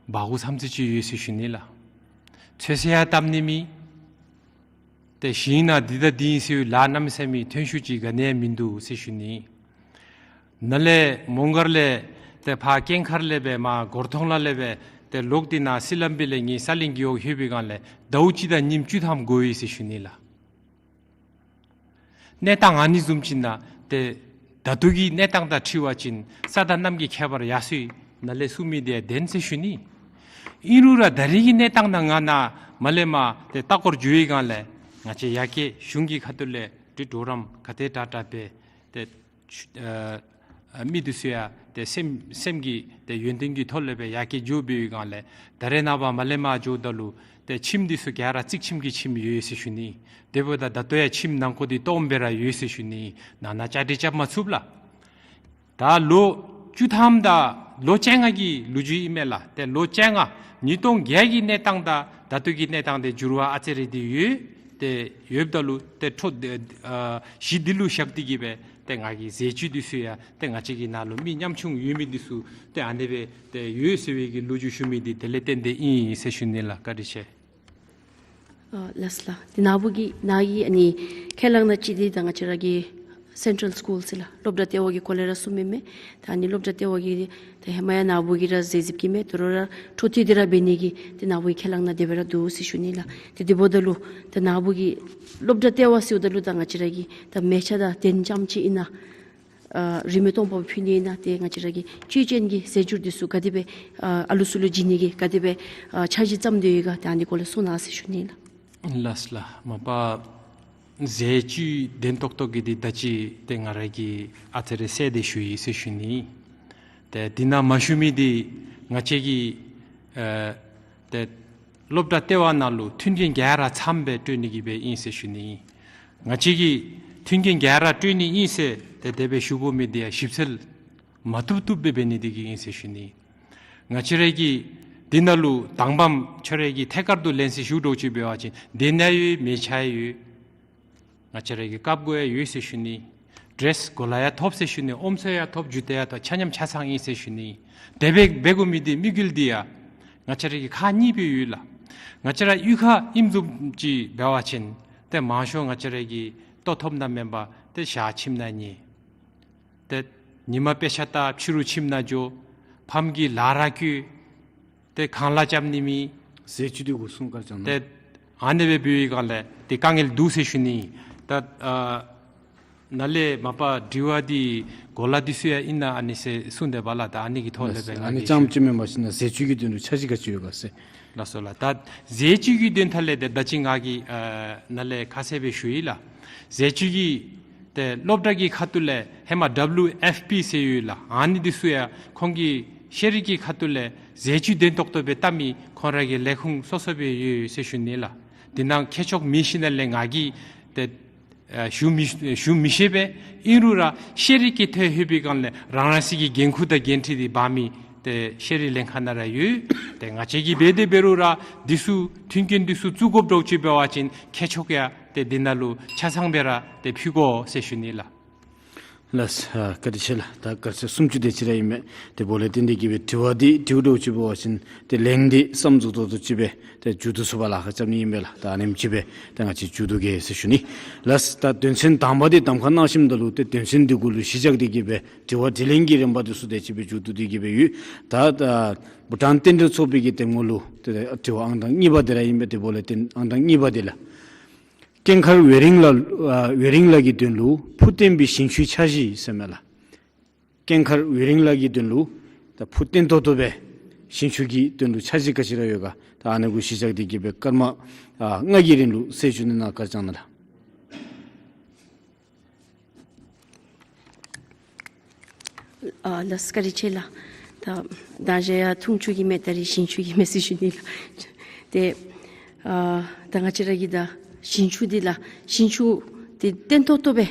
བག་འོ་ཚམ་ཙམ་ཅིག་ཡོད་ཟེར་ཞུ་ནི་ལགས། ཚོད་བསྲེ་ཡང་བཏབ་ནི་མེད། ཏེ་ཞིང་ནང་འདི་དང་འདི་ཨིན་ཟེར་ལཱ་གནམ་མེད་ས་མེད་ཐོན་ཤུགས་ཅིག་ག་ནི་ཡང་མིན་འདུག་ཟེར་ཞུ་ནི། ནཱ་ལས་མོང་སྒར་ལས་ཏེ་ཕར་ཀེང་མཁར་ལས་སྦེ་མར་སྒོར་ཐོང་ལ་ལས་སྦེ་ཏེ་ལོག་སྟེ་ནཱ་སི་ལམ་བི་ལས་ངེའི་ས་གླིང་གི་འོག་ལྷོད་པའི་སྒང་ལས་ཟླཝ་གཅིག་དང་ཉིནམ་བཅུ་ཐམ་འགོར་ཡི་ཟེར་ཞུ་ནི་ལགས། གནས་སྟངས་ཨ་ནི་བཟུམ་ཅིག་ནང་ཏེ་ད་ལྟོ་གི་གནས་སྟངས་དང་འཁྲིལ་བ་ཅིན་ས་དང་གནམ་གྱི་ཁྱད་པར་ཡར་སོང་ཡི་ནཱ་ལས་གསུང་མི་འདི་ཡང་བདེན་ཟེར་ཞུ་ནི། ཨིན་རུང་ར་ད་རེས་ཀྱི་གནས་སྟངས་ནང་ང་ནཱ་མར་ལས་མར་ཏེ་ལྟ་སྐོར་འགྱོ་བའི་སྒང་ལས་ང་བཅས་ཡར་རྒྱས་གཞུང་གི་ཁ་ཐུག་ལས་འདི་གྲོགས་རམ་ག་དེ་དྲག་དྲག་འབད་ཏེ་ཨ་ཨ་མི་འདི་ཚུ་ཡང་ཏེ་སེམས་སེམས་ཀྱི་ཏེ་ཡོན་ཏན་གྱི་ཐོག་ལས་སྦེ་ཡར་རྒྱས་འགྱོ་བའི་སྒང་ལས་ད་རེས་ནངས་པ་མར་ལས་མར་འགྱོཝ་ད་ལུ་ཏེ་ཁྱིམ་འདི་ཚུ་ག་ར་རྩིག་ཁྱིམ་གྱི་ཁྱིམ་ཡོད་ཟེར་ཞུ་ནི། དེ་འབདཝ་ད་ད་ལྟོ་ཡང་ཁྱིམ་ནང་འཁོད་འདི་སྟོངམ་སྦེ་ར་ཡོད་ཟེར་ཞུ་ནི། ནང་ན་བཅའ་སྒྲིག་རྐྱབ་མ་ཚུགསཔ་ལགས། ད་ལོ་བཅུ་ཐམ་དང་ལོ་བཅོ་ལྔ་གི་ལོ་རྒྱུས་ཨིན་མས་ལགས། ཏེ་ལོ་བཅོ་ལྔ་ཉིས་སྟོང་བརྒྱད་ཀྱི་གནས་སྟངས་དང་ད་ལྟོ་གི་གནས་སྟངས་འདི་འགྱུར་བ་ཨ་ཙི་རེ་འདི་ཡོད། ཏེ་ཡོདཔ་ད་ལུ་ཏེ་འཕྲོ་འདི་ཨ་གཞི་འདི་ལུ་བཞག་སྟེ་གིས་སྦེ་ཏེ་ང་གིས་ཟས་བཅུད་འདི་ཚུ་ཡང་ཏེ་ང་བཅས་ཀྱི་ནང་ལུ་མི་ཉམ་ཆུང་ཡོད་མི་འདི་ཚུ་ཏེ་ཨ་ནི་སྦེ་ཏེ་ཡོད་ཟེར་བའི་གི་ལོ་རྒྱུས་ཞུ་མི་འདི་དེ་ལས་བརྟེན་ཏེ་ཨིན་ཟེར་ཞུ་ནི་ལགས། བཀའ་དྲིན་ཆེ། ཨ་ལགས་ལགས། ཏེ་ནཱ་བུ་གིས་ནཱ་གི་ཨ་ནི་ཁས་བླངས་ནང་ཅིག་འདི་ད་ང་བཅས་ར་གི་སེན་ཊཱལ་སི་ཀུལ་ཟེར་ལགས་སློབ་གྲྭ་ལྟེ་བ་གི་སྐོར་ལས་ར་གསུངམ་མས། ད་ཨ་ནི་སློབ་གྲྭ་ལྟེ་བ་གི་ད་ཧེ་མ་ཡང་ནཱ་བུ་གིས་ར་ཟས་ཟེར་གྱི་མས། དོ་རུང་ར་འཕྲོ་མཐུད་དེ་ར་འབད་ནི་གི་ཏེ་ནཱ་བུའི་ཁས་བླངས་ནང་དེ་སྦེ་ར་འདུག་ཟེར་ཞུ་ནི་ལགས། ཏེ་དེ་འབདཝ་ད་ལུ་ད་ནཱ་བུ་གིས་སློབ་གྲྭ་ལྟེ་བ་ཟེརཝ་ད་ལུ་ད་ང་བཅས་ར་གི་ད་མལ་ཆ་དང་གདན་ཙམ་ཅིག་ཨིན་ན་ཨ་རིན་མེད་སྟོང་པ་ཕུལ་ནི་ཨིན་ན་ཏེ་ང་བཅས་ར་གི་བཅུད་ཅན་གྱི་ཟས་བཅུད་འདི་ཚུ་ག་དེ་སྦེ་ཨ་ཨ་ལུ་ཚུ་ལུ་བྱིན་ནི་གི་ག་དེ་སྦེ་ཨ་འཆར་གཞི་བརྩམས་ཏེ་ཡོད་ག་ཏེ་ཨ་ནི་སྐོར་ལས་གསུང་གནང་ཟེར་ཞུ་ནི་ལགས། ལགས་ལགས། མ་པ་ཟས་བཅུད་བདེན་ཏོག་ཏོ་གི་འདི་ད་ཅི་ཏེ་ང་ར་གིས་ཨ་ཙི་རེ་གསལ་ཏེ་ཞུ་ཡི་ཟེར་ཞུ་ནི། ཏེ་འདི་ནང་མ་ཞུ་མི་འདི་ང་བཅས་ཀྱིས་ཨ་ཏེ་སློབ་གྲྭ་ལྟེ་བ་ནང་ལུ་མཐུན་རྐྱེན་ག་ར་ཚངམ་སྦེ་སྤྲོད་ནི་གི་སྦེ་ཨིན་ཟེར་ཞུ་ནི། ང་བཅས་ཀྱིས་མཐུན་རྐྱེན་ག་ར་སྤྲོད་ནི་ཨིན་ཟེར་ཏེ་དེ་སྦེ་ཞུ་དགོ་མི་འདི་ཡང་ཞིབ་འཚོལ་ མ་བཏུབ་བཏུབ་སྦེ་འབད་ནི་འདི་གིས་ཨིན་ཟེར་ཞུ་ནི། ང་བཅས་ར་གི་འདི་ནང་ལུ་དང་པམ་ཁྱོད་ར་གི་ཐད་ཀར་དུ་ལེན་ཟེར་ཞུ་དོ་ཅིག་འབད་བ་ཅིན་གདན་ཡང་ཡོད། མལ་ཆ་ཡང་ཡོད། ང་བཅས་ར་གི་བཀབ་སྒོ་ཡང་ཡོད་ཟེར་ཞུ་ནི། ཌེ་རེསི་གོ་ལ་ཡང་ཐོབ་ཟེར་ཞུ་ནི། ཨོམ་སོ་ཡང་ཐོབ། ཇུ་ཏ་ཡང་ཐོབ། ཆ་མཉམ་ཆ་ཚང་ཨིན་ཟེར་ཞུ་ནི། དེ་སྦེ་འབད་དགོ་མི་འདི་དམིགས་ཡུལ་འདི་ཡང་ང་བཅས་ར་གི་ཁག་གཉིས་སྦེ་ཡོད་ལགས། ང་བཅས་ར་གཡུས་ཁ་ཨིནམ་བཟུམ་ཅིག་འབད་བ་ཅིན་ཏེ་མང་ཤོས་ང་བཅས་ར་གི་ལྟོ་ཐོབ་ནི་མེན་པར་ཏེ་ཞག་ཁྱིམ་ནང་ཉལ། ཏེ་ཉི་མ་དཔེ་ཆ་ལྟ། ཕྱི་རུ་ཁྱིམ་ནང་འགྱོ། ཕམ་གྱིས་ལཱ་ར་བཀོལ། ཏེ་ཁང་གླ་རྐྱབ་ནི་མེད། ཟས་བཅུད་འདི་གུ་སོང་ག་རྐྱབ་ནི། ཏེ་ཨ་ནེ་སྦེ་འབད་བའི་སྒང་ལས་ཏེ་དཀའ་ངལ་འདུག་ཟེར་ཞུ་ནི། ད་ཨ་ནཱ་ལས་མ་པ་དྲི་བ་འདི་གོ་ལ་འདི་ཚུ་ཡང་ཨིན་ན་ཨ་ནི་ཟེར་གསུངས་དེས་པ་ལགས། ད་ཨ་ནི་གི་ཐོག་ལས་སྦེ་ཨ་ནི་རྐྱངམ་ཅིག་མེན་པར་ཞིན་ན་ཟས་བཅུད་ཀྱི་དོན་ལུ་འཆར་གཞི་ག་ཅི་ཡོད་ག་ཟེར། ལགས་སོ་ལགས། ད་ཟས་བཅུད་ཀྱི་དོན་ཐད་ལས་ཏེ་ད་ཅི་ང་གིས་ཨ་ནཱ་ལས་ཁ་གསལ་སྦེ་ཞུ་ཡི་ལགས། ཟས་བཅུད་ཀྱི་ཏེ་སློབ་གྲྭ་གི་ཁ་ཐུག་ལས་ཧེ་མ་ཌབ་ལུ་ཨེཕ་པི་ཟེར་ཡོད་ལགས། ཨ་ནི་འདི་ཚུ་ཡང་ཁོང་གི་ཤེས་རིག་གི་ཁ་ཐུག་ལས་ཟས་བཅུད་བདེན་ཏོག་ཏོ་སྦེ་བལྟ་མི་ཁོང་ར་གི་ལས་ཁུངས་སོ་སོ་སྦེ་ཡོད་ཟེར་ཞུ་ནི་ལགས། འདི་ནང་མཁས་མཆོག་མེད་ཞིན་ན་ལས་ང་གིས་ཏེ་ཨ་ཞུ་མི་ཞུ་མི་ཤེས་པས། ཨིན་རུང་ར་ཤེས་རིག་གི་ཐད་ལྷོད་པའི་སྒང་ལས་རང་རང་སོའི་གི་འགན་ཁུར་དང་འགན་འཁྲི་འདི་འབག་མི་ཏེ་ཤེས་རིག་ལྷན་ཁག་ནང་ར་ཡོད། ཏེ་ང་བཅས་ཀྱིས་འབད་དེ་འབད་རུང་ར་འདི་ཚུ་མཐུན་རྐྱེན་འདི་ཚུ་བཙུགས་དགོཔ་འདྲཝ་ཅིག་འབད་བ་ཅིན་མཁས་མཆོག་ཡང་ཏེ་འདི་ནང་ལུ་ཆ་ཚང་སྦེ་ར་ཏེ་ཕུལ་དགོ་ཟེར་ཞུ་ནི་ལགས། ལགས་སོ། ཨ་བཀའ་དྲིན་ཆེ་ལགས། ད་ག་ཚོད་སུམ་ཅུ་དེ་ཅིག་ར་ཨིན་མས། དེ་འབདཝ་ལས་བརྟེན་ཏེ་གིས་སྦེ་དྲི་བ་འདི་དྲིཝ་འདྲཝ་ཅིག་འབད་བ་ཅིན་ཏེ་ལན་འདི་བསམ་རྫོགས་རྫོགས་ཅིག་སྦེ་ཏེ་མཇུག་བསྡུ་ཚུགས་པར་ལཱ་ཁག་རྐྱབ་ནི་ཨིན་པས་ལགས། ད་ཨ་ནེམ་ཅིག་སྦེ་ད་ང་བཅས་མཇུག་བསྡུ་གེ་ཟེར་ཞུ་ནི། ལགས་སོ། ད་དོན་ཚན་དང་པ་འདི་གདམ་ཁ་གནང་ཞིནམ་ད་ལུ་ཏེ་དོན་ཚན་འདི་གུ་ལུ་གཞི་བཞག་སྟེ་གིས་སྦེ་དྲི་བ་དྲིས་ལན་གྱི་རིམ་པ་འདི་ཚུ་དེ་ཅིག་སྦེ་མཇུག་བསྡུ་སྟེ་གིས་སྦེ་ཡོད། ད་ད་བྷུ་ཊཱན་བསྟན་འགྲོའི་ཚོགས་པའི་གི་གདམ་ངོ་ལུ་ཏེ་དྲི་བ་ཨང་གྲངས་གཉིས་པ་འདི་ར་ཨིན་པས། དེ་འབདཝ་ལས་བརྟེན་ཨང་གྲངས་གཉིས་པ་འདི་ལགས། ཀེང་མཁར་ཝེ་རིང་ལ་ཨ་ཝེ་རིང་ལ་གི་དོན་ལུ་ཕུ་བཏོན་པའི་ཞིང་ཆུའི་འཆར་གཞི་ཟེར་མས་ལགས། ཀེང་མཁར་ཝེ་རིང་ལ་གི་དོན་ལུ་ད་ཕུ་བཏོན་ཏོག་ཏོ་སྦེ་ཞིང་ཆུ་གི་དོན་ལུ་འཆར་གཞི་ག་ཅི་ར་ཡོད་ག། ད་ཨ་ནི་གུ་གཞི་བཞག་སྟེ་གིས་སྦེ་སྐར་མ་ཨ་ལྔ་གི་རིང་ལུ་གསལ་ཞུ་ནི་གནང་ག་རྐྱབ་གནང་ལགས། ཨ་ལགས་སོ། བཀའ་དྲིན་ཆེ་ལགས། ད་ད་ཅི་ཡང་འཐུང་ཆུ་གི་མེད། ད་རིས་ཞིང་ཆུ་གི་མེད་ཟེར་ཞུ་ནི་ལགས། ཏེ་ཨ་ད་ང་བཅས་ར་གི་ད་ཞིང་ཆུ་འདི་ལགས། ཞིང་ཆུ་འདི་བརྟན་ཏོག་ཏོ་སྦེ་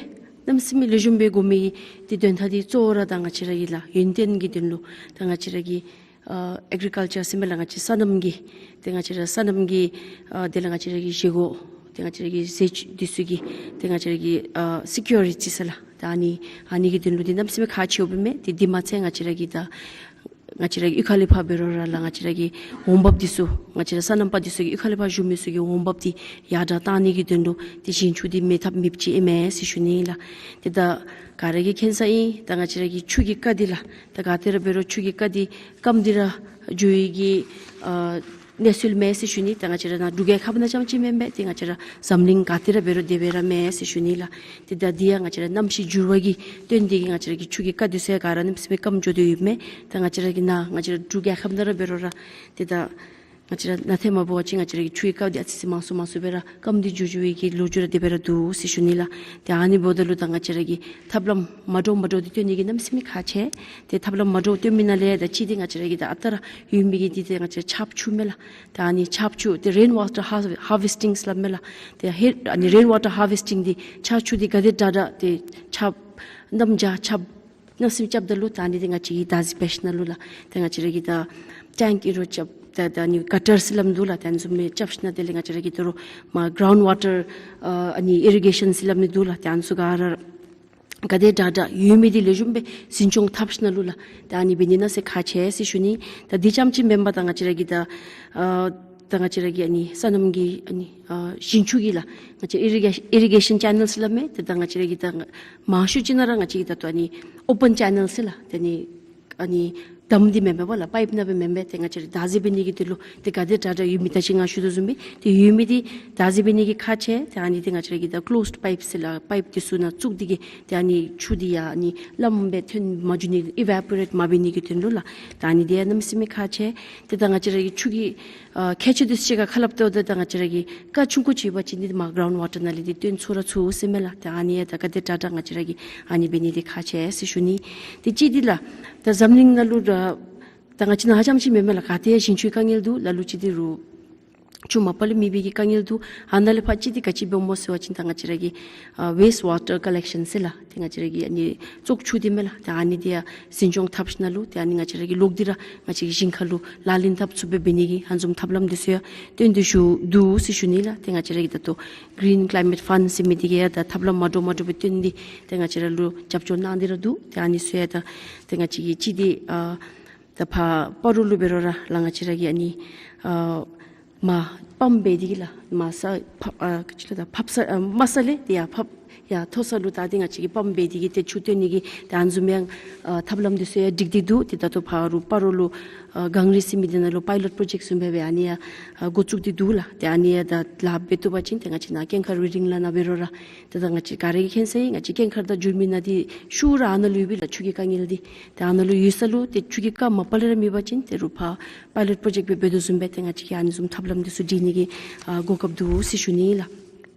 གནམ་མེད་ས་མེད་ལེགས་ཤོམ་སྦེ་དགོ་མི་འདི་དོན་དག་འདི་གཙོ་བོ་ར་ད་ང་བཅས་ར་གི་ལགས་ཡུན་བརྟན་གྱི་དོན་ལུ་ད་ང་བཅས་ར་གི་ཨ་ཨེག་རི་ཀལ་ཅར་ཟེར་མི་ལགས། ང་བཅས་སོ་ནམ་གྱི་ཏེ་ང་བཅས་ར་སོ་ནམ་གྱི་ཨ་དེ་ལས་ང་བཅས་ར་གི་བཞེས་སྒོ་ཏེ་ང་བཅས་ར་གི་ཟས་བཅུད་འདི་ཚུ་གི་ཏེ་ང་བཅས་ར་གི་ཨ་སི་ཀུ་རི་ཊི་ཟེར་ལགས། ད་ཨ་ནི་ཨ་ནི་གི་དོན་ལུ་འདི་གནམ་མེད་ས་མེད་ཁག་ཆེཝ་སྦེ་མས། ཏེ་འདི་མ་ཚད་ང་བཅས་ར་གི་ད་ང་བཅས་ར་གི་གཡུས་ཁ་ལས་ཕར་འབད་རུང་ར་ལགས་ང་བཅས་ར་གི་འོང་འབབ་འདི་ཚུ་ང་བཅས་ར་སོ་ནམ་པ་འདི་ཚུ་གི་གཡུས་ཁ་ལས་ཕར་བཞུགས་མི་ཚུ་གི་འོང་འབབ་འདི་ཡར་དྲག་གཏང་ནི་གི་དོན་ལུ་ཏེ་ཞིང་ཆུ་འདི་མེད་ཐབས་མེདཔ་ཅིག་ཨིན་མས་ཟེར་ཞུ་ནི་ལགས། ཏེ་ད་ག་ར་གིས་མཁྱེན་ས་ཨིན། ད་ང་བཅས་ར་གི་ཆུ་གི་རྐ་འདི་ལགས། ད་ག་ཏེ་ར་འབད་རུང་ཆུ་གི་རྐ་འདི་སྐམ་སྟེ་ར་འགྱོ་བའི་གི་ཨ་གནས་ཚུལ་མས་ཟེར་ཞུ་ནི། ད་ང་བཅས་ར་ནཱ་འབྲུག་རྒྱལ་ཁབ་ནང་རྐྱངམ་ཅིག་མེན་པས། ཏེ་ང་བཅས་ར་འཛམ་གླིང་ག་ཏེ་ར་འབད་རུང་དེ་སྦེ་ར་མས་ཟེར་ཞུ་ནི་ལགས། ཏེ་ད་འདི་ཡང་ང་བཅས་ར་གནམ་གཤིས་འགྱུར་བ་གིས་བརྟེན་ཏེ་གིས་ང་བཅས་ར་གི་ཆུ་གི་རྐ་འདི་ཚུ་ཡང་ག་ར་གནམ་མེད་ས་མེད་སྐམ་འགྱོ་དོ་ཡོདཔ་མས། ད་ང་བཅས་ར་གི་ནཱ་ང་བཅས་ར་འབྲུག་རྒྱལ་ཁབ་ནང་ར་འབད་རུང་ར་ཏེ་ད་ང་བཅས་ར་ནཱ་ཏེ་མ་འབད་བ་ཅིན་ང་བཅས་ར་གི་ཆུ་གི་རྐ་འདི་ཨ་ཙི་ཙི་མང་སུ་མང་སུ་སྦེ་ར་སྐམ་སྟེ་འགྱོ་འགྱོ་བའི་གི་ལོ་རྒྱུས་ར་དེ་སྦེ་ར་འདུག་ཟེར་ཞུ་ནི་ལགས། ཏེ་ཨ་ནི་འབདཝ་ད་ལུ་ད་ང་བཅས་ར་གིས་ཐབས་ལམ་མ་འདྲཝ་མ་འདྲཝ་འདི་བཏོན་ནི་གི་གནམ་མེད་ས་མེད་ཁག་ཆེ། ཏེ་ཐབས་ལམ་མ་འདྲཝ་བཏོན་མི་ནང་ལས་ད་གཅིག་འདི་ང་བཅས་ར་གི་ད་ཨ་རྟག་ར་ཡོད་མི་གི་འདི་ཏེ་ང་བཅས་ར་ཆརཔ་ཆུ་མས་ལགས། ད་ཨ་ནི་ཆརཔ་ཆུ་ཏེ་རེན་ཝ་ཊར་ཧར་ཝེསི་ཊིང་ཟེར་སླབ་མས་ལགས། ཏེ་ཧེ་ཨ་ནི་རེན་ཝ་ཊར་ཧར་ཝེསི་ཊིང་འདི་ཆརཔ་ཆུ་འདི་ག་དེ་དྲག་དྲག་ཏེ་ཆརཔ་གནམ་བྱཱར་ཆརཔ་གནམ་མེད་ས་མེད་རྐྱབ་ད་ལུ་ད་ཨ་ནི་འདི་ང་བཅས་ཀྱིས་ད་ཟི་པེ་ཤི་ནང་ལུ་ལགས། ཏེ་ང་བཅས་ར་གིས་ད་ཊེངཀ་ཨིན་རུང་རྐྱབ། ད་ད་ཨ་ནི་ག་ཊར་ཟེར་སླབ་མི་འདུག་ལགས། ཏེ་ཨ་ནི་བཟུམ་སྦེ་རྐྱབ་ཞིན་ན་དེ་ལས་ང་བཅས་ར་གིས་ད་རུང་མར་གྲའུནཌ་ཝ་ཊར་ཨ་ཨ་ནི་ཨི་རི་གེ་ཤཱན་ཟེར་སླབ་མི་འདུག་ལགས། ཏེ་ཨ་ནི་ཚུ་ག་ར་ག་དེ་དྲག་དྲག་ཡོད་མི་འདི་ལེགས་ཤོམ་སྦེ་འཛིན་སྐྱོང་འཐབ་ཞིན་ན་ལུ་ལགས། ད་ཨ་ནི་འབད་ནི་གནམ་མེད་ས་མེད་ཁག་ཆེ་ཟེར་ཞུ་ནི། ད་འདི་རྐྱངམ་ཅིག་མེན་པར་ད་ང་བཅས་ར་གི་ད་ཨ་ད་ང་བཅས་ར་གི་ཨ་ནི་སོ་ནམ་གྱི་ཨ་ནི་ཨ་ཞིང་ཆུ་གི་ལགས་ང་བཅས་ཨི་རི་གེ་ཨི་རི་གེ་ཤཱན་ཅེ་ནཱལ་ཟེར་སླབ་མས། ཏེ་ད་ང་བཅས་ར་གི་ད་མང་ཤོས་ཅིག་ནང་ར་ང་བཅས་ཀྱིས་ད་ལྟོ་ཨ་ནི་ཨོ་པཱན་ཅེ་ནཱལ་ཟེར་ལགས། ཏེ་ཨ་ནི་ཨ་ནི་དམ་འདི་མེན་པས་པ་ལགས། པའིཔ་ནང་སྦེ་མེན་པས། ཏེ་ང་བཅས་ར་བདག་འཛིན་འབད་ནི་གི་དོན་ལུ་ཏེ་ག་དེ་དྲག་དྲག་ཡོད་མི་ད་ཅི་ང་ཞུ་དོ་བཟུམ་སྦེ་ཏེ་ཡོད་མི་འདི་བདག་འཛིན་འབད་ནི་གི་ཁག་ཆེ། ཏེ་ཨ་ནི་འདི་ང་བཅས་ར་གིས་ད་ཀློསཌ་པའིཔ་ཟེར་ལགས། པའིཔ་འདི་ཚུ་ནང་བཙུགས་ཏེ་གིས་ཏེ་ཨ་ནི་ཆུ་འདི་ཡར་ཨ་ནི་ལམ་སྦེ་ཐོན་མ་འགྱོ་ནི་ཨི་ཝེ་པོ་རེཊ་མ་འབད་ནི་གི་དོན་ལུ་ལགས། ད་ཨ་ནི་འདི་ཡང་གནམ་མེད་ས་མེད་ཁག་ཆེ། ཏེ་ད་ང་བཅས་ར་གི་ཆུ་གི་ཨ་ཁྱད་ཆོས་འདི་ཚུ་ག་ཁ་སླབ་སྟེ་འོང་ད་ད་ང་བཅས་ར་གི་རྐ་ཆུང་ཀུ་ཅིག་ཡོད་པ་ཅིན་འདི་མར་གྲའུནཌ་ཝ་ཊར་ནང་ལས་འདི་བཏོན་ཚུགས་ར་ཚུགས་ཟེར་མས་ལགས། ཏེ་ཨ་ནི་ཡང་ད་ག་དེ་དྲག་དྲག་ང་བཅས་ར་གིས་ཨ་ནི་འབད་ནི་འདི་ཁག་ཆེ་ཟེར་ཞུ་ནི། ཏེ་གཅིག་འདི་ལགས་ད་འཛམ་གླིང་ནང་ལུ་ར་ད་ང་བཅས་ནཱ་རྐྱངམ་ཅིག་མེན་མས་ལགས། ག་ཏེ་ཡང་ཞིང་ཆུའི་དཀའ་ངལ་འདུག། ལ་ལུ་ཅིག་འདི་རུང་ ཆུ་མ་པ་ལས་མེད་པའི་གི་དཀའ་ངལ་འདུག། ཨ་ནཱ་ལས་ཕར་ཅིག་འདི་ག་ཅི་འབདཝ་སྨོ་ཟེར་བ་ཅིན་ད་ང་བཅས་ར་གི་ཨ་ཝེསཊ་ཝ་ཊར་ཀོ་ལེཀ་ཤཱན་ཟེར་ལགས། ཏེ་ང་བཅས་ར་གི་ཨ་ནི་བཙོག་ཆུ་འདི་མས་ལགས། ཏེ་ཨ་ནི་འདི་ཡང་འཛིན་སྐྱོང་འཐབ་ཞིནམ་ལས་ཏེ་ཨ་ནི་ང་བཅས་ར་གི་ལོག་སྟེ་ར་ང་བཅས་ཀྱི་ཞིང་ཁ་ལུ་ལག་ལེན་འཐབ་ཚུགསཔ་སྦེ་འབད་ནི་གི་ཨ་ནི་བཟུམ་ཐབས་ལམ་འདི་ཚུ་ཡང་སྟོན་ཏེ་བཞུགས་འདུག་ཟེར་ཞུ་ནི་ལགས། ཏེ་ང་བཅས་ར་གི་ད་ལྟོ་གི་རིན་ཀི་ལའི་མེཊ་ཕཱནཌ་ཟེར་མི་འདི་གིས་ཡང་ད་ཐབས་ལམ་མ་འདྲཝ་མ་འདྲཝ་སྦེ་སྟོན་ཏེ་ཏེ་ང་བཅས་ར་ལུ་རྒྱབ་སྐྱོར་གནང་སྟེ་ར་འདུག། ཏེ་ཨ་ནི་ཚུ་ཡང་ད་ཏེ་ང་བཅས་ཀྱིས་ཅིག་འདི་ཨ་ད་ཕར་སྤ་རོ་ལུ་འབད་རུང་ར་ལགས་ང་བཅས་ར་གི་ཨ་ནི་ཨ་མར་པམཔ་འབད་དེ་གིས་ལགས་མར་ས་ཕབ་ཨ་ག་ཅི་ལོ་ད་ཕབ་ས་ཨ་དམའ་ས་ལས་ཏེ་ཡར་ཕབ་ཡར་མཐོ་ས་ལུ་ད་འདི་ང་བཅས་ཀྱིས་པམཔ་འབད་དེ་གིས་ཏེ་ཆུ་བཏོན་ནི་གི་ཏེ་ཨ་ནི་བཟུམ་ཡང་ཨ་ཐབས་ལམ་འདི་ཚུ་ཡང་སྒྲིག་སྟེ་འདུག། ཏེ་ད་ལྟོ་ཕར་རུ་སྤ་རོ་ལུ་ཨ་གངས་རི་ཟེར་མི་འདི་ནང་ལུ་པའི་ལོཊ་པྲོ་ཇེཀཊ་བཟུམ་སྦེ་སྦེ་ཨ་ནི་ཡང་ཨ་འགོ་བཙུགས་ཏེ་འདུག་ལགས། ཏེ་ཨ་ནི་ཡང་ད་ལཱ་འབད་བཏུབ་པ་ཅིན་ཏེ་ང་བཅས་ནཱ་ཀེང་ཁར་ཝེ་རིང་ལ་ནཱ་འབད་རུང་ར་ཏེ་ད་ང་བཅས་ག་ར་གིས་མཁྱེན་གསལ་ཨིན། ང་བཅས་ཀེང་ཁར་དང་འགྱུར་མེད་ནང་འདི་ཤུལ་ར་ཨ་ནཱ་ལུ་ཡོདཔ་ཨིན་ལགས་ཆུ་གི་དཀའ་ངལ་འདི། ཏེ་ཨ་ནཱ་ལུ་ཡོད་ས་ལུ་ཏེ་ཆུ་གི་རྐ་མ་པ་ལས་ར་མེད་པ་ཅིན་ཏེ་རུ་ཕར་པའི་ལོཊ་པྲོ་ཇེཀཊ་སྦེ་འབད་དོ་བཟུམ་སྦེ་ཏེ་ང་བཅས་ཀྱིས་ཨ་ནི་བཟུམ་ཐབས་ལམ་འདི་ཚུ་སྒྲིག་ནི་གི་ཨ་གོ་སྐབས་འདུག་ཟེར་ཞུ་ནི་ལགས།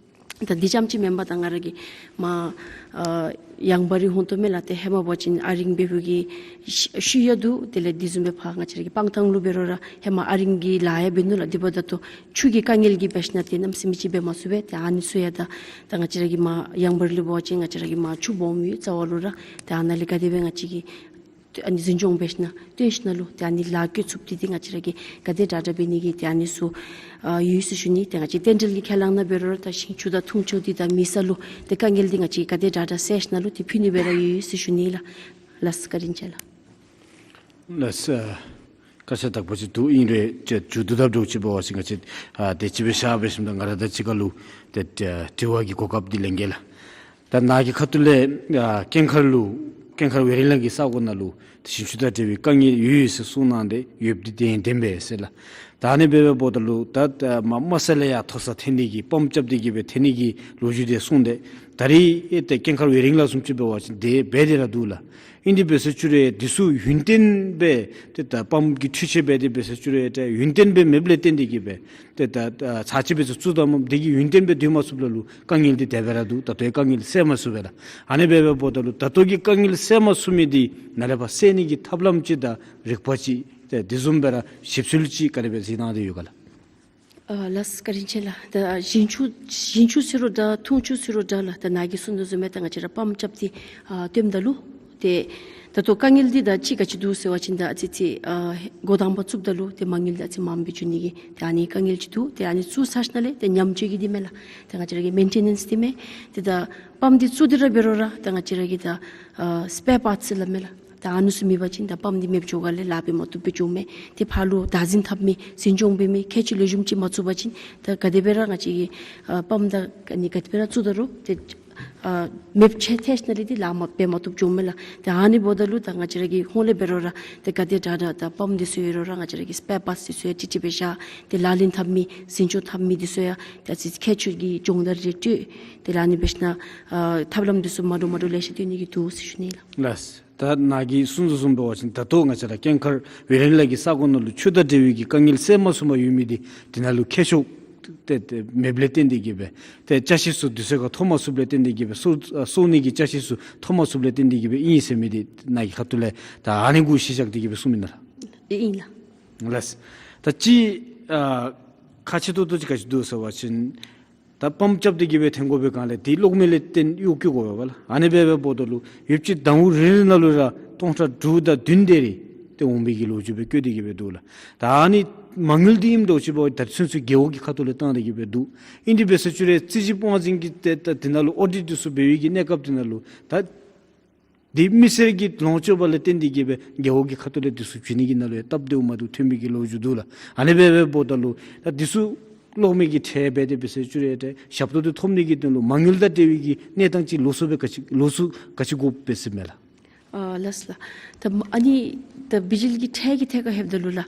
ད་འདི་རྐྱངམ་ཅིག་མེན་པར་ད་ང་ར་གི་མར་ཨ་ཡངས་པ་རི་ཧོང་ཏོ་མས་ལགས། ཏེ་ཧེ་མ་འབད་བ་ཅིན་ཨ་རིང་འབད་བའི་གི་ཤུལ་ཡང་འདུག། དེ་ལས་འདི་བཟུམ་སྦེ་ཕར་ང་བཅས་ར་གི་སྤང་ཐང་ལུ་འབད་རུང་ར་ཧེ་མ་ཨ་རིང་གི་ལཱ་ཡང་འབད་ནུག་ལགས། དེ་འབདཝ་ད་ལྟོ་ཆུ་གི་དཀའ་ངལ་གྱིས་འབད་ཞིནམ་ཏེ་གནམ་མེད་ས་མེད་ཅིག་འབད་མ་ཚུགས་པས། ཏེ་ཨ་ནི་ཚུ་ཡང་ད་ད་ང་བཅས་ར་གི་མར་ཡངས་པ་རི་ལུ་འབད་བ་ཅིན་ང་བཅས་ར་གི་མར་ཆུ་སྦོམ་ཡོད་རྩ་བ་ལུ་ར། ཏེ་ཨ་ནཱ་ལས་ག་དེ་སྦེ་ང་བཅས་ཀྱིས་ཨ་ནི་འཛིན་སྐྱོང་འབད་ཞིནམ་བཏོན་ཞིནམ་ལུ་ཏེ་ཨ་ནི་ལཱ་བཀོད་ཚུགསཔ་འདི་ཏེ་ང་བཅས་ར་གིས་ག་དེ་དྲག་དྲག་འབད་ནི་གི་ཏེ་ཨ་ནི་ཚུ་ཨ་ཡོད་ཟེར་ཞུ་ནི། ཏེ་ང་བཅས་རྟེན་འབྲེལ་གྱི་ཁས་བླངས་ནང་འབད་རུང་ར་ད་ཞིང་ཆུ་དང་འཐུང་ཆུ་འདི་ད་མེད་ས་ལུ་ཏེ་དཀའ་ངལ་འདི་ང་བཅས་ག་དེ་དྲག་དྲག་སེལ་ཞིནམ་ལུ་ཏེ་ཕུལ་ནི་སྦེ་ར་ཡོད་ཟེར་ཞུ་ནི་ལགས། ལགས་བཀའ་དྲིན་ཆེ་ལགས། ལགས་སོ། བཀའ་ཤག་དག་པ་ཅིག་འདུག། ཨིན་རུང་ཏེ་མཇུག་བསྡུ་ཐབས་འདྲཝ་ཅིག་འབད་བ་ཅིན་ང་བཅས་ཨ་དེ་ཅིག་སྦེ་བཞག་འབད་ཞིནམ་ད་ང་ར་དང་གཅིག་ཁར་ལུ་ཏེ་ཏེ་དྲི་བ་གི་གོ་སྐབས་འདི་ལེན་གེ་ལགས། ད་ནཱ་གི་ཁ་ཐུག་ལས་ཨ་ཀེང་ཁར་ལུ་ཀེང་ཁར་ཝེ་རིང་ལ་གི་ས་གོ་ནང་ལུ་ཏེ་ཞིང་ཆུ་དང་འབྲེལ་བའི་དཀའ་ངལ་ཡོད་ཡོད་ཟེར་གསུངས་གནང་སྟེ་ཡོདཔ་འདི་བདེན་བདེན་པས་ཟེར་ལགས། ད་ཨ་ནི་འབད་བའི་འབདཝ་ད་ལུ་ད་ད་མར་དམའ་ས་ལས་ཡར་མཐོ་ས་འཐེན་ནི་གི་པམཔ་རྐྱབ་སྟེ་གིས་སྦེ་འཐེན་ནི་གི་ལོ་རྒྱུས་འདི་གསུངས་ཏེ་ད་རིས་ཨེ་ཏེ་ཀེང་ཁར་ཝེ་རིང་ལ་བཟུམ་ཅིག་འབད་བ་ཅིན་དེ་སྦེ་དེ་ར་འདུག་ལགས། ཨིན་དེ་འབད་ཟེར་ཞུ་རུང་འདི་ཚུ་ཡུན་བརྟན་སྦེ་ཏེ་ད་པམཔ་གི་འཕྲུལ་ཆས་འབད་དེ་འབད་ཟེར་ཞུ་རུང་ཏེ་ཡུན་བརྟན་སྦེ་མེདཔ་ལས་བརྟེན་ཏེ་གིས་སྦེ་ཏེ་ད་ད་ཚར་གཅིག་འབད་ཟེར་བཙུགས་ད་སྨོ། དེ་གིས་ཡུན་བརྟན་སྦེ་སྡོད་མ་ཚུགསཔ་ལས་ལུ་དཀའ་ངལ་འདི་དེ་སྦེ་ར་འདུག། ད་ལྟོ་ཡང་དཀའ་ངལ་སེལ་མ་ཚུགས་པས་ལགས། ཨ་ནི་འབད་བའི་འབདཝ་ད་ལུ་ད་ལྟོ་གི་དཀའ་ངལ་སེལ་མ་ཚུགས་མི་འདི་ནཱ་ལས་ཕར་སེལ་ནི་གི་ཐབས་ལམ་ཅིག་དང་རིག་པ་ཅིག་ཏེ་དེ་བཟུམ་སྦེ་ར་ཞིབ་འཚོལ་ཅིག་ག་དེ་སྦེ་གཟིགས་གནང་སྟེ་ཡོད་ག་ལགས། ཨ་ལགས་བཀའ་དྲིན་ཆེ་ལགས། ད་ཞིང་ཆུ་ཞིང་ཆུ་ཟེར་རུང་འདྲ་འཐུང་ཆུ་ཟེར་རུང་འདྲ་ལགས། ད་ནཱ་གིས་གསུངས་དོ་བཟུམ་སྦེ་ད་ང་བཅས་ར་པམཔ་རྐྱབ་སྟེ་ཨ་བཏོནམ་ད་ལུ་ཏེ་ད་ལྟོ་དཀའ་ངལ་འདི་ད་ཅིག་ག་ཅི་འདུག་ཟེར་བ་ཅིན་ད་ཨ་ཙི་ཙི་ཨ་འགོ་དང་པ་བཙུགསཔ་ད་ལུ་ཏེ་མ་དངུལ་ད་ཨ་ཙི་མངམ་སྦེ་འགྱོ་ནི་གི་ཏེ་ཨ་ནི་དཀའ་ངལ་ཅིག་འདུག། ཏེ་ཨ་ནི་བཙུགས་ཚར་ཞིནམ་ལས་ཏེ་ཉམས་བཅོས་ཀྱི་འདི་མས་ལགས། ཏེ་ང་བཅས་ར་གི་མེན་ཊེ་ནེནསི་འདི་མས། ཏེ་ད་པམཔ་འདི་བཙུགས་ཏེ་ར་འབད་རུང་ར་ད་ང་བཅས་ར་གི་ད་ཨ་སི་པེར་པཱརཊསི་ཟེར་སླབ་མས་ལགས། ད་ཨ་ནི་ཚུ་མེད་པ་ཅིན་ད་པམཔ་འདི་མེདཔ་འགྱོ་ག་ལས་ལཱ་འབད་མ་བཏུབ་སྦེ་འགྱོཝ་མས། ཏེ་ཕར་ལུ་བདག་འཛིན་འཐབ་མི་འཛིན་སྐྱོང་འབད་མི་ཁལ་གཅིག་ལེགས་ཤོམ་ཅིག་མ་བཙུགས་པ་ཅིན་ད་ག་དེ་སྦེ་ར་ང་བཅས་ཀྱིས་ཨ་པམཔ་ད་ཨ་ནི་ག་དེ་སྦེ་ར་བཙུགས་ད་རུང་ཏེ་ཨ་མེདཔ་ཆེ་ཐལ་ཞིནམ་ལས་འདི་ལཱ་མ་འབད་མ་བཏུབ་འགྱོཝ་མས་ལགས། ཏེ་ཨ་ནི་འབདཝ་ད་ལུ་ད་ང་བཅས་ར་གི་ཧོངས་ལས་འབད་རུང་ར་ཏེ་ག་དེ་དྲག་དྲག་ད་པམཔ་འདི་ཚུ་ཡོད་རུང་ར་ང་བཅས་ར་གི་སི་པེར་པཱརཊསི་འདི་ཚུ་ཡང་ཏིག་ཏིག་སྦེ་བཞག། ཏེ་ལག་ལེན་འཐབ་མི་འཛིན་སྐྱོང་འཐབ་མི་འདི་ཚུ་ཡང་ད་ཅིག་ཁལ་གཅིག་གི་སྦྱོང་བརྡར་རེ་སྤྲོད། ཏེ་ལགས་ཨ་ནི་འབད་ཞིནམ་ཨ་ཐབས་ལམ་འདི་ཚུ་མ་འདྲཝ་མ་འདྲཝ་ལེ་ཤ་སྟོན་ནི་གི་འདུག་ཟེར་ཞུ་ནི་ལགས། ལགས། ད་ནཱ་གིས་གསུངས་དོ་བཟུམ་འབད་བ་ཅིན་ད་ལྟོ་ང་བཅས་ར་ཀེང་ཁར་ཝེ་རིང་ལ་གི་ས་གོ་ནང་ལུ་ཆུ་དང་འབྲེལ་བའི་གི་དཀའ་ངལ་སེལ་མ་ཚུགསཔ་ཡོད་མི་འདི་དེ་ནང་ལུ་མཁས་མཆོག་ཏེ་ཏེ་མེདཔ་ལས་བརྟེན་ཏེ་གིས་སྦེ་ཏེ་ཅ་ཆས་ཚུ་དུས་ཚོད་ཁར་ཐོབ་མ་ཚུགསཔ་ལས་བརྟེན་ཏེ་གིས་སྦེ་གསོ་གསོ་ནི་གི་ཅ་ཆས་ཚུ་ཐོབ་མ་ཚུགསཔ་ལས་བརྟེན་ཏེ་གིས་སྦེ་ཨིན་ཟེར་མི་འདི་ནཱ་གི་ཁ་ཐུག་ལས་ད་ཨ་ནི་གུ་གཞི་བཞག་སྟེ་གིས་སྦེ་གསུངམ་ཨིན་ན་ལགས། ཨིན་ལགས། ལགས། ད་ཅིག་ཨ་ཁག་ཆེ་ཏོག་ཏོ་ཅིག་ག་ཅི་འདུག་ཟེར་བ་ཅིན་ད་པམཔ་རྐྱབ་སྟེ་གིས་སྦེ་འཐེན་དགོ་པའི་སྒང་ལས་འདི་གློག་མེ་ལས་བརྟེན་གཡུག་བཀོལ་དགོ་པས་ལགས། ཨ་ནི་འབད་བའི་འབདཝ་ད་ལུ་ཡུདཔ་ཅིག་ཟླཝ་རེ་རེ་ནང་ལུ་ར་སྟོང་ཕྲག་དྲུག་དང་བདུན་དེ་རེ་ཏེ་འོང་བའི་གི་ལོ་རྒྱུས་སྦེ་བཀོད་དེ་གིས་སྦེ་འདུག་ལགས། ད་ཨ་ནི་མ་དངུལ་འདི་ཨིནམ་འདྲཝ་ཅིག་འབད་བ་ད་ཚུན་ཚོད་རྒེད་འོག་གི་ཁ་ཐུག་ལས་བཏང་སྟེ་གིས་སྦེ་འདུག། ཨིན་དེ་འབད་ཟེར་ཞུ་རུང་རྩིས་ཞིབ་དབང་འཛིན་གྱི་ཏེ་ད་དེ་ནང་ལུ་ཨོ་ཌིཊ་འདི་ཚུ་འབད་བའི་གི་གནས་སྐབས་དེ་ནང་ལུ་ད་འདི་མི་སེར་གྱི་ལོངས་སྤྱོད་པ་ལས་བརྟེན་ཏེ་གིས་སྦེ་རྒེད་འོག་གི་ཁ་ཐུག་ལས་འདི་ཚུ་བྱིན་ནི་གི་ནང་ལུ་ཡང་སྟབས་བདེཝ་མ་བདེཝ་ཐོན་མི་གི་ལོ་རྒྱུས་འདུག་ལགས། ཨ་ནི་འབད་བའི་འབདཝ་ད་ལུ་ད་འདི་ཚུ་གློག་མེ་གི་ཁྲལ་འབད་དེ་འབད་ཟེར་ཞུ་རུང་ཏེ་ཞབས་ཏོག་འདི་ཐོབ་ནི་གི་དོན་ལུ་མ་དངུལ་དང་འབྲེལ་བའི་གི་གནས་སྟངས་ཅིག་ལོགས་སུ་སྦེ་ག་ཅི་ལོགས་སུ་ག་ཅི་དགོཔ་སྦེ་ཟེར་མས་ལགས། ཨ་ལགས་ལགས། ད་ཨ་ནི་ད་བི་ཇི་ལི་གི་ཁྲལ་གྱི་ཐད་ཁར་ལྷོདཔ་ད་ལུ་ལགས།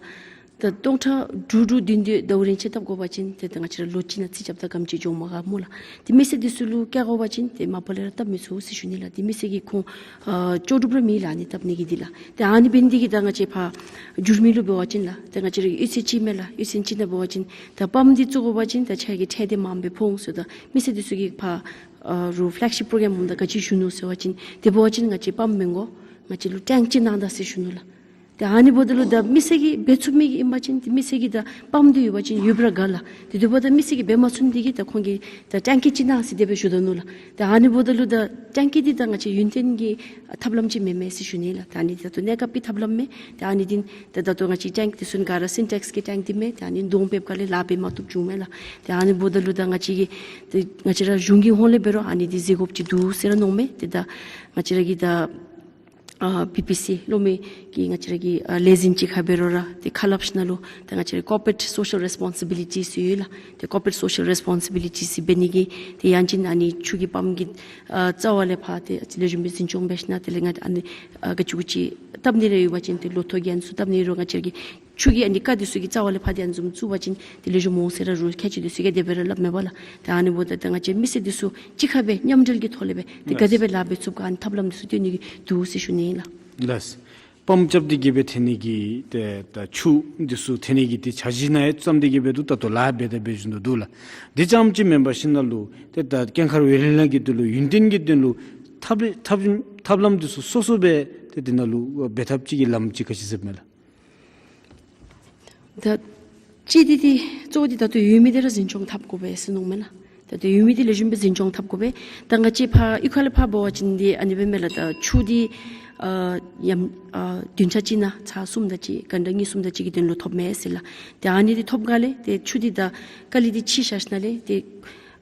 ད་སྟོང་ཕྲག་དྲུག་དྲུག་བདུན་བདུན་ཟླཝ་རེ་ནང་ཅིག་བཏབ་དགོ་པ་ཅིན་ཏེ་ད་ང་བཅས་ར་ལོ་གཅིག་ནང་རྩིས་རྐྱབ་ད་ག་དེམ་ཅིག་འགྱོཝ་མས་ག་སྨོ་ལགས། ཏེ་མི་སེར་འདི་ཚུ་ལུ་བཀལ་དགོ་པ་ཅིན་ཏེ་མ་པ་ལས་ར་བཏབ་མི་ཚུགས་ཟེར་ཞུ་ནི་ལགས། ཏེ་མི་སེར་གྱི་ཁོང་ཨ་ལྕོགས་གྲུབ་ར་མེད་ལགས་ཨ་ནི་བཏབ་ནི་གི་འདི་ལགས། ཏེ་ཨ་ནི་འབད་ནི་འདི་གིས་ད་ང་བཅས་ཕར་འགྱུར་མེད་ལུ་འབད་བ་ཅིན་ལགས། ཏེ་ང་བཅས་ར་གི་གཡུས་ཚན་ཅིག་མས་ལགས། གཡུས་ཚན་ཅིག་ནང་འབད་བ་ཅིན་ད་པམཔ་འདི་བཙུགས་དགོ་པ་ཅིན་ད་ཁྱེད་ཀྱི་ཁྲལ་འདི་མངམ་སྦེ་ཕོག་འོང་ཟེར། ད་མི་སེར་འདི་ཚུ་གིས་ཕར་ཨ་རུ་ཕེ་ལེག་ཤིཔ་པྲོ་གྲམ་འོངམ་ད་ག་ཅི་ཞུ་ནུག་ཟེར་བ་ཅིན་དེ་འབད་བ་ཅིན་ང་བཅས་པམཔ་མི་དགོ། ང་བཅས་ལུ་ཊེངཀ་ཅིག་གནང་ད་ཟེར་ཞུ་ནུག་ལགས། ཏེ་ཨ་ནི་འབདཝ་ད་ལུ་ད་མི་སེར་གྱིས་འབད་ཚུགས་མི་གི་ཨིན་པ་ཅིན་ཏེ་མི་སེར་གྱིས་ད་པམཔ་འདི་ཡོད་པ་ཅིན་ཡོདཔ་ར་དགའ་ལགས། ཏེ་དེ་འབདཝ་ད་མི་སེར་གྱིས་འབད་མ་ཚུགས་ནི་དེ་གིས་ད་ཁོང་གིས་ད་ཊེང་ཀི་ཅིག་གནང་ཟེར་དེ་སྦེ་ཞུ་དོ་ནུག་ལགས། ཏེ་ཨ་ནི་འབདཝ་ད་ལུ་ད་ཊེང་ཀི་འདི་ད་ང་བཅས་ཡུན་བརྟན་གྱི་ཐབས་ལམ་ཅིག་མེན་མས་ཟེར་ཞུ་ནི་ལགས། ད་ཨ་ནི་ད་ལྟོ་གནས་སྐབས་ཀྱི་ཐབས་ལམ་མས། ཏེ་ཨ་ནི་འདི་ད་ད་ལྟོ་ང་བཅས་ཊེང་ཀི་འདི་ཚུ་ག་ར་སིན་ཊེགསི་གི་ཊེང་ཀི་འདི་མས། ཏེ་ཨ་ནི་གདོང་འབདཝ་ལས་ལཱ་འབད་མ་བཏུབ་བྱུང་མས་ལགས། ཏེ་ཨ་ནི་འབདཝ་ད་ལུ་ད་ང་བཅས་ཀྱིས་ཏེ་ང་བཅས་ར་གཞུང་གི་ཧོངས་ལས་འབད་རུང་ཨ་ནི་འདི་བཟོ་དགོཔ་ཅིག་འདུག་ཟེར་ར་མནོཝ་མས། ཏེ་ད་ང་བཅས་ར་གི་ད་ཨ་བི་བི་སི་གློག་མེ་གི་ང་བཅས་ར་གི་ཨ་ལས་འཛིན་ཅིག་ཁར་འབད་རུང་ར་ཏེ་ཁ་སླབ་ཞིནམ་ལས་ད་ང་བཅས་ར་ཀོར་པོ་རེཊ་སོ་ཤལ་རེསི་པོན་སི་བི་ལི་ཊི་ཟེར་ཡོད་ལགས། ཏེ་ཀོར་པོ་རེཊ་སོ་ཤལ་རེསི་པོན་སི་བི་ལི་ཊི་ཟེར་འབད་ནི་གི་ཏེ་ཡང་ཅིན་ཨ་ནི་ཆུ་གི་པམཔ་གི་ཨ་རྩ་བ་ལས་ཕར་ཏེ་ལེགས་ཤོམ་སྦེ་འཛིན་སྐྱོང་འབད་ཞིནམ་དེ་ལས་ང་ཨ་ནི་ཨ་ག་ཅི་གུ་ཅིག་བཏབ་ནི་རེ་ཡོད་པ་ཅིན་ཏེ་ལོ་ཐོག་གི་ཨ་ནི་ཚུ་བཏབ་ནི་རུང་ང་བཅས་ར་གི་ཆུ་གི་ཨ་ནི་རྐ་འདི་ཚུ་གི་རྩ་བ་ལས་ཕར་ཏེ་ཨ་ནི་བཟུམ་བཙུགས་པ་ཅིན་ཏེ་ལེགས་ཤོམ་འོང་ཟེར་ར་རུང་ཁྱད་ཆོས་འདི་ཚུ་གིས་དེ་སྦེ་ར་སླབ་མས་པ་ལགས། ཏེ་ཨ་ནི་འབདཝ་ད་ཏེ་ང་བཅས་མི་སེར་འདི་ཚུ་གཅིག་ཁར་སྦེ་མཉམ་འབྲེལ་གྱི་ཐོག་ལས་སྦེ་ཏེ་ག་དེ་སྦེ་ལཱ་འབད་ཚུགས་ག་ཨ་ནི་ཐབས་ལམ་འདི་ཚུ་སྟོན་ནི་གི་འདུག་ཟེར་ཞུ་ནི་ལགས། ལགས། པམཔ་རྐྱབ་སྟེ་གི་སྦེ་འཐེན་ནི་གི་ཏེ་ད་ཆུ་འདི་ཚུ་འཐེན་ནི་གི་ཏེ་འཆར་གཞི་ནང་ཡང་བརྩམས་ཏེ་གི་སྦེ་འདུག། ད་ལྟོ་ལཱ་འབད་དེ་འབད་བཞིན་དུ་འདུག་ལགས། དེ་ཙམ་ཅིག་མེན་པར་ཞིནམ་ལས་ཏེ་ད་ཀེང་ཁར་ཝེ་རིང་ལ་གི་དོན་ལུ་ཡུན་བརྟན་གྱི་དོན་ལུ་ཐབས་ཐབས་ཐབས་ལམ་འདི་ཚུ་སོ་སོ་སྦེ་ཏེ་དེ་ནང་ལུ་འབད་ཐབས་ཅིག་གི་ལམ་ཅིག་ག་ཅི་ཟེར་མས་ལགས། ད་གཅིག་འདི་ཏེ་གཙོ་བོ་འདི་ད་ལྟོ་ཡོད་མི་འདི་ར་འཛིན་སྐྱོང་འཐབ་དགོ་པས་ཟེར་མནོཝ་མས་ལགས། ད་ལྟོ་ཡོད་མི་འདི་ལེགས་ཤོམ་སྦེ་འཛིན་སྐྱོང་འཐབ་དགོ་པས། ད་ང་བཅས་ཕར་གཡུས་ཁ་ལས་ཕར་འབད་བ་ཅིན་འདི་ཨ་ནི་སྦེ་མས་ལགས། ད་ཆུ་འདི་ཨ་ཡམ་ཨ་བདུན་ཕྲག་གཅིག་ནང་ཚར་གསུམ་དེ་ཅིག་ག་འདྲ་གཉིས་གསུམ་དེ་ཅིག་གི་དོན་ལུ་ཐོབ་མས་ཟེར་ལགས། ཏེ་ཨ་ནི་འདི་ཐོབ་ག་ལས་ཏེ་ཆུ་འདི་ད་ཀ་ལི་འདི་ཕྱེ་བཞག་ཞིནམ་ལས་ཏེ་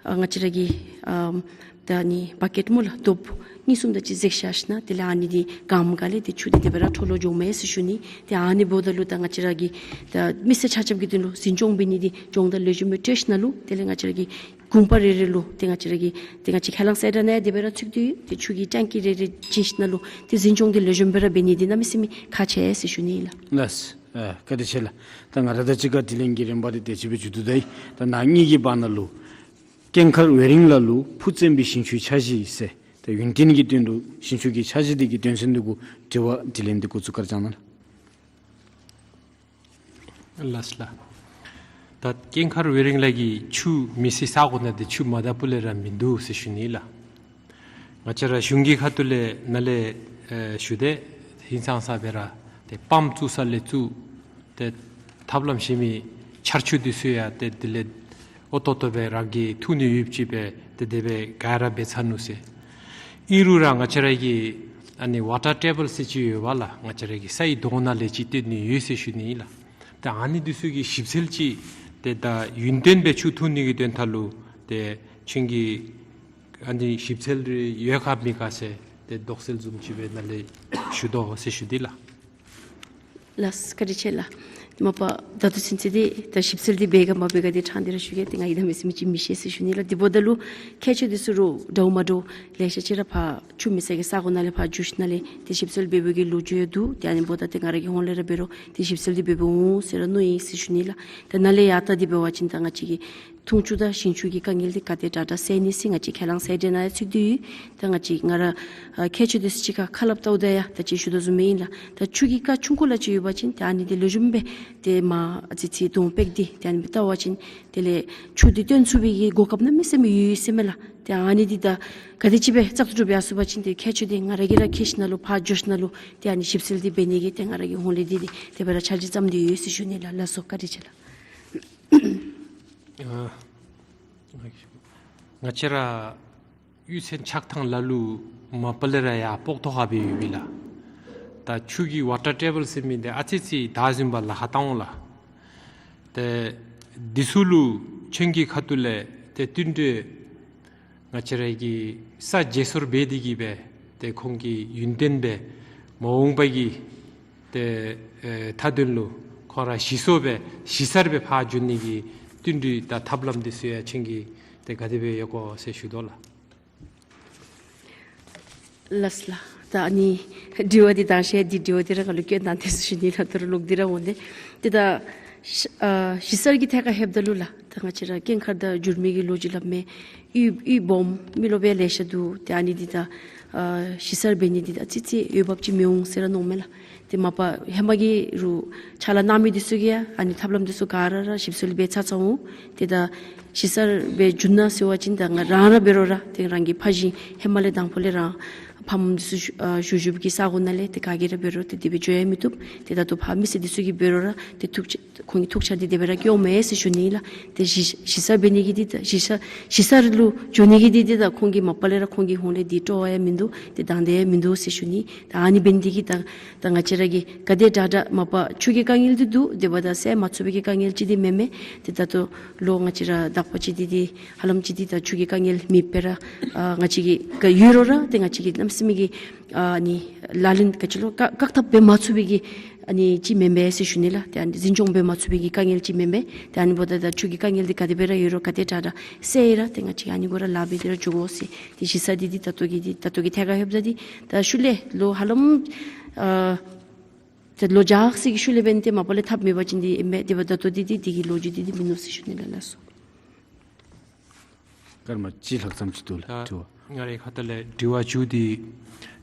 ཨ་ང་བཅས་ར་གི་ཨམ་ད་ཨ་ནི་བ་ཀེཊ་སྨོ་ལགས། དོབ་གཉིས་གསུམ་དེ་ཅིག་བཟེད་བཞག་ཞིནམ་དེ་ལས་ཨ་ནི་འདི་གངམ་ག་ལས་ཏེ་ཆུ་འདི་དེ་སྦེ་ར་འཕྲོ་བརླག་འགྱོཝ་མས་ཟེར་ཞུ་ནི། ཏེ་ཨ་ནི་འབདཝ་ད་ལུ་ད་ང་བཅས་ར་གི་ད་མི་སེར་ཆ་ཁྱབ་ཀྱི་དོན་ལུ་འཛིན་སྐྱོང་འབད་ནི་འདི་སྦྱོང་བརྡར་ལེགས་ཤོམ་སྦེ་སྤྲོད་ཞིནམ་ལས་དེ་ལས་ང་བཅས་ར་གི་དགོན་པ་རེ་རེ་ལུ་ཏེ་ང་བཅས་ར་གི་ཏེ་ང་བཅས་ཁས་བླངས་གསལ་བསྒྲགས་ནང་ཡང་དེ་སྦེ་ར་ཚུད་དེ་ཡོད། ཏེ་ཆུ་གི་ཊེང་ཀི་རེ་རེ་བྱིན་ཞིནམ་ལས་ཏེ་འཛིན་སྐྱོང་འདི་ལེགས་ཤོམ་སྦེ་ར་འབད་ནི་འདི་གནམ་མེད་ས་མེད་ཁག་ཆེ་ཟེར་ཞུ་ནི་ལགས། ལགས། ཨ་བཀའ་དྲིན་ཆེ་ལགས། ད་ང་ར་དང་གཅིག་ཁར་དྲི་ལན་གྱི་རིམ་པ་འདི་དེ་ཅིག་སྦེ་མཇུག་བསྡུ་ད་ཡི། ད་ནཱ་གཉིས་ཀྱི་བར་ན་ལུ་ཀེང་ཁར་ཝེ་རིང་ལ་ལུ་ཕུགས་བཙན་པའི་ཞིང་ཆུའི་འཆར་གཞི་ཟེར་ཏེ་ཡུན་བརྟན་གྱི་དོན་ལུ་ཞིང་ཆུ་གི་འཆར་གཞི་འདི་གི་དོན་ཚན་འདི་གུ་དྲི་བ་དྲིས་ལན་འདི་འགོ་བཙུགས་ག་ར་བཅར་གནང་ལགས། ལགས་ལགས། ད་ཀེང་ཁར་ཝེ་རིང་ལ་གི་ཆུ་མི་སེར་ས་གོ་ནང་འདི་ཆུ་མ་དག་པ་ལས་ར་མིན་འདུག་ཟེར་ཞུ་ནི་ལགས། ང་བཅས་ར་གཞུང་གི་ཁ་ཐུག་ལས་ནཱ་ལས་ཨེ་ཞུ་དེས་ཧིང་སངས་ས་སྦེ་ར་ཏེ་པམཔ་བཙུགས་ས་ལས་བཙུགས་ཏེ་ཐབས་ལམ་གཞན་མི་ཆར་ཆུ་འདི་ཚུ་ཡང་ཏེ་དེ་ལས་འོ་ཏོག་ཏོ་སྦེ་རང་གིས་འཐུ་ནི་ཡོདཔ་ཅིག་སྦེ་ཏེ་དེ་སྦེ་ག་ར་འབད་ཚར་ནུག་ཟེར། ཨིན་རུང་ར་ང་བཅས་ར་གི་ཨ་ནི་ཝ་ཊར་ཊེ་བཱལ་ཟེར་ཅིག་ཡོད་པ་ལགས། ང་བཅས་ར་གི་སའི་དོང་ནང་ལས་ཅིག་བཏོན་ནི་ཡོད་ཟེར་ཞུ་ནི་ཨིན་ལགས། ད་ཨ་ནི་འདི་ཚུ་གི་ཞིབ་འཚོལ་ཅིག་ཏེ་ད་ཡུན་བརྟན་སྦེ་ཆུ་འཐུང་ནི་གི་དོན་དག་ལུ་ཏེ་ཁྱོད་ཀྱིས་ཨ་ནི་ཞིབ་འཚོལ་རེ་ཡོད་ག་མེད་ག་ཟེར་ཏེ་དོགས་སེལ་བཟུམ་ཅིག་སྦེ་ནཱ་ལས་ཞུ་དོ་ཟེར་ཞུ་དེས་ལགས། ལགས་བཀའ་དྲིན་ཆེ་ལགས། མ་པ་ད་ལྟོ་ཚུན་ཚོད་འདི་ད་ཞིབ་འཚོལ་འདི་འབད་ག་མ་འབད་ག་འདི་ཕྲང་སྟེ་ར་ཞུ་གེ། ཏེ་ང་གིས་གནམ་མེད་ས་མེད་ཅིག་མི་ཤེས་ཟེར་ཞུ་ནི་ལགས། དེ་འབདཝ་ད་ལུ་མཁས་མཆོག་འདི་ཚུ་རུང་འདྲཝ་མ་འདྲཝ་ལེ་ཤ་ཅིག་ར་ཕར་ཆུ་མི་སེར་གྱི་ས་གོ་ནང་ལས་ཕར་འགྱོ་ཞིནམ་ལས་ཏེ་ཞིབ་འཚོལ་འབད་འབདཝ་གི་ལོ་རྒྱུས་ཡང་འདུག། ཏེ་ཨ་ནི་འབདཝ་ད་ཏེ་ང་ར་གི་ཧོངས་ལས་ར་འབད་རུང་ཏེ་ཞིབ་འཚོལ་འདི་འབད་འབདཝ་འོང་ཟེར་ར་མནོ་ཡི་ཟེར་ཞུ་ནི་ལགས། ཏེ་ནཱ་ལས་ཡར་ད་འདི་འབད་བ་ཅིན་ད་ང་བཅས་ཀྱི་འཐུང་ཆུ་དང་ཞིང་ཆུ་གི་དཀའ་ངལ་འདི་ག་དེ་དྲག་དྲག་སེལ་ནི་ཟེར་ང་བཅས་ཁས་བླངས་གསལ་བསྒྲགས་ནང་ཡང་ཚུད་དེ་ཡོད། ད་ང་བཅས་ང་ར་ཨ་མཁས་མཆོག་འདི་ཚུ་གཅིག་ཁར་ཁ་སླབ་བལྟཝ་ད་ཡང་ད་ཅི་ཞུ་དོ་བཟུམ་སྦེ་ཨིན་ལགས། ད་ཆུ་གི་རྐ་ཆུང་ཀུ་ལ་ཅིག་ཡོད་པ་ཅིན་ཏེ་ཨ་ནི་འདི་ལེགས་ཤོམ་སྦེ་ཏེ་མར་ཨ་ཙི་ཙི་དོང་སྤེལ་ཏེ་ཏེ་ཨ་ནི་སྦེ་བལྟ་བ་ཅིན་དེ་ལས་ཆུ་འདི་བཏོན་ཚུགས་པའི་གི་གོ་སྐབས་གནམ་མེད་ས་མེད་ཡོད་ཡོད་ཟེར་མས་ལགས། ཏེ་ཨ་ནི་འདི་ད་ག་དེ་ཅིག་སྦེ་བཙག་འཐུ་གྲུབ་ཡར་སོང་པ་ཅིན་ཏེ་མཁས་མཆོག་འདི་ང་ར་གིས་ར་འཁྱིད་ཞིནམ་ལས་ཕར་འགྱོ་ཞིནམ་ལས་ཏེ་ཨ་ནི་ཞིབ་འཚོལ་འདི་འབད་ནི་གི་ཏེ་ང་ར་གི་ཧོངས་ལས་འདི་འདི་དེ་སྦེ་ར་འཆར་གཞི་བརྩམས་ཏེ་ཡོད་ཟེར་ཞུ་ནི་ལགས། ལགས་སོ་བཀའ་དྲིན་ཆེ་ལགས། ཨ་ང་བཅས་ར་གཡུས་ཚན་ཆགས་ཐངས་ལ་ལུ་མ་པ་ལས་ར་ཡར་སྤོག་ཐོག་ཁར་སྦེ་ཡོད་པས་ལགས། ད་ཆུ་གི་ཝ་ཊར་ཊེ་བཱལ་ཟེར་མི་འདི་ཨ་ཙི་ཙི་བདའ་ཟུན་པར་ལཱ་ཁག་བཏང་འོང་ལགས། ཏེ་འདི་ཚུ་ལུ་ཁྱོད་ཀྱི་ཁ་ཐུག་ལས་ཏེ་བསྟུན་གྲོས་ང་བཅས་ར་གི་ས་བརྗེ་སོར་འབད་དེ་གི་སྦེ་ཏེ་ཁོང་གི་ཡུན་བརྟན་སྦེ་མ་འོངས་པ་གི་ཏེ་ཨེ་མཐའ་དོན་ལུ་ཁོང་ར་གཞི་བཟོ་སྦེ་གཞི་གསར་སྦེ་ཕར་འགྱོ་ནི་གི་བསྟུན་གྲོས་དང་ཐབས་ལམ་འདི་ཚུ་ཡང་ཁྱོད་ཀྱིས་ཏེ་ག་དེ་སྦེ་ཡོད་གོ་ཟེར་ཞུ་དོ་ལགས། ལགས་ལགས། ད་ཨ་ནི་དྲི་བ་འདི་ད་ཤེས་འདི་དྲི་བ་འདི་ར་ང་ལུ་སྐྱོན་བཏང་སྟེ་ཟེར་ཞུ་ནི་ལགས། ད་རུང་ལོག་སྟེ་ར་འོང་སྟེ་ཏེ་ད་ཨ་གཞི་གསར་གྱི་ཐད་ཁར་ལྷོདཔ་ད་ལུ་ལགས། ད་ང་བཅས་ར་ཀེང་ཁར་དང་འགྱུར་མེད་ཀྱི་ལོ་རྒྱུས་སླབ་མི་གཡུས་གཡུས་སྦོམ་མི་རློབས་ཡང་ལེ་ཤ་འདུག། ཏེ་ཨ་ནི་འདི་ད་ཨ་གཞི་གསར་འབད་ནི་འདི་ད་ཨ་ཙི་ཙི་འོས་འབབ་ཅིག་མི་འོང་ཟེར་ར་མནོཝ་མས་ལགས། ཏེ་མ་པ་ཧེ་མ་གི་རུང་ཕྱག་ལཱ་གནང་མི་འདི་ཚུ་གིས་ཡང་ཨ་ནི་ཐབས་ལམ་འདི་ཚུ་ག་ར་ར་ཞིབ་འཚོལ་འབད་ཚར་ཚར་འོང་། ཏེ་ད་གཞི་གསར་སྦེ་འགྱུར་ན་ཟེར་བ་ཅིན་ད་ང་རང་ར་འབད་རུང་ར་ཏེ་རང་གི་ཕ་གཞིས་ཧེ་མ་ལས་དང་ཕུ་ལས་ར་ ཕམ་འདི་ཚུ་བཞུགས་ཨ་བཞུགས་བཞུགས་པའི་གི་ས་གོ་ནང་ལས་ཏེ་ག་གིས་ར་འབད་རུང་ཏེ་དེ་སྦེ་འགྱོ་ཡང་མི་བཏུབ། ཏེ་ད་ལྟོ་ཕར་མི་སེར་འདི་ཚུ་གིས་འབད་རུང་ར་ཏེ་ཐུགས་ཆ་ཁོང་གི་ཐུགས་ཆ་འདི་དེ་སྦེ་ར་སྐྱོ་མས་ཟེར་ཞུ་ནི་ལགས། ཏེ་གཞི་གཞི་ས་འབད་ནི་གི་འདི་ད་གཞི་ས་གཞི་ས་ལུ་འགྱོ་ནི་གི་འདི་འདི་ད་ཁོང་གིས་མ་པ་ལས་ར་ཁོང་གི་ཧོངས་ལས་འདི་སྤྲོ་བ་ཡང་མིན་འདུག། ཏེ་དང་འདོད་ཡང་མིན་འདུག་ཟེར་ཞུ་ནི། ད་ཨ་ནི་འབད་ནི་འདི་གིས་ད་ད་ང་བཅས་ར་གིས་ག་དེ་དྲག་དྲག་མ་པ་ཆུ་གི་དཀའ་ངལ་འདི་འདུག། དེ་འབདཝ་ད་སེལ་མ་ཚུགས་པའི་གི་དཀའ་ངལ་ཅིག་འདི་མེན་མས། ཏེ་ད་ལྟོ་ལོ་ང་བཅས་ར་དག་པ་ཅིག་འདི་འདི་ཧ་ལམ་ཅིག་འདི་ད་ཆུ་གི་དཀའ་ངལ་མེདཔ་སྦེ་ར་ཨ་ང་བཅས་ཀྱི་ག་ཡོད་རུང་ར་ཏེ་ང་བཅས་ཀྱིས་གནམ་མེད་ས་མེད་ཀྱི་ཨ་ནི་ལག་ལེན་ག་ཅི་ལོ་བཀག་བཀག་ཐབས་འབད་མ་ཚུགས་པའི་གི་ཨ་ནི་ཅིག་མེན་པས་ཟེར་ཞུ་ནི་ལགས། ཏེ་ཨ་ནི་འཛིན་སྐྱོང་འབད་མ་ཚུགས་པའི་གི་དཀའ་ངལ་ཅིག་མེན་པས། ཏེ་ཨ་ནི་འབདཝ་ད་ད་ཆུ་གི་དཀའ་ངལ་འདི་ག་དེ་སྦེ་ར་ཡོད་རུང་ག་དེ་དྲག་དྲག་སེལ་ར་ཏེ་ང་བཅས་ཨ་ནི་གུ་ར་ལཱ་འབད་དེ་ར་འགྱོ་དགོ་ཟེར། ཏེ་གཞི་ས་འདི་འདི་ད་ལྟོ་གི་འདི་ད་ལྟོ་གི་ཐད་ཁར་ལྷོདཔ་ད་འདི་ད་ཤུལ་ལས་ལོ་ཧ་ལམ་ཨ་ཏེ་ལོ་བརྒྱ་ཟེར་གྱི་ཤུལ་ལས་འབད་ནི་ཏེ་མ་པ་ལས་ཐབས་མེད་པ་ཅིན་འདི་ཨིན་མས། དེ་འབདཝ་ད་ད་ལྟོ་འདི་འདི་འདི་གི་ལོ་རྒྱུས་འདི་འདི་མིན་ནུག་ཟེར་ཞུ་ནི་ལགས། ལགས་སོ། སྐར་མ་གཅིག་ལྷག་ཙམ་ཅིག་འདུག་ལགས། ད་དྲི་བ། ང་རའི་ཁ་ཐུག་ལས་དྲི་བ་མཇུག་འདི་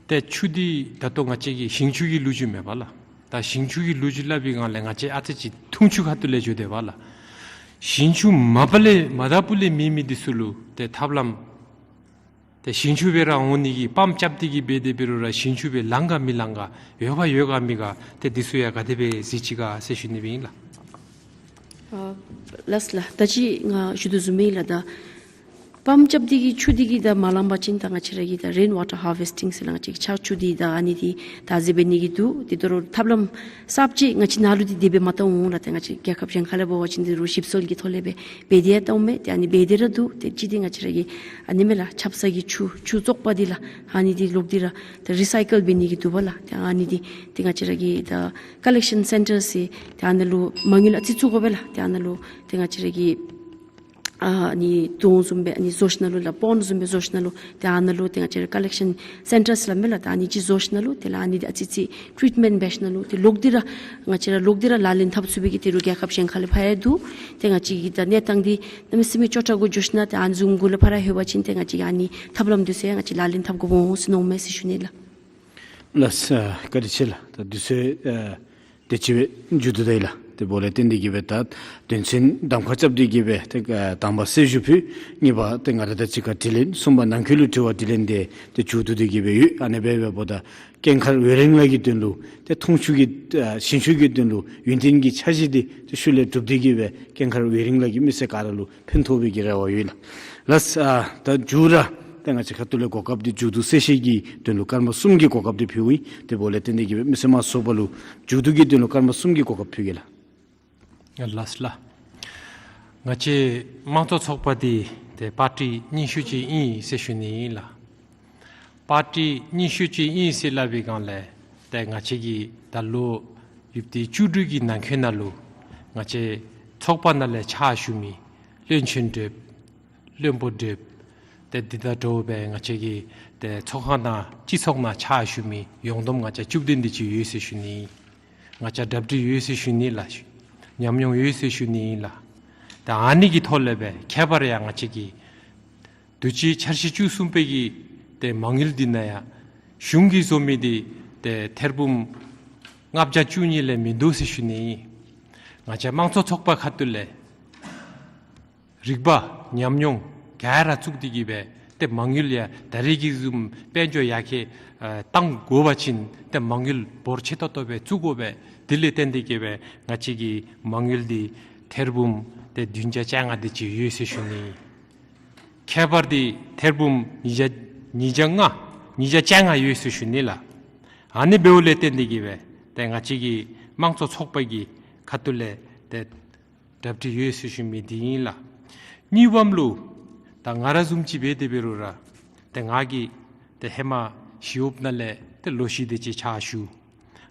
ཏེ་ཆུ་འདི་ད་ལྟོ་ང་བཅས་ཀྱི་ཞིང་ཆུ་གི་ལོ་རྒྱུས་མེན་པ་ལགས། ད་ཞིང་ཆུ་གི་ལོ་རྒྱུས་སླབ་པའི་སྒང་ལས་ང་བཅས་ཨ་ཙི་ཅིག་འཐུང་ཆུ་ཁ་ཐུག་ལས་འགྱོ་དེས་པ་ལགས། ཞིང་ཆུ་མ་པ་ལས་མ་དང་པོ་ལས་མེད་མི་འདི་ཚུ་ལུ་ཏེ་ཐབས་ལམ་ཏེ་ཞིང་ཆུ་སྦེ་ར་འོང་ནི་གི་པམཔ་རྐྱབ་སྟེ་གི་འབད་དེ་འབད་རུང་ར་ཞིང་ཆུ་སྦེ་ལང་ག་མི་ལང་ག་ཡོད་ག་ཡོད་ག་མེད་ག་ཏེ་འདི་ཚུ་ཡང་ག་དེ་སྦེ་གཟིགས་ཅི་ག་ཟེར་ཞུ་ནི་སྦེ་ཨིན་ལགས། ཨ་ལགས་ལགས། ད་ཅི་ང་ཞུ་དོ་བཟུམ་སྦེ་ལགས། ད་པམཔ་རྐྱབ་སྟེ་གི་ཆུ་འདི་གིས་ད་མ་ལང་པ་ཅིན་ད་ང་བཅས་ར་གི་ད་རེན་ཝ་ཊར་ཧར་ཝེསི་ཊིང་ཟེར་ལགས། ང་བཅས་ཆརཔ་ཆུ་འདི་ད་ཨ་ནི་འདི་ད་ཟེར་འབད་ནི་གི་འདུག། དེ་དོ་རུང་ཐབས་ལམ་གསརཔ་ཅིག་ང་བཅས་ནཱ་ལུ་འདི་དེ་སྦེ་མ་བཏང་འོང་ལགས། ཏེ་ང་བཅས་རྒྱལ་ཁབ་གཞན་ཁ་ལས་འབད་བ་ཅིན་འདི་རུང་ཞིབ་འཚོལ་གྱི་ཐོག་ལས་སྦེ་འབད་དེ་ཡང་བཏངམ་མས། ཏེ་ཨ་ནི་འབད་དེ་ར་འདུག། ཏེ་གཅིག་འདི་ང་བཅས་ར་གི་ཨ་ནི་མས་ལགས། ཆབ་གསང་གི་ཆུ་ཆུ་བཙོག་པ་འདི་ལགས། ཨ་ནི་འདི་ལོག་སྟེ་ར་ཏེ་རི་སའི་ཀལ་འབད་ནི་གི་འདུག་པ་ལགས། ཏེ་ཨ་ནི་འདི་ཏེ་ང་བཅས་ར་གི་ད་ཀ་ལེག་ཤཱན་སེན་ཊར་ཟེར་ཏེ་ཨ་ནཱ་ལུ་མ་དངུལ་ཨ་ཙི་བཙུགས་དགོ་པས་ལགས། ཏེ་ཨ་ནཱ་ལུ་ཏེ་ང་བཅས་ར་གི་ཨ་ནི་དོང་བཟུམ་སྦེ་ཨ་ནི་བཟོ་ཞིནམ་ལས་ལགས། པོནཌ་བཟུམ་སྦེ་བཟོ་ཞིནམ་ལས་ཏེ་ཨ་ནཱ་ལུ་ཏེ་ང་བཅས་ར་ཀ་ལེག་ཤཱན་སེན་ཊར་ཟེར་སླབ་མས་ལགས། ད་ཨ་ནི་ཅིག་བཟོ་ཞིནམ་ལས་དེ་ལས་ཨ་ནི་འདི་ཨ་ཙི་ཅིག་ཊྲིཊ་མེནཊ་འབད་ཞིནམ་ལས་ཏེ་ལོག་སྟེ་ར་ང་བཅས་ར་ལོག་སྟེ་ར་ལག་ལེན་འཐབ་ཚུགས་པའི་གི་ཏེ་རུང་རྒྱལ་ཁབ་གཞན་ཁ་ལས་ཕར་ཡང་འདུག། ཏེ་ང་བཅས་ཀྱི་ད་གནས་སྟངས་འདི་གནམ་མེད་ས་མེད་སྐྱོ་དྲགས་འགྱོ་ཞིནམ་ལས་ཏེ་ཨ་ནི་བཟུམ་གུ་ལས་ཕར་ལྷོད་པ་ཅིན་ཏེ་ང་བཅས་ཀྱིས་ཨ་ནི་ཐབས་ལམ་འདི་ཚུ་ཡང་ང་བཅས་ལག་ལེན་འཐབ་དགོཔ་འོང་ཟེར་མནོཝ་མས་ཟེར་ཞུ་ནི་ལགས། ལགས་སོ། བཀའ་དྲིན་ཆེ་ལགས། ད་དུས་ཚོད་ཨ་དེ་ཅིག་སྦེ་མཇུག་བསྡུ་ད་ཡི་ལགས། དེ་འབདཝ་ལས་བརྟེན་ཏེ་གི་སྦེ་ད་དོན་ཚན་གདམ་ཁ་རྐྱབ་སྟེ་གི་སྦེ་ཏེ་ཨ་དང་པ་གསལ་ཞུ་ཕུལ། གཉིས་པ་ཏེ་ང་ར་དང་གཅིག་ཁར་དྲི་ལན། གསུམ་པ་ནང་འཁོད་ལུ་དྲི་བ་དྲིས་ལན་འདི་ཏེ་མཇུག་བསྡུ་སྟེ་གི་སྦེ་ཡོད། ཨ་ནི་སྦེ་འབདཝ་ད་ཀན་མཁར་ཝེ་རིང་ལ་གི་དོན་ལུ་ཏེ་འཐུང་ཆུ་གི་ཨ་ཞིང་ཆུ་གི་དོན་ལུ་ཡུན་བརྟན་གྱི་འཆར་གཞི་འདི་ཏེ་ཤུལ་ལས་གྲུབ་སྟེ་གི་སྦེ་ཀན་མཁར་ཝེ་རིང་ལ་གི་མི་སེར་ག་ར་ལུ་ཕན་ཐོགས་པའི་གི་རེ་བ་ཡོད་ལགས། ལགས་སོ། ཨ་ད་མཇུག་ར་ཏེ་ང་བཅས་ཁ་ཐུག་ལས་གོ་སྐབས་འདི་མཇུག་བསྡུ་གསལ་བཤད་ཀྱི་དོན་ལུ་སྐར་མ་གསུམ་གྱི་གོ་སྐབས་འདི་ཕུལཝ་ཨིན། དེ་འབདཝ་ལས་བརྟེན་ཏེ་གི་སྦེ་མི་སེར་དམངས་གཙོའི་ཚོགས་པ་ལུ་མཇུག་བསྡུ་གི་དོན་ལུ་སྐར་མ་གསུམ་གྱི་གོ་སྐབས་ཕུལ་གེ་ལགས། ལགས་ལགས། ང་བཅས་དམངས་གཙོའི་ཚོགས་པ་འདི་ཏེ་པར་ཊི་རྙིང་ཤོས་ཅིག་ཨིན་ཟེར་ཞུ་ནི་ཨིན་ལགས། པར་ཊི་རྙིང་ཤོས་ཅིག་ཨིན་ཟེར་སླབ་པའི་སྒང་ལས་ཏེ་ང་བཅས་ཀྱིས་ད་ལོ་ཡོདཔ་འདི་བཅུ་དྲུག་གི་ནང་འཁོད་ནང་ལུ་ང་བཅས་ཚོགས་པ་ནང་ལས་ཕྱག་ཞུ་མི་བློན་ཆེན་ལྟེ་བློན་པོ་ལྟེ་ཏེ་འདི་དང་འདྲཝ་སྦེ་ང་བཅས་ཀྱི་ཏེ་ཚོགས་ཁང་ནང་སྤྱི་ཚོགས་ནང་ཕྱག་ཞུ་མི་ཡོངས་བསྡོམས་ང་བཅས་བཅུ་བདུན་དེ་ཅིག་ཡོད་ཟེར་ཞུ་ནི། ང་བཅས་གྲ་སྒྲིག་ཡོད་ཟེར་ཞུ་ནི་ལགས། ཉམས་མྱོང་ཡོད་ཟེར་ཞུ་ནི་ཨིན་ལགས། ཏེ་ཨ་ནི་གི་ཐོག་ལས་སྦེ་ཁྱད་པར་ཡང་ང་བཅས་ཀྱི་དུས་ཅི་འཆར་གཞི་བཅུ་གསུམ་པའི་གི་ཏེ་མ་དངུལ་འདི་ནང་ཡང་གཞུང་གིས་བཟོ་མི་འདི་ཏེ་ཐེར་འབུམ་ལྔ་བརྒྱ་བཅུ་གཉིས་ལས་མིན་འདུག་ཟེར་ཞུ་ནི། ང་བཅས་དམངས་གཙོའི་ཚོགས་པ་ཁ་ཐུག་ལས་རིག་པ་ཉམས་མྱོང་ག་ར་བཙུགས་ཏེ་གི་སྦེ་ཏེ་མ་དངུལ་ཡང་ད་རེས་ཀྱི་བཟུམ་དཔལ་འབྱོར་ཡར་རྒྱས་ཨ་བཏང་དགོ་པ་ཅིན་ཏེ་མ་དངུལ་འབོར་ཆེ་ཏོག་ཏོ་སྦེ་བཙུགས་དགོ་པས། དེ་ལས་བརྟེན་ཏེ་གི་སྦེ་ང་བཅས་ཀྱི་མ་དངུལ་འདི་ཐེར་འབུམ་ཏེ་བདུན་བརྒྱ་བཅོ་ལྔ་དེ་ཅིག་ཡོད་ཟེར་ཞུ་ནི། ཁྱད་པར་འདི་ཐེར་འབུམ་ཉིས་བརྒྱ་ཉིས་བརྒྱ་ལྔ་ཉིས་བརྒྱ་བཅོ་ལྔ་ཡོད་ཟེར་ཞུ་ནི་ལགས། ཨ་ནི་འབདཝ་ལས་བརྟེན་ཏེ་གི་སྦེ་ཏེ་ང་བཅས་ཀྱི་དམངས་གཙོའི་ཚོགས་པ་གི་ཁ་ཐུག་ལས་ཏེ་གྲ་སྒྲིག་ཡོད་ཟེར་ཞུ་མི་འདི་ཨིན་ལགས། གཉིས་པམ་ལུ་ད་ང་ར་བཟུམ་ཅིག་འབད་དེ་འབད་རུང་ར་ཏེ་ང་གིས་ཏེ་ཧེ་མ་ཞི་གཡོགཔ་ནང་ལས་ཏེ་ལོ་བཞི་དེ་ཅིག་ཕྱག་ཞུ།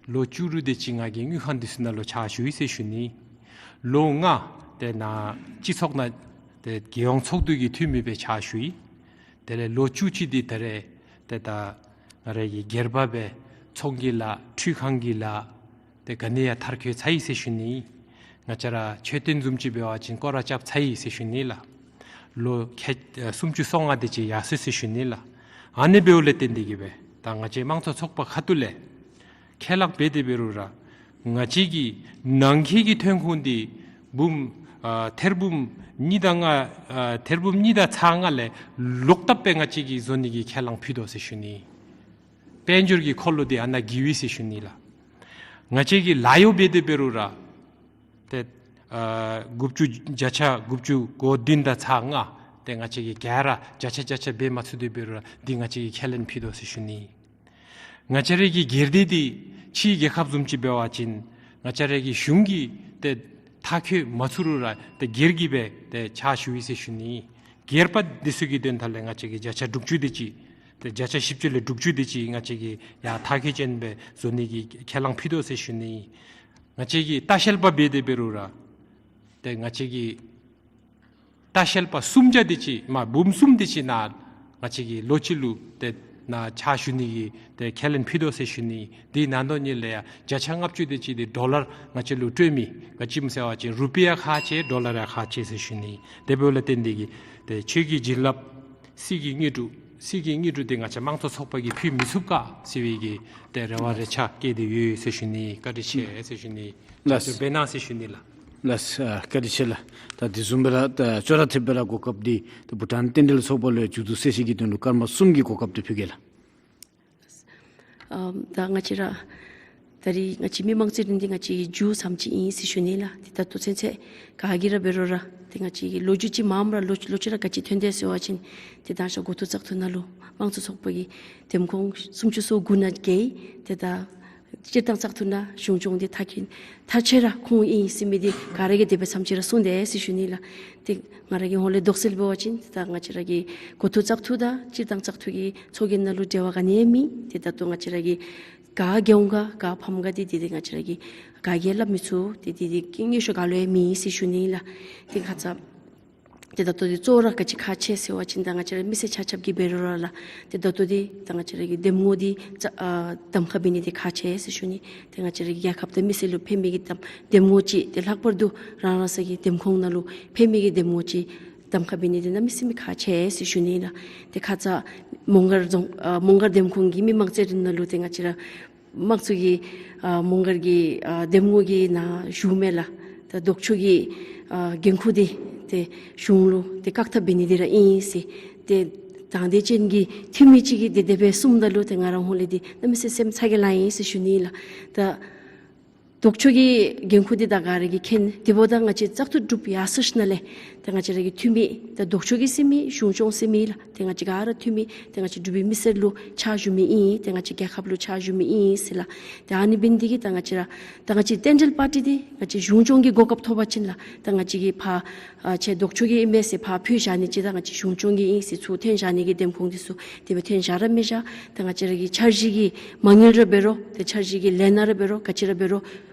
ལོ་བཅུ་དྲུག་དེ་ཅིག་ང་གིས་དངུལ་ཁང་འདི་ཚུ་ནང་ལུ་ཕྱག་ཞུ་ཡི་ཟེར་ཞུ་ནི། ལོ་ལྔ་ཏེ་ནཱ་སྤྱི་ཚོགས་ནང་ཏེ་རྒྱལ་ཡོངས་ཚོགས་འདུ་གི་འཐུས་མི་སྦེ་ཕྱག་ཞུ་ཡི། དེ་ལས་ལོ་བཅུ་གཅིག་འདི་ད་རེས་ཏེ་ད་ང་རའི་གི་སྒེར་པ་སྦེ་ཚོང་གི་ལཱ་འཕྲུལ་ཁང་གི་ལཱ་ཏེ་ག་ནི་ཡང་མཐར་འཁྱོལ་ཚར་ཡི་ཟེར་ཞུ་ནི། ང་བཅས་ར་མཆོད་རྟེན་བཟུམ་ཅིག་འབད་བ་ཅིན་སྐོར་ར་རྐྱབ་ཚར་ཡི་ཟེར་ཞུ་ནི་ལགས། ལོ་ཁལ་ཨ་སུམ་ཅུ་སོ་ལྔ་དེ་ཅིག་ཡར་སོ་ཡི་ཟེར་ཞུ་ནི་ལགས། ཨ་ནི་འབདཝ་ལས་བརྟེན་ཏེ་གི་སྦེ་ད་ང་བཅས་དམངས་གཙོའི་ཚོགས་པ་ཁ་ཐུག་ལས་ཁས་བླངས་འབད་དེ་འབད་རུང་ར་ང་བཅས་ཀྱི་ནང་འཁོད་ཀྱི་ཐོན་ཁུངས་འདི་འབུམ་ཨ་ཐེར་འབུམ་གཉིས་དང་ལྔ་ཨ་ཐེར་འབུམ་གཉིས་དང་ཚག་ལྔ་ལས་ལོག་ལྟབ་སྦེ་ང་བཅས་ཀྱིས་བཟོ་ནི་གི་ཁས་བླངས་ཕུལ་དོ་ཟེར་ཞུ་ནི། དཔལ་འབྱོར་གྱི་འཁོར་ལོ་འདི་ཨ་ནཱ་རྒྱས་པས་ཟེར་ཞུ་ནི་ལགས། ང་བཅས་ཀྱིས་ལཱ་གཡོག་འབད་དེ་འབད་རུང་ར་ཏེ་ཨ་དགུ་བཅུ་བརྒྱ་ཆ་དགུ་བཅུ་གོ་བདུན་དང་ཚག་ལྔ་ཏེ་ང་བཅས་ཀྱིས་ག་ར་བརྒྱ་ཆ་བརྒྱ་ཆ་འབད་མ་ཚུགས་དེ་འབད་རུང་ར་འདི་ང་བཅས་ཀྱིས་ཁས་ལེན་ཕུལ་དོ་ཟེར་ཞུ་ནི། ང་བཅས་རའི་གི་སྒེར་སྡེ་འདི་ཕྱིའི་རྒྱལ་ཁབ་བཟུམ་ཅིག་འབད་བ་ཅིན་ང་བཅས་རའི་གི་གཞུང་གིས་ཏེ་མཐར་འཁྱོལ་མ་ཚུགས་རུང་ར་ཏེ་སྒེར་གྱིས་སྦེ་ཏེ་ཕྱག་ཞུ་ཡི་ཟེར་ཞུ་ནི། སྒེར་པ་འདི་ཚུ་གི་དོན་དག་ལས་ང་བཅས་ཀྱིས་བརྒྱ་ཆ་དྲུག་ཅུ་དེ་ཅིག་ཏེ་བརྒྱ་ཆ་བཞི་བཅུ་ལས་དྲུག་ཅུ་དེ་ཅིག་ང་བཅས་ཀྱིས་ཡར་མཐར་འཁྱོལ་ཅན་སྦེ་བཟོ་ནི་གི་ཁས་བླངས་ཕུལ་དོ་ཟེར་ཞུ་ནི། ང་བཅས་ཀྱིས་ལྟ་བཤལ་པ་འབད་དེ་འབད་རུང་ར་ཏེ་ང་བཅས་ཀྱིས་ལྟ་བཤལ་པ་སུམ་བརྒྱ་དེ་ཅིག་མ་འབུམ་གསུམ་དེ་ཅིག་ནཱ་ང་བཅས་ཀྱིས་ལོ་གཅིག་ལུ་ཏེ་ནཱ་ཕྱག་ཞུ་ནི་གི་ཏེ་ཁས་ལེན་ཕུལ་དོ་ཟེར་ཞུ་ནི། དེ་ནང་དོན་ཉིད་ལས་ཡང་བརྒྱ་ཆ་ལྔ་བཅུ་དེ་ཅིག་འདི་ཌོ་ལར་ང་བཅས་ལུ་སྤྲོད་མི་ག་ཅི་སྨོ་ཟེར་བ་ཅིན་རུ་པི་ཡ་ཁག་ཆེ་ཌོ་ལར་ཡང་ཁག་ཆེ་ཟེར་ཞུ་ནི། དེ་འབདཝ་ལས་བརྟེན་ཏེ་གིས་ཏེ་ཆོས་ཀྱི་བྱིན་རླབས་སྲིད་ཀྱི་དངོས་གྲུབ་སྲིད་ཀྱི་དངོས་གྲུབ་དེ་ང་བཅས་དམངས་གཙོ་ཚོགས་པ་གིས་ཕུལ་མི་ཚུགས་ག་ཟེར་བའི་གི་ཏེ་རེ་བ་རེ་ཆ་བསྐྱེད་དེ་ཡོད་ཟེར་ཞུ་ནི། བཀའ་དྲིན་ཆེ་ཟེར་ཞུ་ནི། ལགས། ཅིག་འབད་གནང་ཟེར་ཞུ་ནི་ལགས། ལགས། ཨ་བཀའ་དྲིན་ཆེ་ལགས། ད་དེ་བཟུམ་སྦེ་ར་ད་ཅོག་ར་འཐདཔ་སྦེ་ར་གོ་སྐབས་འདི་ད་བྷུ་ཊཱན་རྟེན་འབྲེལ་ཚོགས་པ་ལུ་མཇུག་བསྡུ་གསལ་བཤད་ཀྱི་དོན་ལུ་སྐར་མ་གསུམ་གྱི་གོ་སྐབས་འདི་ཕུལ་གེ་ལགས། ཨམ་ད་ང་བཅས་ར་ད་རིས་ང་བཅས་མི་མང་རྩོད་འགྲན་འདི་ང་བཅས་ཀྱི་མཇུག་ཙམ་ཅིག་ཨིན་ཟེར་ཞུ་ནི་ལགས། ཏེ་ད་ལྟོ་ཚུན་ཚོད་ག་གིས་ར་འབད་རུང་ར་ཏེ་ང་བཅས་ཀྱི་ལོ་རྒྱུས་ཅིག་མངམ་ར་ལོ་ལོ་རྒྱུས་ར་ག་ཅི་ཐོན་དེས་ཟེར་བ་ཅིན་ཏེ་ད་ཞག་འགོ་ཐོག་བཙག་འཐུ་ནང་ལུ་དམངས་གཙོ་ཚོགས་པ་གི་འདེམས་ཁོངས་སུམ་ཅུ་སོ་དགུ་ནང་གི་ཏེ་ད་སྤྱིར་བཏང་བཙག་འཐུ་ནང་གཞུང་སྐྱོང་འདི་མཐར་འཁྱོལ་མཐར་འཁྱོལ་ར་ཁོང་ཨིན་ཟེར་མི་འདི་ག་ར་གིས་དེ་སྦེ་བསམ་ཅིག་ར་གསུངས་དེས་ཟེར་ཞུ་ནི་ལགས། ཏེ་ང་ར་གི་ཧོང་ལས་དོགས་སེལ་འབད་བ་ཅིན་ཏེ་ད་ང་བཅས་ར་གི་འགོ་ཐོག་བཙག་འཐུ་དང་སྤྱིར་བཏང་བཙག་འཐུ་གི་ཚོགས་རྒྱན་ནང་ལུ་འབྲེལ་བ་ག་ནི་ཡང་མེད། ཏེ་ད་ལྟོ་ང་བཅས་ར་གིས་ག་རྒྱལ་འོང་ག་ག་ཕམ་ག་འདི་འདི་ཏེ་ང་བཅས་ར་གིས་ག་གིས་སླབ་མི་ཚུགས། ཏེ་འདི་འདི་རྐྱེན་ངན་ཤོས་ག་ལུ་ཡང་མེད་ཟེར་ཞུ་ནི་ལགས། ཏེ་ཁ་ཙ་ཏེ་ད་ལྟོ་འདི་གཙོ་བོ་ར་ག་ཅི་ཁག་ཆེ་ཟེར་བ་ཅིན་ད་ང་བཅས་ར་མི་སེར་ཆ་ཁྱབ་ཀྱིས་འབད་རུང་ར་ལགས། ཏེ་ད་ལྟོ་འདི་ད་ང་བཅས་ར་གི་འདེམས་ངོ་འདི་ཨ་གདམ་ཁ་འབད་ནི་འདི་ཁག་ཆེ་ཟེར་ཞུ་ནི། ཏེ་ང་བཅས་ར་གི་རྒྱལ་ཁབ་དང་མི་སེར་ལུ་ཕན་མི་གི་གདམ་འདེམས་ངོ་ཅིག་ཏེ་ལྷག་པར་དུ་རང་རང་སོའི་གི་འདེམས་ཁོངས་ནང་ལུ་ཕན་མི་གི་འདེམས་ངོ་ཅིག་གདམ་ཁ་འབད་ནི་འདི་གནམ་མེད་ས་མེད་ཁག་ཆེ་ཟེར་ཞུ་ནི་ལགས། ཏེ་ཁ་ཙ་མོང་སྒར་རྫོང་ཨ་མོང་སྒར་འདེམས་ཁོངས་ཀྱི་མི་མང་རྩོད་འགྲན་ནང་ལུ་ཏེ་ང་བཅས་ར་དམངས་གཙོ་གི་ཨ་མོང་སྒར་གྱི་ཨ་འདེམས་ངོ་གི་ནང་ཞུ་མི་ལགས། ད་ལྡོག་ཕྱོགས་ཀྱི་ཨ་འགན་ཁུར་འདི་ཏེ་གཞུང་ལུ་ཏེ་བཀག་ཐབས་འབད་ནི་འདི་ར་ཨིན་ཟེར། ཏེ་དང་འདོད་ཅན་གྱི་འཐུས་མི་ཅིག་གིས་དེ་དེ་སྦེ་གསུངམ་ད་ལུ་ཏེ་ང་ར་ཧོང་ལས་འདི་གནམ་མེད་ས་མེད་སེམས་ཚ་གྱང་ལང་ཡི་ཟེར་ཞུ་ནི་ལགས། ད་ལྡོག་ཕྱོགས་ཀྱི་འགན་ཁུར་འདི་ད་ག་ར་གིས་མཁྱེན། དེ་འབདཝ་ད་ང་བཅས་བཙག་འཐུ་གྲུབ་ཡར་སོ་ཞིནམ་ལས་ཏེ་ང་བཅས་ར་གི་འཐུས་མི་ད་ལྡོག་ཕྱོགས་ཀྱི་ཟེར་མི་གཞུང་སྐྱོང་ཟེར་མི་ལགས། ཏེ་ང་བཅས་ག་ར་འཐུས་མི་ཏེ་ང་བཅས་འབྲུག་པའི་མི་སེར་ལུ་ཕྱག་ཞུ་མི་ཨིན། ཏེ་ང་བཅས་རྒྱལ་ཁབ་ལུ་ཕྱག་ཞུ་མི་ཨིན་ཟེར་ལགས། ཏེ་ཨ་ནི་འབད་ནི་འདི་གིས་ད་ང་བཅས་ར་ད་ང་བཅས་རྟེན་འབྲེལ་པར་ཊི་འདི་ང་བཅས་གཞུང་སྐྱོང་གི་གོ་སྐབས་ཐོབ་པ་ཅིན་ལགས། ད་ང་བཅས་ཀྱིས་ཕར་ཨ་ཁྱེད་ལྡོག་ཕྱོགས་ཀྱི་ཨིན་མས་ཟེར་ཕར་ཕུད་བཞག་ནི་ཅིག་དང་ང་བཅས་གཞུང་སྐྱོང་གི་ཨིན་ཟེར་ཚུར་འཐེན་བཞག་ནི་གི་འདེམས་ཁོངས་འདི་ཚུ་དེ་སྦེ་འཐེན་བཞག་ར་མི་བཞག། ད་ང་བཅས་ར་གི་འཆར་གཞི་གི་མ་དངུལ་ར་འབད་རུང་ཏེ་འཆར་གཞི་གི་ལས་སྣ་ར་འབད་རུང་ག་ཅི་ར་འབད་རུང་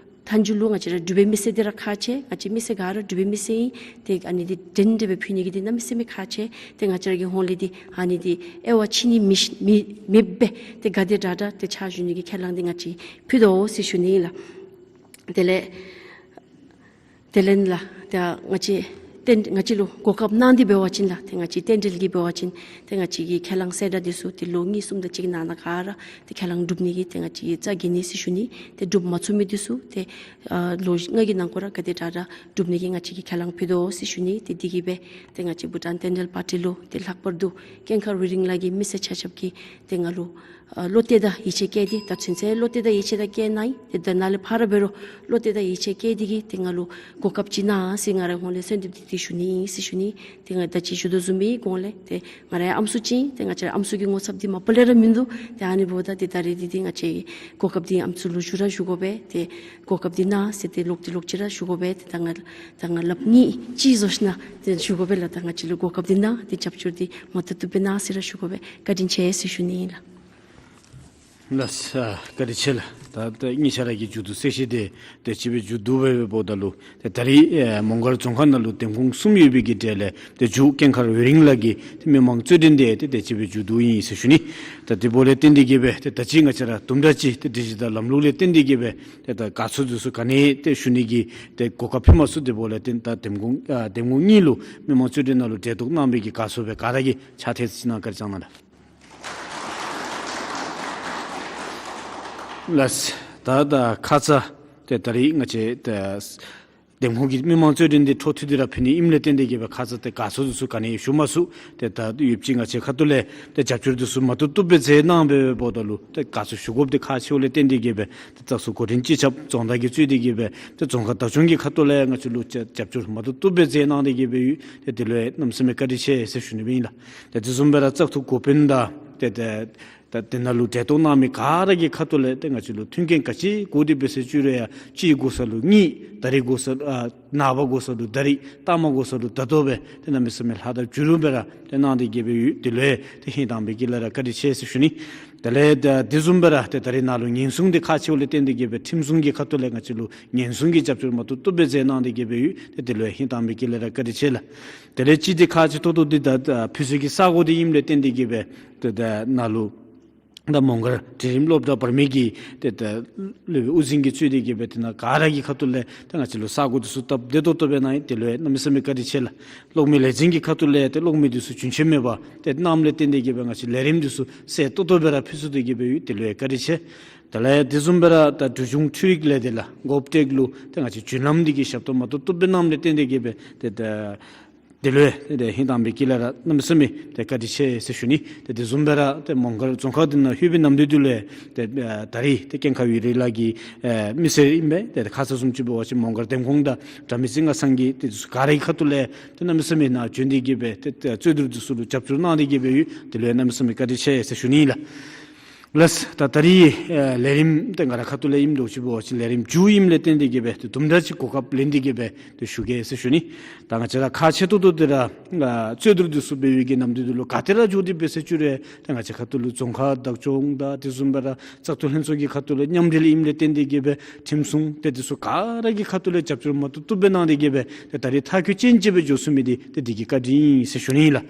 མཐའ་མཇུག་ལུ་ང་བཅས་ར་འབྲུག་པའི་མི་སེར་འདི་ར་ཁག་ཆེ། ང་བཅས་མི་སེར་ག་ར་འབྲུག་པའི་མི་སེར་ཨིན། ཏེ་ཨ་ནི་འདི་འདྲན་འདྲ་སྦེ་ཕུལ་ནི་གི་འདི་གནམ་མེད་ས་མེད་ཁག་ཆེ། ཏེ་ང་བཅས་ར་གི་ཧོང་ལས་འདི་ཨ་ནི་འདི་དབྱེ་བ་ཕྱེ་ནི་མེད་མེད་མེདཔ་སྦེ་ཏེ་ག་དེ་དྲག་དྲག་ཏེ་ཕྱག་ཞུ་ནི་གི་ཁས་བླངས་འདི་ང་བཅས་ཕུལ་དོ་ཟེར་ཞུ་ནི་ཨིན་ལགས། དེ་ལས་དེ་ལས་ལགས། ཏེ་ང་བཅས་རྟེན་ང་བཅས་ལུ་གོ་སྐབས་གནང་སྟེ་འབད་བ་ཅིན་ལགས། ཏེ་ང་བཅས་རྟེན་འབྲེལ་གྱིས་འབད་བ་ཅིན་ཏེ་ང་བཅས་ཀྱི་ཁས་བླངས་གསལ་བསྒྲགས་འདི་ཚུ་ཏེ་ལོ་གཉིས་གསུམ་དེ་ཅིག་ནང་ན་ག་ར་ཏེ་ཁས་བླངས་གྲུབ་ནི་གི་ཏེ་ང་བཅས་ཀྱིས་རྩ་འགེངས་ནི་ཟེར་ཞུ་ནི། ཏེ་གྲུབ་མ་ཚུགས་མི་འདི་ཚུ་ཏེ་ཨ་ལོ་ལྔ་གི་ནང་འཁོད་ར་ག་དེ་དྲག་དྲག་གྲུབ་ནི་གི་ང་བཅས་ཀྱིས་ཁས་བླངས་ཕུལ་དོ་ཟེར་ཞུ་ནི། ཏེ་འདི་གིས་སྦེ་ཏེ་ང་བཅས་བྷུ་ཊཱན་རྟེན་འབྲེལ་པར་ཊི་ལུ་ཏེ་ལྷག་པར་དུ་ཀེང་ཁ་རུ་རིང་ལགས་ཀྱིས་མི་སེར་ཆ་ཁྱབ་ཀྱིས་ཏེ་ང་ལུ་ཨ་བློ་གཏད་དང་ཡིད་ཆེས་བསྐྱེད་དེ་ད་ཚུན་ཚོད་བློ་གཏད་དང་ཡིད་ཆེས་དང་བསྐྱེད་གནང་ཡི། ཏེ་ད་ནཱ་ལས་ཕར་ར་འབད་རུང་བློ་གཏད་དང་ཡིད་ཆེས་བསྐྱེད་དེ་གིས་ཏེ་ང་ལུ་གོ་སྐབས་ཅིག་གནང་ཟེར་ང་རའི་ཧོང་ལས་གསོལ་འདེབས་འདི་ཏེ་ཞུ་ནི་ཨིན་ཟེར་ཞུ་ནི། ཏེ་ང་ད་ཅི་ཞུ་དོ་བཟུམ་སྦེ་གོང་ལས་ཏེ་ང་རའི་ཨམ་སྲུ་ཅིག་ཨིན། ཏེ་ང་བཅས་ར་ཨམ་སྲུ་གི་ངོ་ཚབ་འདི་མ་པ་ལས་ར་མིན་འདུག། ཏེ་ཨ་ནི་འབདཝ་ད་ཏེ་ད་རེས་འདི་ཏེ་ང་བཅས་གོ་སྐབས་འདི་ཨམ་སྲུ་ལུ་ཞུ་ར་ཞུ་དགོ་པས། ཏེ་གོ་སྐབས་འདི་གནང་ཟེར་ཏེ་ལོག་སྟེ་ལོག་ཅི་ར་ཞུ་དགོ་པས། ཏེ་ད་ང་ད་ང་ལགཔ་གཉིས་གཅིག་བཟོ་ཞིནམ་ཏེ་ཞུ་དགོ་པས་ལགས། ད་ང་བཅས་ལུ་གོ་སྐབས་འདི་གནང་སྟེ་རྒྱབ་སྐྱོར་འདི་མ་ཏོག་ཏོ་སྦེ་གནང་ཟེར་ར་ཞུ་དགོ་པས། བཀའ་དྲིན་ཆེ་ཟེར་ཞུ་ནི་ཨིན་ལགས། ལགས་སོ། བཀའ་དྲིན་ཆེ་ལགས། ད་ད་ངེའི་ཆ་ར་གི་མཇུག་བསྡུ་གསལ་བཤད་འདི་དེ་ཅིག་སྦེ་མཇུག་བསྡུ་སྦེ་འབདཝ་ད་ལུ་ཏེ་ད་རེས་ཨེ་མོང་སྒར་རྫོང་ཁག་ནང་ལུ་འདེམས་ཁོངས་གསུམ་ཡོད་པའི་གི་གྲས་ལས་ཏེ་མཇུག་ཀེང་ཁ་རུ་རིང་ལགས་ཀྱི་ཏེ་མི་མང་རྩོད་འགྲན་འདི་ཏེ་དེ་ཅིག་སྦེ་མཇུག་བསྡུ་ཡི་ཟེར་ཞུ་ནི། ད་དེ་འབདཝ་ལས་བརྟེན་ཏེ་གིས་སྦེ་ཏེ་ད་ཅི་ང་བཅས་ར་དུམ་གྲ་ཅིག་ཏེ་སྒྲིག་གཞི་དང་ལམ་ལུགས་ལས་བརྟེན་ཏེ་གིས་སྦེ་ཏེ་ད་དགའ་ཚོར་འདི་ཚུ་ག་ནི་ཏེ་ཞུ་ནི་གི་ཏེ་གོ་སྐབས་ཕུལ་མ་ཚུགས། དེ་འབདཝ་ལས་བརྟེན་ད་འདེམས་ཁོངས་ཨ་འདེམས་ངོ་གཉིས་ལུ་མི་མང་རྩོད་འགྲན་ནང་ལུ་གྲལ་གཏོགས་གནང་བའི་གི་དགའ་ཚོར་སྦེ་ག་ར་གིས་ཕྱག་འཚལ་ཅིག་གནང་། བཀའ་དྲིན་བསྐྱང་གནང་ལགས། ལགས། ད་ད་ཁ་ཙ་ཏེ་ད་རེས་ང་བཅས་ཏེ་ འདེམས་ཁོངས་ཀྱི་མི་མང་རྩོད་འགྲན་འདི་འཕྲོ་མཐུད་དེ་ར་འཕེལ་ནི་ཨིནམ་ལས་བརྟེན་ཏེ་གི་སྦེ་ཁ་ཙ་ཏེ་དགའ་ཚོར་འདི་ཚུ་ག་ནི་ཡང་ཞུ་མ་ཚུགས། ཏེ་ད་ཡོདཔ་ཅིག་ང་བཅས་ཁ་ཐུག་ལས་ཏེ་རྒྱབ་སྐྱོར་འདི་ཚུ་མ་བཏུབ་བཏུབ་སྦེ་མཛད་གནང་སྦེ་འབདཝ་ད་ལུ་ཏེ་དགའ་ཚོར་ཞུ་དགོཔ་འདི་ཁག་ཆེཝ་ལས་བརྟེན་ཏེ་གི་སྦེ་ཏེ་བཙག་འཐུ་འགོ་འདྲེན་སྤྱི་ཁྱབ་རྫོང་བདག་གིས་གཙོས་ཏེ་གི་སྦེ་ཏེ་རྫོང་ཁག་བདག་སྐྱོང་གི་ཁ་ཐུག་ལས་ང་བཅས་ལུ་རྒྱབ་རྒྱབ་སྐྱོར་མ་བཏུབ་བཏུབ་སྦེ་མཛད་གནང་སྟེ་གི་སྦེ་ཡོད། ཏེ་དེ་ལུ་ཡང་གནམ་མེད་ས་མེད་བཀའ་དྲིན་ཆེ་ཟེར་ཞུ་ནི་ཨིན་ལགས། ཏེ་དེ་བཟུམ་སྦེ་ར་བཙག་འཐུ་འགོ་དཔོན་དང་ཏེ་ཏེ་ད་དེ་ནང་ལུ་གྲལ་གཏོགས་གནང་མི་ག་ར་གི་ཁ་ཐུག་ལས་ཏེ་ང་བཅས་ལུ་མཐུན་རྐྱེན་ག་ཅི་དགོ་དེ་འབད་ཟེར་ཅི་རུང་ཡང་གཅིག་དགོ་ས་ལུ་གཉིས། ད་རིས་དགོ་ས་ཨ་ནངས་པ་དགོ་ས་ལུ་ད་རིས། ལྟ་མ་དགོ་ས་ལུ་ད་ལྟོ་སྦེ་ཏེ་གནམ་མེད་ས་མེད་ལྷ་དང་བྱུ་རུ་སྦེ་ར་ཏེ་གནང་སྟེ་གི་སྦེ་ཡོད། དེ་ལུ་ཡང་ཏེ་ཧིང་དྭངས་པའི་དཀྱིལ་ལས་ར་བཀའ་དྲིན་ཆེ་ཟེར་ཞུ་ནི། དེ་ལས་ད་དེ་བཟུམ་སྦེ་ར་ཏེ་ད་རིས་ནཱ་ལུ་ཉེན་སྲུང་འདི་ཁག་ཆེཝ་ལས་བརྟེན་ཏེ་གི་སྦེ་ཁྲིམས་སྲུང་གི་ཁ་ཐུག་ལས་ང་བཅས་ལུ་ཉེན་སྲུང་གི་རྒྱབ་སྐྱོར་མ་བཏུབ་བཏུབ་སྦེ་མཛད་གནང་སྟེ་གི་སྦེ་ཡོད། ཏེ་དེ་ལུ་ཡང་ཧིང་དྭངས་པའི་དཀྱིལ་ལས་ར་བཀའ་དྲིན་ཆེ་ལགས། དེ་ལས་གཅིག་འདི་ཁག་ཆེ་ཏོག་ཏོ་འདི་ད་ད་ཕུལ་ས་གི་ས་གོ་འདི་ཨིནམ་ལས་བརྟེན་ཏེ་གི་སྦེ་ཏེ་ད་ནཱ་ལུ་ད་མོང་སྒར་འབྲིང་རིམ་སློབ་གྲྭ་བར་མའི་གི་ཏེ་ད་སློབ་དཔོན་དབུ་འཛིན་གྱིས་གཙོས་ཏེ་གི་སྦེ་ཏེ་ནཱ་ག་ར་གི་ཁ་ཐུག་ལས་ཏེ་ང་བཅས་ལུ་ས་གོ་འདི་ཚུ་སྟབས་བདེ་ཏོག་ཏོ་སྦེ་གནང་ཡི། དེ་ལུ་ཡང་གནམ་མེད་ས་མེད་བཀའ་དྲིན་ཆེ་ལགས། གློག་མེ་ལས་འཛིན་གྱི་ཁ་ཐུག་ལས་ཏེ་གློག་མེ་འདི་ཚུ་རྒྱུན་ཆད་མེད་པར་ཏེ་གནངམ་ལས་བརྟེན་ཏེ་གི་སྦེ་ང་བཅས་ལས་རིམ་འདི་ཚུ་གསལ་ཏོག་ཏོ་སྦེ་ར་ཕུལ་ཚུགས་ཏེ་གི་སྦེ་ཡོད། དེ་ལུ་ཡང་བཀའ་དྲིན་ཆེ། དེ་ལས་དེ་བཟུམ་སྦེ་ར་ད་འབྲུག་གཞུང་འཕྲུལ་རིག་ལས་སྡེ་ལགས་གོབ་ཊེཀ་ལུ་ཏེ་ང་བཅས་རྒྱུན་ལམ་འདི་གི་ཞབས་ཏོག་མ་བཏུབ་བཏུབ་སྦེ་གནངམ་ལས་བརྟེན་ཏེ་གི་སྦེ་ཏེ་ད་དེ་ལུ་ཡང་ཏེ་ཧིང་དྭངས་པའི་དཀྱིལ་ལས་ར་གནམ་མེད་ས་མེད་ཏེ་བཀའ་དྲིན་ཆེ་ཟེར་ཞུ་ནི། ཏེ་དེ་བཟུམ་སྦེ་ར་ཏེ་མོང་སྒར་རྫོང་ཁག་འདི་ནང་ལྷོད་པའི་གནམ་དུས་འདི་ལུ་ཡང་ཏེ་ཨ་ད་རིས་ཏེ་ཀུན་དགའ་བོད་རིགས་ལགས་ཀྱི་ཨ་མི་སེར་ཨིན་པས། ཏེ་ཁ་ཙ་བཟུམ་ཅིག་འབད་བ་ཅིན་མོང་སྒར་འདེམས་ཁོངས་དང་དགྲ་མེད་རྩེ་ལྔ་ཚང་གི་ཏེ་ག་ར་གི་ཁ་ཐུག་ལས་ཏེ་གནམ་མེད་ས་མེད་ནཱ་བྱོན་ཏེ་གི་སྦེ་ཏེ་ཏེ་རྩོད་བསྡུར་འདི་ཚུ་ལུ་རྒྱབ་སྐྱོར་གནང་སྟེ་གི་སྦེ་ཡོད། དེ་ལུ་ཡང་གནམ་མེད་ས་མེད་བཀའ་དྲིན་ཆེ་ཟེར་ཞུ་ནི་ཨིན་ལགས། ལགས། ད་ད་རིས་ཨ་ལས་རིམ་ཏེ་ང་ར་ཁ་ཐུག་ལས་ཨིནམ་འདྲཝ་ཅིག་འབད་བ་ཅིན་ལས་རིམ་མཇུག་ཨིནམ་ལས་བརྟེན་ཏེ་གི་སྦེ་ཏེ་དུམ་གྲ་ཅིག་གོ་སྐབས་ལེན་ཏེ་གི་སྦེ་ཏེ་ཞུ་གེ་ཟེར་ཞུ་ནི། ད་ང་བཅས་ར་ཁག་ཆེ་ཏོག་ཏོ་འདི་ར་ཨ་རྩོད་བསྡུར་འདི་ཚུ་འབད་བའི་གི་གནམ་དུས་འདི་ལུ་ག་ཏེ་ར་འགྱོ་སྟེ་འབད་ཟེར་ཅི་རུང་ཏེ་ང་བཅས་ཁ་ཐུག་ལུ་རྫོང་ཁག་བདག་སྐྱོང་དང་དེ་བཟུམ་སྦེ་ར་བཙག་འཐུ་ལྷན་ཚོགས་ཀྱི་ཁ་ཐུག་ལུ་མཉམ་འབྲེལ་ཨིནམ་ལས་བརྟེན་ཏེ་གི་སྦེ་ཁྲིམས་སྲུང་ཏེ་འདི་ཚུ་ག་ར་གི་ཁ་ཐུག་ལས་རྒྱབ་སྐྱོར་མ་བཏུབ་བཏུབ་སྦེ་གནང་སྟེ་གི་སྦེ་ཏེ་ད་རིས་མཐར་འཁྱོལ་ཅན་ཅིག་སྦེ་འགྱོ་ཚུགས་མི་འདི་ཏེ་འདི་གི་བཀའ་དྲིན་ཨིན་ཟེར་ཞུ་ནི་ཨིན་ལགས།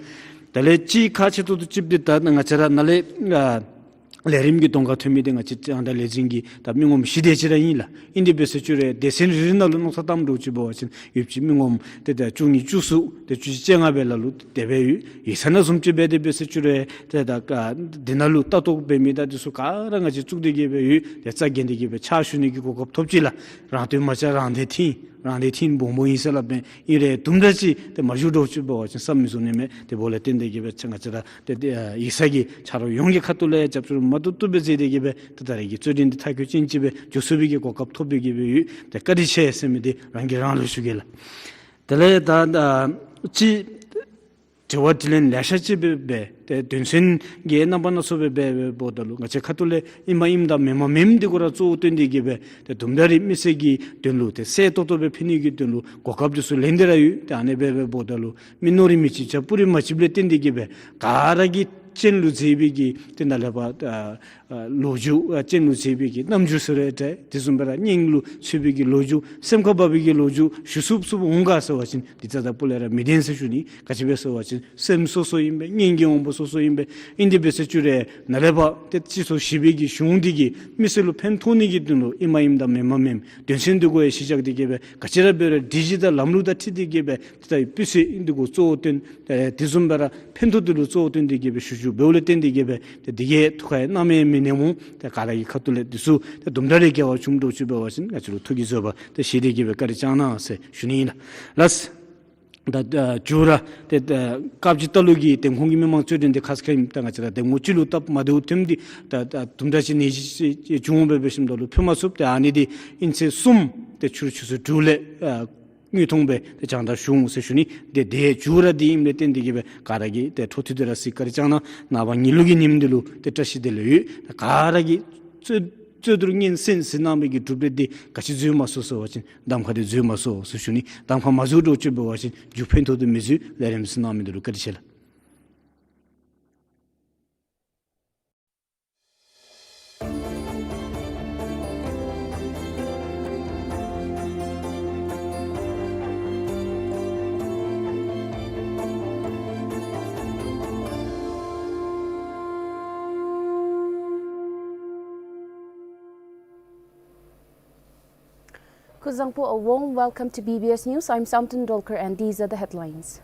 དེ་ལས་གཅིག་ཁག་ཆེ་ཏོག་ཏོ་ཅིག་འདི་ད་ང་བཅས་ར་ནཱ་ལས་ཨ་ལས་རིམ་གྱི་གདོང་ཁར་ཐོན་མི་འདི་ང་བཅས་རྒྱང་བསྒྲགས་ལས་འཛིན་གྱི་ད་མི་ངོམ་བཞི་དེ་ཅིག་ར་ཨིན་ལགས། ཨིན་དེ་འབད་ཟེར་ཅི་རུང་སྡེ་ཚན་རེ་རེ་ནང་ལུ་མནོ་བསམ་བཏངམ་འདྲཝ་ཅིག་འབད་བ་ཅིན་ཡོདཔ་ཅིག་མི་ངོམ་ཏེ་ད་བཅུ་གཉིས་བཅུ་གསུམ་ཏེ་བཅུ་བཞི་བཅོ་ལྔ་སྦེ་ལ་ལུ་དེ་སྦེ་ཡོད། ཡིག་ཚང་ནང་བཟུམ་ཅིག་འབད་དེ་འབད་ཟེར་ཅི་རུང་ཏེ་ད་ཨ་འདི་ནང་ལུ་ལྟ་རྟོག་འབད་མི་དང་འདི་ཚུ་ག་ར་ང་བཅས་བཙུགས་ཏེ་གི་སྦེ་ཡོད། ཏེ་རྩ་འགེངས་ཏེ་གི་སྦེ་ཕྱག་ཞུ་ནི་གི་གོ་སྐབས་ཐོབ་ཅི་ལགས། རང་དོན་མ་བྱས་རང་དོན་འཐེན། རང་དོན་འཐེན་སྦོམ་སྦོམ་ཨིན་ཟེར་སླབ་མས། ཨིན་རུང་དུམ་གྲ་ཅིག་ཏེ་མ་འགྱོ་འདྲཝ་ཅིག་འབད་བ་ཅིན་བསམ་མི་བཟོ་ནི་མས། དེ་འབདཝ་ལས་བརྟེན་ཏེ་གི་སྦེ་ང་བཅས་ར་ཏེ་ཏེ་ཨ་ཡིག་ཚང་གི་ཆ་རོགས་ཡོངས་ཀྱི་ཁ་ཐུག་ལས་རྒྱབ་སྐྱོར་མ་བཏུབ་བཏུབ་སྦེ་མཛད་དེ་གི་སྦེ་ཏེ་ད་རིས་ཀྱི་རྩོད་འགྲན་འདི་མཐར་འཁྱོལ་ཅན་ཅིག་སྦེ་འགྱོ་ཚུགས་པའི་གི་གོ་སྐབས་ཐོབ་སྟེ་གི་སྦེ་ཡོད། ཏེ་བཀའ་དྲིན་ཆེ་ཟེར་མི་འདི་རང་གིས་རང་ལུ་ཞུ་གེ་ལགས། དེ་ལས་ད་ཨ་ཅིག་དྲི་བ་དྲིས་ལན་ལེ་ཤ་ཅིག་སྦེ་འབད་དེ་དོན་ཚན་གྱི་རྣམ་པ་སྣ་ཚོགས་སྦེ་འབད་འབདཝ་ད་ལུ་ང་བཅས་ཁ་ཐུག་ལས་ཨིནམ་ཨིནམ་དང་མེནམ་མེནམ་འདི་གུ་ར་གཙོ་བོ་བཏོན་ཏེ་གི་སྦེ་ཏེ་དུམ་གྲ་རེ་མི་སེར་གྱི་དོན་ལུ་ཏེ་གསལ་ཏོག་ཏོ་སྦེ་ཕུལ་ནི་གི་དོན་ལུ་གོ་སྐབས་འདི་ཚུ་ལེན་ཏེ་ར་ཡོད། ཏེ་ཨ་ནི་སྦེ་འབདཝ་ད་ལུ་མི་ནོར་རིགས་མི་གཅིག་ཅིག་སྤུ་རིས་མ་གཅིགཔ་ལས་བརྟེན་ཏེ་གི་སྦེ་ག་ར་གིས་སྤྱན་ལུ་མཛེས་པའི་གི་ཏེ་ནཱ་ལས་ཕར་ཨ་ཨ་ལོ་རྒྱུས་ཨ་སྤྱན་ལུ་མཛེས་པའི་གི་རྣམ་འགྱུར་ཟེར་རུང་འདྲ། དེ་བཟུམ་སྦེ་ར་སྙིང་ལུ་ཚུད་པའི་གི་ལོ་རྒྱུས་སེམས་ཁར་བབས་པའི་གི་ལོ་རྒྱུས་ཞུ་ཚུགསཔ་ཚུགསཔ་འོང་ག་ཟེར་བ་ཅིན་འདི་རྩ་དང་སྤུ་ལས་ར་མི་བདེན་ཟེར་ཞུ་ནི། ག་ཅི་སྦེ་ཟེར་བ་ཅིན་སེམས་སོ་སོ་ཨིན་པས། སྙིང་གི་དབང་པོ་སོ་སོ་ཨིན་པས། ཨིན་དེ་འབད་ཟེར་ཅི་རུང་ནཱ་ལས་ཕར་ཏེ་སྤྱི་ཚོགས་ཞི་བའི་གི་གཞུང་འདི་གིས་མི་སེར་ལུ་ཕན་ཐོགས་ནི་གི་དོན་ལུ་ཨིནམ་ཨིནམ་དང་མེནམ་མེནམ་དོན་ཚན་འདི་གུ་ཡང་གཞི་བཞག་སྟེ་གི་སྦེ་ག་ཅི་ར་འབད་རུང་སྒྲིག་གཞི་དང་ལམ་ལུགས་དང་འཁྲིལ་ཏེ་གི་སྦེ་ཏེ་ད་སྤུས་ཚད་འདི་གུ་གཙོ་བོ་བཏོན། ཏེ་དེ་བཟུམ་སྦེ་ར་ཕན་ཐོགས་འདི་ལུ་གཙོ་བོ་བཏོན་ཏེ་གི་སྦེ་ཞུ་ཞུཝ་འབདཝ་ལས་བརྟེན་ཏེ་གི་སྦེ་ཏེ་འདི་གིས་ཐུགས་ཁར་ཡང་གནམ་མེད་ས་མེད་མི་ནེམ་འོང་། ཏེ་ག་ར་གི་ཁ་ཐུག་ལས་འདི་ཚུ་ཏེ་དུམ་གྲ་རེ་འགལ་བ་བྱུངམ་འདྲཝ་ཅིག་འབད་བ་ཅིན་ང་བཅས་ལུ་ཐུགས་ཀྱིས་བཟོད་པ་ཏེ་བཞེས་ཏེ་གི་སྦེ་བཀའ་དྲིན་བསྐྱང་གནང་ཟེར་ཞུ་ནི་ཨིན་ལགས། ལགས། ད་ཨ་མཇུག་ར་ཏེ་ཨ་སྐབས་ཅིག་ལྟ་ལུགས་ཀྱི་འདེམས་ཁོངས་ཀྱི་མི་མང་རྩོད་འགྲན་འདི་ཁ་ཙ་ཁ་ཉིནམ་ད་ང་བཅས་ར་འདེམས་ངོ་གཅིག་ལུ་སྟབས་མ་བདེཝ་ཐོནམ་འདི་ད་ད་དུམ་གྲ་ཅིག་ནད་གཞི་ཅིག་བྱུང་འབད་འབད་ཞིནམ་ད་ལུ་ཕུལ་མ་ཚུགས། ཏེ་ཨ་ནི་འདི་ཨིན་ཚེས་གསུམ་ཏེ་ཕྱི་རུ་ཆུ་ཚོད་དྲུག་ལས་ཨ་དངོས་མཐོང་སྦེ་ཏེ་སྦྱང་བརྡར་ཞུ་འོང་ཟེར་ཞུ་ནི། ཏེ་དེ་མཇུག་ར་འདི་ཨིནམ་ལས་བརྟེན་ཏེ་གི་སྦེ་ག་ར་གིས་ཏེ་འཕྲོ་མཐུད་དེ་ར་གཟིགས་བཀའ་དྲིན་བསྐྱང་གནང་། ནངས་པ་ཉི་ལུགས་ཀྱི་ཉིནམ་འདི་ལུ་ཏེ་བཀྲ་ཤིས་བདེ་ལེགས་ཡོད། ཏེ་ག་ར་གིས་རྩོད་རྩོད་བསྡུར་སྙན་གསན་གཟིགས་གནང་མི་གི་གྲུབ་འབྲས་འདི་ག་ཅི་འཛོལ་མ་སོང་ཟེར་བ་ཅིན་གདམ་ཁ་འདི་འཛོལ་མ་སོང་ཟེར་ཞུ་ནི། གདམ་ཁ་མ་འཛོལ་འདྲཝ་ཅིག་འབད་བ་ཅིན་མཇུག་ཕན་ཐོགས་འདི་མི་འཛོལ། ལས་རིམ་གཟིགས་གནང་མི་འདི་ལུ་བཀའ་དྲིན་ཆེ་ལགས། Kuzuzangpo, a warm welcome to B B S News. I'm Samten Dolkar and these are the headlines.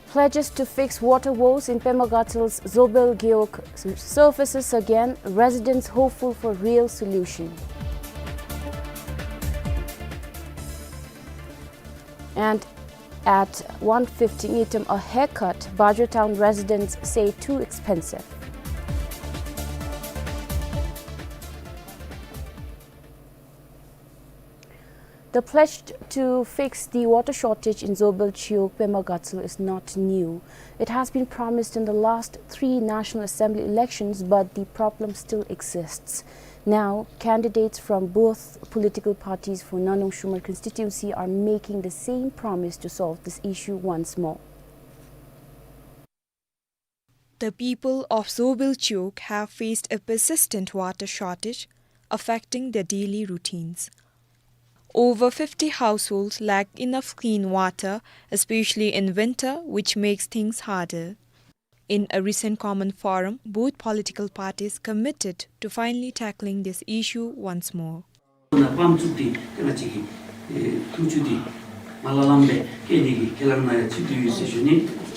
Pledges to fix water woes in Pema Gatsel's Zobel Gewog surfaces again, residents hopeful for real solution. And at one fifty ngultrum a haircut, Bajra Town residents say too expensive. The pledge to fix the water shortage in Zobel Chiwog, Pema Gatshel is not new. It has been promised in the last three National Assembly elections, but the problem still exists. Now, candidates from both political parties for Narnung Shumar constituency are making the same promise to solve this issue once more. The people of Zobel Chiwog have faced a persistent water shortage, affecting their daily routines. Over fifty households lack enough clean water, especially in winter, which makes things harder. In a recent common forum, both political parties committed to finally tackling this issue once more. ནཱ་པམཔ་བཙུགས་ཏེ་ཏེ་ང་བཅས་ཀྱི་ཨེ་ཐུག་རྒྱུ་འདི་མ་ལ་ལམ་སྦེ་བསྐྱལ་ནི་གི་ཁས་བླངས་གནང་ཡ་ཅིག་འདུག་ཡོད་ཟེར་ཞུ་ནི།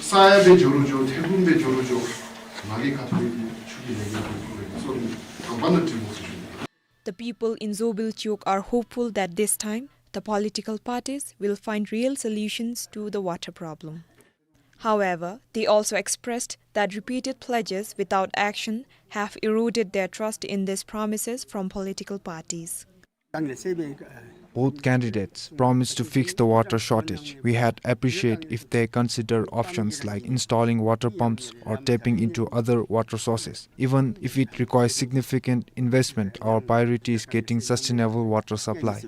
ས་ཡ་སྦེ་འགྱོ་རུང་འགྱོ་ཐེ་གུམ་སྦེ་འགྱོ་རུང་འགྱོ་ང་གིས་ཁ་ཐུག་ལས་ཀྱི་ཆུ་གི་ལས་ཀྱི་ཐུག་ཁུར་རེ་སོ་ནི་དང་པ་ནཱ་འགྲིག་འོང་ཟེར་ཞུ་ནི། The people in Zobel Chiwog are hopeful that this time the political parties will find real solutions to the water problem. However, they also expressed that repeated pledges without action have eroded their trust in these promises from political parties. Both candidates promised to fix the water shortage. We had appreciate if they consider options like installing water pumps or tapping into other water sources. Even if it requires significant investment, our priority is getting sustainable water supply.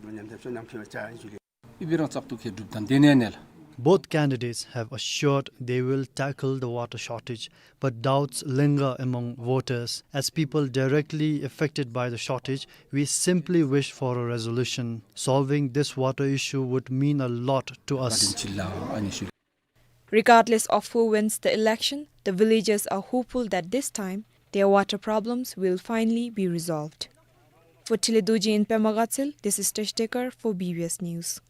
Both candidates have assured they will tackle the water shortage, but doubts linger among voters. As people directly affected by the shortage, we simply wish for a resolution. Solving this water issue would mean a lot to us. Regardless of who wins the election, the villagers are hopeful that this time their water problems will finally be resolved. For Tile Dorji in Pema Gatshel, this is Tesh Dekar for B B S News.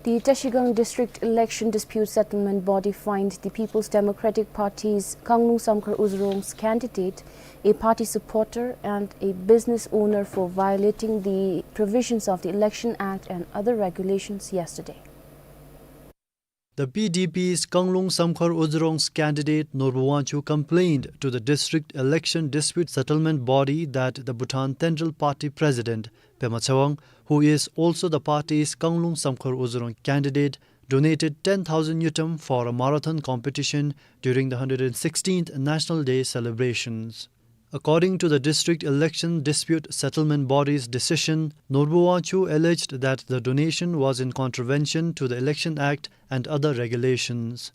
The Trashigang District Election Dispute Settlement Body fined the People's Democratic Party's Kanglung Samkhar Uzerong's candidate, a party supporter and a business owner for violating the provisions of the Election Act and other regulations yesterday. The P D P's Kanglung Samkhar Uzerong's candidate Norbu Wangchuk complained to the District Election Dispute Settlement Body that the Bhutan Tendrel Party President Pema Tsewang, who is also the party's Kanglung Samkhar Uzerong candidate, donated ten thousand ngultrum for a marathon competition during the hundred sixteenth National Day celebrations. According to the District Election Dispute Settlement Body's decision, Norbu Wangchuk alleged that the donation was in contravention to the Election Act and other regulations.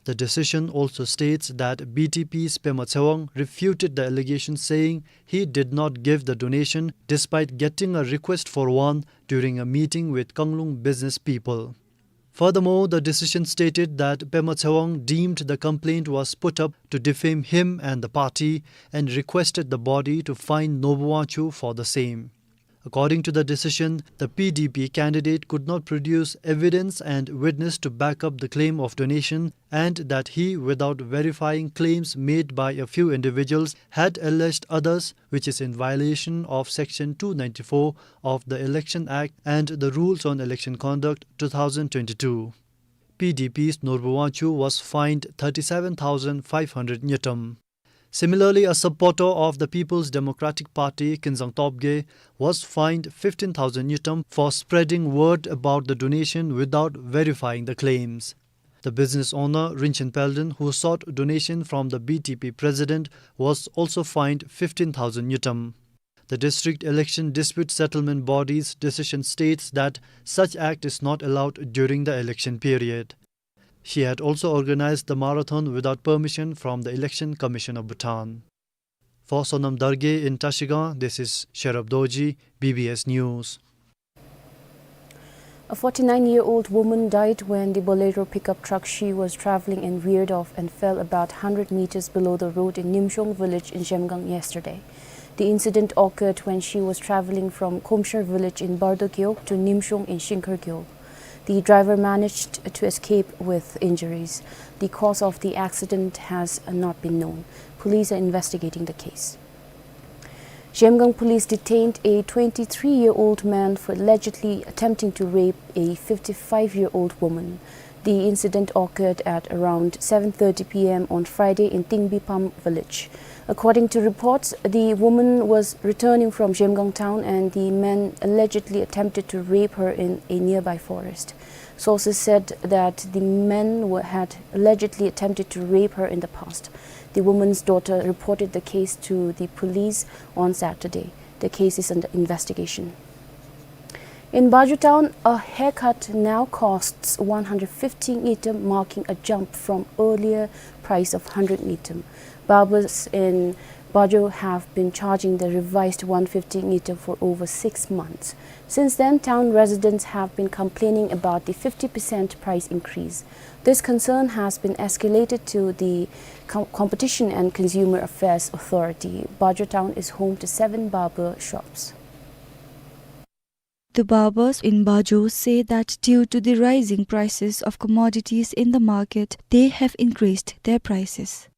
The decision also states that B T P's Pema Tsewang refuted the allegation, saying he did not give the donation despite getting a request for one during a meeting with Kanglung business people. Furthermore, the decision stated that Pema Tsewang deemed the complaint was put up to defame him and the party and requested the body to fine Norbu Wangchuk for the same. According to the decision, the P D P candidate could not produce evidence and witness to back up the claim of donation, and that he, without verifying claims made by a few individuals, had alleged others, which is in violation of Section two ninety-four of the Election Act and the Rules on Election Conduct two thousand twenty-two. P D P's Norbu Wangchuk was fined thirty-seven thousand five hundred ngultrum. Similarly, a supporter of the People's Democratic Party, Kinzang Topgay, was fined fifteen thousand ngultrum for spreading word about the donation without verifying the claims. The business owner, Rinchen Palden, who sought donation from the B T P president, was also fined fifteen thousand ngultrum. The District Election Dispute Settlement Body's decision states that such act is not allowed during the election period. She had also organized the marathon without permission from the Election Commission of Bhutan. For Sonam Dargay in Trashigang, this is Sherab Dorji, B B S News. A forty-nine-year-old woman died when the Bolero pickup truck she was traveling in veered off and fell about hundred meters below the road in Nimshong village in Zhemgang yesterday. The incident occurred when she was traveling from Khomshar village in Bardo Gewog to Nimshong in Shingkhar Gewog. The driver managed to escape with injuries. The cause of the accident has not been known. Police are investigating the case. Zhemgang police detained a twenty-three-year-old man for allegedly attempting to rape a fifty-five-year-old woman. The incident occurred at around seven thirty p m on Friday in Tingbipham village. According to reports, the woman was returning from Zhemgang town and the man allegedly attempted to rape her in a nearby forest. Sources said that the man wa-, had allegedly attempted to rape her in the past. The woman's daughter reported the case to the police on Saturday. The case is under investigation. In Bajo town, a haircut now costs one hundred fifty ngultrum, marking a jump from earlier price of hundred ngultrum. Barbers in Bajo have been charging the revised one fifty ngultrum for over six months. Since then, town residents have been complaining about the fifty percent price increase. This concern has been escalated to the Com-, Competition and Consumer Affairs Authority. Bajo town is home to seven barber shops. The barbers in Bajo say that due to the rising prices of commodities in the market, they have increased their prices.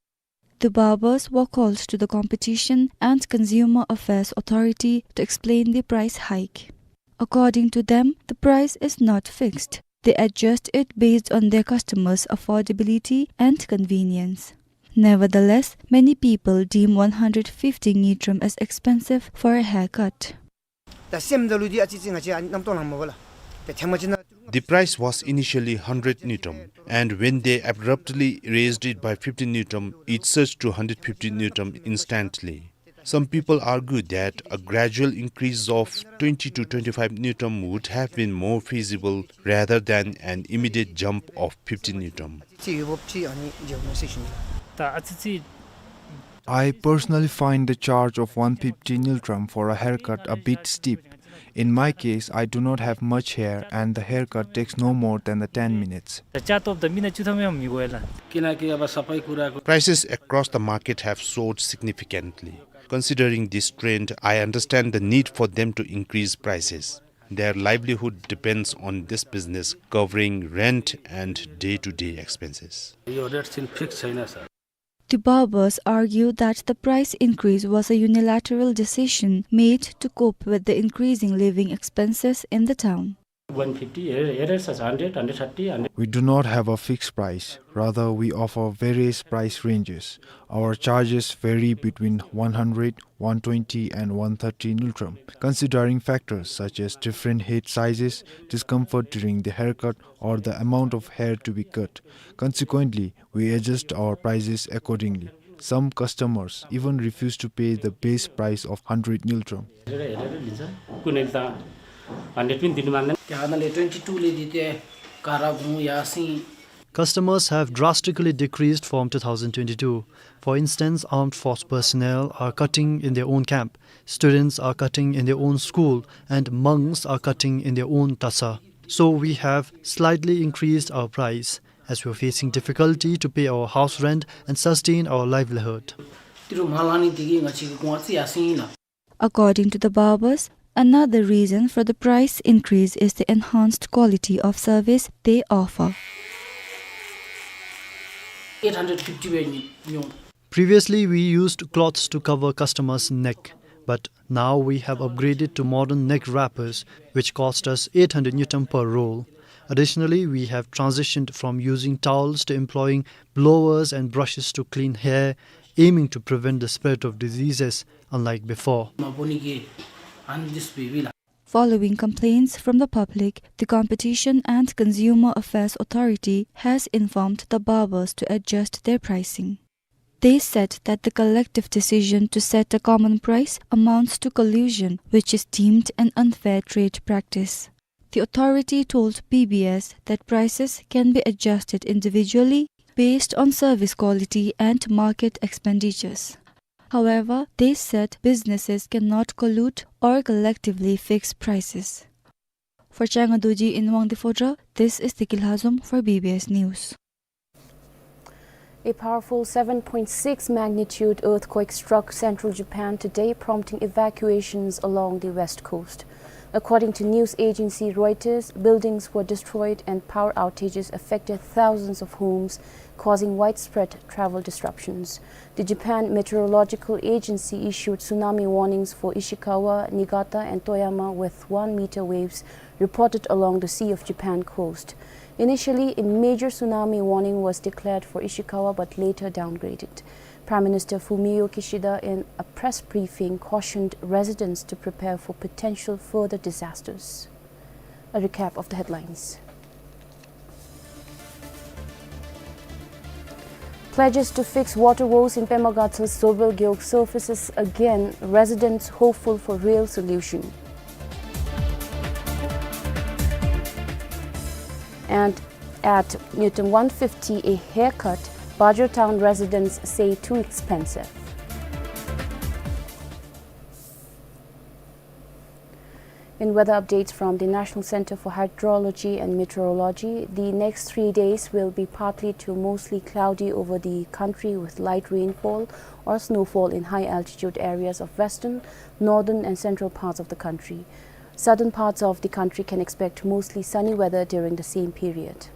The barbers were called to the Competition and Consumer Affairs Authority to explain the price hike. According to them, the price is not fixed. They adjust it based on their customers' affordability and convenience. Nevertheless, many people deem one hundred fifty ngultrum as expensive for a haircut. ད་སེམས་ད་ལུ་འདི་ཨ་ཙི་ཙི་ང་བཅས་ཨ་རྣམ་རྟོག་ལང་མ་བ་ལ། དེ་ཐེངས་མ་ཅིག་ན། The price was initially hundred ngultrum, and when they abruptly raised it by fifty ngultrum, it surged to hundred fifty ngultrum instantly. Some people argue that a gradual increase of twenty to twenty-five ngultrum would have been more feasible rather than an immediate jump of fifty ngultrum. ཅི་ཡོད་བབ་ཅི་ཨ་ནི་བརྗོད་མི་སྲིད་ཤིང་། ད་ཨ་ཙི་ཙི། I personally find the charge of one fifty ngultrum for a haircut a bit steep. In my case, I do not have much hair and the haircut takes no more than the ten minutes. ད་ཅ་སྟོབས་ད་མི་ན་བཅུ་ཐམ་ཡང་མི་དགོས་ལ། Prices across the market have soared significantly. Considering this trend, I understand the need for them to increase prices. Their livelihood depends on this business, covering rent and day-to-day expenses. यो रेट चाहिँ फिक्स छैन sir. The barbers argue that the price increase was a unilateral decision made to cope with the increasing living expenses in the town. One fifty, here, here is hundred, hundred thirty, hundred. We do not have a fixed price. Rather, we offer various price ranges. Our charges vary between one hundred, one twenty and one thirty ngultrum, considering factors such as different head sizes, discomfort during the haircut, or the amount of hair to be cut. Consequently, we adjust our prices accordingly. Some customers even refuse to pay the base price of hundred ngultrum. कुनै त हन्ड्रेड पनि दिनु मान्दैन। त्यहाँ उनीहरूले ट्वेन्टी टूले दिथे, कारा घुम Yasin. Customers have drastically decreased from two thousand twenty-two. For instance, armed force personnel are cutting in their own camp, students are cutting in their own school, and monks are cutting in their own tasa. So we have slightly increased our price, as we are facing difficulty to pay our house rent and sustain our livelihood. तिरो महालानी दिगी ङाची गुवाची यासिन ला। According to the barbers, another reason for the price increase is the enhanced quality of service they offer. Eight hundred fifty we knew. Previously, we used cloths to cover customers' neck, but now we have upgraded to modern neck wrappers, which cost us eight hundred ngultrum per roll. Additionally, we have transitioned from using towels to employing blowers and brushes to clean hair, aiming to prevent the spread of diseases, unlike before. Following complaints from the public, the Competition and Consumer Affairs Authority has informed the barbers to adjust their pricing. They said that the collective decision to set a common price amounts to collusion, which is deemed an unfair trade practice. The authority told B B S that prices can be adjusted individually based on service quality and market expenditures. However, they said businesses cannot collude or collectively fix prices. For Changa Dorji in Wangdue Phodrang, this is Tiki Lhazom for B B S News. A powerful seven point six magnitude earthquake struck central Japan today, prompting evacuations along the west coast. According to news agency Reuters, buildings were destroyed and power outages affected thousands of homes, causing widespread travel disruptions. The Japan Meteorological Agency issued tsunami warnings for Ishikawa, Niigata, and Toyama, with one meter waves reported along the Sea of Japan coast. Initially, a major tsunami warning was declared for Ishikawa, but later downgraded. Prime Minister Fumio Kishida, in a press briefing, cautioned residents to prepare for potential further disasters. A recap of the headlines. Pledges to fix water woes in Pema Gatsa's Zobel Gewog surfaces again, residents hopeful for real solution. And at Newton one fifty a haircut, Bajor town residents say too expensive. In weather updates from the National Center for Hydrology and Meteorology, the next three days will be partly to mostly cloudy over the country with light rainfall or snowfall in high altitude areas of western, northern and central parts of the country. Southern parts of the country can expect mostly sunny weather during the same period.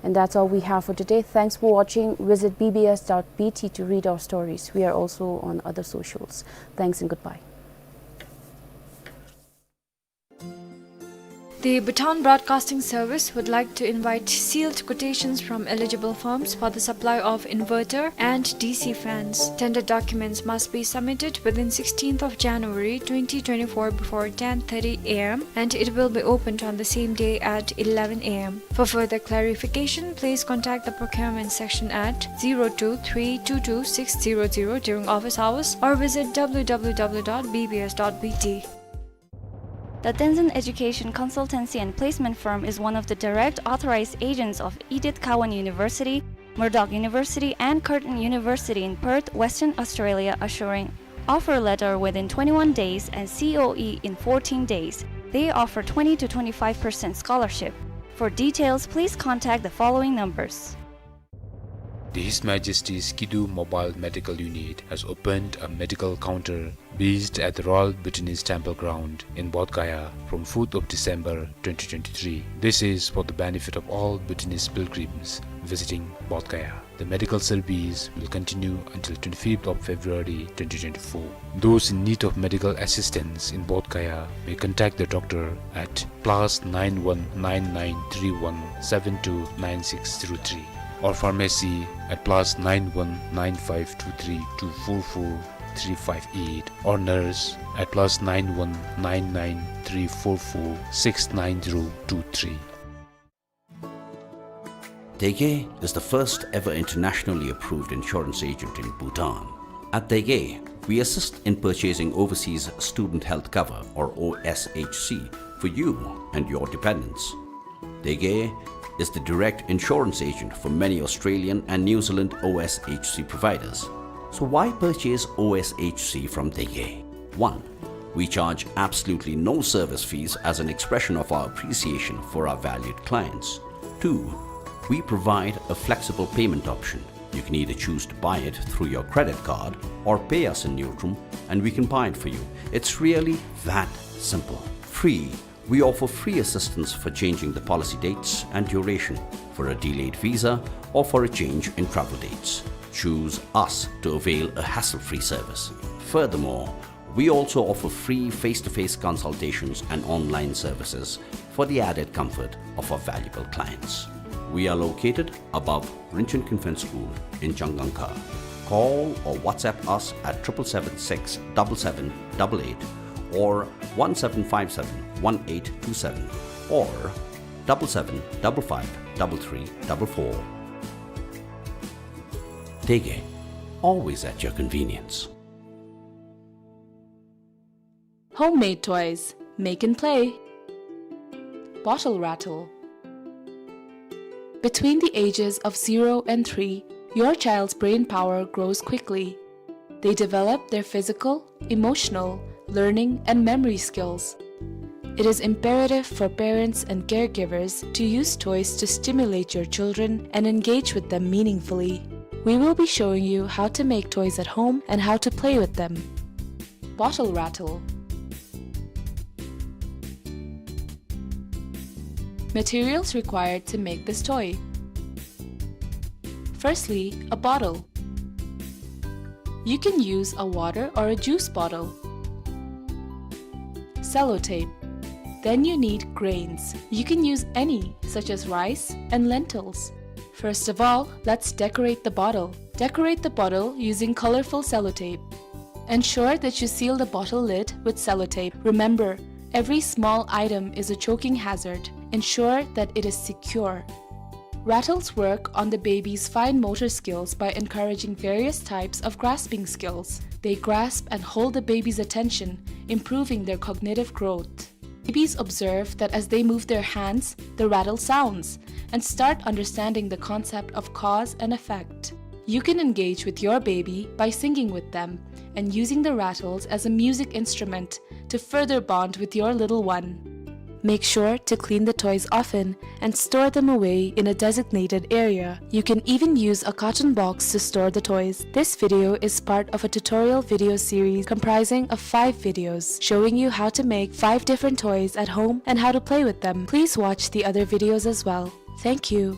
And that's all we have for today. Thanks for watching. Visit B B S dot B T to read our stories. We are also on other socials. Thanks and goodbye. The Bhutan Broadcasting Service would like to invite sealed quotations from eligible firms for the supply of inverter and D C fans. Tender documents must be submitted within sixteenth of January twenty twenty-four before ten thirty A M, and it will be opened on the same day at eleven A M. For further clarification, please contact the procurement section at zero two three two two six zero zero during office hours or visit W W W dot B B S dot B T. The Tenzin Education Consultancy and Placement Firm is one of the direct authorized agents of Edith Cowan University, Murdoch University, and Curtin University in Perth, Western Australia, assuring offer letter within twenty-one days and C O E in fourteen days. They offer twenty to twenty-five percent scholarship. For details, please contact the following numbers. The His Majesty's Kidu Mobile Medical Unit has opened a medical counter based at the Royal Bhutanese Temple Ground in Bodh Gaya from fourth of December twenty twenty-three. This is for the benefit of all Bhutanese pilgrims visiting Bodh Gaya. The medical service will continue until twenty-fifth of February twenty twenty-four. Those in need of medical assistance in Bodh Gaya may contact the doctor at plus nine one nine nine three one seven two nine six zero three, or pharmacy at plus nine one nine five two three two four four three five eight, or nurse at plus nine one nine nine three four four six nine zero two three. Dege is the first ever internationally approved insurance agent in Bhutan. At Dege, we assist in purchasing overseas student health cover, or O S H C, for you and your dependents. Dege is the direct insurance agent for many Australian and New Zealand O S H C providers. So why purchase O S H C from Dege? One, we charge absolutely no service fees as an expression of our appreciation for our valued clients. Two, we provide a flexible payment option. You can either choose to buy it through your credit card or pay us in Neutrum, and we can buy it for you. It's really that simple. Three, we offer free assistance for changing the policy dates and duration, for a delayed visa, or for a change in travel dates. Choose us to avail a hassle-free service. Furthermore, we also offer free face-to-face consultations and online services for the added comfort of our valuable clients. We are located above Rinchen Convent School in Changangkha. Call or WhatsApp us at triple seven six double seven double eight or one seven five seven one eight two seven or double seven double five double three double four. Dege, always at your convenience. Homemade toys, make and play. Bottle rattle. Between the ages of zero and three, your child's brain power grows quickly. They develop their physical, emotional, learning, and memory skills. It is imperative for parents and caregivers to use toys to stimulate your children and engage with them meaningfully. We will be showing you how to make toys at home and how to play with them. Bottle rattle. Materials required to make this toy. Firstly, a bottle. You can use a water or a juice bottle. Sellotape. Then you need grains. You can use any, such as rice and lentils. First of all, let's decorate the bottle. Decorate the bottle using colorful sellotape. Ensure that you seal the bottle lid with sellotape. Remember, every small item is a choking hazard. Ensure that it is secure. Rattles work on the baby's fine motor skills by encouraging various types of grasping skills. They grasp and hold the baby's attention, improving their cognitive growth. Babies observe that as they move their hands, the rattle sounds, and start understanding the concept of cause and effect. You can engage with your baby by singing with them and using the rattles as a music instrument to further bond with your little one. Make sure to clean the toys often and store them away in a designated area. You can even use a carton box to store the toys. This video is part of a tutorial video series comprising of five videos showing you how to make five different toys at home and how to play with them. Please watch the other videos as well. Thank you.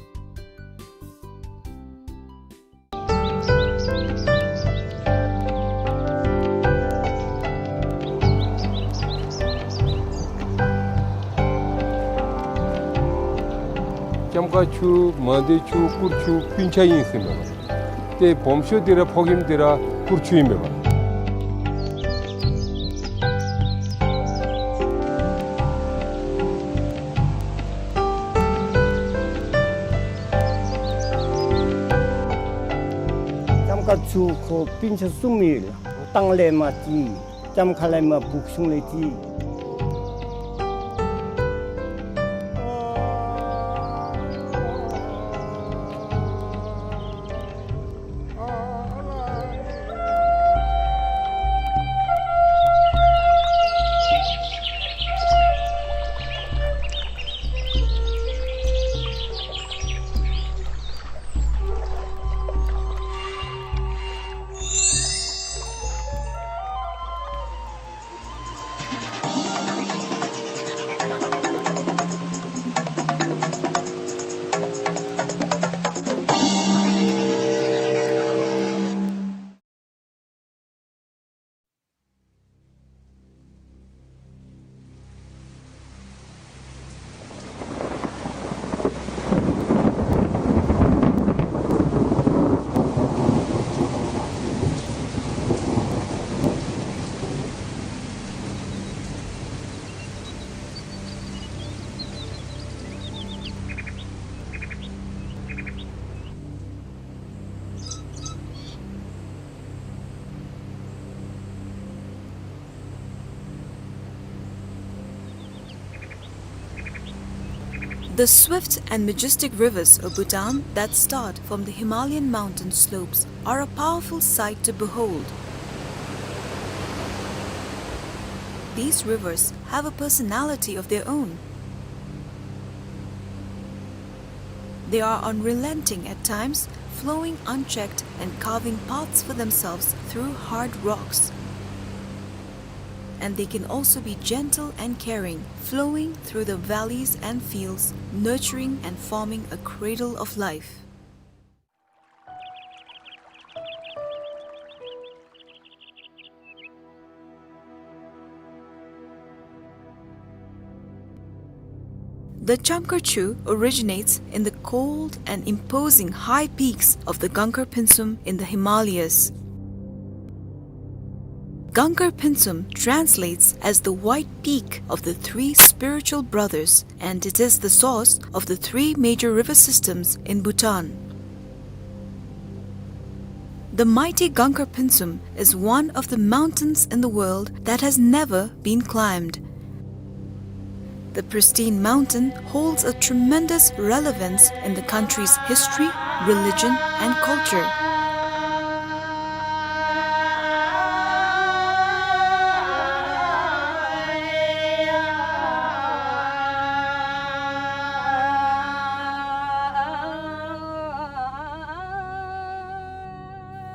ལྕམ་དཀར་ཆུ་མ་འདི་ཆུ་སྐུར་ཆུ་སྤུན་ཆ་ཨིན་ཟེར་མས་པ། ཏེ་སྦོམ་ཤོས་འདི་ར་ཕོ་རྒནམ་འདི་ར་སྐུར་ཆུ་ཨིན་མས་པ། ལྕམ་དཀར་ཆུ་ཁོ་སྤུན་ཆ་གསུམ་ཡོད་ལགས། སྟང་ལས་མར་ཅིག་ལྕམ་མཁར་ལས་མར་སྦུག་གཞུང་ལས་ཅིག། The swift and majestic rivers of Bhutan that start from the Himalayan mountain slopes are a powerful sight to behold. These rivers have a personality of their own. They are unrelenting at times, flowing unchecked and carving paths for themselves through hard rocks. And they can also be gentle and caring, flowing through the valleys and fields, nurturing and forming a cradle of life. The Chamkar Chu originates in the cold and imposing high peaks of the Gangkar Pynsum in the Himalayas. Gangkar Pynsum translates as the white peak of the three spiritual brothers, and it is the source of the three major river systems in Bhutan. The mighty Gangkar Pynsum is one of the mountains in the world that has never been climbed. The pristine mountain holds a tremendous relevance in the country's history, religion, and culture.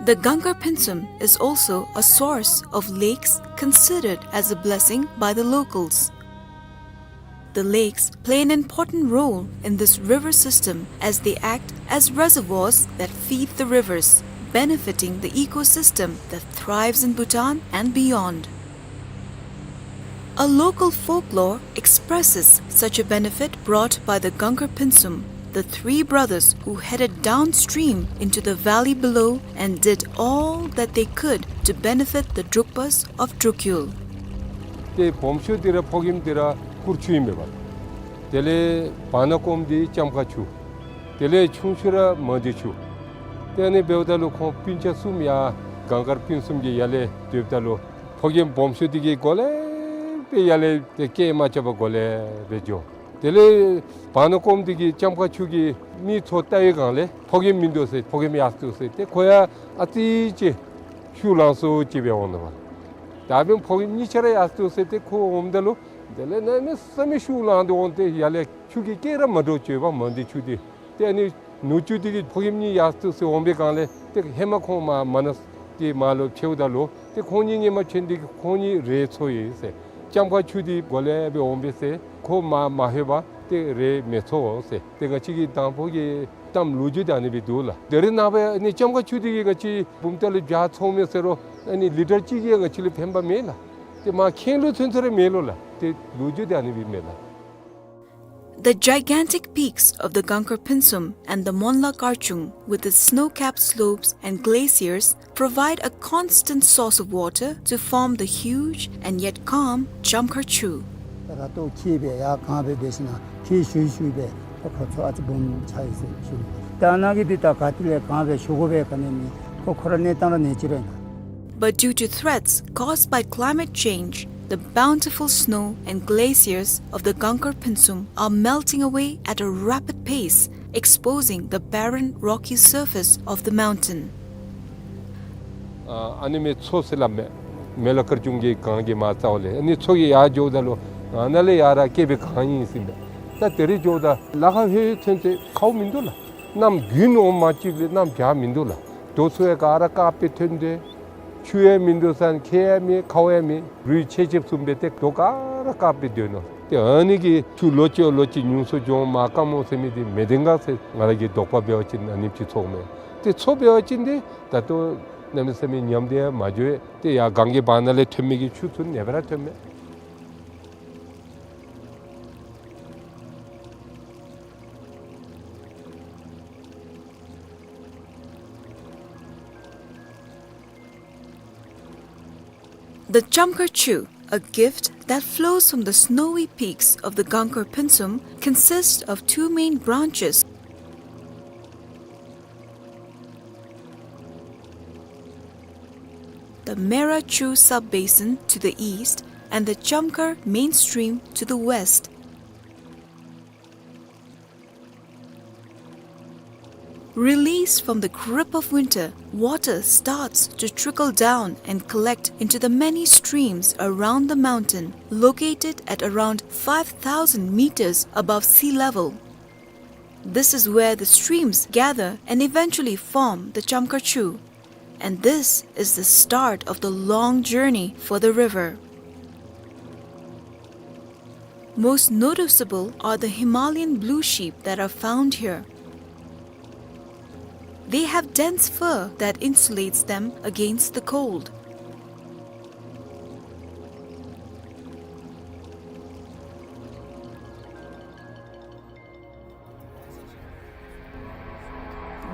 The Gangkar Pynsum is also a source of lakes considered as a blessing by the locals. The lakes play an important role in this river system as they act as reservoirs that feed the rivers, benefiting the ecosystem that thrives in Bhutan and beyond. A local folklore expresses such a benefit brought by the Gangkhar Phinsum, the three brothers who headed downstream into the valley below and did all that they could to benefit the Drukpas of Drukyul. ཏེ་སྦོམ་ཤོས་འདི་ར་ཕོ་རྒནམ་འདི་ར་ཀུར་ཆུ་ཨིན་མས་པ། དེ་ལས་བར་ན་སྐོམ་འདི་ལྕམ་མཁར་ཆུ། དེ་ལས་ཆུང་ཤོས་ར་མང་སྡེ་ཆུ། ཏེ་ཨ་ནི་འབདཝ་ད་ལུ་ཁོང་སྤུན་ཆ་གསུམ་ཡར་གངས་དཀར་སྤུན་གསུམ་གྱི་ཡར་ལས་སྡོདཔ་ད་ལུ་ཕོ་རྒནམ་སྦོམ་ཤོས་འདི་གིས་གོ་ལེ་སྦེ་ཡར་ལས་ཏེ་སྐད་མ་རྐྱབ་པར་གོ་ལེ་སྦེ་འགྱོ། དེ་ལས་བར་ན་སྐོམ་འདི་གིས་ལྕམ་མཁར་ཆུ་གི་མིག་ཚོ་བལྟ་བའི་སྒང་ལས་ཕོ་རྒནམ་མིན་འདུག་ཟེར། ཕོ་རྒནམ་ཡར་སོང་སྟེ་ཏེ་ཁོ་ཡང་ཨ་ཙི་ཅིག་ཤུགས་ལང་སོང་ཅིག་སྦེ་འོང་ནུག་པ། ད་འབདན་ཕོ་རྒནམ་གཉིས་ཆ་ར་ཡར་སོང་སྟེ་ཏེ་ཁོ་འོངམ་ད་ལུ་དེ་ལས་གནམ་མེད་ས་མེད་ཤུགས་ལང་སྟེ་འོང་སྟེ་ཡར་ལས་ཆུ་གི་སྐད་ར་མ་འདྲཝ་བྱོན་པ། མང་སྡེ་ཆུ་འདི་ཏེ་ཨ་ནི་ནུབ་ཆུ་འདི་གིས་ཕོ་རྒནམ་གཉིས་ཡར་སོང་སྟེ་འོང་པའི་སྒང་ལས་ཏེ་ཧེ་མ་ཁོང་མར་མ་ན་ཏེ་མར་ལུ་ཕྱདཔ་ད་ལུ་ཏེ་ཁོང་གཉིས་སྔོན་མ་བྱོན་ཏེ་ཁོང་གཉིས་རེ་འཚོ་ཡི་ཟེར། ལྕམ་མཁར་ཆུ་འདི་གོ་ལེ་སྦེ་འོང་པས་ཟེར། ཁོ་མར་མ་ལྷོད་པར་ཏེ་རེ་མི་འཚོ་ཟེར། ཏེ་ང་བཅས་ཀྱི་དང་ཕུ་གི་གཏམ་ལོ་རྒྱུས་འདི་ཨ་ནི་སྦེ་འདུག་ལགས། དེ་རིང་ནངས་པ་ཨ་ནི་ལྕམ་མཁར་ཆུ་འདི་གིས་ང་བཅས་བུམ་ཐང་ལུ་བྱཱ་འཚོཝ་མས་ཟེར་རུང་ཨ་ནི་ལི་ཊར་གཅིག་གིས་ང་བཅས་ལུ་ཕན་པ་མེད་ལགས། ཏེ་མར་ཁེངས་ལུ་ཚུན་ཚོད་ར་མེད་ལོ་ལགས། ཏེ་ལོ་རྒྱུས་འདི་ཨ་ནི་སྦེ་མས་ལགས། The gigantic peaks of the Gangkhar Phinsum and the Monla Karchung, with its snow-capped slopes and glaciers, provide a constant source of water to form the huge and yet calm Chamkhar Chu. ར་ཏོ་ཁྱི་སྦེ་ཡར་གང་སྦེ་འབད་ཞིན་ན་ཁྱི་ཤུ་ཤུ་སྦེ་ཁོ་ཚུ་ཨ་ཙི་སྦོམ་ཆགས་ཡི་ཟེར་ཞུ་ནི། ད་ནཱ་གི་འདི་ད་ག་ཏེ་ལས་གང་སྦེ་ཞུ་དགོ་པས་ག་ནི་མེད། ཁོ་ཁོ་ར་གནས་སྟངས་ར་གནས་ཅི་ར་ཨིན་ན། But due to threats caused by climate change, the bountiful snow and glaciers of the Gangkhar Phinsum are melting away at a rapid pace, exposing the barren, rocky surface of the mountain. ཨ་ཨ་ནི་མི་མཚོ་ཟེར་སླབ་མས། མོན་ལ་དཀར་ཆུང་གི་གངས་ཀྱི་མར་རྩ་བ་ལས་ཨ་ནི་མཚོ་གི་ཡར་འགྱོཝ་ད་ལུ་ཨ་ནཱ་ལས་ཡར་ར་བསྐལ་པའི་གངས་ཨིན་ཟེར་མས། ད་དེ་རིང་འགྱོཝ་ད་ལ་ཁ་ལྷོད་ཚུན་ཚོད་ཁཝ་མིན་འདུག་ལགས། གནམ་དགུན་འོང་མ་གཅིག་ལས་གནམ་བྱཱར་མིན་འདུག་ལགས། རྡོ་ཚུ་ཡང་ག་ར་དཀརཔོ་སྦེ་ཐོན་ཏེ་ཆུ་ཡང་མིན་འདུག་ཟེར་ན་ཁྱེགས་ཡང་མེད་ཁཝ་ཡང་མེད། རུད་ཆད་ཆདཔ་བཟུམ་སྦེ་ཏེ་རྡོ་ག་ར་དཀརཔོ་སྦེ་སྡོད་ནུག། ཏེ་ཨ་ནི་གིས་ཆུ་ལོ་གཅིག་ལོ་གཅིག་ཉུང་སུ་འགྱོ་འོང་མར་སྐམ་འོང་ཟེར་མི་འདི་མི་བདེན་ག་ཟེར་ང་ར་གི་དོགས་པ་འབད་བ་ཅིན་ཨ་ནེམ་ཅིག་ཚོརཝ་མས། ཏེ་མཚོ་འབད་བ་ཅིན་འདི་ད་ལྟོ་གནམ་མེད་ས་མེད་ཉམས་ཏེ་ཡང་མ་འགྱོ་བས། ཏེ་ཡར་གངས་ཀྱི་བར་ན་ལས་ཐོན་མི་གི་ཆུ་ཚུ་ཨ་ནི་སྦེ་ར་ཐོནམ་མས། The Chamkhar Chu, a gift that flows from the snowy peaks of the Gangkhar Phinsum, consists of two main branches, the Mera Chu sub-basin to the east and the Chamkhar main stream to the west. Released from the grip of winter, water starts to trickle down and collect into the many streams around the mountain, located at around five thousand meters above sea level. This is where the streams gather and eventually form the Chamkhar Chu. And this is the start of the long journey for the river. Most noticeable are the Himalayan blue sheep that are found here. They have dense fur that insulates them against the cold.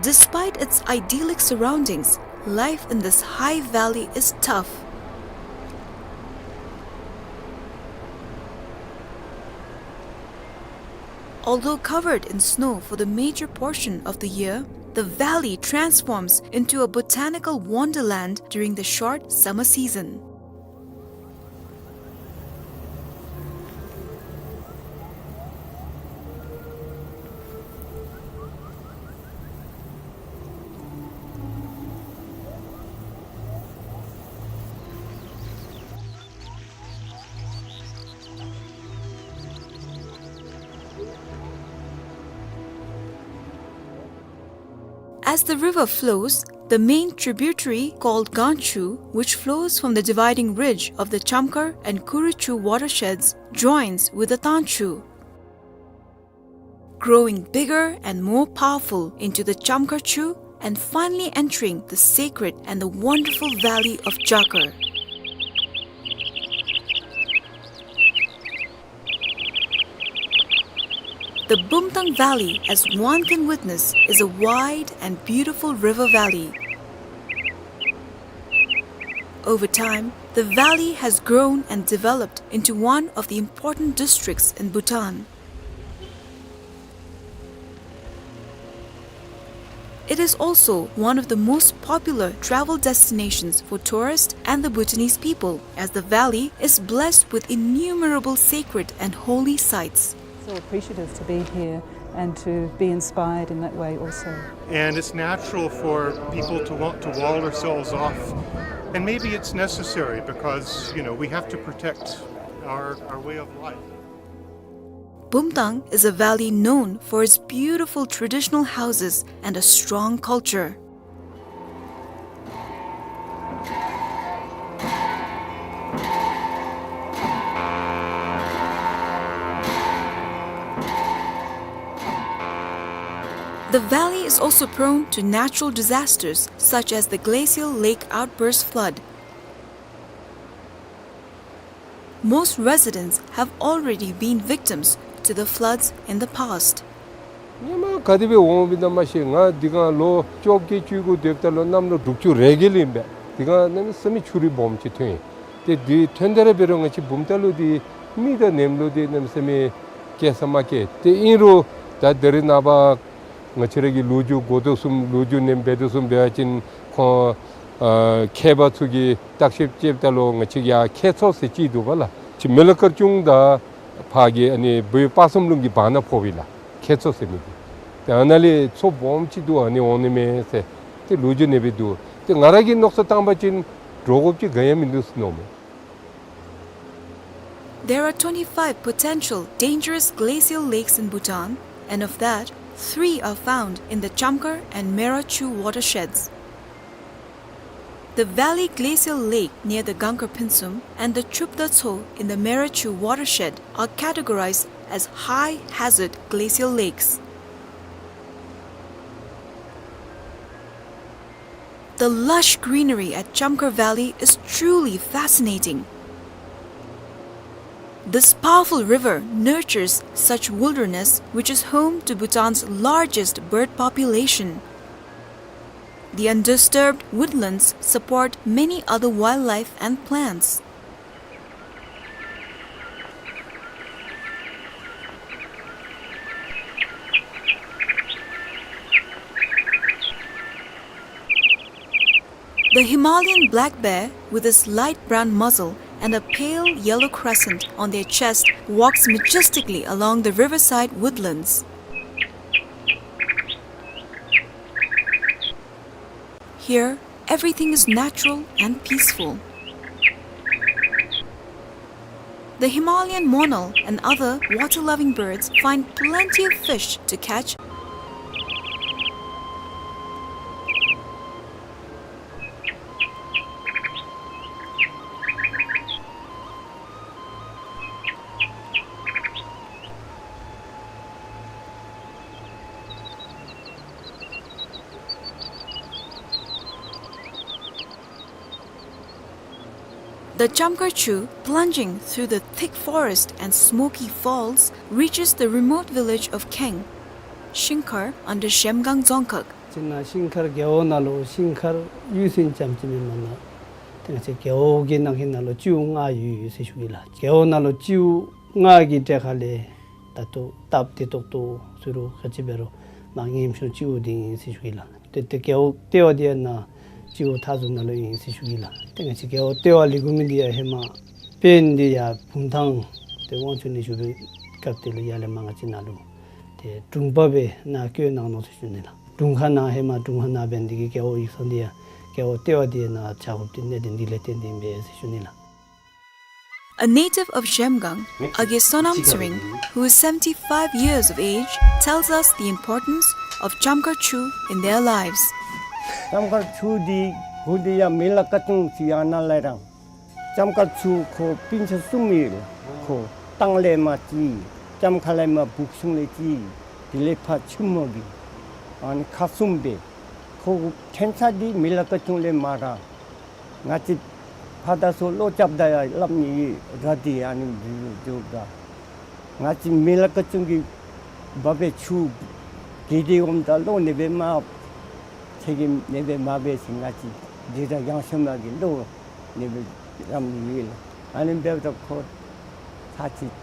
Despite its idyllic surroundings, life in this high valley is tough. Although covered in snow for the major portion of the year, the valley transforms into a botanical wonderland during the short summer season. As the river flows, the main tributary called Ganchu, which flows from the dividing ridge of the Chamkhar and Kuruchu watersheds, joins with the Tanchu, growing bigger and more powerful into the Chamkar Chu and finally entering the sacred and the wonderful valley of Jakar. The Bumtang Valley, as one can witness, is a wide and beautiful river valley. Over time, the valley has grown and developed into one of the important districts in Bhutan. It is also one of the most popular travel destinations for tourists and the Bhutanese people, as the valley is blessed with innumerable sacred and holy sites. So appreciative to be here and to be inspired in that way also. And it's natural for people to want to wall ourselves off. And maybe it's necessary because, you know, we have to protect our, our way of life. Bumtang is a valley known for its beautiful traditional houses and a strong culture. The valley is also prone to natural disasters such as the glacial lake outburst flood. Most residents have already been victims to the floods in the past. ཉི་མ་ག་དེ་སྦེ་འོང་བའི་ནང་མ་ཤེས། ང་འདི་ག་ལོ་བཅོ་བརྒྱད་བཅུ་དགུ་སྡོདཔ་ད་ལོ་གནམ་ལོ་དྲུག་ཅུ་རེ་བརྒྱད་ལས་ཨིན་པས། འདི་ག་གནམ་མེད་ས་མེད་ཆུ་རུད་སྦོམ་ཅིག་ཐོན་ཡི། ཏེ་འདི་ཐོན་ད་ར་འབད་རུང་ང་བཅས་བུམ་ཐང་ལུ་འདི་མེ་དང་ནེམ་ལུ་འདི་གནམ་མེད་ས་མེད་སྐྱེལ་ས་མ་སྐྱེལ། ཏེ་ཨིན་རུང་ད་ད་རེས་ནངས་པ་ང་བཅས་ར་གི་ལོ་རྒྱུས་གོ་དོ་བཟུམ་ལོ་རྒྱུས་ནང་འབད་དོ་བཟུམ་འབད་བ་ཅིན་ཁོང་ཨ་མཁས་པ་ཚུ་གིས་བརྟག་ཞིབ་རྐྱབ་ད་ལུ་ང་བཅས་ཡར་ཁྱད་མཚོ་ཟེར་ཅིག་འདུག་པ་ལགས། ཅིག་མི་ལ་དཀར་ཅུང་དང་ཕར་གྱི་ཨ་ནི་བོད་དཔག་བསམ་ལུང་གི་བར་ན་ཕོག་པས་ལགས། ཁྱད་མཚོ་ཟེར་མི་འདི། ཏེ་ཨ་ནཱ་ལས་མཚོ་སྦོམ་ཅིག་འདུག། ཨ་ནི་འོང་ནི་མས་ཟེར་ཏེ་ལོ་རྒྱུས་ནང་འབད་འདུག། ཏེ་ང་ར་གིས་མནོ་བསམ་བཏང་བ་ཅིན་འདྲོག་དགོཔ་ཅིག་ག་ཡང་མིན་འདུག་ཟེར་མནོཝ་མས། There are twenty-five potential dangerous glacial lakes in Bhutan, and of that, three are found in the Chamkar and Mera Chu watersheds. The Valley Glacial Lake near the Gangkar Phinsum and the Chupda Tso in the Mera Chu watershed are categorized as high hazard glacial lakes. The lush greenery at Chamkar Valley is truly fascinating. This powerful river nurtures such wilderness, which is home to Bhutan's largest bird population. The undisturbed woodlands support many other wildlife and plants. The Himalayan black bear, with his light brown muzzle and a pale yellow crescent on their chest, walks majestically along the riverside woodlands. Here, everything is natural and peaceful. The Himalayan monal and other water-loving birds find plenty of fish to catch. The Chamkar Chu, plunging through the thick forest and smoky falls, reaches the remote village of Kheng, Shingkhar under Zhemgang Dzongkhag. ཅིག་ནང་ཤིང་མཁར་རྒེད་འོག་ནང་ལུ་ཤིང་མཁར་གཡུས་ཚན་ཙམ་ཅིག་མེན་མ་ན། ཏེ་ང་བཅས་རྒེད་འོག་གི་ནང་གི་ནང་ལུ་སྤྱི་འོག་ལྔ་ཡོད་ཡོད་ཟེར་ཞུ་གེ་ལགས། རྒེད་འོག་ནང་ལུ་སྤྱི་འོག་ལྔ་གི་གྲས་ཁ་ལས་ད་ལྟོ་སྟབས་བདེ་ཏོག་ཏོ་ཟེར་རུང་ག་ཅི་འབད་རུང་མར་ངེམ་ཤོང་སྤྱི་འོག་འདི་ཨིན་ཟེར་ཞུ་གེ་ལགས། ཏེ་ཏེ་རྒེད་འོག་ལྟེ་བ་འདི་ཡང་ནཱ་སྤྱི་འོག་མཐའ་ཟུར་ནང་ལུ་ཨིན་ཟེར་ཞུ་གེ་ལགས། ཏེ་ང་བཅས་རྒེད་འོག་ལྟེ་བ་ལས་འགོ་མི་འདི་ཡང་ཧེ་མ་དཔེ་འདི་ཡར་བུམ་ཐང་ཏེ་དབང་ཕྱུག་གནས་བཞུགས་པའི་སྐབས་དེ་ལུ་ཡར་ལས་མར་ང་བཅས་ནཱ་ལུ་ཏེ་དྲུང་པ་སྦེ་ནཱ་བསྐོས་གནང་ནུག་ཟེར་ཞུ་ནི་ལགས། དྲུང་ཁག་ནང་ཧེ་མ་དྲུང་ཁག་ནང་འབད་ནི་འདི་གིས་རྒེད་འོག་ཡིག་ཚང་འདི་ཡང་རྒེད་འོག་ལྟེ་བ་འདི་ནང་བྱ་དགོཔ་འདི་གནད་དོན་འདི་ལས་བརྟེན་ཏེ་ཨིན་པས་ཟེར་ཞུ་ནི་ལགས། A native of Zhemgang, Age Sonam Tsering, who is seventy-five years of age, tells us the importance of Chamkar Chu in their lives. ལྕམ་མཁར་ཆུ་འདི་གུ་འདི་ཡང་མི་ལ་ཀ་ཅུང་ཅིག་ཡང་ན་ལས་རང་། ལྕམ་མཁར་ཆུ་ཁོ་སྤུན་ཆ་གསུམ་ཡོད། ཁོ་ཏང་ལས་མར་གཅིག། ལྕམ་མཁར་ལས་མར་བུག་ཤུང་ལས་གཅིག། དེ་ལས་ཕར་ཆུ་མོ་གི་ཨ་ནི་ཁ་ཟུམ་སྦེ་ཁོ་ཕྲན་ཚེགས་འདི་མི་ལ་ཀ་ཅུང་ལས་མ་ར། ང་བཅས་ཕར་དང་ཚུར་ལོག་རྐྱབ་ད་ཡང་སླབ་ནི་ཡོད། ར་འདི་ཨ་ནི་འདི་འགྱོ་ག། ང་བཅས་མི་ལ་ཀ་ཅུང་གི་འབབ་པའི་ཆུ་གི་དེ་འོངམ་ད་ལོག་ནི་སྦེ་མ་ཚེ་གི་ནི་སྦེ་མ་འབད་ཟེར། ང་བཅས་འདི་ར་ཡང་ཤོ་མ་གི་ལོག་ནི་སྦེ་རམ་ནི་ཡོད་ལགས། ཨ་ནི་འབདཝ་ད་ཁོ་ཚར་ཅིག།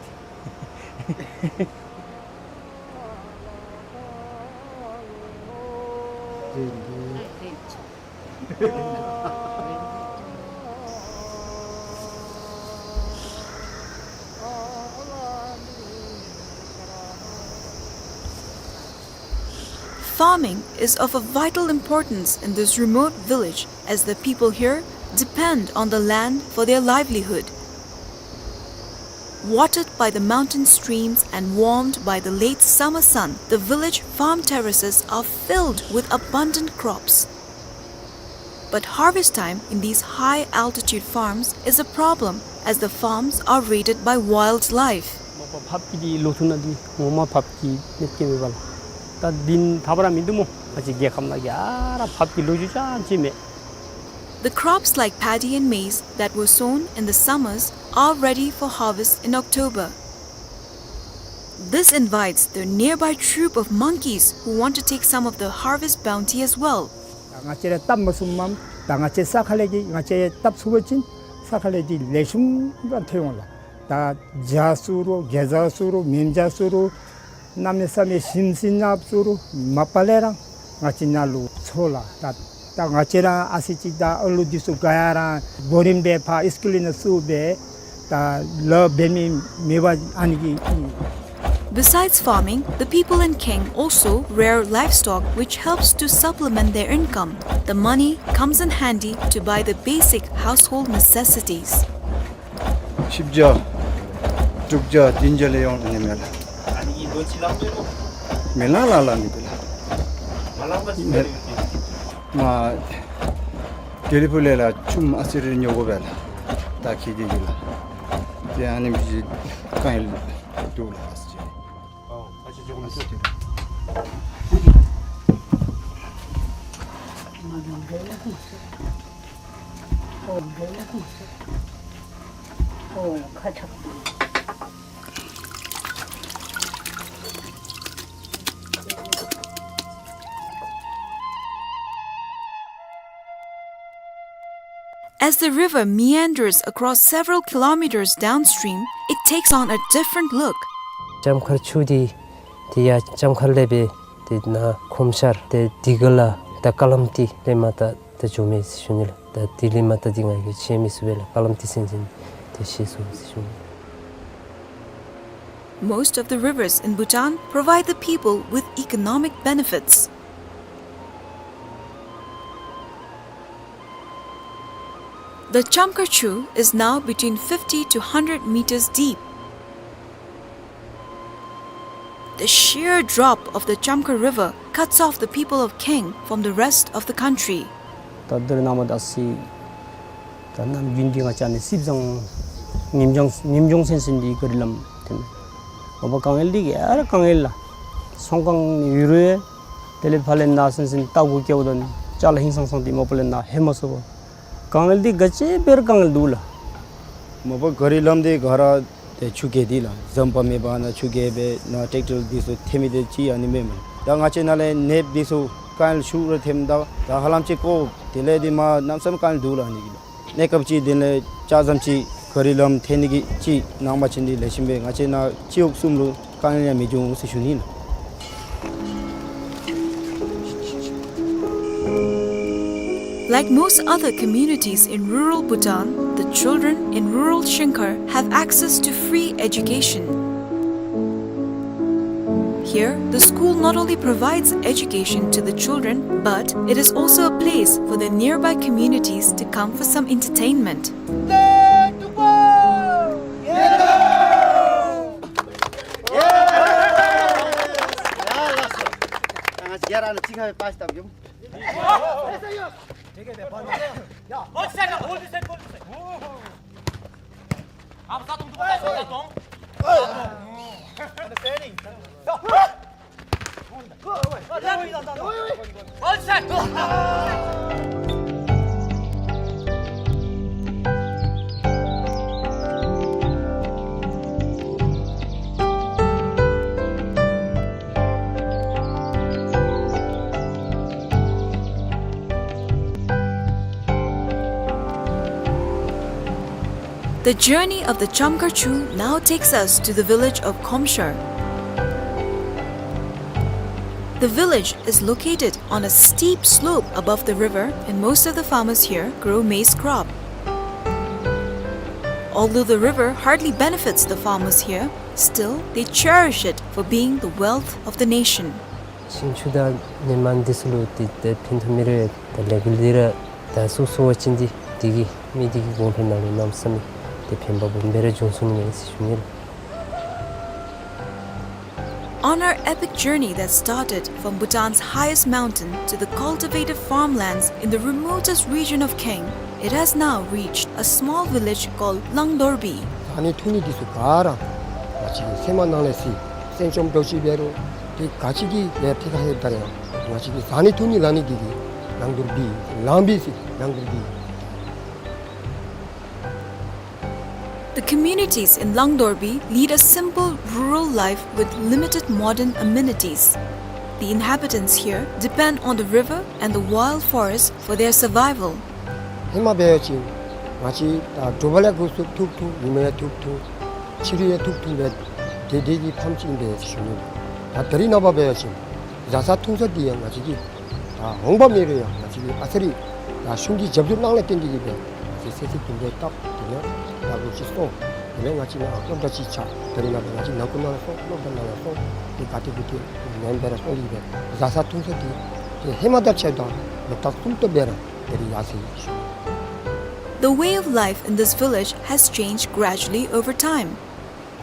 Farming is of a vital importance in this remote village, as the people here depend on the land for their livelihood. Watered by the mountain streams and warmed by the late summer sun, the village farm terraces are filled with abundant crops. But harvest time in these high-altitude farms is a problem, as the farms are raided by wildlife. མ་པ་ཕགཔ་གི་འདི་ལོ་ཐུང་ནང་འདི་ངོ་མ་ཕགཔ་གི་གནོད་སྐྱེལ་མེད་པས་ལགས། ད་འདི་ད་བར་མིན་འདུག་སྨོ། ང་བཅས་རྒྱལ་ཁབ་ནང་གི་ཨ་ར་ཕགཔ་གི་ལོ་རྒྱུས་ཅང་ཅིག་མེད། The crops like paddy and maize that were sown in the summers are ready for harvest in October. This invites the nearby troop of monkeys who want to take some of the harvest bounty as well. ང་བཅས་ར་བཏབ་མ་ཚུགསཔ་མས། ད་ང་བཅས་ས་ཁ་ལས་ཀྱི་ང་བཅས་བཏབ་ཚུགས་པ་ཅིན་ས་ཁ་ལས་ཀྱི་ལེགས་ཤོམ་ར་ཐོན་འོང་ལགས། ད་བྱ་ཚུ་རུང་གེ་ཛ་ཚུ་རུང་མེན་བྱ་ཚུ་རུང་གནམ་མེད་ས་མེད་ཞིམ་ཟིང་ནགཔ་ཚུ་རུང་མ་པ་ལས་ར་ང་བཅས་ནཱ་ལུ་འཚོ་ལགས། ད་ད་ང་བཅས་ར་ཨ་ཙི་ཅིག་ད་ཨ་ལུ་འདི་ཚུ་ག་ཡ་ར་གོ་རིམ་སྦེ་ཕར་སི་ཀུལ་ནང་བཙུགས་སྦེ་ད་ལཱ་འབད་མི་མེད་པ་ཨ་ནི་གི། Besides farming, the people in Keng also rear livestock, which helps to supplement their income. The money comes in handy to buy the basic household necessities. ཆིག་བརྒྱ་དྲུག་བརྒྱ་བདུན་བརྒྱ་ལས་ཡོད་ནི་མས་ལགས། མི་ལང་ལང་ལང་ནི་གི་ལགས། མ་དེ་ལས་ཕུ་ལས་ལགས་ཆུམ་ཨ་ཙི་རེ་ཉོ་དགོ་པས་ལགས། ད་ཁེ་གི་གི་ལགས། ཏེ་ཨ་ནི་མི་ཅིག་དཀའ་ངལ་འདུག་ལགས། As the river meanders across several kilometers downstream, it takes on a different look. ལྕམ་མཁར་ཆུ་འདི་ཏེ་ཡར་ལྕམ་མཁར་ལས་སྦེ་ཏེ་ནཱ་ཁོམ་ཤར་ཏེ་དི་ག་ལ་ད་ཀ་ལམ་ཏི་ལས་མར་ད་ད་འགྱོ་མས་ཟེར་ཞུ་ནི་ལགས། ད་དེ་ལས་མར་ད་འདི་ང་གིས་ཤེས་མི་ཚུགས་པས་ལགས། ཀ་ལམ་ཏི་ཟེར་མི་འདི་ཤེས་སོང་ཟེར་ཞུ་ནི། Most of the rivers in Bhutan provide the people with economic benefits. The Chamkar Chu is now between fifty to hundred meters deep. The sheer drop of the Chamkar River cuts off the people of Keng from the rest of the country. ད་འདིར་ནཱ་མར་ད་སི་ད་ནམ་རྒྱུན་འདི་ང་བཅས་ནི་སིབ་ཟང་ཉིམ་ལྗོངས་ཉིམ་ལྗོངས་ཟེར་ཟེར་འདི་ག་རི་ལམ་དེ་མས། མ་པ་དཀའ་ངལ་འདི་ག་ར་དཀའ་ངལ་ལགས། ཚོང་ཁང་ནི་ཡོད་རུང་དེ་ལས་ཕར་ལས་ནཱ་ཟེར་ཟེར་རྟ་གུ་སྐྱེལཝ་ད་ནི་ཅ་ལ་ཧིང་སང་སང་འདི་མ་པ་ལས་ནཱ་ལྷོད་མ་ཚུགས་པས། དཀའ་ངལ་འདི་ག་ཅི་འབད་རུང་དཀའ་ངལ་འདུག་ལགས། མ་པ་ག་རི་ལམ་འདི་ག་ར་ཏེ་ཆུ་རྐྱལ་འདི་ལགས། ཟམ་པ་མེད་པར་ནཱ་ཆུ་རྐྱལ་སྦེ་ནཱ་ཊེཀ་ཊར་འདི་ཚུ་ཐོན་མི་འདི་ཅིག་ཨ་ནི་མེན་མས། ད་ང་བཅས་ནཱ་ལས་ནདཔ་འདི་ཚུ་དཀའ་ངལ་ཤུགས་ར་ཐོནམ་ད་ད་ཧ་ལམ་ཅིག་ཀོ་དེ་ལས་འདི་མ་གནམ་མེད་ས་མེད་དཀའ་ངལ་འདུག་ལགས་ཨ་ནི་གི་ལགས། གནས་སྐབས་ཅིག་དེ་ལས་ལྕགས་ཟམ་ཅིག་ག་རི་ལམ་ཐོན་ནི་གི་ཅིག་གནང་པ་ཅིན་འདི་ལེགས་ཤོམ་སྦེ་ང་བཅས་ནཱ་སྤྱི་འོག་གསུམ་ལུ་དཀའ་ངལ་ཡང་མི་འབྱུང་ཟེར་ཞུ་ནི་ལགས། Like most other communities in rural Bhutan, the children in rural Shingkhar have access to free education. Here, the school not only provides education to the children, but it is also a place for the nearby communities to come for some entertainment. The journey of the Chamkarchu now takes us to the village of Khomshar. The village is located on a steep slope above the river, and most of the farmers here grow maize crop. Although the river hardly benefits the farmers here, still they cherish it for being the wealth of the nation. ཤིང་ཆུ་དང་ནི་མ་འདི་ཚུ་ལུ་ཏེ་ཏེ་ཕན་ཐོགས་མི་རེ་ཏེ་ལས་འགུལ་འདི་ར་ད་སུ་སུ་བ་ཅིན་འདི་འདི་གིས་མི་འདི་གིས་གོང་འཕེལ་ནང་ལུ་གནམ་མེད་ས་མེད་ཏེ་ཕན་པ་སྦོམ་སྦེ་ར་འབྱུང་ཚུགས་ནི་མས་ཟེར་ཞུ་ནི་ལགས། On our epic journey that started from Bhutan's highest mountain to the cultivated farmlands in the remotest region of Kaeng, it has now reached a small village called Langdorbi. བཟའ་ནི་འཐུང་ནི་འདི་ཚུ་ག་ར་ང་བཅས་ཀྱི་སེམས་ནང་ལས་ཟེར་སེམས་ཅན་འདྲཝ་ཅིག་འབད་རུང་ཏེ་ག་ཅི་གི་ལས་ཏེ་ག་ཧེ་ད་རེ་ང་བཅས་ཀྱི་བཟའ་ནི་འཐུང་ནི་ལང་ནི་འདི་གིས་ལང་དོར་བི་ལང་བི་ཟེར་ལང་དོར་བི། The communities in Langdorbi lead a simple rural life with limited modern amenities. The inhabitants here depend on the river and the wild forest for their survival. ཧེ་མ་འབད་བ་ཅིན་ང་བཅས་ད་དྲོ་པ་ལས་འགོ་བཙུགས་ཐུག་ཐུག་ཉི་མ་ལས་འཐུང་འཐུང་ཕྱི་རུ་ལས་འཐུང་འཐུང་སྦེ་དེ་དེ་གི་ཕམ་ཅིག་ཨིན་པས་ཟེར་ཞུ་ནི། ད་ད་རིས་ནངས་པ་འབད་བ་ཅིན་བཟའ་ཚང་འཐུང་ས་འདི་ཡང་ང་བཅས་ཀྱི་ད་འོང་འབབ་མེད་རུང་ཡང་ང་བཅས་ཀྱི་ཨ་ཙི་རེ་ད་གཞུང་གི་རྒྱབ་སྐྱོར་གནང་ལས་བརྟེན་ཏེ་གིས་སྦེ་ང་བཅས་ཚེ་ཚད་དུམ་གྲ་བཏབ། དེ་ལས་ད་ལོ་ཅིག་སོང་། དེ་ལས་ང་བཅས་ནཱ་སློབ་གྲྭ་ཅིག་ཆགས། ད་རིས་ནངས་པ་ང་བཅས་ནང་འཁོད་ནང་ལས་སོང་། སློབ་གྲྭ་ནང་ལས་སོང་། དེ་ག་ཏེ་གུ་ཏེ་ཉན་སྦེ་ར་སོང་སྟེ་གིས་སྦེ་བཟའ་ཚང་འཐུང་ས་འདི་ཏེ་ཧེ་མ་དང་ཕྱདཔ་ད་ལོ་ལྟར་གསུམ་སྟོང་སྦེ་ར་དེ་རིགས་ཡར་སོ་ཡི་ཟེར་ཞུ་ནི། The way of life in this village has changed gradually over time.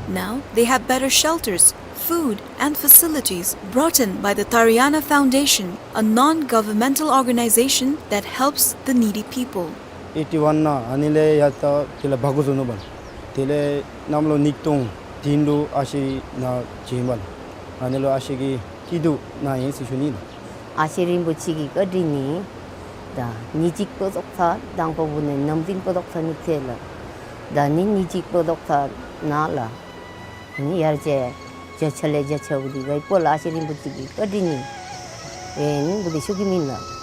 Now they have better shelters, food, and facilities brought in by the Tariana Foundation, a non-governmental organization that helps the needy people. ཨེ་ཊི་ཝན་ནང་ཨ་ནི་ལས་ཡར་ད་དེ་ལས་འབག་འགྱོ་ནུག་པ་ལགས། དེ་ལས་གནམ་ལོ་ཉིས་སྟོང་བདུན་ལུ་ཨ་ཞེ་ནཱ་བྱོན་པ་ལགས། ཨ་ནི་ལུ་ཨ་ཞེ་གི་སྐྱིད་སྡུག་ནཱ་ཨིན་ཟེར་ཞུ་ནི་ལགས། ཨ་ཞེ་རིན་པོ་ཆེ་གི་བཀའ་དྲིན་ནི་ད་ཉིན་གཅིག་པོ་ཙོགས་ཚར་དང་པ་བུ་ནི་ནམ་རྒྱུན་པོ་ཙོགས་ཚར་ནི་ཚེ་ལགས། ད་ནི་ཉིན་གཅིག་པོ་ཙོགས་ཚར་ནཱ་ལགས། ནི་ཡར་ཅིག་བརྒྱ་ཆ་ལས་བརྒྱ་ཆ་བུ་འདི་བའི་པོ་ལགས། ཨ་ཞེ་རིན་པོ་ཆེ་གི་བཀའ་དྲིན་ནི་ཨིན་བུ་འདི་ཞུ་གེ་མེན་ལགས།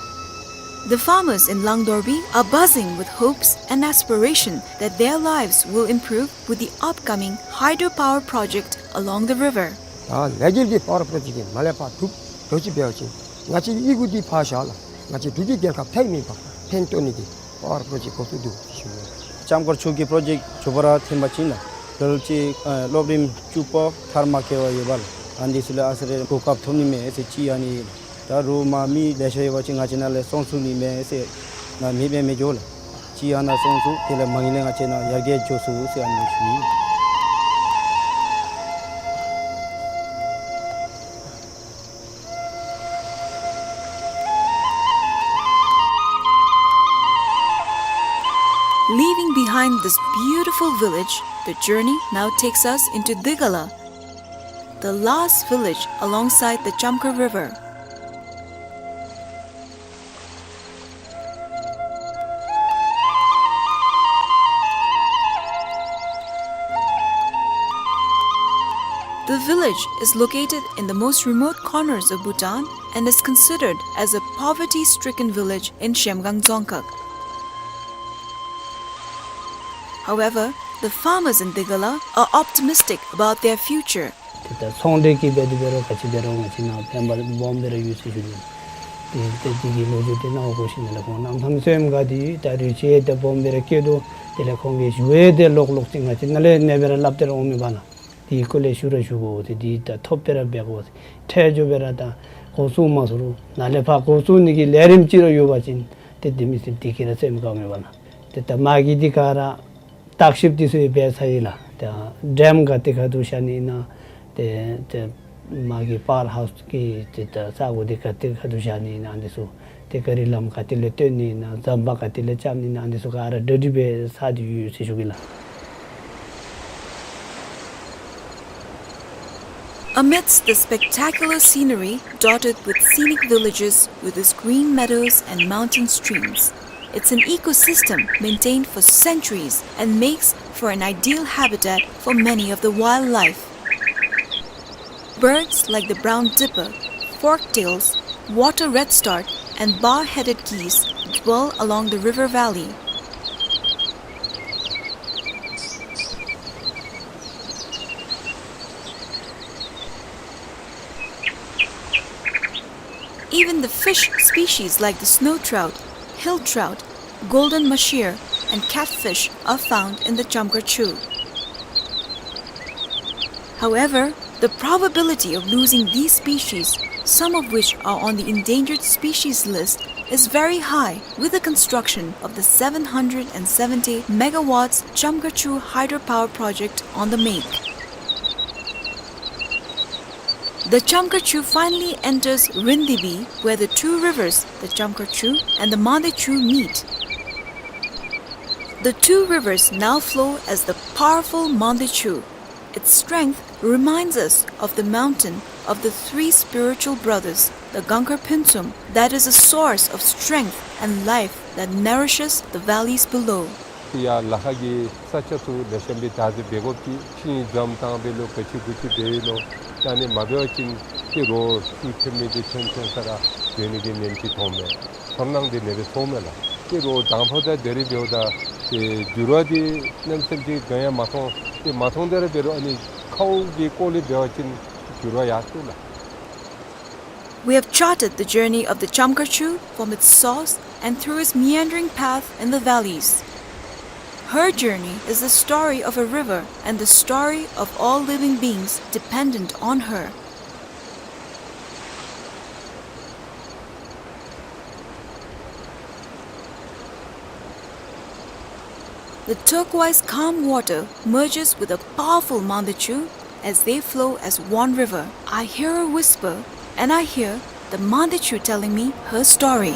The farmers in Langdorbi are buzzing with hopes and aspiration that their lives will improve with the upcoming hydropower project along the river. ད་ལས་འགུལ་འདི་པ་ཝར་པྲོ་ཇེཀཊ་འདི་མ་ལས་ཕར་གྲུབ་འགྱོ་ཅི་འབད་བ་ཅིན་ང་བཅས་ཀྱི་ཡི་གུ་འདི་ཕར་བཞག་ལགས། ང་བཅས་འབྲུག་གི་རྒྱལ་ཁབ་ཐད་མེད་པར་ཕན་ཐོགས་ནི་འདི་པ་ཝར་པྲོ་ཇེཀཊ་འགོ་བཙུགས་འདུག་ཟེར་ཞུ་ནི། ལྕམ་མཁར་ཆུ་གི་པྲོ་ཇེཀཊ་མཇུག་བསྡུ་ར་ཐོན་པ་ཅིན་ལགས། ལོ་ལོ་ཅིག་ཨ་སློབ་རིམ་བཅུ་པ་མཐར་མ་འཁྱོལ་བར་ཡོད་པ་ལགས། ཨ་ནི་འདི་ཚུ་ལུ་ཨ་ཙི་རེ་གོ་སྐབས་ཐོབ་ནི་མས་ཟེར་ཅིག་ཨ་ནི་ལགས། ད་རུང་མ་མི་ལེ་ཤ་ཡོད་པ་ཅིན་ང་བཅས་ནཱ་ལས་སོང་ཚུགས་ནི་མས་ཟེར་ང་མེད་པའི་མི་འགྱོ་ལགས། ཅིག་ཨ་ནཱ་སོང་ཚུགས། དེ་ལས་མ་ངེས་ལས་ང་བཅས་ནཱ་ཡར་རྒྱས་འགྱོ་ཚུགས་ཟེར་ཨ་ནི་ཞུ་ནི། Leaving behind this beautiful village, the journey now takes us into Digala, the last village alongside the Chamkhar River. The village is located in the most remote corners of Bhutan and is considered as a poverty-stricken village in Zhemgang Dzongkhag. However, the farmers in Digala are optimistic about their future. ཏེ་ད་ཚོང་འབྲེལ་གྱི་འབད་དེ་འབད་རུང་ག་ཅི་འབད་རུང་ང་བཅས་ནཱ་ཕན་པ་སྦོམ་སྦེ་ར་ཡོད་ཟེར་ཞུ་ནི། ཏེ་ཏེ་དེ་གི་ལོ་རྒྱུས་འདི་ནཱ་འོ་གོ་ཤེས་ནི་ལགས། ཁོང་གནམ་མེད་ས་མེད་དགའ་སྟེ་ད་རུང་ཅིག་ཏེ་སྦོམ་སྦེ་ར་སྐྱིད་འདུག། དེ་ལས་ཁོང་གིས་ཞུ་ཡང་ཏེ་ལོག་ལོག་ཅིག་ང་བཅས་ནཱ་ལས་ཨ་ནེ་སྦེ་ར་སླབ་སྟེ་ར་འོང་མི་པ་ལགས། དེ་གི་སྐོར་ལས་ཞུ་ར་ཞུ་དགོ་ཟེར། དེ་ད་ཐོབ་སྦེ་ར་འབད་དགོ་ཟེར། ཁྲལ་འགྱོ་སྦེ་ར་ད་འགོ་བཙུགས་མ་ཚུགས་རུང་ནཱ་ལས་ཕར་འགོ་བཙུགས་ནི་གི་ལས་རིམ་ཅིག་ར་ཡོད་པ་ཅིན་ཏེ་དེ་མི་སེར་དེ་གིས་ར་སེམས་དགའ་མི་པ་ལགས། ཏེ་ད་མ་གི་འདི་ག་ར་བརྟག་ཞིབ་འདི་ཚུ་ཡང་འབད་ཚར་ཡི་ལགས། ད་ཌེམ་ག་ཏེ་ག་ཏེ་བཞག་ནི་ཨིན་ན། ཏེ་ཏེ་མ་གི་པ་ཝར་ཧའུསི་གི་ཏེ་ད་ས་གོ་འདི་ག་ཏེ་ག་ཏེ་བཞག་ནི་ཨིན་ན་འདི་ཚུ། ཏེ་ག་རི་ལམ་ག་ཏེ་ལས་བཏོན་ནི་ཨིན་ན། འཛམ་བག་ག་ཏེ་ལས་རྐྱབ་ནི་ཨིན་ན། འདི་ཚུ་ག་ར་གྲ་སྒྲིག་འབད་ཚར་ཏེ་ཡོད་ཟེར་ཞུ་གེ་ལགས། Amidst the spectacular scenery dotted with scenic villages with its green meadows and mountain streams, it's an ecosystem maintained for centuries and makes for an ideal habitat for many of the wildlife. Birds like the brown dipper, forktails, water redstart, and bar-headed geese dwell along the river valley. Even the fish species like the snow trout, hill trout, golden mahseer, and catfish are found in the Chamkar Chu. However, the probability of losing these species, some of which are on the endangered species list, is very high with the construction of the seven hundred and seventy megawatts Chamkar Chu hydropower project on the make. The Chamkar Chu finally enters Rindibi, where the two rivers, the Chamkar Chu and the Mande Chu, meet. The two rivers now flow as the powerful Mande Chu. Its strength reminds us of the mountain of the three spiritual brothers, the Gangkhar Phuntsum, that is a source of strength and life that nourishes the valleys below. ཡར་ལ་ཁ་གི་ས་ཆ་ཚུ་ལེགས་ཤོམ་སྦེ་བདག་འཛིན་འབད་དགོཔ་ཅིག་ཤིང་འཛོམས་བཏང་སྦེ་ལོ་ག་ཅི་གུ་ཅི་འབད་ཡི་ནོ། ད་ཨ་ནི་མ་འབད་བ་ཅིན་ཏེ་རོགས་ཤུགས་ཐོན་མི་འདི་ཐོན་ཐོན་ས་ར་འགྱོ་ནི་གི་ཉེན་ཅིག་མཐོངམ་མས། ཚོར་སྣང་འདི་ཨ་ནེ་སྦེ་ཚོརཝ་མས་ལགས། ཏེ་རོགས་དང་ཕུ་དང་དེ་རིང་འབདཝ་ད་ཏེ་འགྱུར་བ་འདི་གནམ་མེད་ས་མེད་ཅིག་ག་ཡང་མ་མཐོང་། ཏེ་མ་མཐོང་དེ་ར་འབད་རུང་ཨ་ནི་ཁཝ་གི་སྐོར་ལས་འབད་བ་ཅིན་འགྱུར་བ་ཡར་སོང་ལགས། We have charted the journey of the Chamkar Chu from its source and through its meandering path in the valleys. Her journey is the story of a river and the story of all living beings dependent on her. The turquoise calm water merges with the powerful Mande Chu as they flow as one river. I hear her whisper, and I hear the Mande Chu telling me her story.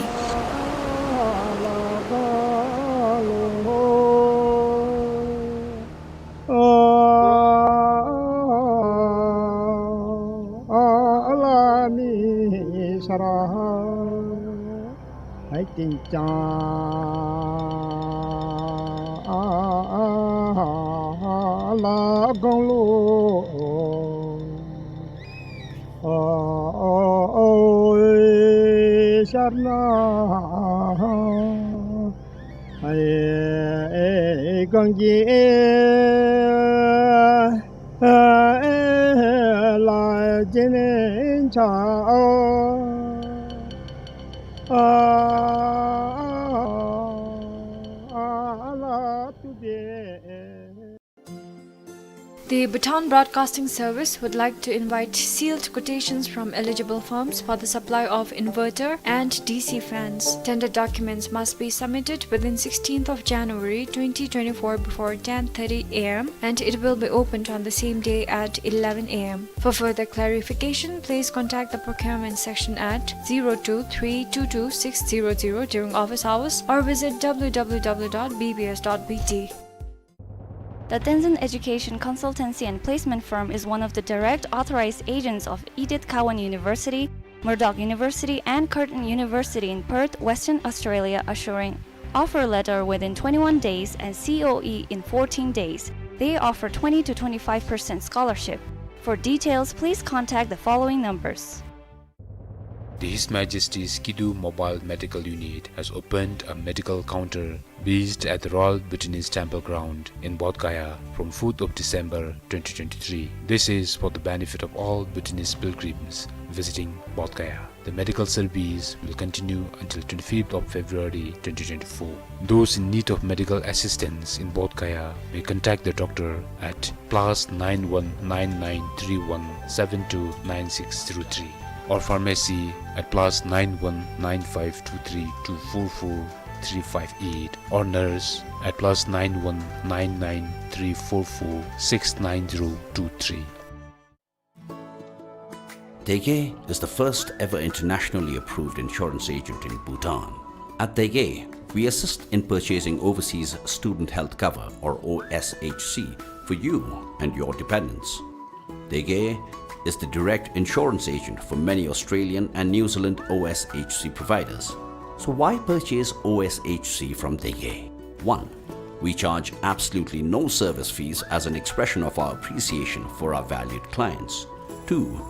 The Bhutan Broadcasting Service would like to invite sealed quotations from eligible firms for the supply of inverter and D C fans. Tender documents must be submitted within sixteenth of January twenty twenty-four before ten thirty A M, and it will be opened on the same day at eleven A M. For further clarification, please contact the procurement section at zero two three two two six zero zero during office hours or visit W W W dot B B S dot B T. The Tenzin Education Consultancy and Placement Firm is one of the direct authorized agents of Edith Cowan University, Murdoch University, and Curtin University in Perth, Western Australia, assuring offer letter within twenty-one days and C O E in fourteen days. They offer twenty to twenty-five percent scholarship. For details, please contact the following numbers. The His Majesty's Kidu Mobile Medical Unit has opened a medical counter based at the Royal Bhutanese Temple Ground in Bodh Gaya from fourth of December twenty twenty-three. This is for the benefit of all Bhutanese pilgrims visiting Bodh Gaya. The medical service will continue until twenty-fifth of February twenty twenty-four. Those in need of medical assistance in Bodh Gaya may contact the doctor at plus nine one nine nine three one seven two nine six zero three, or pharmacy at plus nine one nine five two three two four four three five eight, or nurse at plus nine one nine nine three four four six nine zero two three. Dege is the first ever internationally approved insurance agent in Bhutan. At Dege, we assist in purchasing overseas student health cover, or O S H C, for you and your dependents. Dege is the direct insurance agent for many Australian and New Zealand O S H C providers. So why purchase O S H C from Tege? One, we charge absolutely no service fees as an expression of our appreciation for our valued clients. Two,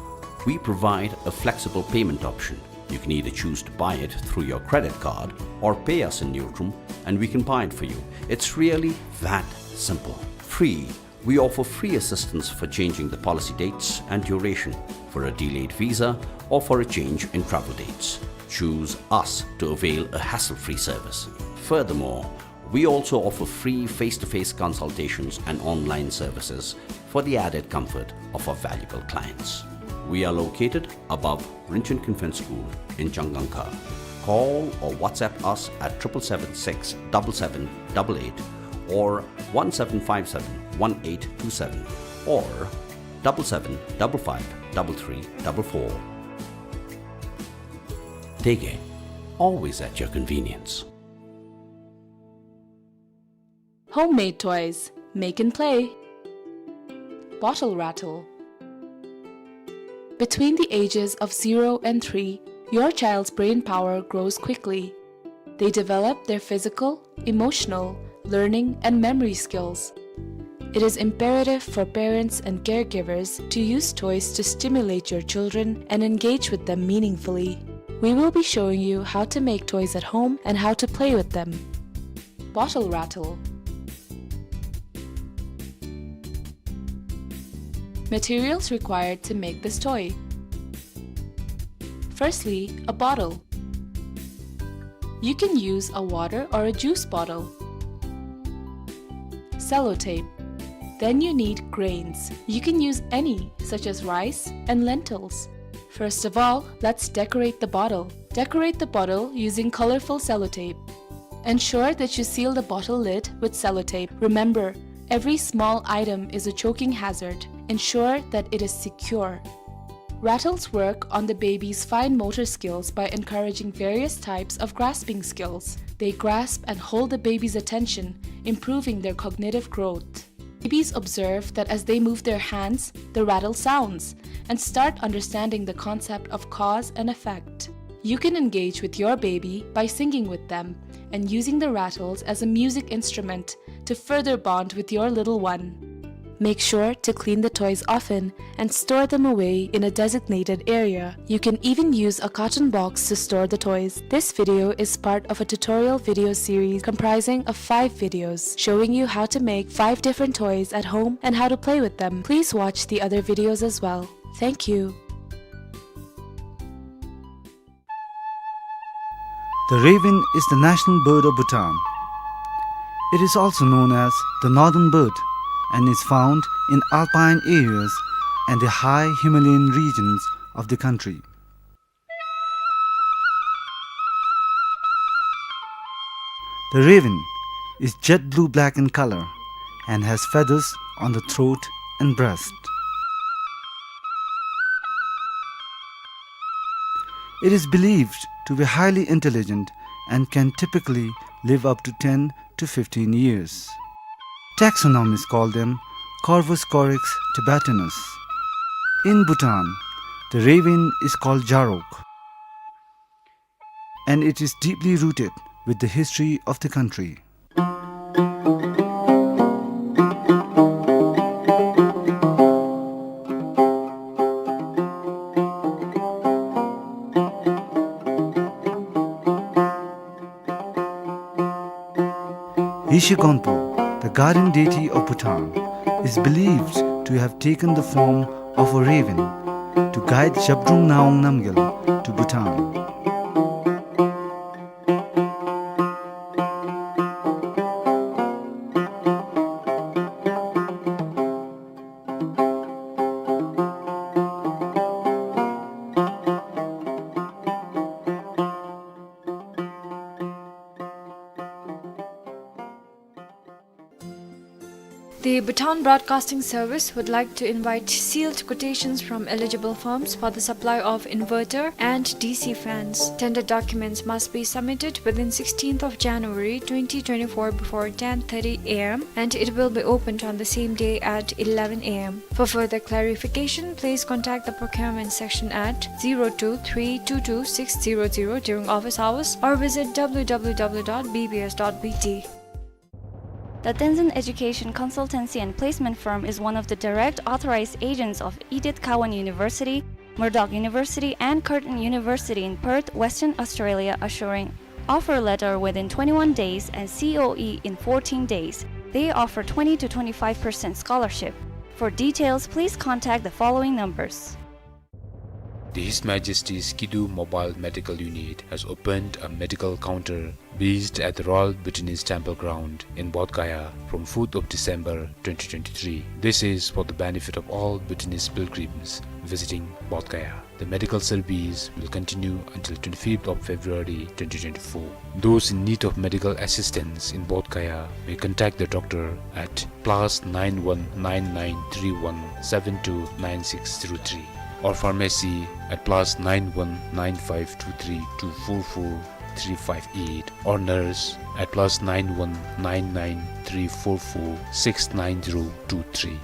we provide a flexible payment option. You can either choose to buy it through your credit card or pay us in Ngultrum and we can buy it for you. It's really that simple. Three, we offer free assistance for changing the policy dates and duration for a delayed visa or for a change in travel dates. Choose us to avail a hassle-free service. Furthermore, we also offer free face-to-face consultations and online services for the added comfort of our valuable clients. We are located above Rinchen Convent School in Changangkha. Call or WhatsApp us at triple seven six double seven double eight or one seven five seven one eight two seven or double seven double five double three double four. Tege, always at your convenience. Homemade toys. Make and play. Bottle rattle. Between the ages of zero and three, your child's brain power grows quickly. They develop their physical, emotional, learning, and memory skills. It is imperative for parents and caregivers to use toys to stimulate your children and engage with them meaningfully. We will be showing you how to make toys at home and how to play with them. Bottle rattle. Materials required to make this toy. Firstly, a bottle. You can use a water or a juice bottle. Sellotape. Then you need grains. You can use any, such as rice and lentils. First of all, let's decorate the bottle. Decorate the bottle using colorful sellotape. Ensure that you seal the bottle lid with sellotape. Remember, every small item is a choking hazard. Ensure that it is secure. Rattles work on the baby's fine motor skills by encouraging various types of grasping skills. They grasp and hold the baby's attention, improving their cognitive growth. Babies observe that as they move their hands, the rattle sounds, and start understanding the concept of cause and effect. You can engage with your baby by singing with them and using the rattles as a music instrument to further bond with your little one. Make sure to clean the toys often and store them away in a designated area. You can even use a carton box to store the toys. This video is part of a tutorial video series comprising of five videos showing you how to make five different toys at home and how to play with them. Please watch the other videos as well. Thank you. The raven is the national bird of Bhutan. It is also known as the northern bird and is found in alpine areas and the high Himalayan regions of the country. The raven is jet blue-black in color and has feathers on the throat and breast. It is believed to be highly intelligent and can typically live up to ten to fifteen years. Taxonomists call them Corvus corax tibetanus. In Bhutan, the raven is called jarok, and it is deeply rooted with the history of the country. Yeshe Gonpo, the guardian deity of Bhutan, is believed to have taken the form of a raven to guide Zhabdrung Ngawang Namgyal to Bhutan. The Bhutan Bhutan Broadcasting Service would like to invite sealed quotations from eligible firms for the supply of inverter and D C fans. Tender documents must be submitted within sixteenth of January twenty twenty-four before ten thirty A M, and it will be opened on the same day at eleven A M. For further clarification, please contact the procurement section at zero two three two two six zero zero during office hours or visit W W W dot B B S dot B T. The Tenzin Education Consultancy and Placement Firm is one of the direct authorized agents of Edith Cowan University, Murdoch University, and Curtin University in Perth, Western Australia, assuring offer letter within twenty-one days and C O E in fourteen days. They offer twenty to twenty-five percent scholarship. For details, please contact the following numbers. The His Majesty's Kidu Mobile Medical Unit has opened a medical counter based at the Royal Bhutanese Temple Ground in Bodh Gaya from fourth of December twenty twenty-three. This is for the benefit of all Bhutanese pilgrims visiting Bodh Gaya. The medical service will continue until twenty-fifth of February twenty twenty-four. Those in need of medical assistance in Bodh Gaya may contact the doctor at plus nine one nine nine three one seven two nine six zero three, or pharmacy at plus nine one nine five two three two four four three five eight, or nurse at plus nine one nine nine three four four six nine zero two three.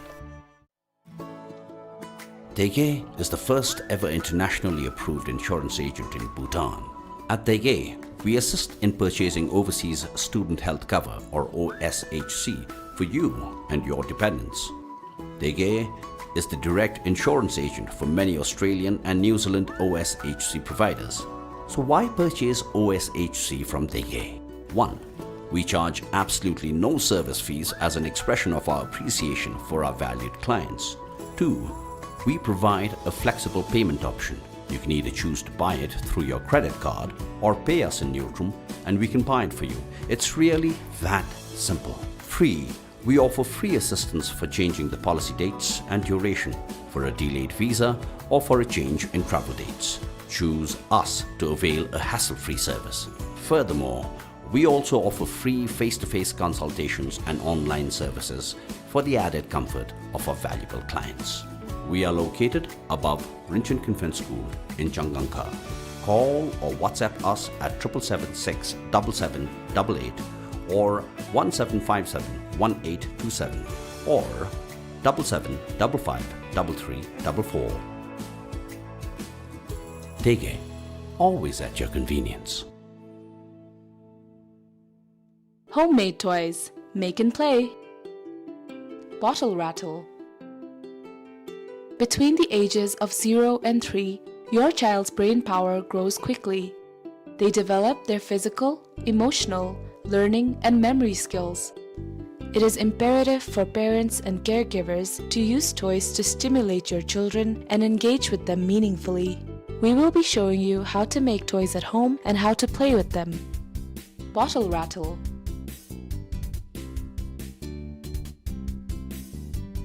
Dege is the first ever internationally approved insurance agent in Bhutan. At Dege, we assist in purchasing overseas student health cover, or O S H C, for you and your dependents. Dege is the direct insurance agent for many Australian and New Zealand O S H C providers. So why purchase O S H C from Dege? One, we charge absolutely no service fees as an expression of our appreciation for our valued clients. Two, we provide a flexible payment option. You can either choose to buy it through your credit card or pay us in Ngultrum, and we can buy it for you. It's really that simple. Three, we offer free assistance for changing the policy dates and duration, for a delayed visa, or for a change in travel dates. Choose us to avail a hassle-free service. Furthermore, we also offer free face-to-face consultations and online services for the added comfort of our valuable clients. We are located above Rinchen Convent School in Changangkha. Call or WhatsApp us at triple seven six double seven double eight or one seven five seven one eight two seven or double seven double five double three double four. Dege, always at your convenience. Homemade toys. Make and play. Bottle rattle. Between the ages of zero and three, your child's brain power grows quickly. They develop their physical, emotional, learning, and memory skills. It is imperative for parents and caregivers to use toys to stimulate your children and engage with them meaningfully. We will be showing you how to make toys at home and how to play with them. Bottle rattle.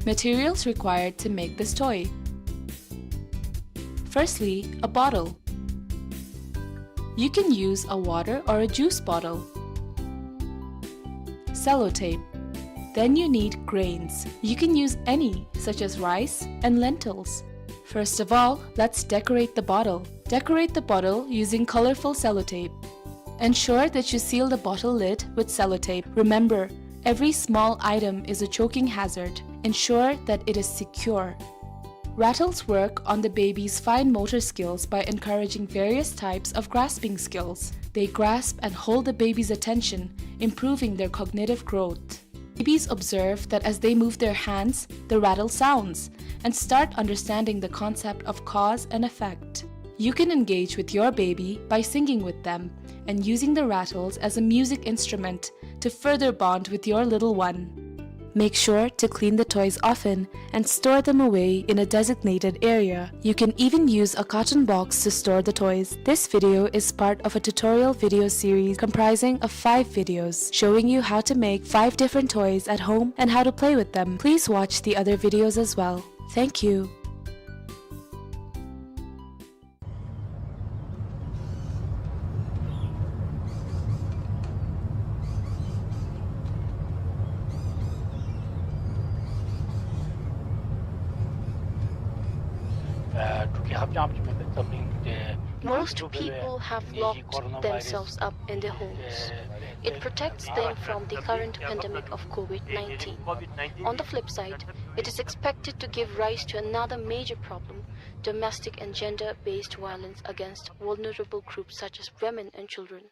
Materials required to make this toy. Firstly, a bottle. You can use a water or a juice bottle. Sellotape. Then you need grains. You can use any, such as rice and lentils. First of all, let's decorate the bottle. Decorate the bottle using colorful sellotape. Ensure that you seal the bottle lid with sellotape. Remember, every small item is a choking hazard. Ensure that it is secure. Rattles work on the baby's fine motor skills by encouraging various types of grasping skills. They grasp and hold the baby's attention, improving their cognitive growth. Babies observe that as they move their hands, the rattle sounds, and start understanding the concept of cause and effect. You can engage with your baby by singing with them and using the rattles as a music instrument to further bond with your little one. Make sure to clean the toys often and store them away in a designated area. You can even use a carton box to store the toys. This video is part of a tutorial video series comprising of five videos showing you how to make five different toys at home and how to play with them. Please watch the other videos as well. Thank you. Most people have locked themselves up in their homes. It protects them from the current pandemic of COVID nineteen. On the flip side, it is expected to give rise to another major problem, domestic and gender-based violence against vulnerable groups such as women and children.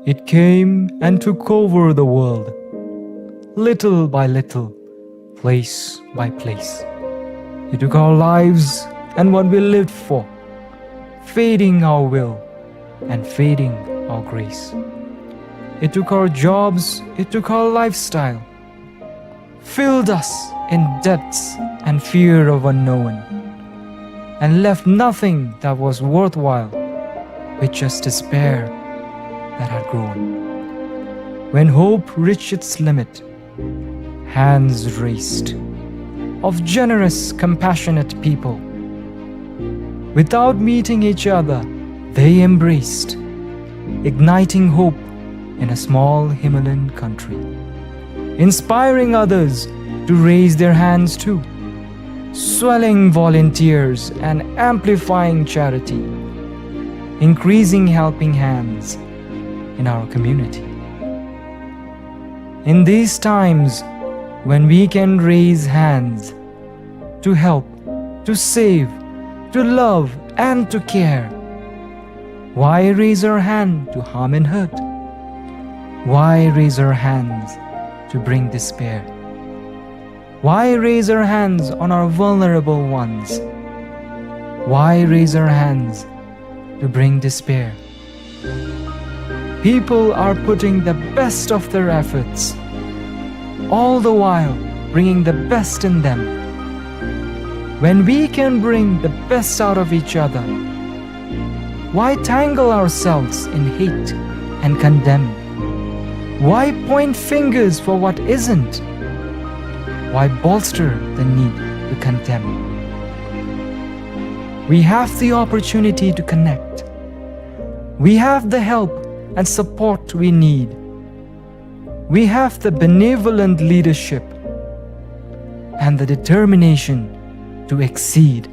It came and took over the world, little by little, place by place. It took our lives and what we lived for, fading our will and fading our grace. It took our jobs, it took our lifestyle, filled us in debts and fear of unknown, and left nothing that was worthwhile with just despair that had grown. When hope reached its limit, hands raised of generous, compassionate people. Without meeting each other, they embraced, igniting hope in a small Himalayan country, inspiring others to raise their hands too, swelling volunteers and amplifying charity, increasing helping hands in our community. In these times when we can raise hands to help, to save, to love, and to care, why raise our hand to harm and hurt? Why raise our hands to bring despair? Why raise our hands on our vulnerable ones? Why raise our hands to bring despair? People are putting the best of their efforts, all the while bringing the best in them. When we can bring the best out of each other, why tangle ourselves in hate and condemn? Why point fingers for what isn't? Why bolster the need to condemn? We have the opportunity to connect. We have the help and support we need. We have the benevolent leadership and the determination to exceed.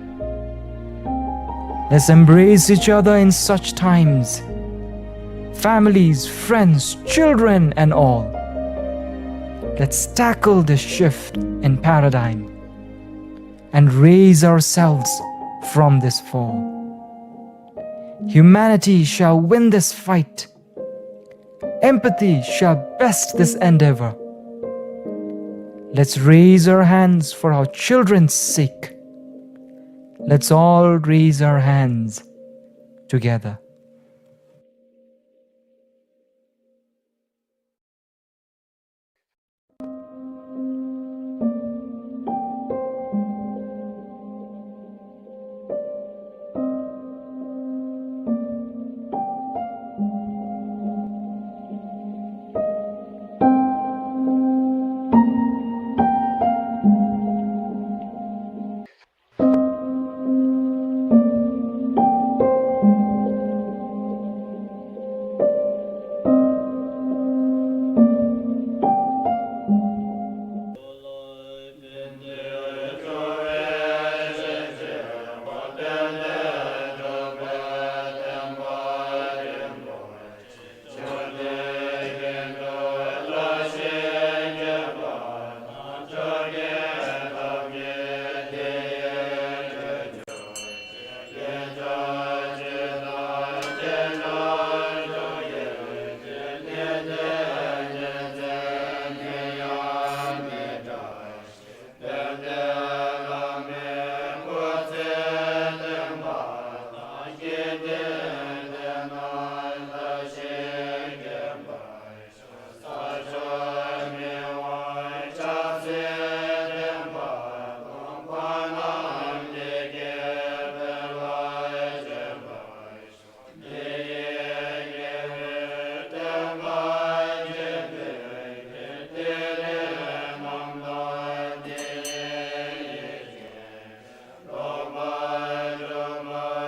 Let's embrace each other in such times, families, friends, children, and all. Let's tackle this shift in paradigm and raise ourselves from this fall. Humanity shall win this fight. Empathy shall best this endeavor. Let's raise our hands for our children's sake. Let's all raise our hands together.